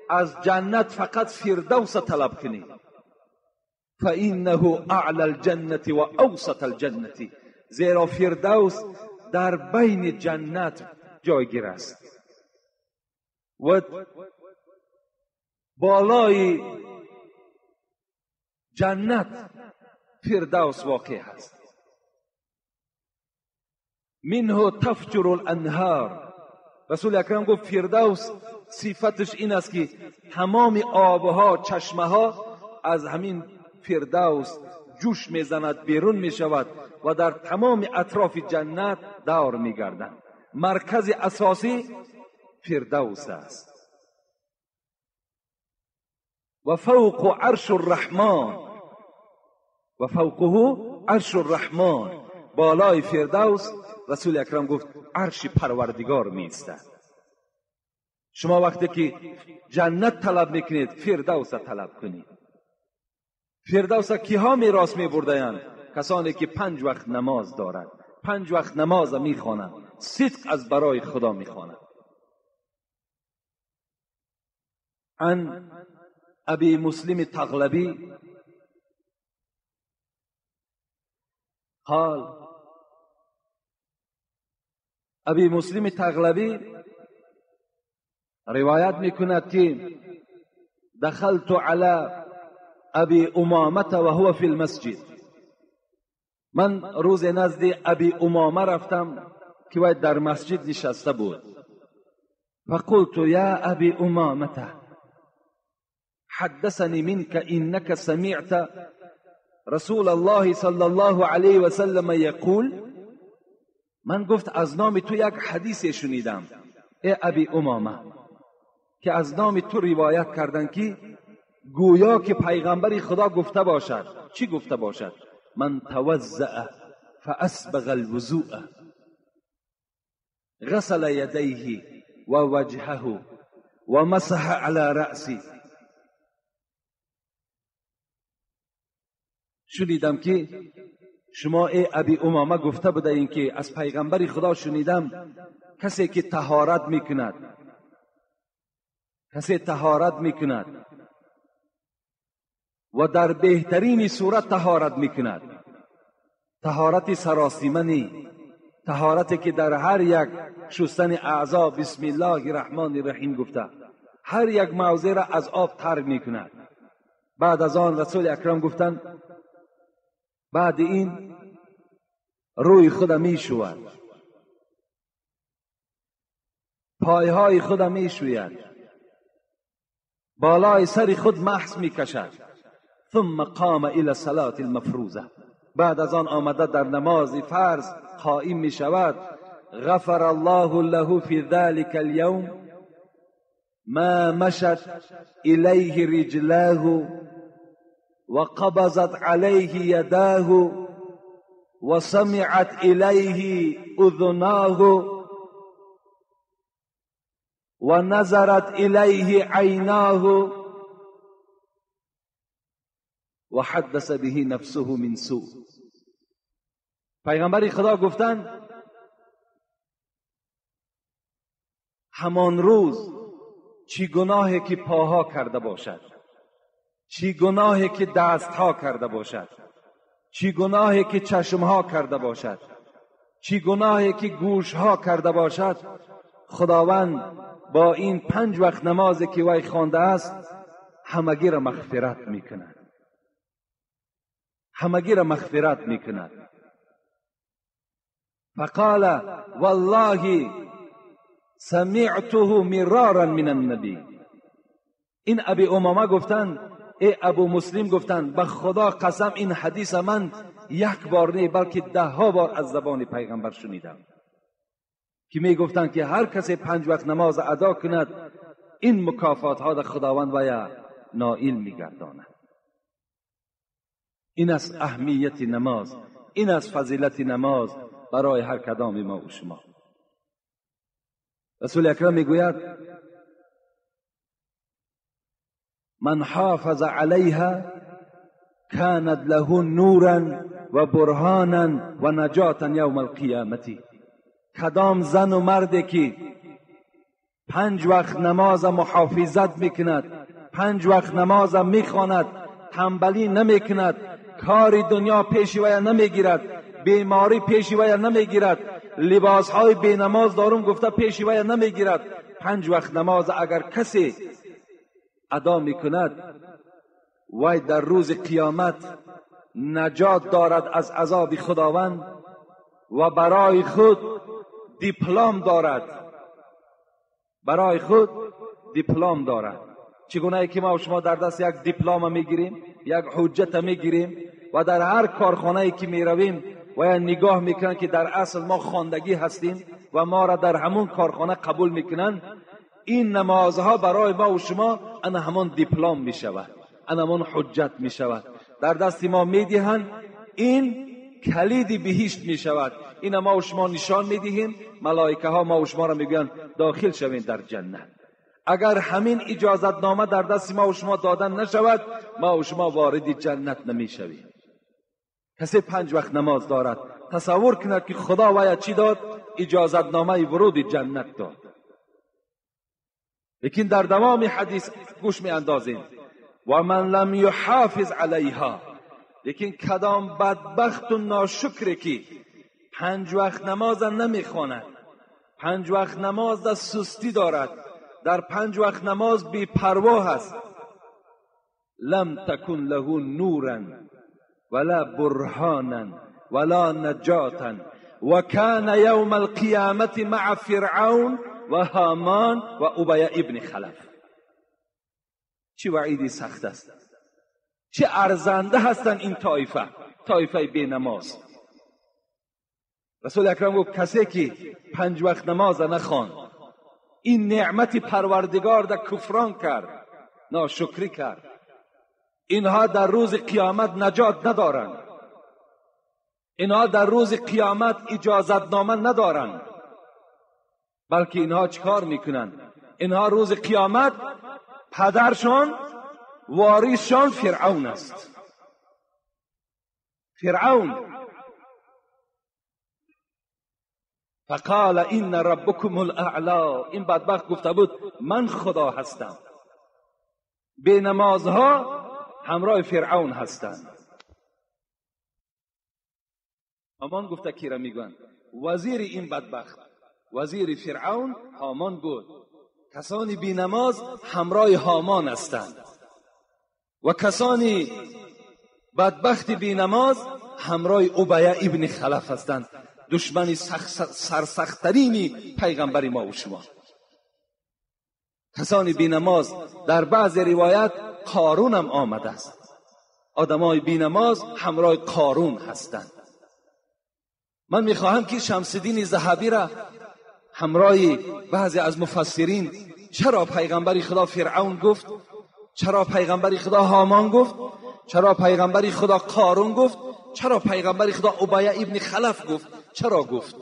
از جنت فقط فردوس طلب کنید. فإنه اعلى الجنة و اوسط الجنة، زیرا فردوس در بین جنت جایگیر است و بالای جنت فردوس واقع است. منه تفجر الانهار. رسول اکرم گفت فردوس صفتش این است که تمام آبها، چشمه ها از همین فردوس جوش میزند، بیرون میشود و در تمام اطراف جنت دور میگردند. مرکز اساسی فردوس است. و فوق عرش الرحمن، و فوقه عرش الرحمن، بالای فردوس رسول اکرم گفت عرش پروردگار می ایستد. شما وقتی که جنت طلب میکنید فردوس طلب کنید. فردوس کیها میراث میبردند؟ کسانی که 5 وقت نماز دارند، 5 وقت نماز میخوانند، صدق از برای خدا میخوانند. عن ابی مسلم تغلبی قال، ابی مسلم تغلبی روایت میکند که دخلت علی ابی امامه و هو فی المسجد. من روز نزد ابی امامه رفتم که وی در مسجد نشسته بود. فقلت یا ابی امامه حدثني منك انك سمعت رسول الله صلی الله علیه و سلم یقول. من گفت از نام تو یک حدیث شنیدم ای ابی امامه، که از نام تو روایت کردن که گویا که پیغمبر خدا گفته باشد. چی گفته باشد؟ من توضأ فاسبغ الوضوء غسل یدیه و وجهه و مسح علی رأسه. شنیدم که شما ای ابی امامه گفته بوده این که از پیغمبر خدا شنیدم کسی که طهارت میکند، کسی طهارت میکند و در بهترین صورت طهارت میکند، طهارت سراسیمه نی، طهارتی که در هر یک شستن اعضا بسم الله الرحمن الرحیم گفته، هر یک موضع را از آب تر میکند. بعد از آن رسول اکرم گفتند بعد این روی خود میشود، پایهای خود میشوید، بالای سر خود محس میکشد. ثم قام الى صلاة المفروضه. بعد از آن آمده در نماز فرض قائم میشود. غفر الله له فی ذلك اليوم ما مشت الیه رجلاه و قبضت علیه یداه و سمعت الیه اذناه. و نظرت الیه عیناه و حدث به نفسه من سوء. پیغمبر خدا گفتند همان روز چی گناهی که پاها کرده باشد، چی گناهی که دستها کرده باشد، چی گناهی که چشمها کرده باشد، چی گناهی که گوشها کرده باشد، خداوند با این 5 وقت نمازی که وی خوانده است همگی را مغفرت میکند، همگی را مغفرت میکند. فقال والله سمعته مرارا من النبی. این ابی امامه گفتند، ای ابو مسلم گفتند، به خدا قسم این حدیث من یک بار نه بلکه 10 بار از زبان پیغمبر شنیدم که می گفتند که هر کسی 5 وقت نماز ادا کند این مکافات ها در خداوند ویا نائل میگرداند. این است اهمیت نماز، این است فضیلت نماز برای هر کدام ما و شما. رسول اکرم میگوید من حافظ علیها كانت له نورا و برهانا و نجاتا یوم القیامت. کدام زن و مردی که 5 وقت نماز محافظت میکند، 5 وقت نماز میخواند، تنبلی نمیکند، کار دنیا پیش وی نمیگیرد، بیماری پیش وی نمیگیرد، لباسهای بی نماز دارم گفته پیش وی نمیگیرد، 5 وقت نماز اگر کسی ادا میکند وی در روز قیامت نجات دارد از عذاب خداوند و برای خود دیپلم دارد، برای خود دیپلم دارد. چگونه ای که ما و شما در دست یک دیپلم میگیریم، یک حجت میگیریم و در هر کارخانه ای که میرویم و یا نگاه میکنن که در اصل ما خواندگی هستیم و ما را در همون کارخانه قبول میکنن، این نمازها برای ما و شما انا همان دیپلم میشود، انا همان حجت میشود، در دست ما میدهند، این کلید بهشت میشود. این ما و شما نشان میدهیم، ملائکه ها ما و شما را میگویند داخل شوین در جنت. اگر همین اجازت نامه در دست ما و شما دادن نشود، ما و شما وارد جنت نمیشویم. کسی 5 وقت نماز دارد تصور کند که خدا ویا چی داد؟ اجازت نامه ورود جنت داد. لیکن در دوام حدیث گوش می اندازیم و من لم یحافظ علیها، لیکن کدام بدبخت و ناشکری که 5 وقت نماز نمیخواند، 5 وقت نماز در سستی دارد، در 5 وقت نماز بی پروا هست، لم تکن له نورا ولا برهانا ولا نجاتا وكان يوم القيامة مع فرعون و هامان و ابی ابن خلف. چه وعیدی سخت است، چه ارزنده هستند این طایفه، طایفه بی نماز. رسول اکرم گفت کسی که 5 وقت نماز نخواند، این نعمت پروردگار در کفران کرد، ناشکری کرد، اینها در روز قیامت نجات ندارند، اینها در روز قیامت اجازت نامه ندارند، بلکه اینها چیکار میکنند؟ اینها روز قیامت پدرشان وارثشان فرعون است. فرعون فقال این ربکم الاعلی، این بدبخت گفته بود من خدا هستم. بی نمازها همراه فرعون هستند. هامان گفته کی را میگن؟ وزیر این بدبخت، وزیر فرعون هامان بود. کسانی بی نماز همراه هامان هستند و کسانی بدبخت بی نماز همراه ابی ابن خلف هستند، دشمن سرسخت‌ترین پیغمبر ما و شما. کسانی بی نماز، در بعض روایت قارون هم آمده است. آدمای بی نماز همراه قارون هستند. من میخواهم که شمس الدین ذهبی را همراه بعضی از مفسرین، چرا پیغمبر خدا فرعون گفت، چرا پیغمبر خدا هامان گفت، چرا پیغمبر خدا قارون گفت، چرا پیغمبر خدا ابی ابن خلف گفت، چرا گفت؟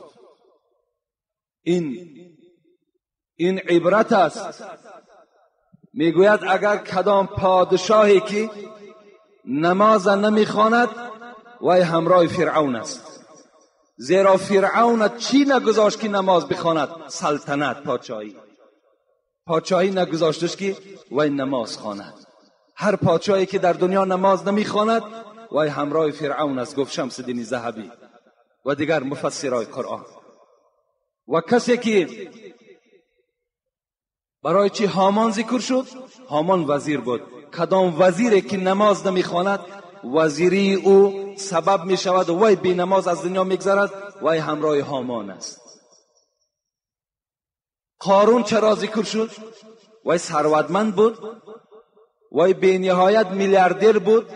این این عبرت است. میگوید اگر کدام پادشاهی که نماز نمیخواند وی همراه فرعون است، زیرا فرعون چی نگذاشت که نماز بخواند؟ سلطنت، پادشاهی. پادشاهی نگذاشتش که وی نماز خواند. هر پادشاهی که در دنیا نماز نمیخواند وی همراه فرعون است، گفت شمس الدین ذهبی و دیگر مفسرای قرآن. و کسی که برای چی هامان ذکر شد؟ هامان وزیر بود. کدام وزیری که نماز نمیخواند وزیری او سبب می شود وی بی نماز از دنیا میگذرد، وی همراه هامان است. قارون چرا ذکر شد؟ وی ثروتمند بود، وی بی نهایت میلیاردر بود،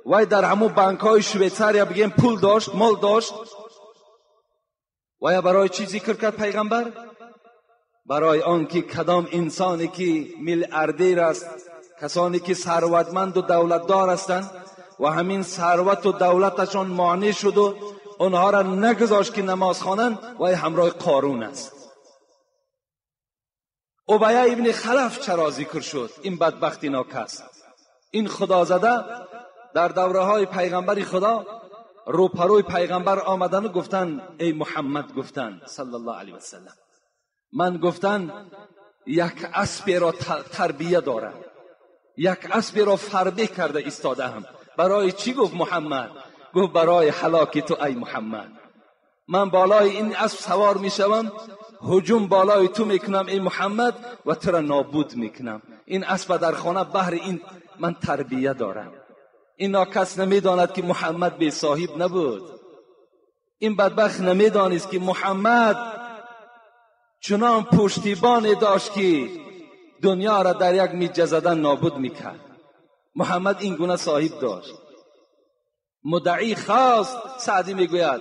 وی در همون بانک های شویتساریا بگیم پول داشت، مال داشت. وی برای چی ذکر کرد پیغمبر؟ برای آنکه کدام انسانی که میلیاردر است، کسانی که ثروتمند و دولتدار هستند و همین ثروت و دولتشان مانع شد و آنها را نگذاشت که نماز خوانند، وی همراه قارون است. ابیه ابن خلف چرا ذکر شد؟ این بدبختی ناکس، این خدازده در دوره های پیغمبر خدا روپروی پیغمبر آمدن و گفتن ای محمد، گفتن صلی الله علیه و سلم، من گفتن یک اسب را تربیه دارم، یک اسب را فربه کرده ایستاده هم. برای چی گفت محمد؟ گفت برای هلاک تو ای محمد. من بالای این اسب سوار میشوم، هجوم بالای تو میکنم ای محمد و تو را نابود میکنم. این اسب در خانه بهر این من تربیه دارم. این ناکس نمیداند که محمد بی صاحب نبود. این بدبخت نمیدانست که محمد چنان پشتیبان داشت که دنیا را در یک میجه زدن نابود میکرد. محمد این گونه صاحب داشت. مدعی خواست، سعدی میگوید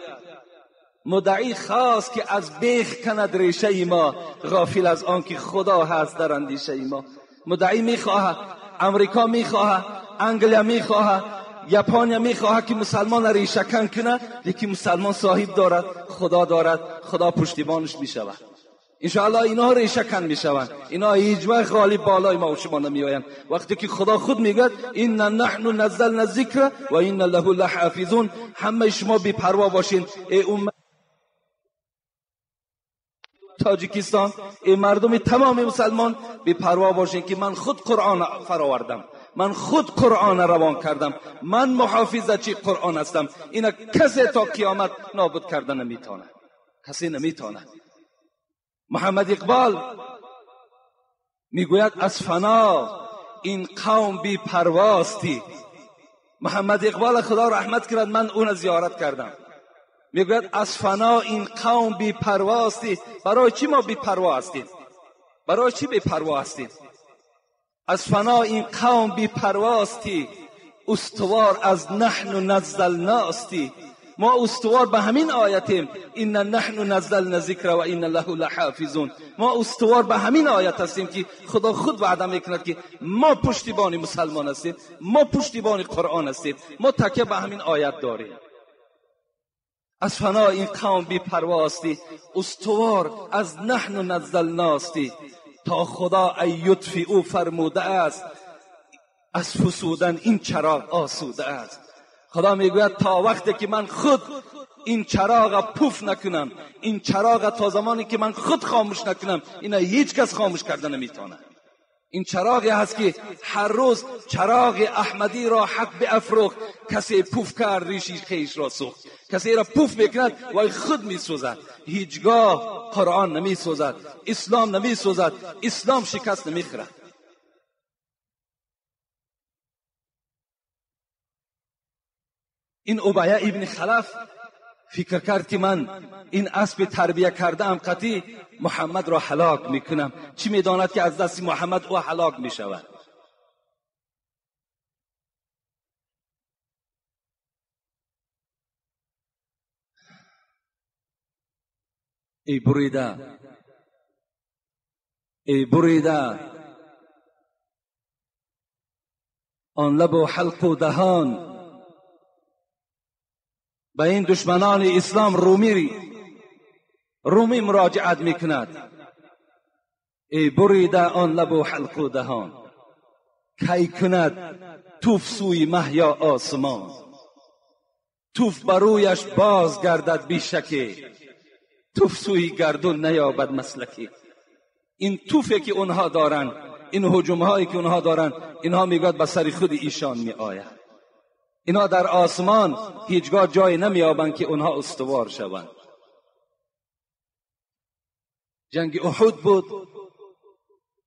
مدعی خواست که از بیخ کند ریشه ما، غافل از آن که خدا هست در اندیشه ما. مدعی میخواهد، امریکا میخواهد، انگلیا میخواهد، یاپانیا میخواهد که مسلمان ریشه کن کنه، لیکن مسلمان صاحب دارد، خدا دارد، خدا پشتیبانش میشود. انشاءالله اینا ریشه کن میشوند، اینا هیچ وقت غالب بالای ما و شما نمیآیند. وقتی که خدا خود میگوید ان نحن نزلنا الذکر و ان له لحافظون، همه شما بی پروا باشین ای امت تاجیکستان، ای مردم تمام مسلمان بی پروا باشین که من خود قرآن فراوردم، من خود قرآن روان کردم، من محافظه قرآن هستم. اینا کسی تا قیامت نابود کرده نمیتونه، کسی نمیتونه. محمد اقبال میگوید از فنا این قوم بی پرواستی. محمد اقبال خدا رحمت کرد، من اون زیارت کردم. میگوید از فنا این قوم بی پرواستی. برای چی ما بی پروا هستیم؟ برای چی بی پروا هستیم؟ از فنا این قوم بی پرواستی، استوار از نحن نزلناستی. ما استوار به همین آیتیم، ان نحن نزلنا ذکر و ان له لحافظون. ما استوار به همین آیت هستیم که خدا خود وعده میکند که ما پشتیبان مسلمان هستیم، ما پشتیبان قرآن هستیم، ما تکیه به همین آیت داریم. از فنا این قوم بی پرواستی، استوار از نحن نزلناستی. تا خدا ای یطفی او فرموده است، از فسودن این چراغ آسوده است. خدا میگوید تا وقتی که من خود این چراغ پوف نکنم، این چراغ تا زمانی که من خود خاموش نکنم، اینا هیچ کس خاموش کرده نمیتونه. این چراغی هست که هر روز چراغ احمدی را حق به افروخت. کسی پوف کرد ریشی خیش را سوخت. کسی را پوف میکند و خود میسوزد. هیچگاه قرآن نمیسوزد، اسلام نمیسوزد، اسلام شکست نمیخورد. این ابیه ابن خلف فکر کرد که من این اسب تربیه کرده ام قطعی محمد را هلاک میکنم. چی میداند که از دست محمد او هلاک میشود؟ ای بریده، ای بریده آن لب و حلق و دهان، به این دشمنان اسلام رومی مراجعت میکند. ای بریده آن لب و حلق و دهان، کی کند توف سوی مه یا آسمان. توف برویش باز گردد بیشکی، توف سوی گردون نیابد مسلکی. این توفی که اونها دارند، این هجوم هایی که اونها دارند، اینها میگوید به سر خود ایشان می آید. اینها در آسمان هیچگاه جای نمیابند که اونها استوار شوند. جنگ احد بود،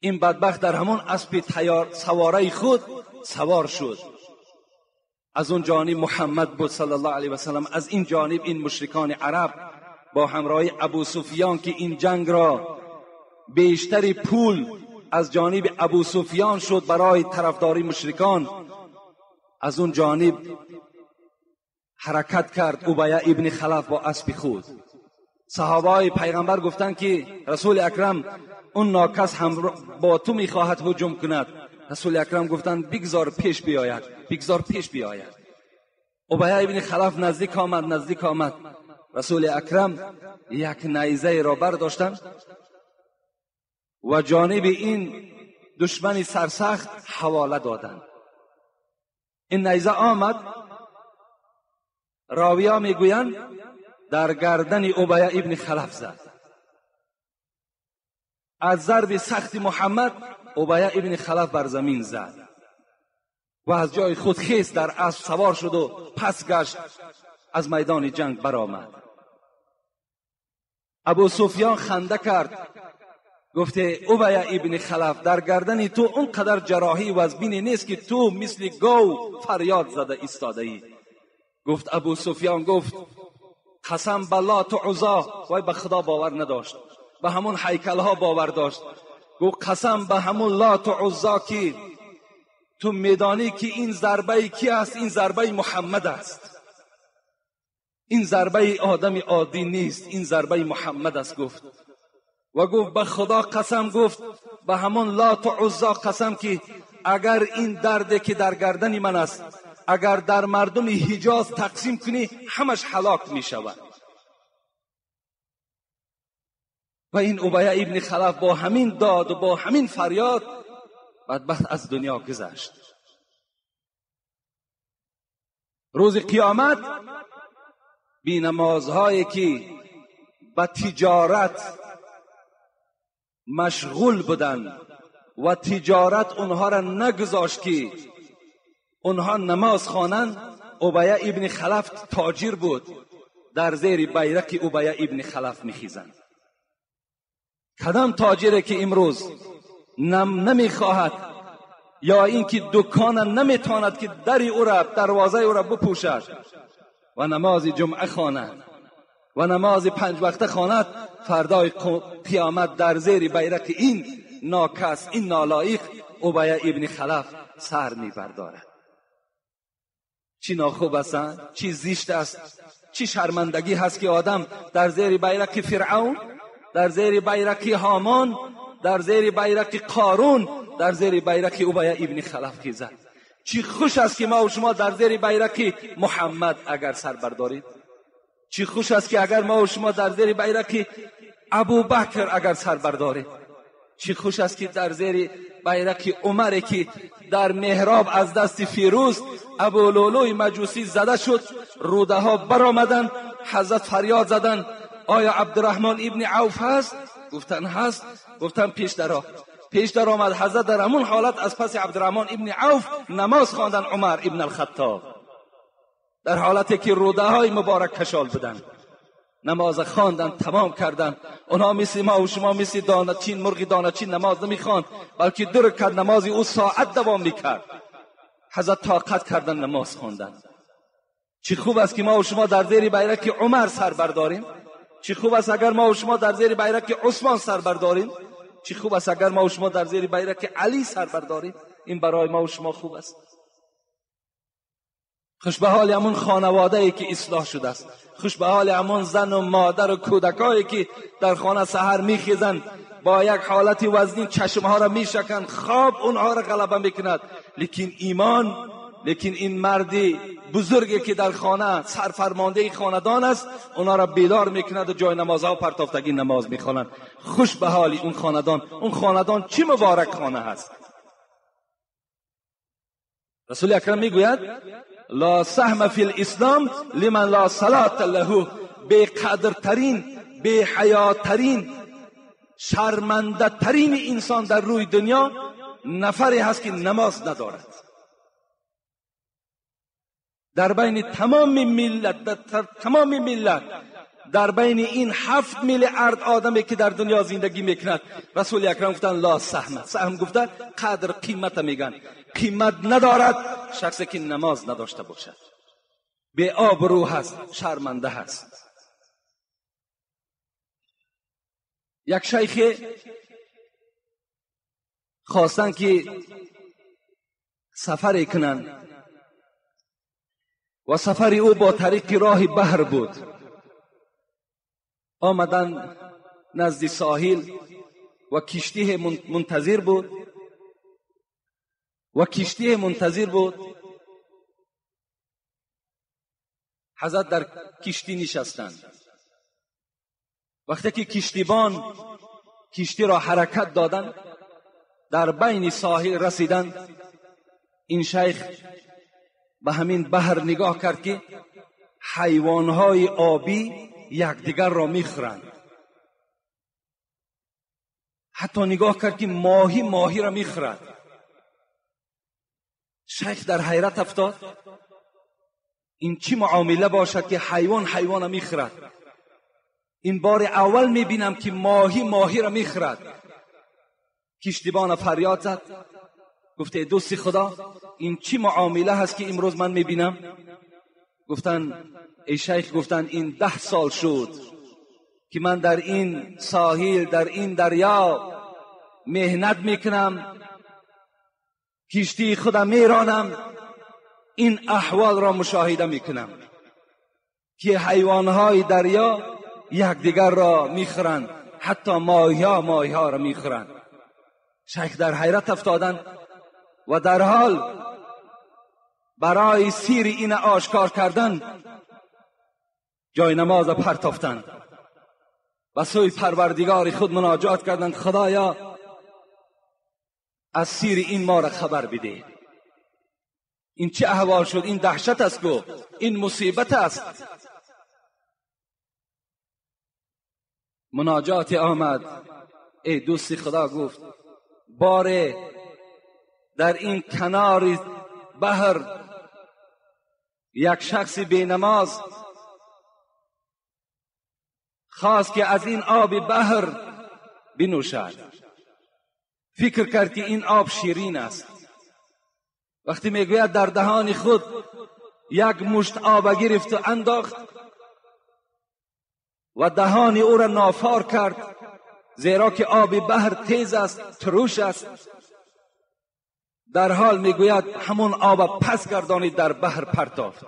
این بدبخت در همون اسب تیار سواره خود سوار شد. از اون جانب محمد بود صلی الله علیه و سلم، از این جانب این مشرکان عرب با همراهی ابو سفیان که این جنگ را بیشتری پول از جانب ابو سفیان شد برای طرفداری مشرکان، از اون جانب حرکت کرد ابیه ابن خلف با اسب خود. صحابه پیغمبر گفتند که رسول اکرم اون ناکس هم با تو میخواهد هجوم کند. رسول اکرم گفتند بگذار پیش بیاید، بگذار پیش بیاید. ابیه ابن خلف نزدیک آمد، نزدیک آمد. رسول اکرم یک نیزه را برداشتند و جانب این دشمن سرسخت حواله دادند. این نیزه آمد، راویا میگویند در گردن ابیه ابن خلف زد. از ضرب سخت محمد ابیه ابن خلف بر زمین زد و از جای خود خیست، در اسب سوار شد و پس گشت، از میدان جنگ برآمد. ابو سفیان خنده کرد، گفته ابیه ابن خلف در گردن تو اونقدر جراحی وزبینی نیست که تو مثل گاو فریاد زده ایستاده ای. گفت ابو سفیان، گفت قسم بالله تو عزا، وای به خدا باور نداشت، به همون هیکلها باور داشت. گفت قسم به همون لات و عزا که تو میدانی که این ضربه کی است؟ این ضربه محمد است، این ضربه آدم عادی نیست، این ضربه محمد است. گفت و گفت به خدا قسم، گفت به همون لات و عزا قسم که اگر این درد که در گردن من است اگر در مردم حجاز تقسیم کنی همش هلاک می شود. و این ابیه ابن خلف با همین داد و با همین فریاد بدبخت از دنیا گذشت. روز قیامت بی نمازهایی که به تجارت مشغول بودند و تجارت اونها را نگذاشت که اونها نماز خوانند، ابیه ابن خلف تاجر بود، در زیر بیرق ابیه ابن خلف میخیزند. کدام تاجری که امروز نمیخواهد یا اینکه دکان نمیتواند که در او را، دروازه او را بپوشد و نماز جمعه خواند و نماز پنج وقته خواند، فردای قیامت در زیر بیرق این ناکس، این نالایق ابیه ابن خلف سر میبردارد. چی ناخوب است، چی زشت است، چی شرمندگی هست که آدم در زیر بیرق فرعون، در زیر بیرق هامان، در زیر بیرق قارون، در زیر بیرق ابیه ابن خلف خیزد. چی خوش است که ما و شما در زیر بیرق محمد اگر سر بردارید. چی خوش است که اگر ما و شما در زیر بیرق ابوبکر اگر سر بردارید. چی خوش است که در زیر بیرق عمر که در محراب از دست فیروز ابولولوی مجوسی زده شد، روده ها برآمدند، حضرت فریاد زدند آیا عبدالرحمن ابن عوف هست؟ گفتن هست. گفتن پیش درآ. پیش در آمد. حضرت در همون حالت از پس عبدالرحمن ابن عوف نماز خواندن عمر ابن الخطاب، در حالتی که روده های مبارک کشال بودند. نماز خواندن تمام کردن. اونها مثل ما و شما مثل دانه‌چین، مرغ دانه‌چین نماز نمیخواند، بلکه دو رکعت نماز او ساعت دوام میکرد. حضرت طاقت کردن نماز خواندن. چی خوب است که ما و شما در زیر بیرق عمر سر برداریم. چی خوب است اگر ما و شما در زیر بیرق عثمان سر برداریم. چی خوب است اگر ما و شما در زیر بیرق علی سر برداریم. این برای ما و شما خوب است. خوش به حال همون خانواده ای که اصلاح شده است. خوش به حال همون زن و مادر و کودکایی که در خانه سحر میخیزند، با یک حالت وزنین چشمها را میشکند، خواب اونها را غلبه میکند، لیکن ایمان، لیکن این مردی بزرگی که در خانه سرفرمانده خاندان است اونا را بیدار میکند و جای نمازها پرتافتگی نماز میخوانند. خوش به حالی اون خاندان، اون خاندان چی مبارک خانه هست. رسول اکرم میگوید لا سهم فی الاسلام لمن لا صلاة له. بی قدرترین، بی حیاترین، شرمنده ترین انسان در روی دنیا نفری هست که نماز ندارد. در بین تمام ملت، در تمام ملت، در بین این 7 میلیارد آدمی که در دنیا زندگی میکند، رسول اکرم گفتن لا سهم. سهم گفتن قدر، قیمت میگن. قیمت ندارد شخصی که نماز نداشته باشد، بی آبرو هست، شرمنده هست. یک شیخ خواستن که سفر کنند و سفر او با طریق راه بحر بود. آمدن نزد ساحل و کشتی منتظر بود و کشتی منتظر بود. حضرت در کشتی نشستند. وقتی که کشتیبان کشتی را حرکت دادند، در بین ساحل رسیدند، این شیخ به همین بحر نگاه کرد که حیوانهای آبی یکدیگر را میخورند. حتی نگاه کرد که ماهی ماهی را میخورد. شیخ در حیرت افتاد، این چی معامله باشد که حیوان حیوان را میخورد؟ این بار اول میبینم که ماهی ماهی را میخورد. کشتیبان فریاد زد، گفته دوست خدا، این چی معامله هست که امروز من میبینم؟ گفتن ای شیخ، گفتن این 10 سال شد که من در این ساحل، در این دریا مهنت میکنم، کشتی خودم میرانم، این احوال را مشاهده میکنم که حیوانهای دریا یکدیگر را میخورند، حتی ماهی‌ها ماهی‌ها را میخورند. شیخ در حیرت افتادند و در حال برای سیر این آشکار کردن جای نماز پرتافتند و سوی پروردگار خود مناجات کردند، خدایا از سیر این ما را خبر بده، این چه احوال شد، این دهشت است کو، این مصیبت است. مناجات آمد، ای دوست خدا، گفت باره در این کنار بحر یک شخص بی نماز خواست که از این آب بحر بنوشد، فکر کرد که این آب شیرین است. وقتی میگوید در دهان خود یک مشت آب گرفت و انداخت و دهان او را نافار کرد، زیرا که آب بحر تیز است، تروش است. در حال میگوید همون آب پس گردانید، در بحر پرتافت.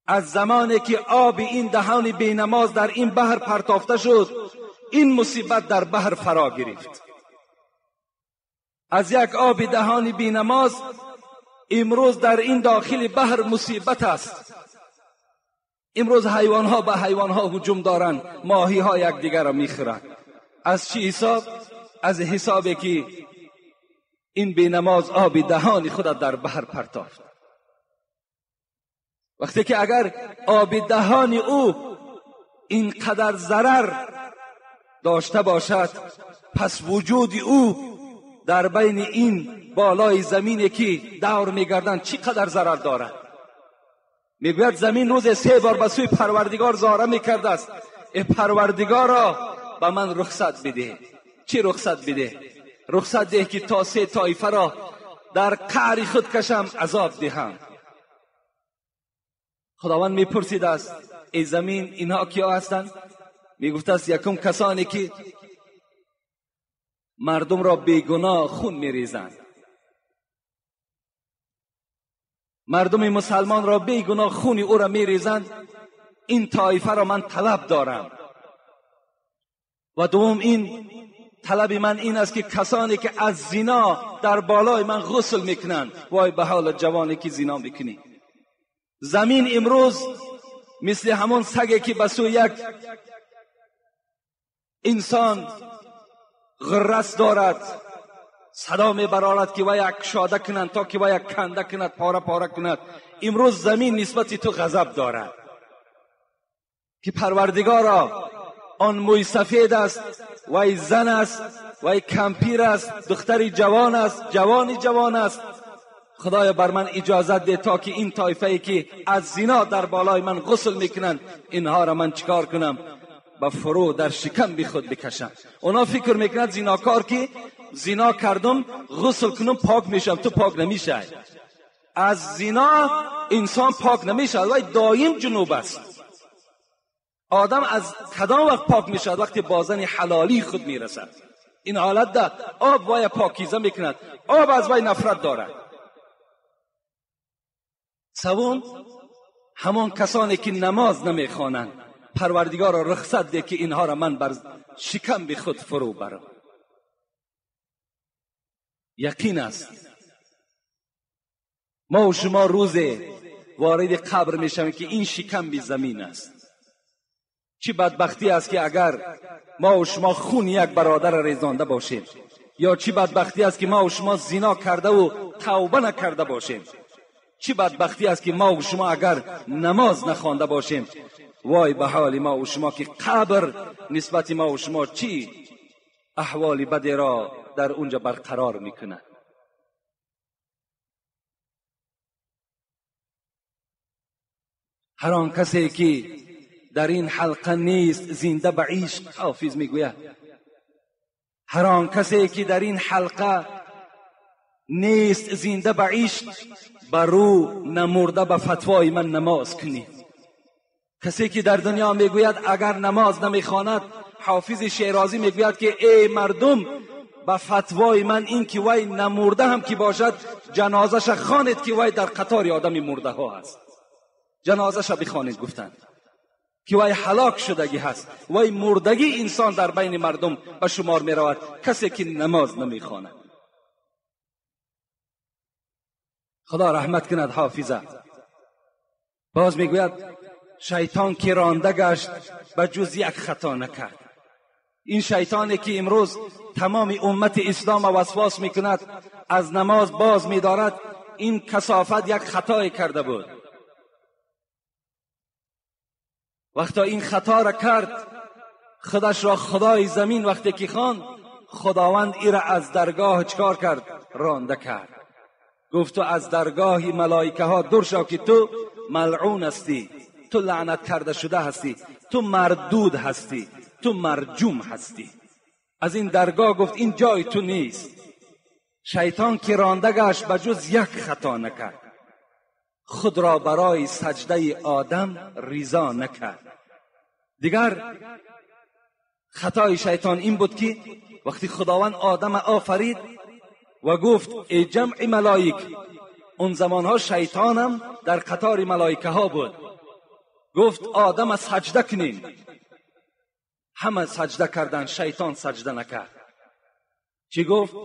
از زمانی که آب این دهان بینماز در این بحر پرتافته شد، این مصیبت در بحر فرا گرفت. از یک آب دهان بینماز امروز در این داخل بحر مصیبت است. امروز حیوانها به حیوانها هجوم دارند، ماهی ها یکدیگر را میخورند. از چی حساب؟ از حسابی که این بینماز آب دهان خود در بحر پرتافت. وقتی که اگر آب دهان او اینقدر ضرر داشته باشد، پس وجود او در بین این بالای زمینی که دور میگردند چی قدر ضرر دارد؟ میگوید زمین روز 3 بار به سوی پروردگار زاره میکرده است، ای پروردگارا به من رخصت بده. چی رخصت بده؟ رخصت ده که تا 3 طایفه را در قعر خود کشم، عذاب دهم. خداوند میپرسید است ای زمین اینها کیا هستند؟ میگفت است یکم کسانی که مردم را بیگناه خون میریزند، مردم مسلمان را بیگناه خونی او را میریزند، این طایفه را من طلب دارم. و دوم این طلب من این است که کسانی که از زنا در بالای من غسل میکنند، وای به حال جوانی که زنا میکنی، Замин имрӯз мисли ҳамон саге ки ба сӯи як инсон ғиррас дорад, садо мебарорад ки вай як кушода кунанд, то ки вай як канда кунад, пора пора кунад. Имрӯз замин нисбати ту ғазаб дорад ки Парвардигоро, он мӯй сафед аст, вай зан аст, вай кампир аст, духтари ҷавон аст, ҷавони ҷавон аст. Худоё, бар ман иҷозат де то ки ин тоифае ки аз зино дар болои ман ғусл мекунанд, инҳоро ман чикор кунам? Ба фурӯ дар шикам бихуд бикашам. Оно фикр мекунад зинокор ки зино кардум, ғусл кунум, пок мешавам. Ту пок намешавӣ. Аз зино инсон пок намешавад, вай доим ҷунуб аст. Одам аз кадом вақт пок мешавад? Вақте бо зани ҳалолии худ мерасад. Ин ҳолат да об вая покиза мекунад, об аз вай нафрат дорад. Севум, ҳамон касоне ки намоз намехонанд, Парвардигорро рухсат де ки инҳоро ман бар шикам би худ фурӯ барам. Яқин аст, мо ва шумо рӯзе вориди қабр мешавем ки ин шикам би замин аст. Чӣ бадбахтӣ аст ки агар мо ва шумо хун як бародарро резонда бошем, ё чӣ бадбахтӣ аст ки мо ва шумо зино кардаву тавба накарда бошем. Чӣ бадбахтӣ аст ки мо ва шумо агар намоз нахонда бошем. Вой ба ҳоли мо ва шумо ки қабр нисбати мо ва шумо чӣ аҳволи бадеро дар унҷа барқарор мекунад. Ҳар он касе ки дар ин ҳалқа нест зинда ба ишқ, ҳофиз мегӯяд, ҳар он касе ки дар ин ҳалқа нест зинда ба ишқ, бар ӯ намурда ба фатвои ман намоз кунӣ. Касе ки дар дунё мегӯяд агар намоз намехонад, ҳофизи Шерозӣ мегӯяд ки эй мардум, ба фатвои ман ин ки вай намурда ҳам ки бошад, ҷанозаша хонед ки вай дар қатори одами мурдаҳо аст. Ҷанозаша бихонед, гуфтанд ки вай ҳалок шудагӣ ҳаст, вай мурдагӣ инсон дар байни мардум ба шумор меравад, касе ки намоз намехонад. Худо раҳмат кунад ҳофиза. Боз мегӯяд шайтон ки ронда гашт ба ҷуз як хато накард. Ин шайтоне ки имрӯз тамоми уммати ислом васвас мекунад, аз намоз боз медорад, ин касофат як хатое карда буд. Вақто ин хато ра кард, худаш ро худои замин вақте ки хонд, худованд ира аз даргоҳ чикор кард? Ронда кард. Гуфт ту аз даргоҳи малоикаҳо дур шав ки ту малъун ҳастӣ, ту лаънат карда шуда ҳастӣ, ту мардуд ҳастӣ, ту марҷум ҳастӣ. Аз ин даргоҳ гуфт ин ҷои ту нест. Шайтон ки ронда гашт ба ҷуз як хато накард, худро барои саҷдаи одам ризо накард. Дигар хатои шайтон ин буд ки вақти худованд одам офарид ва гуфт эй ҷамъи малоик, он замонҳо шайтонам дар қатори малоикаҳо буд, гуфт одам саҷда кунем. Ҳама саҷда карданд, шайтон саҷда накард. Чӣ гуфт?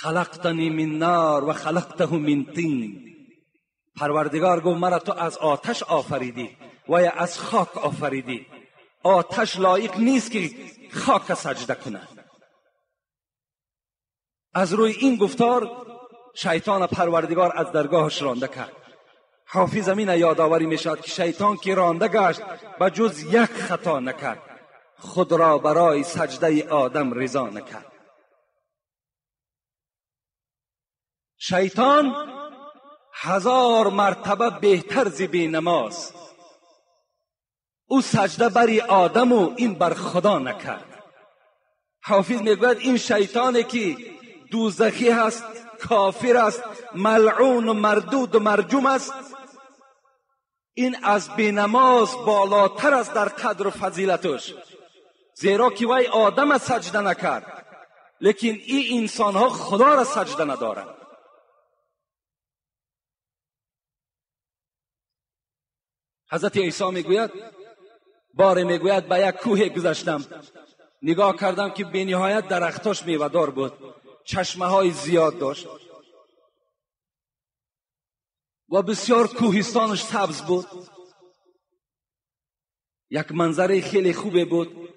خلقتنی من نار و خلقته من طین. پروردگار گفت مرا تو از آتش آفریدی و یا از خاک آفریدی. آتش لایق نیست که خاک سجده کند. از روی این گفتار شیطان پروردگار از درگاهش رانده کرد. حافظ امین یادآوری میشود که شیطان که رانده گشت به جز یک خطا نکرد، خود را برای سجده آدم رضا نکرد. شیطان 1000 مرتبه بهتر ز بی نماز، او سجده بری آدم و این بر خدا نکرد. حافظ میگوید این شیطانی که دوزخی هست، کافر است، ملعون و مردود و مرجوم است، این از بینماز بالاتر است در قدر و فضیلتش، زیرا که وی آدم سجده نکرد، لیکن این انسانها خدا را سجده ندارند. حضرت عیسی میگوید باره میگوید به یک کوه گذشتم، نگاه کردم که به نهایت درختاش میوه‌دار بود، چشمه های زیاد داشت. و بسیار کوهستانش سبز بود، یک منظره خیلی خوبه بود.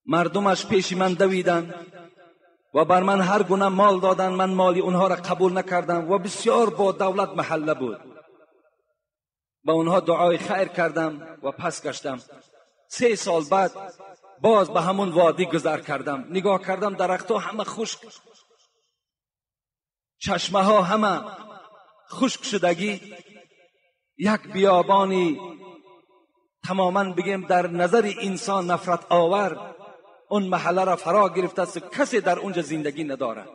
مردمش پیش من دویدن و بر من هر گونه مال دادن، من مالی اونها را قبول نکردم و بسیار با دولت محله بود. با اونها دعای خیر کردم و پس گشتم. 3 سال بعد باز به همون وادی گذر کردم، نگاه کردم درختها همه خشک، چشمه ها همه خشک شدگی، یک بیابانی تماما بگیم در نظر انسان نفرت آور اون محله را فرا گرفته است، کسی در اونجا زندگی ندارد.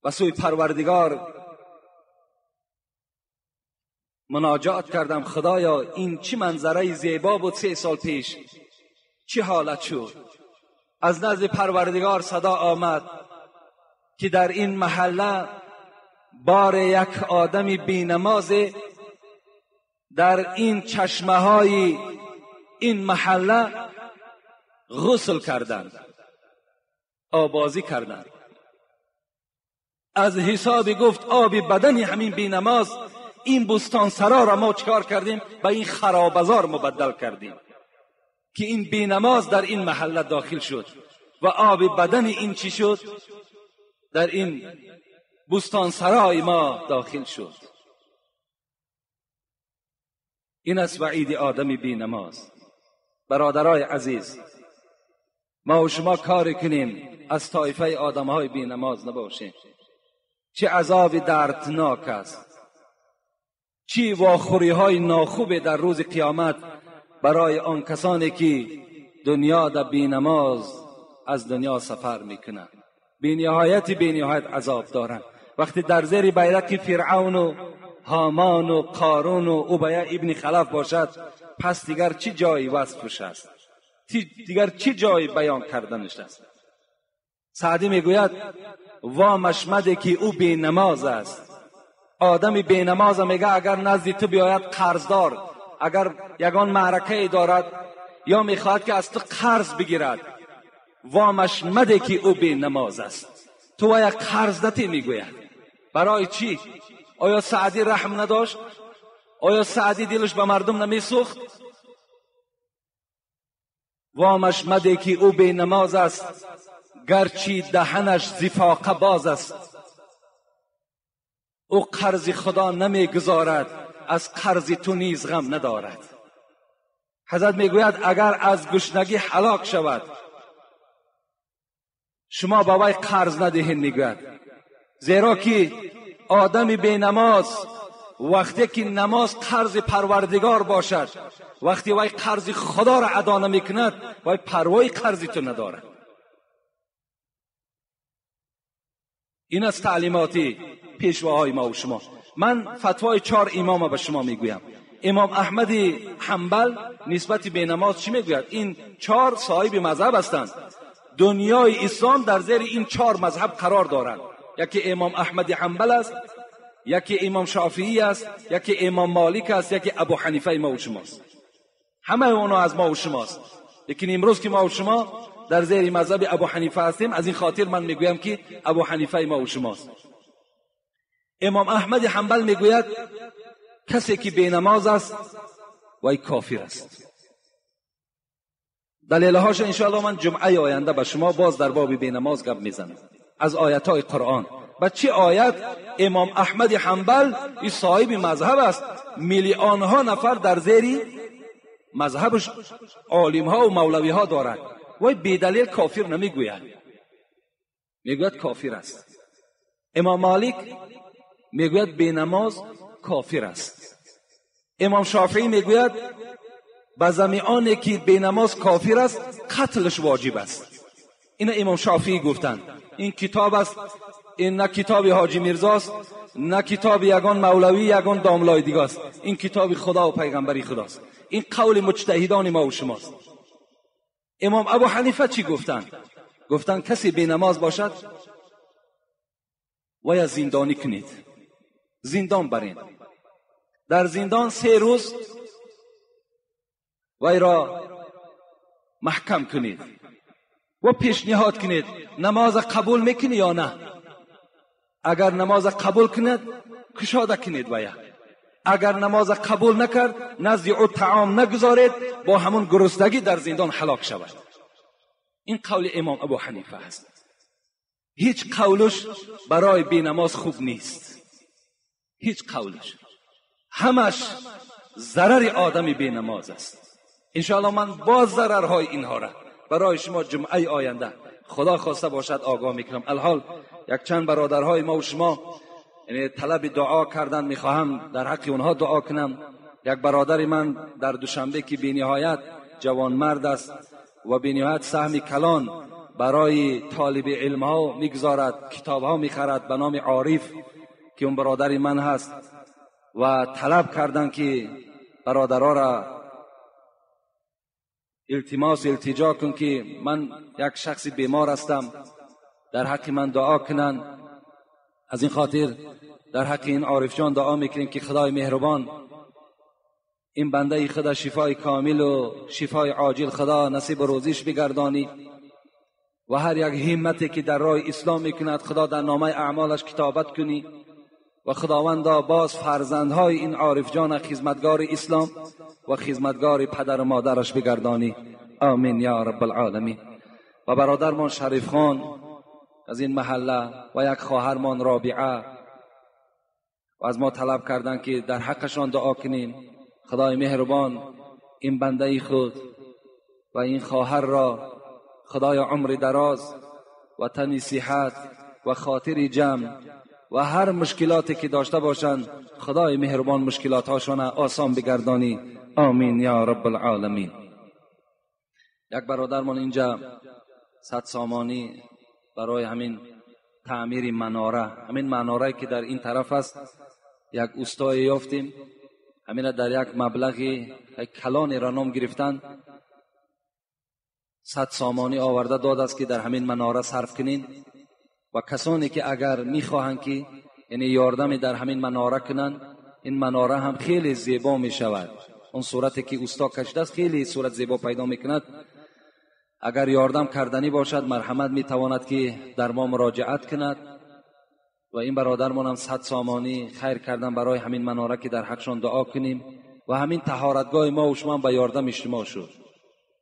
و سوی پروردگار مناجات کردم، خدایا این چه منظره زیبا بود 3 سال پیش، چه حالت شد؟ از نزد پروردگار صدا آمد که در این محله بار یک آدم بی نماز در این چشمه های این محله غسل کردند، آبازی کردند. از حساب گفت آب بدن همین بی نماز این بستان سرا را ما چکار کردیم؟ به این خرابزار مبدل کردیم که این بی نماز در این محله داخل شد و آب بدن این چی شد؟ در این بستان سرای ما داخل شد. این است وعید آدم بی نماز. برادرای عزیز، ما و شما کار کنیم از طایفه آدمهای بی نماز نباشیم. چه عذاب دردناک است، چه واخوری های ناخوب در روز قیامت برای آن کسانی که دنیا در بی نماز از دنیا سفر میکنند. بی نهایت بی نهایت عذاب دارند. وقتی در زیر بیرق فرعون و هامان و قارون و ابی ابن خلف باشد، پس دیگر چه جایی وصفش است؟ دیگر چه جایی بیان کردنش است؟ سعدی میگوید وامش مده که او بی نماز است. آدم بی نماز میگه اگر نزد تو بیاید قرضدار، اگر یگان معرکه دارد یا میخواهد که از تو قرض بگیرد، وامش مده که او بی نماز است. تو وای قرض نتی میگوید. برای چی؟ آیا سعدی رحم نداشت؟ آیا سعدی دلش به مردم نمیسوخت؟ وامش مده که او بی نماز است، گرچه دهنش زفاقه باز است. او قرض خدا نمیگذارد، از قرض تو نیز غم ندارد. حضرت میگوید اگر از گشنگی هلاک شود شما با وی قرض ندهید، میگوید، زیرا که آدم بی نماز وقتی که نماز قرض پروردگار باشد، وقتی وی قرض خدا را ادا نمیکند، وی پروای قرض تو ندارد. این از تعلیماتی پیشواهای ما و شما. من فتوای 4 امام به شما میگویم. امام احمد حنبل نسبت به نماز چی میگوید؟ این 4 صاحب مذهب هستند. دنیای اسلام در زیر این 4 مذهب قرار دارند. یکی امام احمد حنبل است، یکی امام شافعی است، یکی امام مالک است، یکی ابو حنیفه ما و شماست. همه اونا از ما و شماست. لیکن امروز که ما و شما در زیر مذهب ابو حنیفه هستیم، از این خاطر من میگویم که ابو حنیفه ما و شماست. امام احمد حنبل میگوید کسی که بی نماز است وی کافر است. دلیلهاش انشاءالله من جمعه آینده به شما باز در باب بی نماز گپ میزنم از آیتهای قرآن. و چه آیت امام احمد حنبل این صاحب مذهب است، میلیون ها نفر در زیر مذهبش عالم ها و مولوی ها دارد، وی بی دلیل کافر نمیگوید، میگوید کافر است. امام مالک میگوید بی نماز کافر است. امام شافعی میگوید به زمیانی که بی نماز کافر است قتلش واجب است. این امام شافعی گفتند. این کتاب است، این نه کتاب حاجی میرزاست، نه کتاب یگان مولوی یگان داملای دیگه است. این کتاب خدا و پیغمبری خداست. این قول مجتهدان ما و شماست. امام ابو حنیفه چی گفتند؟ گفتند کسی بی نماز باشد ویا زندانی کنید، زندان برین، در زندان 3 روز وی را محکم کنید و پیشنهاد کنید نماز قبول میکنی یا نه. اگر نماز قبول کند کشاده کنید ویا، اگر نماز قبول نکرد نزد او طعام نگذارید، با همون گرسنگی در زندان هلاک شود. این قول امام ابو حنیفه است. هیچ قولش برای بینماز خوب نیست، هیچ قولش، همش ضرر آدم بینماز است. انشاءالله من باز ضررهای اینها را برای شما جمعه آینده خدا خواسته باشد آگاه میکنم. الحال یک چند برادرهای ما و شما یعنی طلب دعا کردن، میخواهم در حق اونها دعا کنم. یک برادر من در دوشنبه که بینهایت جوانمرد است و بینهایت سهم کلان برای طالب علم ها میگذارد، کتاب ها میخرد، به نام عارف که اون برادر من هست و طلب کردن که برادرها را التماس التجا کن که من یک شخص بیمار هستم، در حق من دعا کنن. از این خاطر در حق این عارف جان دعا میکنیم که خدای مهربان این بنده خدا شفای کامل و شفای عاجل خدا نصیب روزیش بگردانی و هر یک همتی که در راه اسلام میکند خدا در نامه اعمالش کتابت کنی و خداوندا باز فرزندهای این عارف جان خدمتگار اسلام و خدمتگار پدر و مادرش بگردانی. آمین یا رب العالمین. و برادرمان شریف خان از این محله و یک خواهرمان رابعه و از ما طلب کردند که در حقشان دعا کنیم. خدای مهربان این بنده خود و این خواهر را خدای عمر دراز و تن صحت و خاطر جمع و هر مشکلاتی که داشته باشند خدای مهربان مشکلات هاشان آسان بگردانی. آمین یا رب العالمین. یک برادرمان اینجا 100 سامانی برای همین تعمیر مناره، همین مناره که در این طرف است، یک اوستای یافتیم، همین در یک مبلغ کلانی را نام گرفتن، 100 سامانی آورده داد است که در همین مناره صرف کنین و کسانی که اگر میخواهند که یعنی یاردم در همین مناره کنن، این مناره هم خیلی زیبا میشود. اون صورتی که اوستا کشیده است خیلی صورت زیبا پیدا میکند. اگر یاردم کردنی باشد مرحمت میتواند که در ما مراجعت کند. و این برادرمان هم 100 سامانی خیر کردن برای همین مناره که در حقشان دعا کنیم و همین طهارتگاه ما و شما به یاردم اجتماع شد،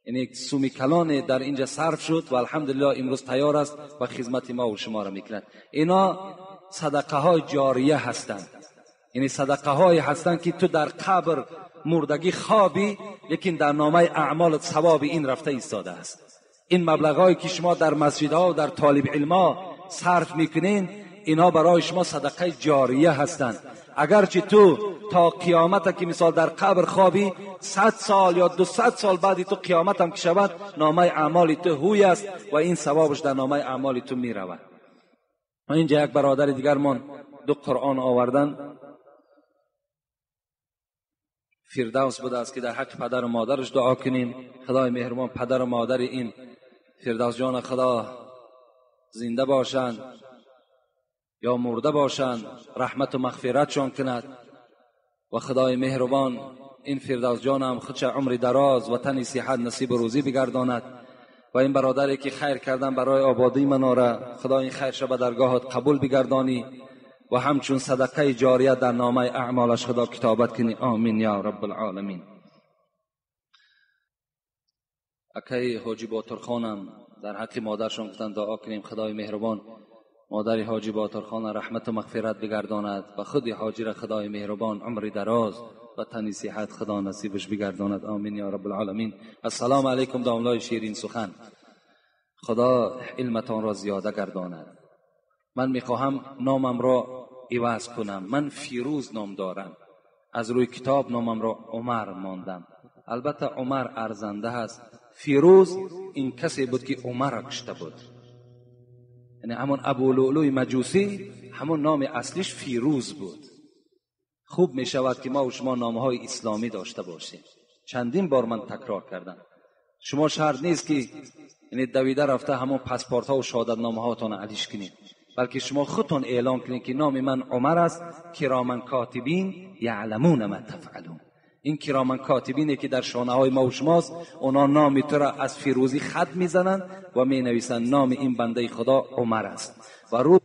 یعنی سومی کلان در اینجا صرف شد و الحمدلله امروز تیار است و خدمت ما و شما را میکند. اینا صدقه های جاریه هستند، یعنی صدقه های هستند که تو در قبر مردگی خوابی لیکن در نامه اعمال ثواب این رفته ایستاده است. این مبلغ هایی که شما در مسجدها و در طالب علما صرف میکنین اینا برای شما صدقه جاریه هستند. اگرچه تو تا قیامت که مثال در قبر خوابی 100 سال یا 200 سال بعدی تو قیامت هم که شود نامه اعمال تو هوی است و این ثوابش در نامه اعمال تو می رود. اینجا یک برادر دیگرمان 2 قرآن آوردن، فردوس بوده است که در حق پدر و مادرش دعا کنیم. خدای مهربان پدر و مادر این فردوس جان خدا زنده باشند یا مرده باشند رحمت و مغفرتشان کند و خدای مهربان این فردوس جان هم خودش عمر دراز و تن صحت نصیب روزی بگرداند و این برادری که خیر کردن برای آبادی مناره خدا این خیرش به درگاهت قبول بگردانی و همچون صدقه جاریه در نامه اعمالش خدا کتابت کنی. آمین یا رب العالمین. اکی حاجی باترخانم در حق مادرشان گفتن دعا کنیم خدای مهربان مادر حاجی باترخان رحمت و مغفرت بگرداند و خود حاجی را خدای مهربان عمر دراز و تنی صحت خدا نصیبش بگرداند. آمین یا رب العالمین. السلام علیکم داملای شیرین سخن، خدا علمتان را زیاده گرداند. من میخواهم نامم را عوض کنم، من فیروز نام دارم، از روی کتاب نامم را عمر ماندم. البته عمر ارزنده است، فیروز این کسی بود که عمر را کشته بود، یعنی همون ابو لؤلؤ مجوسی همون نام اصلیش فیروز بود. خوب می شود که ما و شما نامهای اسلامی داشته باشیم. چندین بار من تکرار کردم، شما شرط نیست که یعنی دویده رفته همون پاسپورت ها و شهادتنامه هاتون علیش کنید، بلکه شما خودتون اعلام کنید که نام من عمر است. کرامن کاتبین یعلمون ما تفعلون. این کرامن کاتبینی که در شانه های ما و شماست، اونا نام تو را از فیروزی خط میزنند و می نویسند نام این بنده خدا عمر است. و رو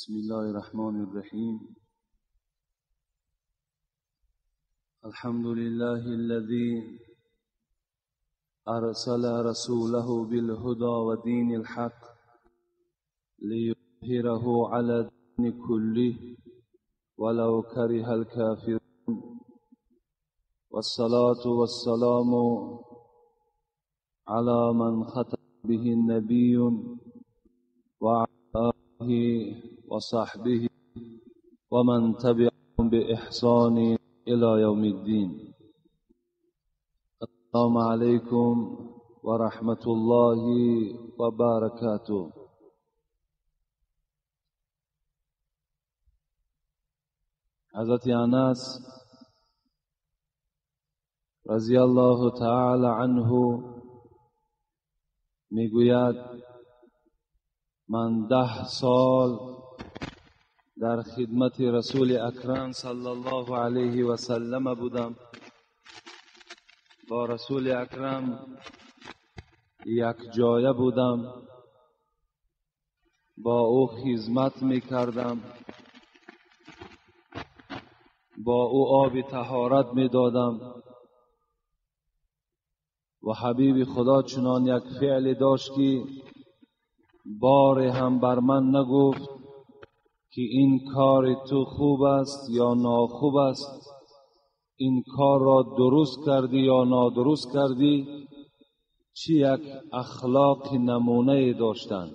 بسم الله الرحمن الرحیم. الحمد لله الذي أرسل رسوله بالهدى ودين الحق ليظهره على الدين كله ولو كره الكافرون، والصلاة والسلام على من ختم به النبي وعلى آله وصحبه ومن تبعهم بإحسان إلى يوم الدين. السلام عليكم ورحمة الله وبركاته. حضرت انس رضی الله تعالی عنه میگوید من 10 سال در خدمت رسول اکرم صلی الله علیه و سلم بودم. با رسول اکرم یک جایه بودم، با او خدمت میکردم، با او آب طهارت میدادم و حبیب خدا چنان یک فعل داشت که بار هم بر من نگفت که این کار تو خوب است یا ناخوب است، این کار را درست کردی یا نادرست کردی. چی یک اخلاق نمونه داشتند.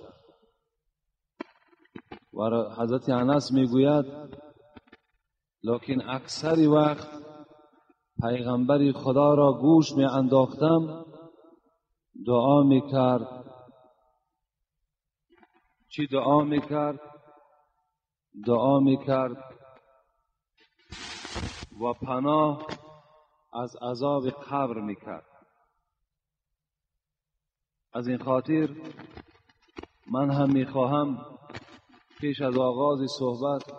و حضرت انس میگوید لکن اکثر وقت پیغمبر خدا را گوش می انداختم، دعا می کرد. چی دعا می کرد؟ دعا می کرد و پناه از عذاب قبر می کرد. از این خاطر من هم می خواهم پیش از آغاز صحبت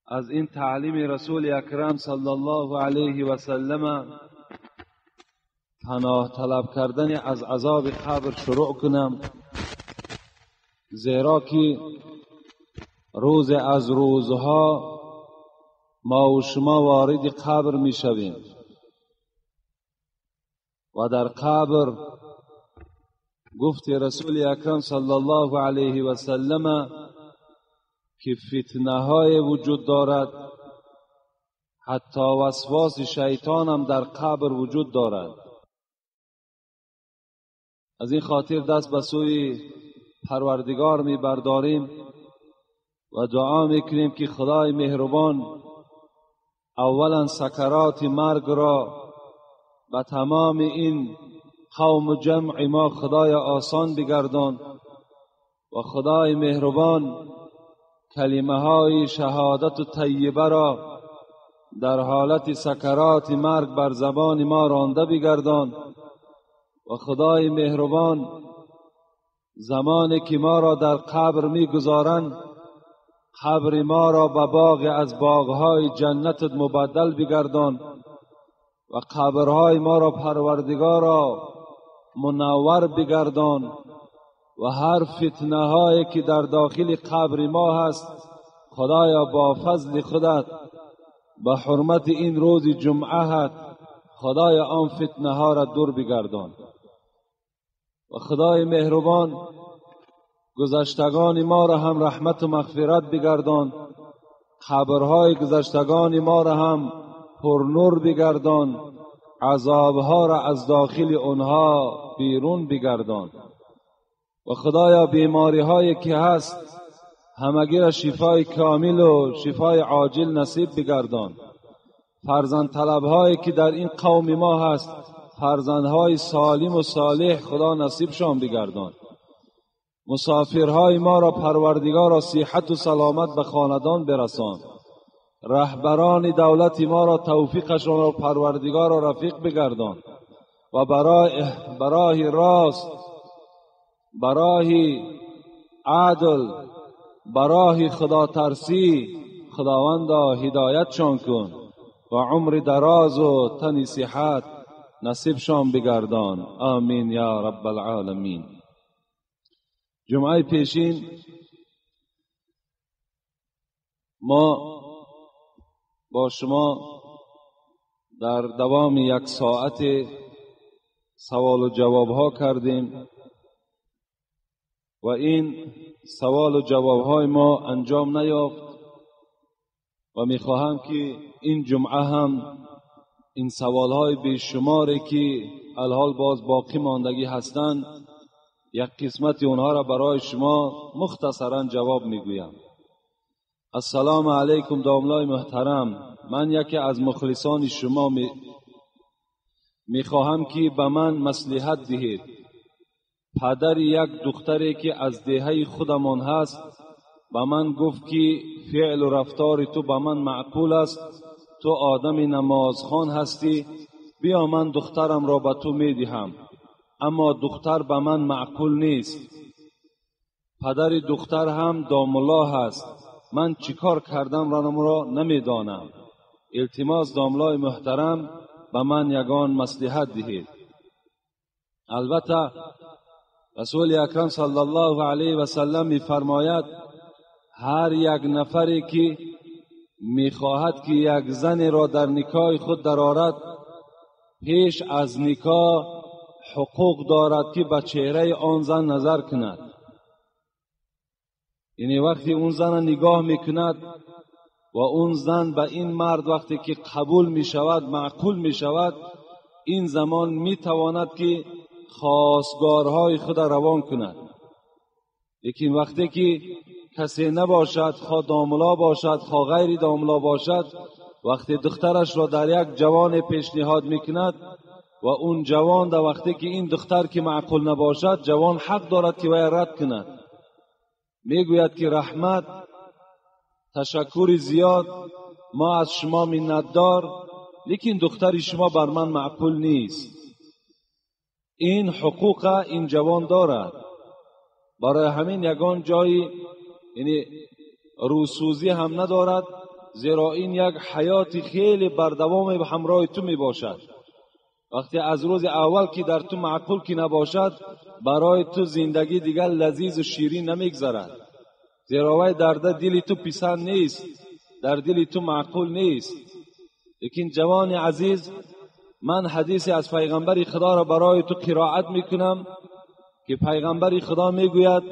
از این تعلیم رسول اکرم صلی الله علیه و سلم پناه طلب کردن از عذاب قبر شروع کنم، زیرا که روز از روزها ما و شما وارد قبر می شویم و در قبر گفت رسول اکرم صلی الله علیه و سلم که فتنه های وجود دارد، حتی وسواس شیطان هم در قبر وجود دارد. از این خاطر دست به سوی پروردگار می برداریم و دعا می کنیم که خدای مهربان اولا سکرات مرگ را به تمام این قوم و جمع ما خدای آسان بگردان و خدای مهربان کلمه های شهادت و طیبه را در حالت سکرات مرگ بر زبان ما رانده بگردان و خدای مهربان زمانی که ما را در قبر میگذارند قبر ما را به باغ از باغهای جنت مبدل بگردان و قبرهای ما را پروردگارا منور بگردان و هر فتنه هایی که در داخل قبر ما هست خدایا با فضل خودت به حرمت این روز جمعه هست خدایا آن فتنه ها را دور بگردان و خدای مهربان گذشتگان ما را هم رحمت و مغفرت بگردان، قبرهای گذشتگان ما را هم پرنور بگردان، عذابها را از داخل آنها بیرون بگردان و خدایا بیماری هایی که هست همگی را شفای کامل و شفای عاجل نصیب بگردان. فرزند طلب هایی که در این قوم ما هست فرزندهای سالم و صالح خدا نصیبشان بگردان. مسافرهای ما را پروردگار را صحت و سلامت به خاندان برسان. رهبران دولت ما را توفیقشان را پروردگار را رفیق بگردان و برای راست، برای عدل، برای خدا ترسی خداوندا هدایتشان کن و عمر دراز و تن صحت نصیبشان بگردان. آمین یا رب العالمین. جمعه پیشین ما با شما در دوام یک ساعت سوال و جواب ها کردیم و این سوال و جواب های ما انجام نیافت و میخواهم که این جمعه هم این سوال های بیشماری که الحال باز باقی ماندگی هستند یک قسمت اونها را برای شما مختصرا جواب میگویم. السلام علیکم داملای محترم، من یکی از مخلصان شما میخواهم که به من مصلحت دهید. پدر یک دختری که از دهه خودمان هست به من گفت که فعل و رفتار تو به من معقول است، تو آدم نمازخوان هستی، بیا من دخترم را به تو میدهم، اما دختر به من معقول نیست. پدر دختر هم داملا هست، من چیکار کردم را نمیدانم. التماس داملای محترم به من یگان مصلحت دهید. البته رسول اکرم صلی الله علیه و سلم میفرماید هر یک نفری که میخواهد که یک زن را در نکاح خود درآورد، پیش از نکاح حقوق دارد که به چهره آن زن نظر کند. یعنی وقتی اون زن نگاه میکند و اون زن به این مرد وقتی که قبول میشود، معقول میشود، این زمان میتواند که خواستگارهای خود روان کند. لیکن وقتی که کسی نباشد، خواه داملا باشد خواه غیر داملا باشد، وقتی دخترش را در یک جوان پیشنهاد میکند و اون جوان در وقتی که این دختر که معقول نباشد، جوان حق دارد که وی رد کند. میگوید که رحمت، تشکر زیاد، ما از شما منتدار، لیکن دختر شما بر من معقول نیست. این حقوق این جوان دارد. برای همین یگان جایی یعنی روسوزی هم ندارد، زیرا این یک حیات خیلی بردوام به همراه تو می باشد. وقتی از روز اول که در تو معقول که نباشد، برای تو زندگی دیگر لذیذ و شیرین نمیگذرد، زیرا وی در دل تو پسند نیست، در دل تو معقول نیست. لیکن جوان عزیز، من حدیثی از پیغمبر خدا را برای تو قرائت میکنم که پیغمبر خدا میگوید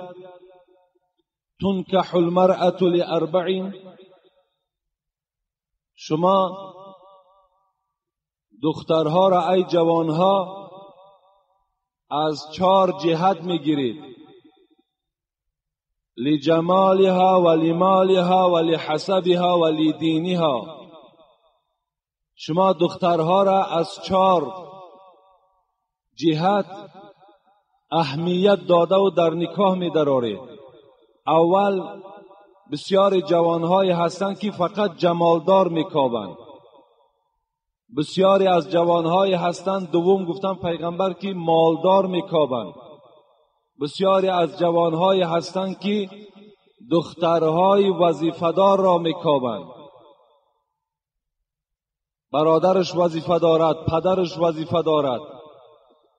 تنکح المرأة لأربع، شما دخترها را ای جوانها از 4 جهت میگیرید: لجمالها و لمالها و لحسبها و لدینها. شما دخترها را از 4 جهت اهمیت داده و در نکاح می درارید. اول، بسیار جوانهای هستند که فقط جمالدار میکابند. بسیاری از جوانهای هستند، دوم گفتن پیغمبر، که مالدار میکابند. بسیاری از جوانهای هستند که دخترهای وظیفه‌دار را میکابند. برادرش وظیفه دارد، پدرش وظیفه دارد.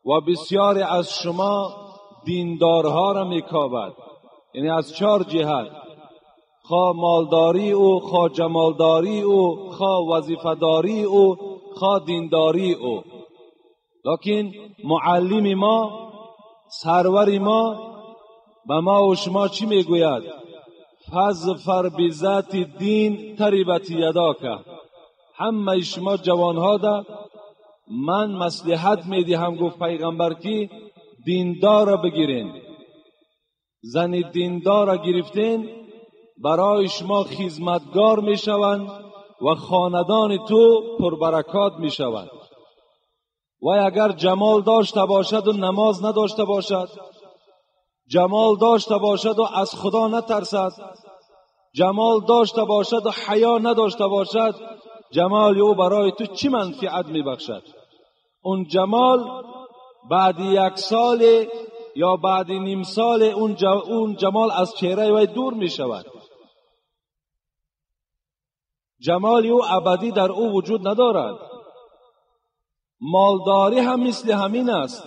و بسیاری از شما دیندارها را میکابد. یعنی از 4 جهت، خواه مالداری او، خواه جمالداری او، خواه وظیفه‌داری او، خواه دینداری او. لکن معلم ما، سرور ما به ما و شما چی میگوید؟ فظفر بذات دین تربت یداک. همه شما جوانها ده من مصلحت میدهم، گفت پیغمبر، که دیندار را بگیرین. زن دیندار را گرفتین برای شما خدمتگار میشوند و خاندان تو پربرکات میشود. و اگر جمال داشته باشد و نماز نداشته باشد، جمال داشته باشد و از خدا نترسد، جمال داشته باشد و حیا نداشته باشد، جمال او برای تو چی منفعت میبخشد؟ اون جمال بعد 1 سال یا بعد نیم سال اون جمال از چهره وی دور میشود. جمال او ابدی در او وجود ندارد. مالداری هم مثل همین است.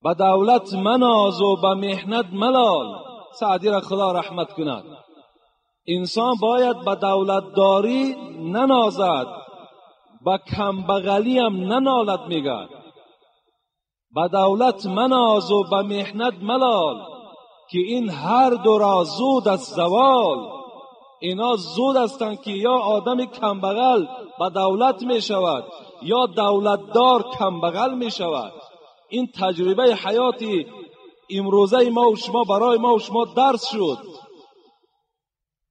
به دولت مناز و به محنت ملال. سعدی را خدا رحمت کند. انسان باید به دولتداری ننازد، به کمبغلی هم ننالد. میگه به دولت مناز و به محنت ملال، که این هر دو را زود از زوال. اینا زود هستند که یا آدم کمبغل به دولت می شود یا دولتدار کمبغل می شود. این تجربه حیاتی امروزه ما و شما برای ما و شما درس شد.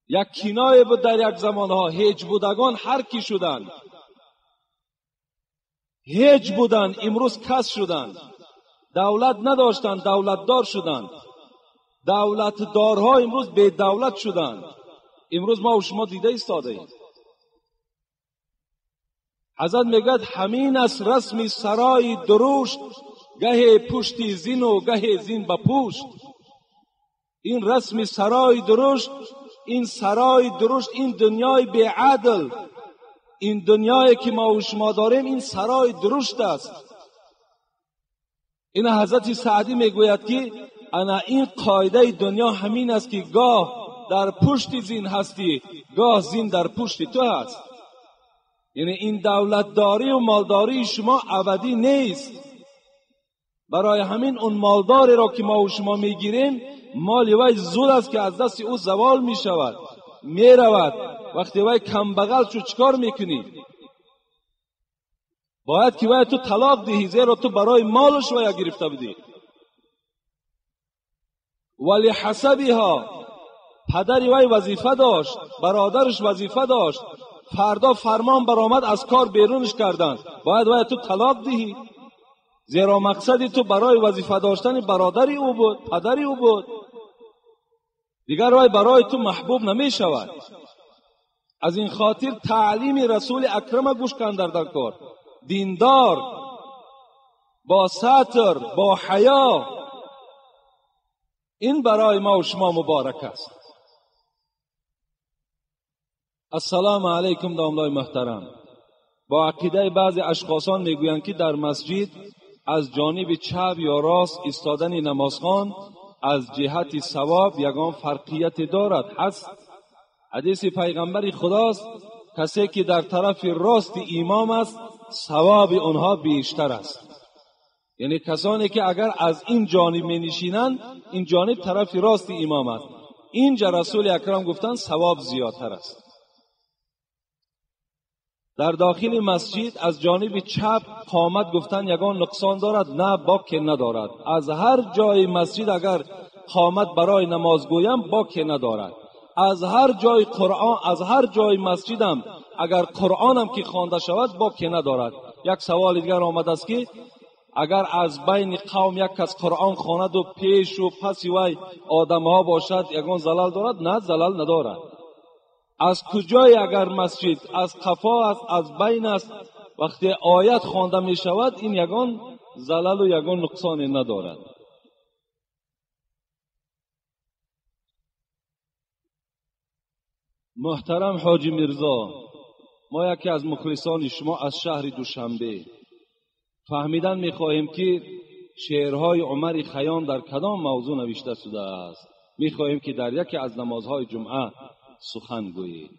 یک کنایه بود در یک زمانها، هیچ بودگان هر کی شدند، هیچ بودند امروز کس شدند، دولت نداشتند دولتدار شدند، دولتدارها امروز بی دولت شدند. امروز ما و شما دیده ایستاده ایم. حضرت میگد همین است رسم سرای درشت، گه پشتی زین و گه زین به پشت. این رسم سرای درشت، این سرای درشت، این دنیای بی عدل، این دنیایی که ما و شما داریم این سرای درشت است. این حضرت سعدی میگوید که انا این قاعده دنیا همین است که گاه در پشت زین هستی، گاه زین در پشت تو هست. یعنی این دولتداری و مالداری شما ابدی نیست. برای همین اون مالداری را که ما و شما میگیریم، مال وی زود است که از دست او زوال میشود، میرود. وقتی وی کمبغل شد چیکار میکنی؟ باید که وی تو طلاق دهی، زیرا تو برای مالش وی گرفته بودی. ولی حسبها، پدر وی وظیفه داشت، برادرش وظیفه داشت، فردا فرمان برآمد از کار بیرونش کردند، باید وی تو طلاق دهی، زیرا مقصد تو برای وظیفه داشتن برادری او بود، پدری او بود. دیگر وی برای تو محبوب نمی شود. از این خاطر تعلیم رسول اکرم گوش کن در کار، دیندار، با ستر، با حیا، این برای ما و شما مبارک است. السلام علیکم داملای محترم. با عقیده بعضی اشخاصان میگویند که در مسجد از جانب چپ یا راست ایستادن نمازخوان از جهت ثواب یگان فرقیت دارد. هست حدیث پیغمبر خداست کسی که در طرف راست امام است ثواب آنها بیشتر است. یعنی کسانی که اگر از این جانب می نشینند، این جانب طرف راست امام است، اینجا رسول اکرم گفتند ثواب زیادتر است. در داخل مسجد از جانب چپ قامت گفتن یگان نقصان دارد؟ نه، باک ندارد. از هر جای مسجد اگر قامت برای نماز گویم باک ندارد. از هر جای قرآن، از هر جای مسجدم اگر قرآنم که خوانده شود باک ندارد. یک سوال دیگر آمده است که اگر از بین قوم یک کس قرآن خواند و پیش و پس وی آدمها باشد یگان زلل دارد؟ نه، زلل ندارد. از کجای اگر مسجد از قفا است، از بین است، وقتی آیت خوانده می شود این یگان زلل و یگان نقصان ندارد. محترم حاجی میرزا، ما یکی از مخلصان شما از شهر دوشنبه فهمیدن میخواهیم که شعرهای عمر خیام در کدام موضوع نوشته شده است. میخواهیم که در یکی از نمازهای جمعه سخن گویید.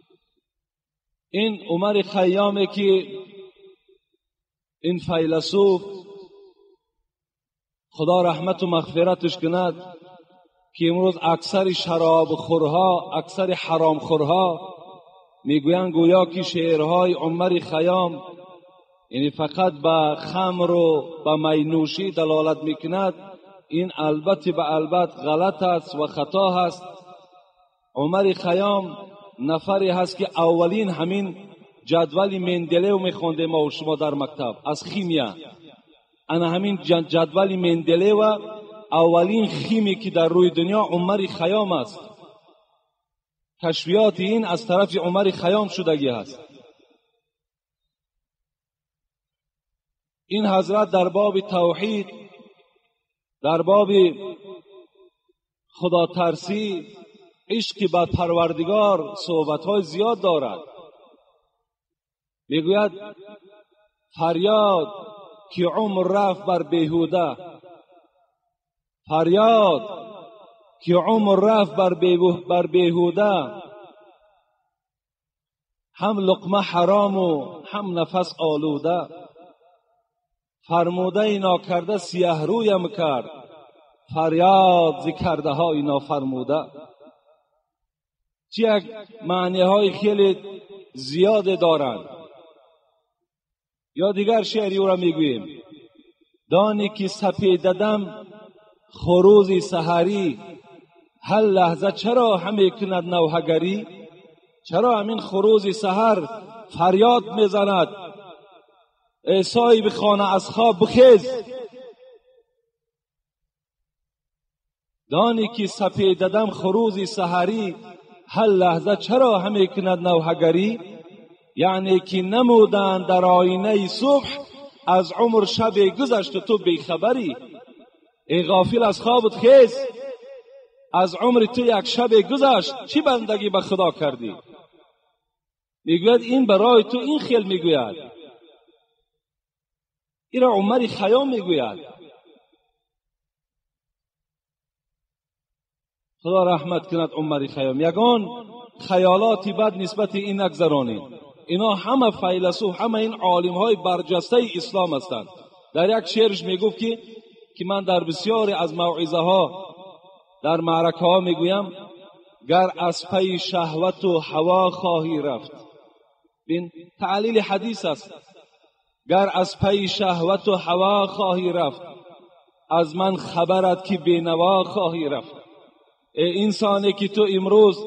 این عمر خیامه که این فیلسوف خدا رحمت و مغفرتش کند که امروز اکثر شراب خورها، اکثر حرام خورها میگویند گویا که شعرهای عمر خیام یعنی فقط به خمر و به مینوشی دلالت میکند. این البته به البته غلط است و خطا هست. عمر خیام نفری هست که اولین همین جدول مندلیو میخوندیم ما و شما در مکتب از خیمیا. انا همین جدول مندلیو اولین خیمی که در روی دنیا عمر خیام است. کشفیات این از طرف عمر خیام شدگی هست. این حضرت در باب توحید، در باب خدا ترسی، عشق به پروردگار صحبت‌های زیاد دارد. میگوید فریاد که عمر رفت بر بیهوده، فریاد که عمر رفت بر بیهوده، هم لقمه حرام و هم نفس آلوده. فرموده ناکرده سیه رویم کرد، فریاد ز کرده های نافرموده. چه یک معنی های خیلی زیاد دارند. یا دیگر شعری او را میگوییم: دانی که سپیددم خروز سحری، هر لحظه چرا همی کند نوحه‌گری؟ چرا همین خروز سحر فریاد میزند ای صاحب خانه از خواب بخیز؟ دانی که سپیددم خروز سحری، هر لحظه چرا همی کند نوحه‌گری؟ یعنی که نمودند در آینه صبح، از عمر شب گذشت تو بیخبری. ای غافل از خوابت خیز، از عمر تو یک شب گذشت، چی بندگی به خدا کردی؟ میگوید این برای تو این خیل میگوید. این را عمر خیام میگوید. خدا رحمت کند عمر خیام. یگان خیالات بد نسبت این نگذرانید. اینا همه فیلسوف، همه این عالم های برجسته اسلام هستند. در یک شعرش میگفت که من در بسیاری از موعظه ها در معرکه ها میگویم: گر از پی شهوت و هوا خواهی رفت. بین تعلیل حدیث است. گر از پی شهوت و هوا خواهی رفت، از من خبرت که بینوا خواهی رفت. ای انسانی که تو امروز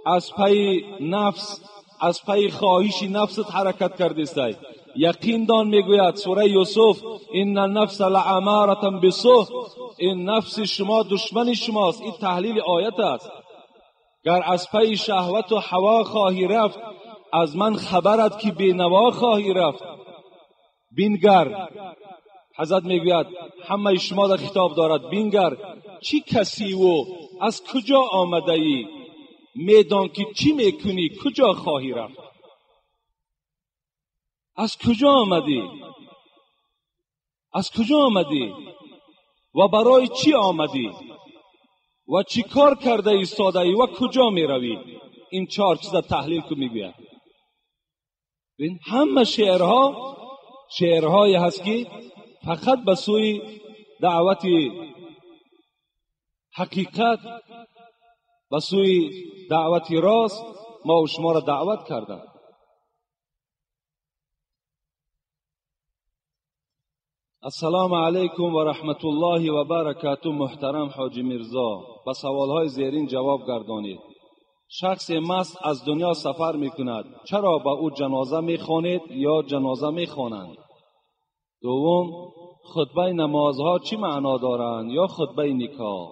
از پی نفس، از پی خواهش نفست حرکت کردیستی، یقین دان میگوید سوره یوسف: ان النفس لاماره بالسوء، این نفس شما دشمن شماست. این تحلیل آیت است. گر از پی شهوت و هوا خواهی رفت، از من خبرت که بینوا خواهی رفت. بینگر، حضرت میگوید همه شما در خطاب دارد: بینگر چی کسی و از کجا آمده ای، میدان که چی میکنی، کجا خواهی رفت؟ از کجا آمدی؟ از کجا آمدی و برای چی آمدی و چی کار کرده ایستاده ای و کجا میروی؟ این چهار چیز تحلیل که میگوید. این همه شعرها شعرهایی هست که فقط به سوی دعوت حقیقت، به سوی دعوت راست ما و شما را دعوت کردند. السلام علیکم و رحمت الله و برکاته. محترم حاجی میرزا، به سوالهای زیرین جواب گردانید. شخص مست از دنیا سفر میکند، چرا به او جنازه میخوانید یا جنازه میخوانند؟ دوم، خطبه نمازها چی معنا دارند یا خطبه نکاح؟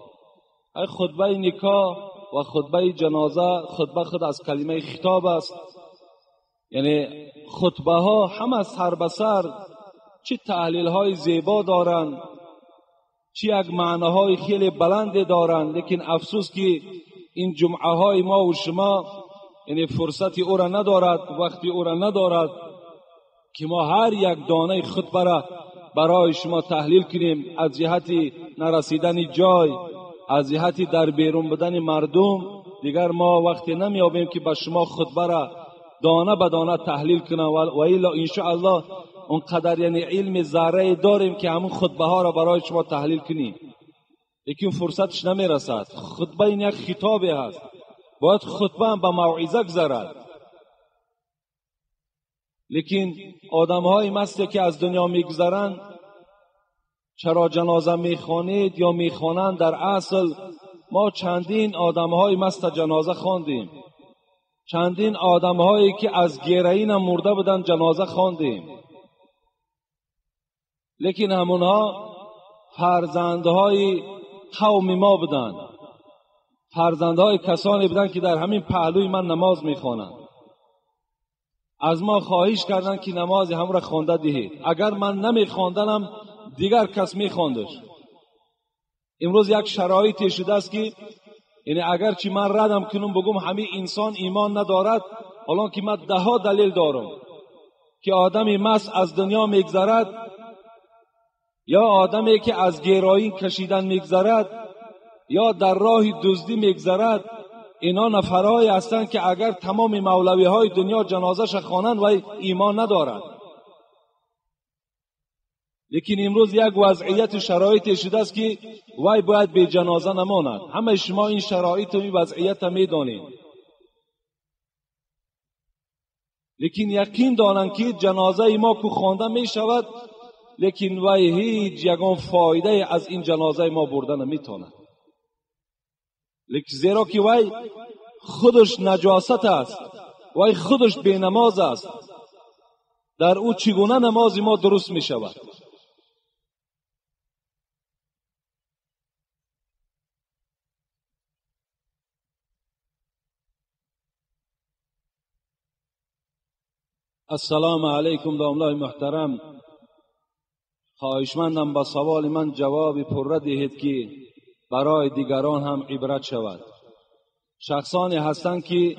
خطبه نکاح و خطبه جنازه، خطبه خود از کلمه خطاب است، یعنی خطبه ها همه سر به سر چه تحلیل های زیبا دارند، چه یک معناهای خیلی بلند دارند، لیکن افسوس که این جمعه های ما و شما یعنی فرصتی او را ندارد، وقتی او را ندارد که ما هر یک دانه خطبه را برای شما تحلیل کنیم. از جهت نرسیدن جای، از جهت در بیرون بودن مردم، دیگر ما وقتی نمیابیم که به شما خطبه را دانه به دانه تحلیل کنم، و الا انشاءالله اونقدر یعنی علم ذره داریم که همون خطبه ها را برای شما تحلیل کنیم، لیکن فرصتش نمیرسد. خطبه این یک خطابی هست، باید خطبه هم به موعظه گذرد. لیکن آدم های مستی که از دنیا میگذرند، چرا جنازه میخوانید یا میخوانند؟ در اصل ما چندین آدم های مست جنازه خواندیم، چندین آدم هایی که از گرین مرده بودند جنازه خواندیم، لیکن همونها فرزندهای قوم ما بودند، فرزندهای کسانی بودند که در همین پهلوی من نماز میخوانند. از ما خواهش کردند که نماز هم را خوانده دهید، اگر من نمیخواندنم دیگر کس میخواندش. امروز یک شرایطی شده است که یعنی اگرچه من ردم کنم بگم همه انسان ایمان ندارد، حالا که من ده ها دلیل دارم که آدمی مست از دنیا میگذرد یا آدمی که از گرائین کشیدن میگذرد یا در راه دزدی میگذرد، اینا نفرهایی هستند که اگر تمام مولوی های دنیا جنازه‌ش خوانند و ایمان ندارند. لیکن امروز یک وضعیت شرایط شده است که وای باید به جنازه نماند. همه شما این شرایط و این وضعیت میدانید، لیکن یقین دانند که جنازه ما که خوانده می شود، لیکن وای هیچ یگان فایده از این جنازه ما برده نمیتواند. لیکن زیرا که وای خودش نجاست است، وای خودش بی نماز است، در او چگونه نماز ما درست می شود؟ السلام علیکم داملای محترم، خواهشمندم با سوال من جواب پرده دهید که برای دیگران هم عبرت شود. شخصانی هستند که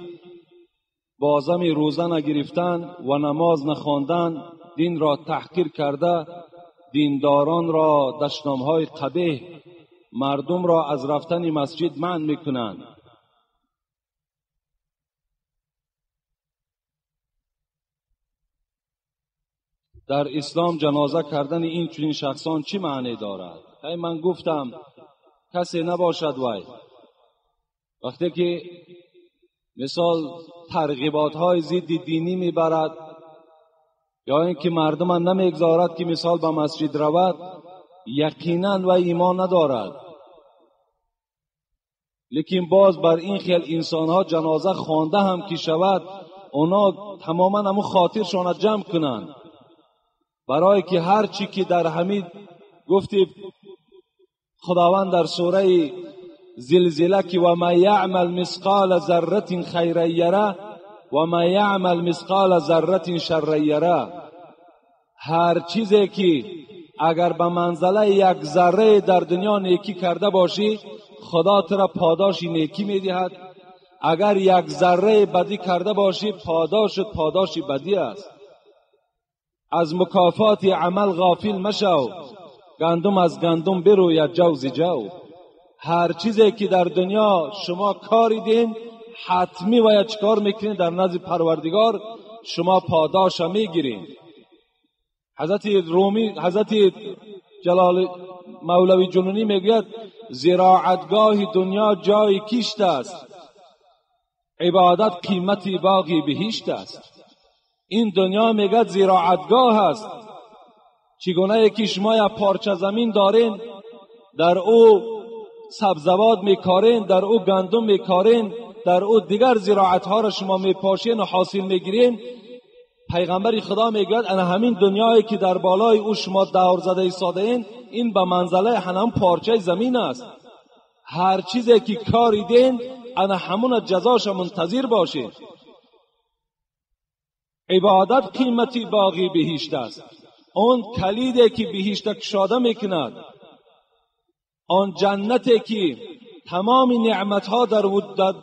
بازم روزه نگرفتن و نماز نخواندن دین را تحقیر کرده، دینداران را دشنامهای قبیح، مردم را از رفتن مسجد منع میکنند. در اسلام جنازه کردن این چنین شخصان چی معنی دارد؟ ای من گفتم کسی نباشد وای وقتی که مثال ترغیبات های ضد دینی میبرد یا اینکه مردم نمیگذارد که مثال به مسجد رود، یقینا و ایمان ندارد. لیکن باز بر این خیل انسان ها جنازه خوانده هم که شود، اونا تماما همون خاطرشان جمع کنند، برای که هر چی که در همین گفتی خداوند در سوره زلزله که و ما یعمل مثقال ذره خیرا یره و ما یعمل مثقال ذره شرا یره، هر چیزی که اگر به منزله یک ذره در دنیا نیکی کرده باشی، خدا تو را پاداش نیکی میدهد. اگر یک ذره بدی کرده باشی، پاداشت پاداش بدی است. از مکافات عمل غافل مشو، گندم از گندم بروید جو ز جو. هر چیزی که در دنیا شما کاریدین، حتمی باید چکار میکنین؟ در نزد پروردگار شما پاداش میگیرین. حضرت رومی، حضرت جلال مولوی جنونی میگوید زراعتگاه دنیا جای کشت است، عبادت قیمت باغی بهشت است. این دنیا میگه زراعتگاه است. چگونه که شما یک پارچه زمین دارین، در او سبزوات میکارین، در او گندم میکارین، در او دیگر زراعت ها را شما میپاشین و حاصل میگیرین. پیغمبر خدا میگوید انا همین دنیایی که در بالای او شما دور زده ایستاده این، این به منزله هنم پارچه زمین است. هر چیزی که کاریدین انا همون جزاش منتظر باشین. عبادت قیمتی باقی بهشت است. آن کلیدی که بهشت کشاده میکند، آن جنتی که تمام نعمتها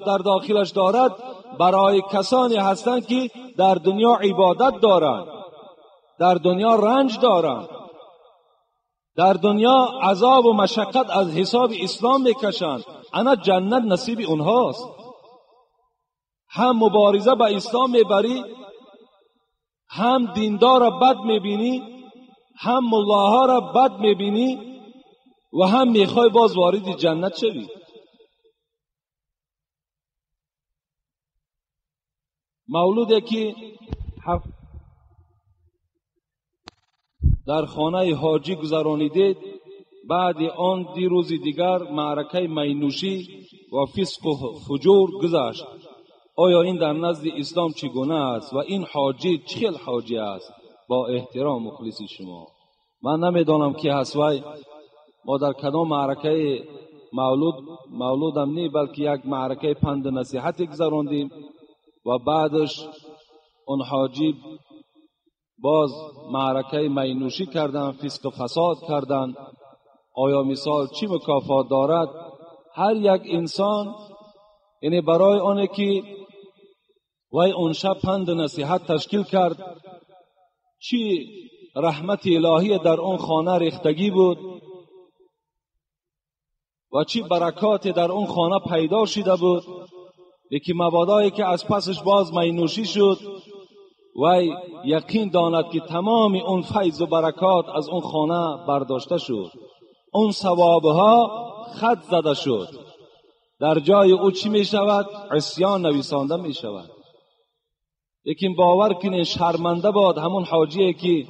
در داخلش دارد، برای کسانی هستند که در دنیا عبادت دارند، در دنیا رنج دارند، در دنیا عذاب و مشقت از حساب اسلام میکشند. انا جنت نصیب اونهاست. هم مبارزه با اسلام میبری، هم دیندار را بد میبینی، هم ملاها را بد میبینی و هم میخوای باز وارد جنت شوی. مولودی که در خانه حاجی گذرانیدید، بعد آن دی روز دیگر معرکه مینوشی و فسق و فجور گذشت. آیا این در نزد اسلام چگونه است و این حاجی چه حاجی است؟ با احترام مخلص شما. من نمیدانم کی هست وای، ما در کدام معرکه مولودم نی، بلکه یک معرکه پند نصیحت گذراندیم و بعدش اون حاجی باز معرکه مینوشی کردن، فسق و فساد کردن. آیا مثال چی مکافات دارد؟ هر یک انسان یعنی برای آنه که وای اون شب پند نصیحت تشکیل کرد، چی رحمت الهی در اون خانه ریختگی بود و چی برکات در اون خانه پیدا شده بود. یکی مبادایی که از پسش باز مینوشی شد، وی یقین داند که تمام اون فیض و برکات از اون خانه برداشته شد، اون ثوابها خط زده شد. در جای او چی می شود؟ عصیان نویسانده می شود. لیکن باور کنین شرمنده باد همون حاجیه که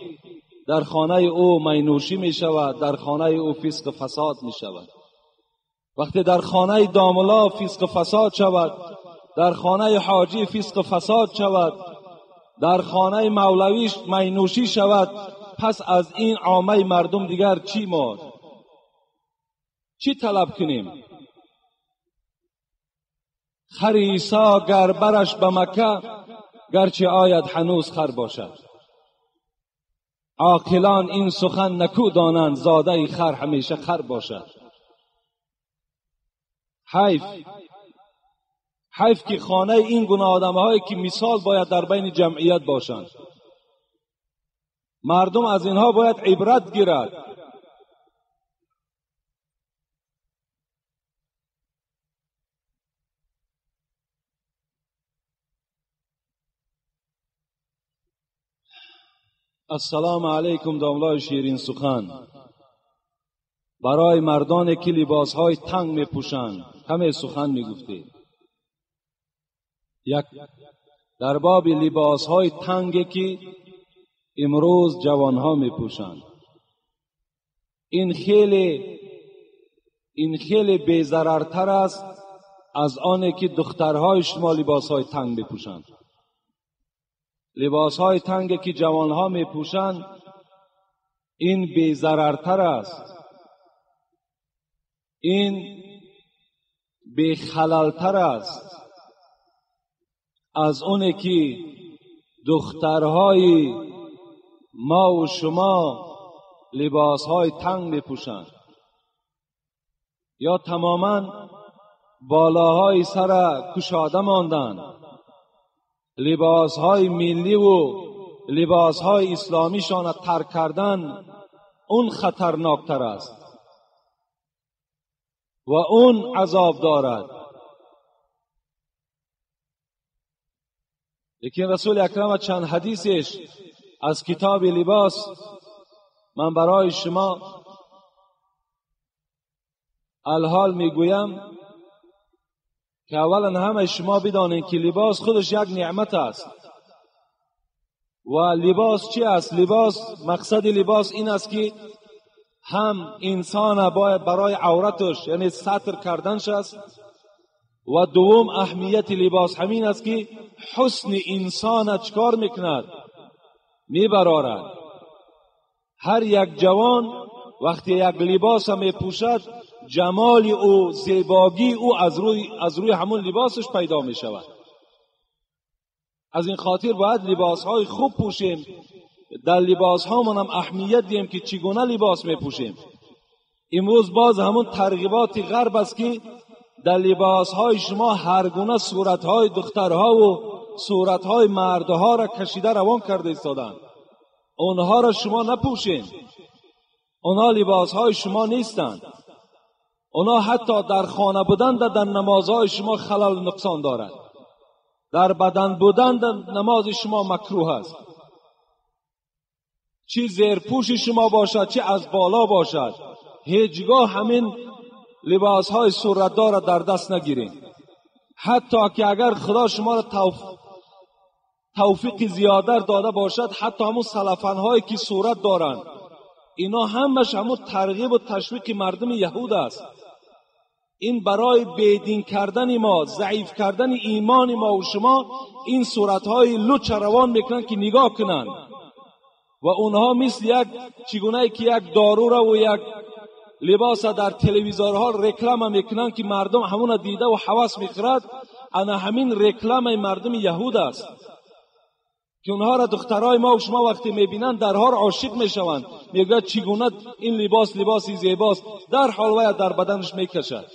در خانه او مینوشی می شود، در خانه او فسق فساد می شود. وقتی در خانه داملا فسق فساد شود، در خانه حاجی فسق فساد شود، در خانه مولویش مینوشی شود، پس از این عامه مردم دیگر چی ماند؟ چی طلب کنیم؟ خر عیسی گر برش به مکه، گرچه آید هنوز خر باشد. عاقلان این سخن نکو دانند، زاده خر همیشه خر باشد. حیف، حیف که خانه این گونه آدم‌هایی که مثال باید در بین جمعیت باشند، مردم از اینها باید عبرت گیرد. السلام علیکم داملای شیرین سخن. برای مردانی که لباسهای تنگ میپوشند همه سخن میگفتید. یک، در باب لباسهای تنگی که امروز جوانها میپوشند، این خیلی بی‌ضررتر است از آنی که دخترهای شما لباسهای تنگ میپوشند. لباسهای تنگی که جوانها میپوشند این بی‌ضررتر است، این بی‌خللتر است از اونی که دخترهای ما و شما لباسهای تنگ میپوشند یا تماما بالاهای سر کشاده ماندند. لباسهای ملی و لباسهای اسلامیشان ترک کردن اون خطرناکتر است و اون عذاب دارد. لیکن رسول اکرم چند حدیثش از کتاب لباس من برای شما الحال میگویم که اولا همه شما بدانید که لباس خودش یک نعمت است. و لباس چی است؟ لباس، مقصد لباس این است که هم انسان باید برای عورتش یعنی ستر کردنش است، و دوم اهمیت لباس همین است که حسن انسان چکار میکند؟ میبرارد. هر یک جوان وقتی یک لباس میپوشد جمال او، زیباگی او از روی همون لباسش پیدا می شود. از این خاطر باید لباس های خوب پوشیم، در لباس ها من هم اهمیت دیم که چگونه لباس می پوشیم. امروز باز همون ترغیبات غرب است که در لباس های شما هر گونه صورت های دخترها و صورت های مردها را کشیده روان کرده ایستادند. اونها را شما نپوشین، اونها لباس های شما نیستند. اونا حتی در خانه بودن در نمازهای شما خلل نقصان دارد، در بدن بودن در نماز شما مکروه است. چی زیرپوش شما باشد چی از بالا باشد، هیچگاه همین لباسهای صورتدار را در دست نگیرین. حتی که اگر خدا شما را توفیق زیاده داده باشد، حتی همون سلفنهایی که صورت دارند، اینا همش همون ترغیب و تشویق مردم یهود است. این برای بیدین کردن ما، ضعیف کردن ایمان ما و شما، این صورتهای لوچ روان میکنن که نگاه کنن و اونها مثل یک چگونه که یک دارو را و یک لباس در تلویزیونها رکلام میکنن که مردم همون دیده و حواس میخورد. انا همین رکلام مردم یهود است که اونها را دخترای ما و شما وقتی میبینن در حال عاشق میشوند، میگه چگونه این لباس لباسی زیباست، در حال وی در بدنش میکشد.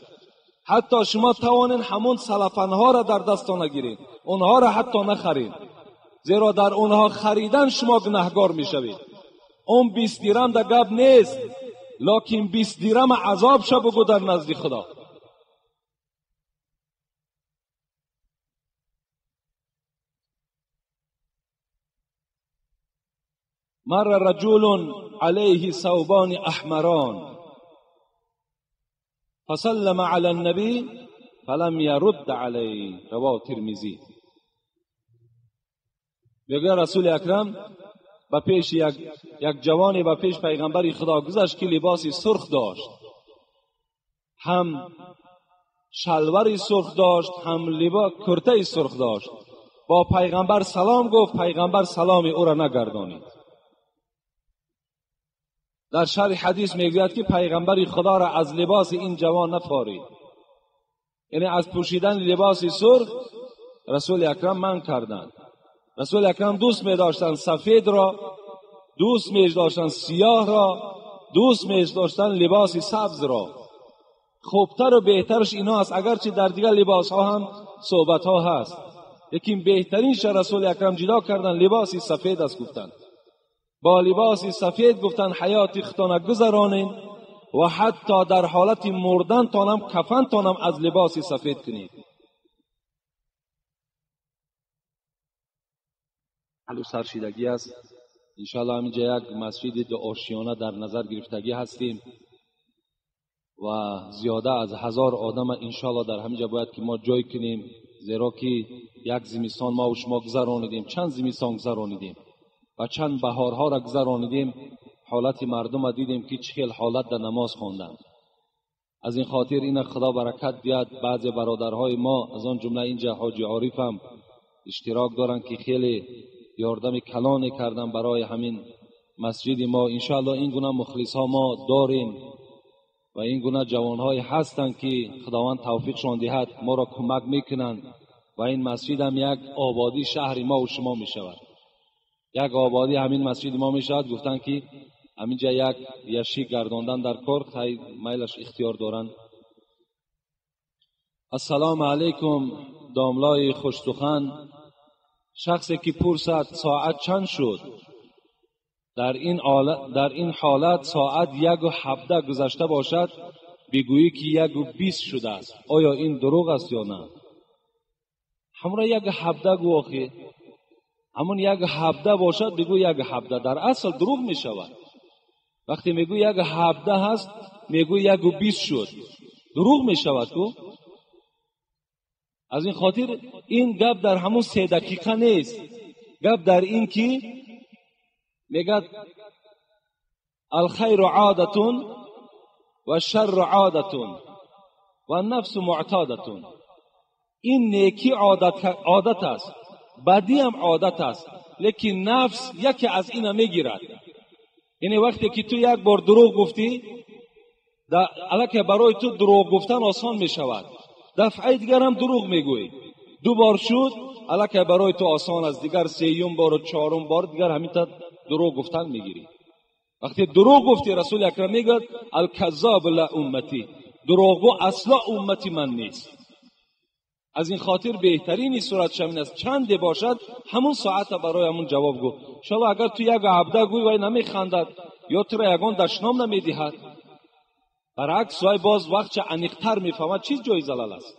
حتی شما توانین همون سلفنها را در دستان نگیرید، اونها را حتی نخرید. Зеро дар онҳо харидан шумо гунаҳгор мешавед. Он 20 дирам дар гап нест, лекин 20 дирам азоб ша бигӯ дар назди Худо. مر رجل عليه ثوبان احمران فسلم على النبي فلم يرد عليه. رواه ترمذی. میگه رسول اکرم به پیش یک جوانی به پیش پیغمبر خدا گذشت که لباس سرخ داشت، هم شلواری سرخ داشت، هم لباس کرته سرخ داشت. با پیغمبر سلام گفت، پیغمبر سلام او را نگردانید. در شرح حدیث میگوید که پیغمبر خدا را از لباس این جوان نفارید، یعنی از پوشیدن لباس سرخ رسول اکرم منع کردند. رسول اکرم دوست می داشتند سفید را، دوست می داشتند سیاه را، دوست می داشتند لباس سبز را. خوبتر و بهترش اینا است، اگرچه در دیگر لباس ها هم صحبت ها هست، لیکن بهترینش رسول اکرم جدا کردن لباس سفید است. گفتند با لباس سفید گفتن حیات خودتان گذرانین و حتی در حالت مردن تانم کفن تانم از لباس سفید کنید. سرشیدگی است. انشاءالله همینجا یک مسجد دو آشیانه در نظر گرفتگی هستیم و زیاده از 1000 آدم انشاءالله در همینجا باید که ما جای کنیم، زیرا که یک زمستان ما و شما گذرانیدیم، چند زمستان گذرانیدیم و چند بهارها را گذرانیدیم. حالت مردم را دیدیم که چه حالت در نماز خواندند. از این خاطر این خدا برکت دیاد. بعض برادرهای ما از آن جمله اینجا حاجی عارف هم اشتراک دارند که خیلی یاردم کلانی کردن برای همین مسجد ما. انشاءالله این گونه مخلص ها ما داریم و این گونه جوانهای هستند که خداوند توفیقشان دهد، ما را کمک میکنند و این مسجد هم یک آبادی شهر ما و شما میشود. یک آبادی همین مسجد ما میشود. گفتن که همینجا یک یشی گرداندن در کار خیلی میلش اختیار دارند. السلام علیکم داملای خوشسخن. شخصی که پرسد ساعت چند شد، در این حالت ساعت 1:17 گذشته باشد، بگویی که 1:20 شده است، آیا این دروغ است یا نه؟ همراه 1:17 گو آخه، همون 1:17 باشد بگو 1:17، در اصل دروغ می شود. وقتی میگو 1:17 هست، میگو 1:20 شد، دروغ می شود کو. از این خاطر این گپ در همون 3 دقیقه نیست، گپ در این که میگد الخیر عادتون و شر عادتون و نفس معتادتون. این نیکی عادت است، بدی هم عادت است، لیکن نفس یکی از اینا میگیرد. یعنی وقتی که تو یک بار دروغ گفتی، الکه برای تو دروغ گفتن آسان میشود. دفعه دیگر هم دروغ میگویی، 2 بار شد، الکه برای تو آسان است. دیگر 3 بار و 4 بار دیگر همین تا دروغ گفتن میگیری. وقتی دروغ گفتی، رسول اکرم میگه الکذاب لا امتی، دروغگو اصلا امتی من نیست. از این خاطر بهترین صورت شمین است چند باشد همون ساعت برای همون جواب گو. انشاءالله اگر تو 1:17 گوی وای نمیخندد یا تو را یگان دشنام نمیدهد، برعکس وای باز وقت چه عمیق‌تر میفهمد چیز جای زلال است.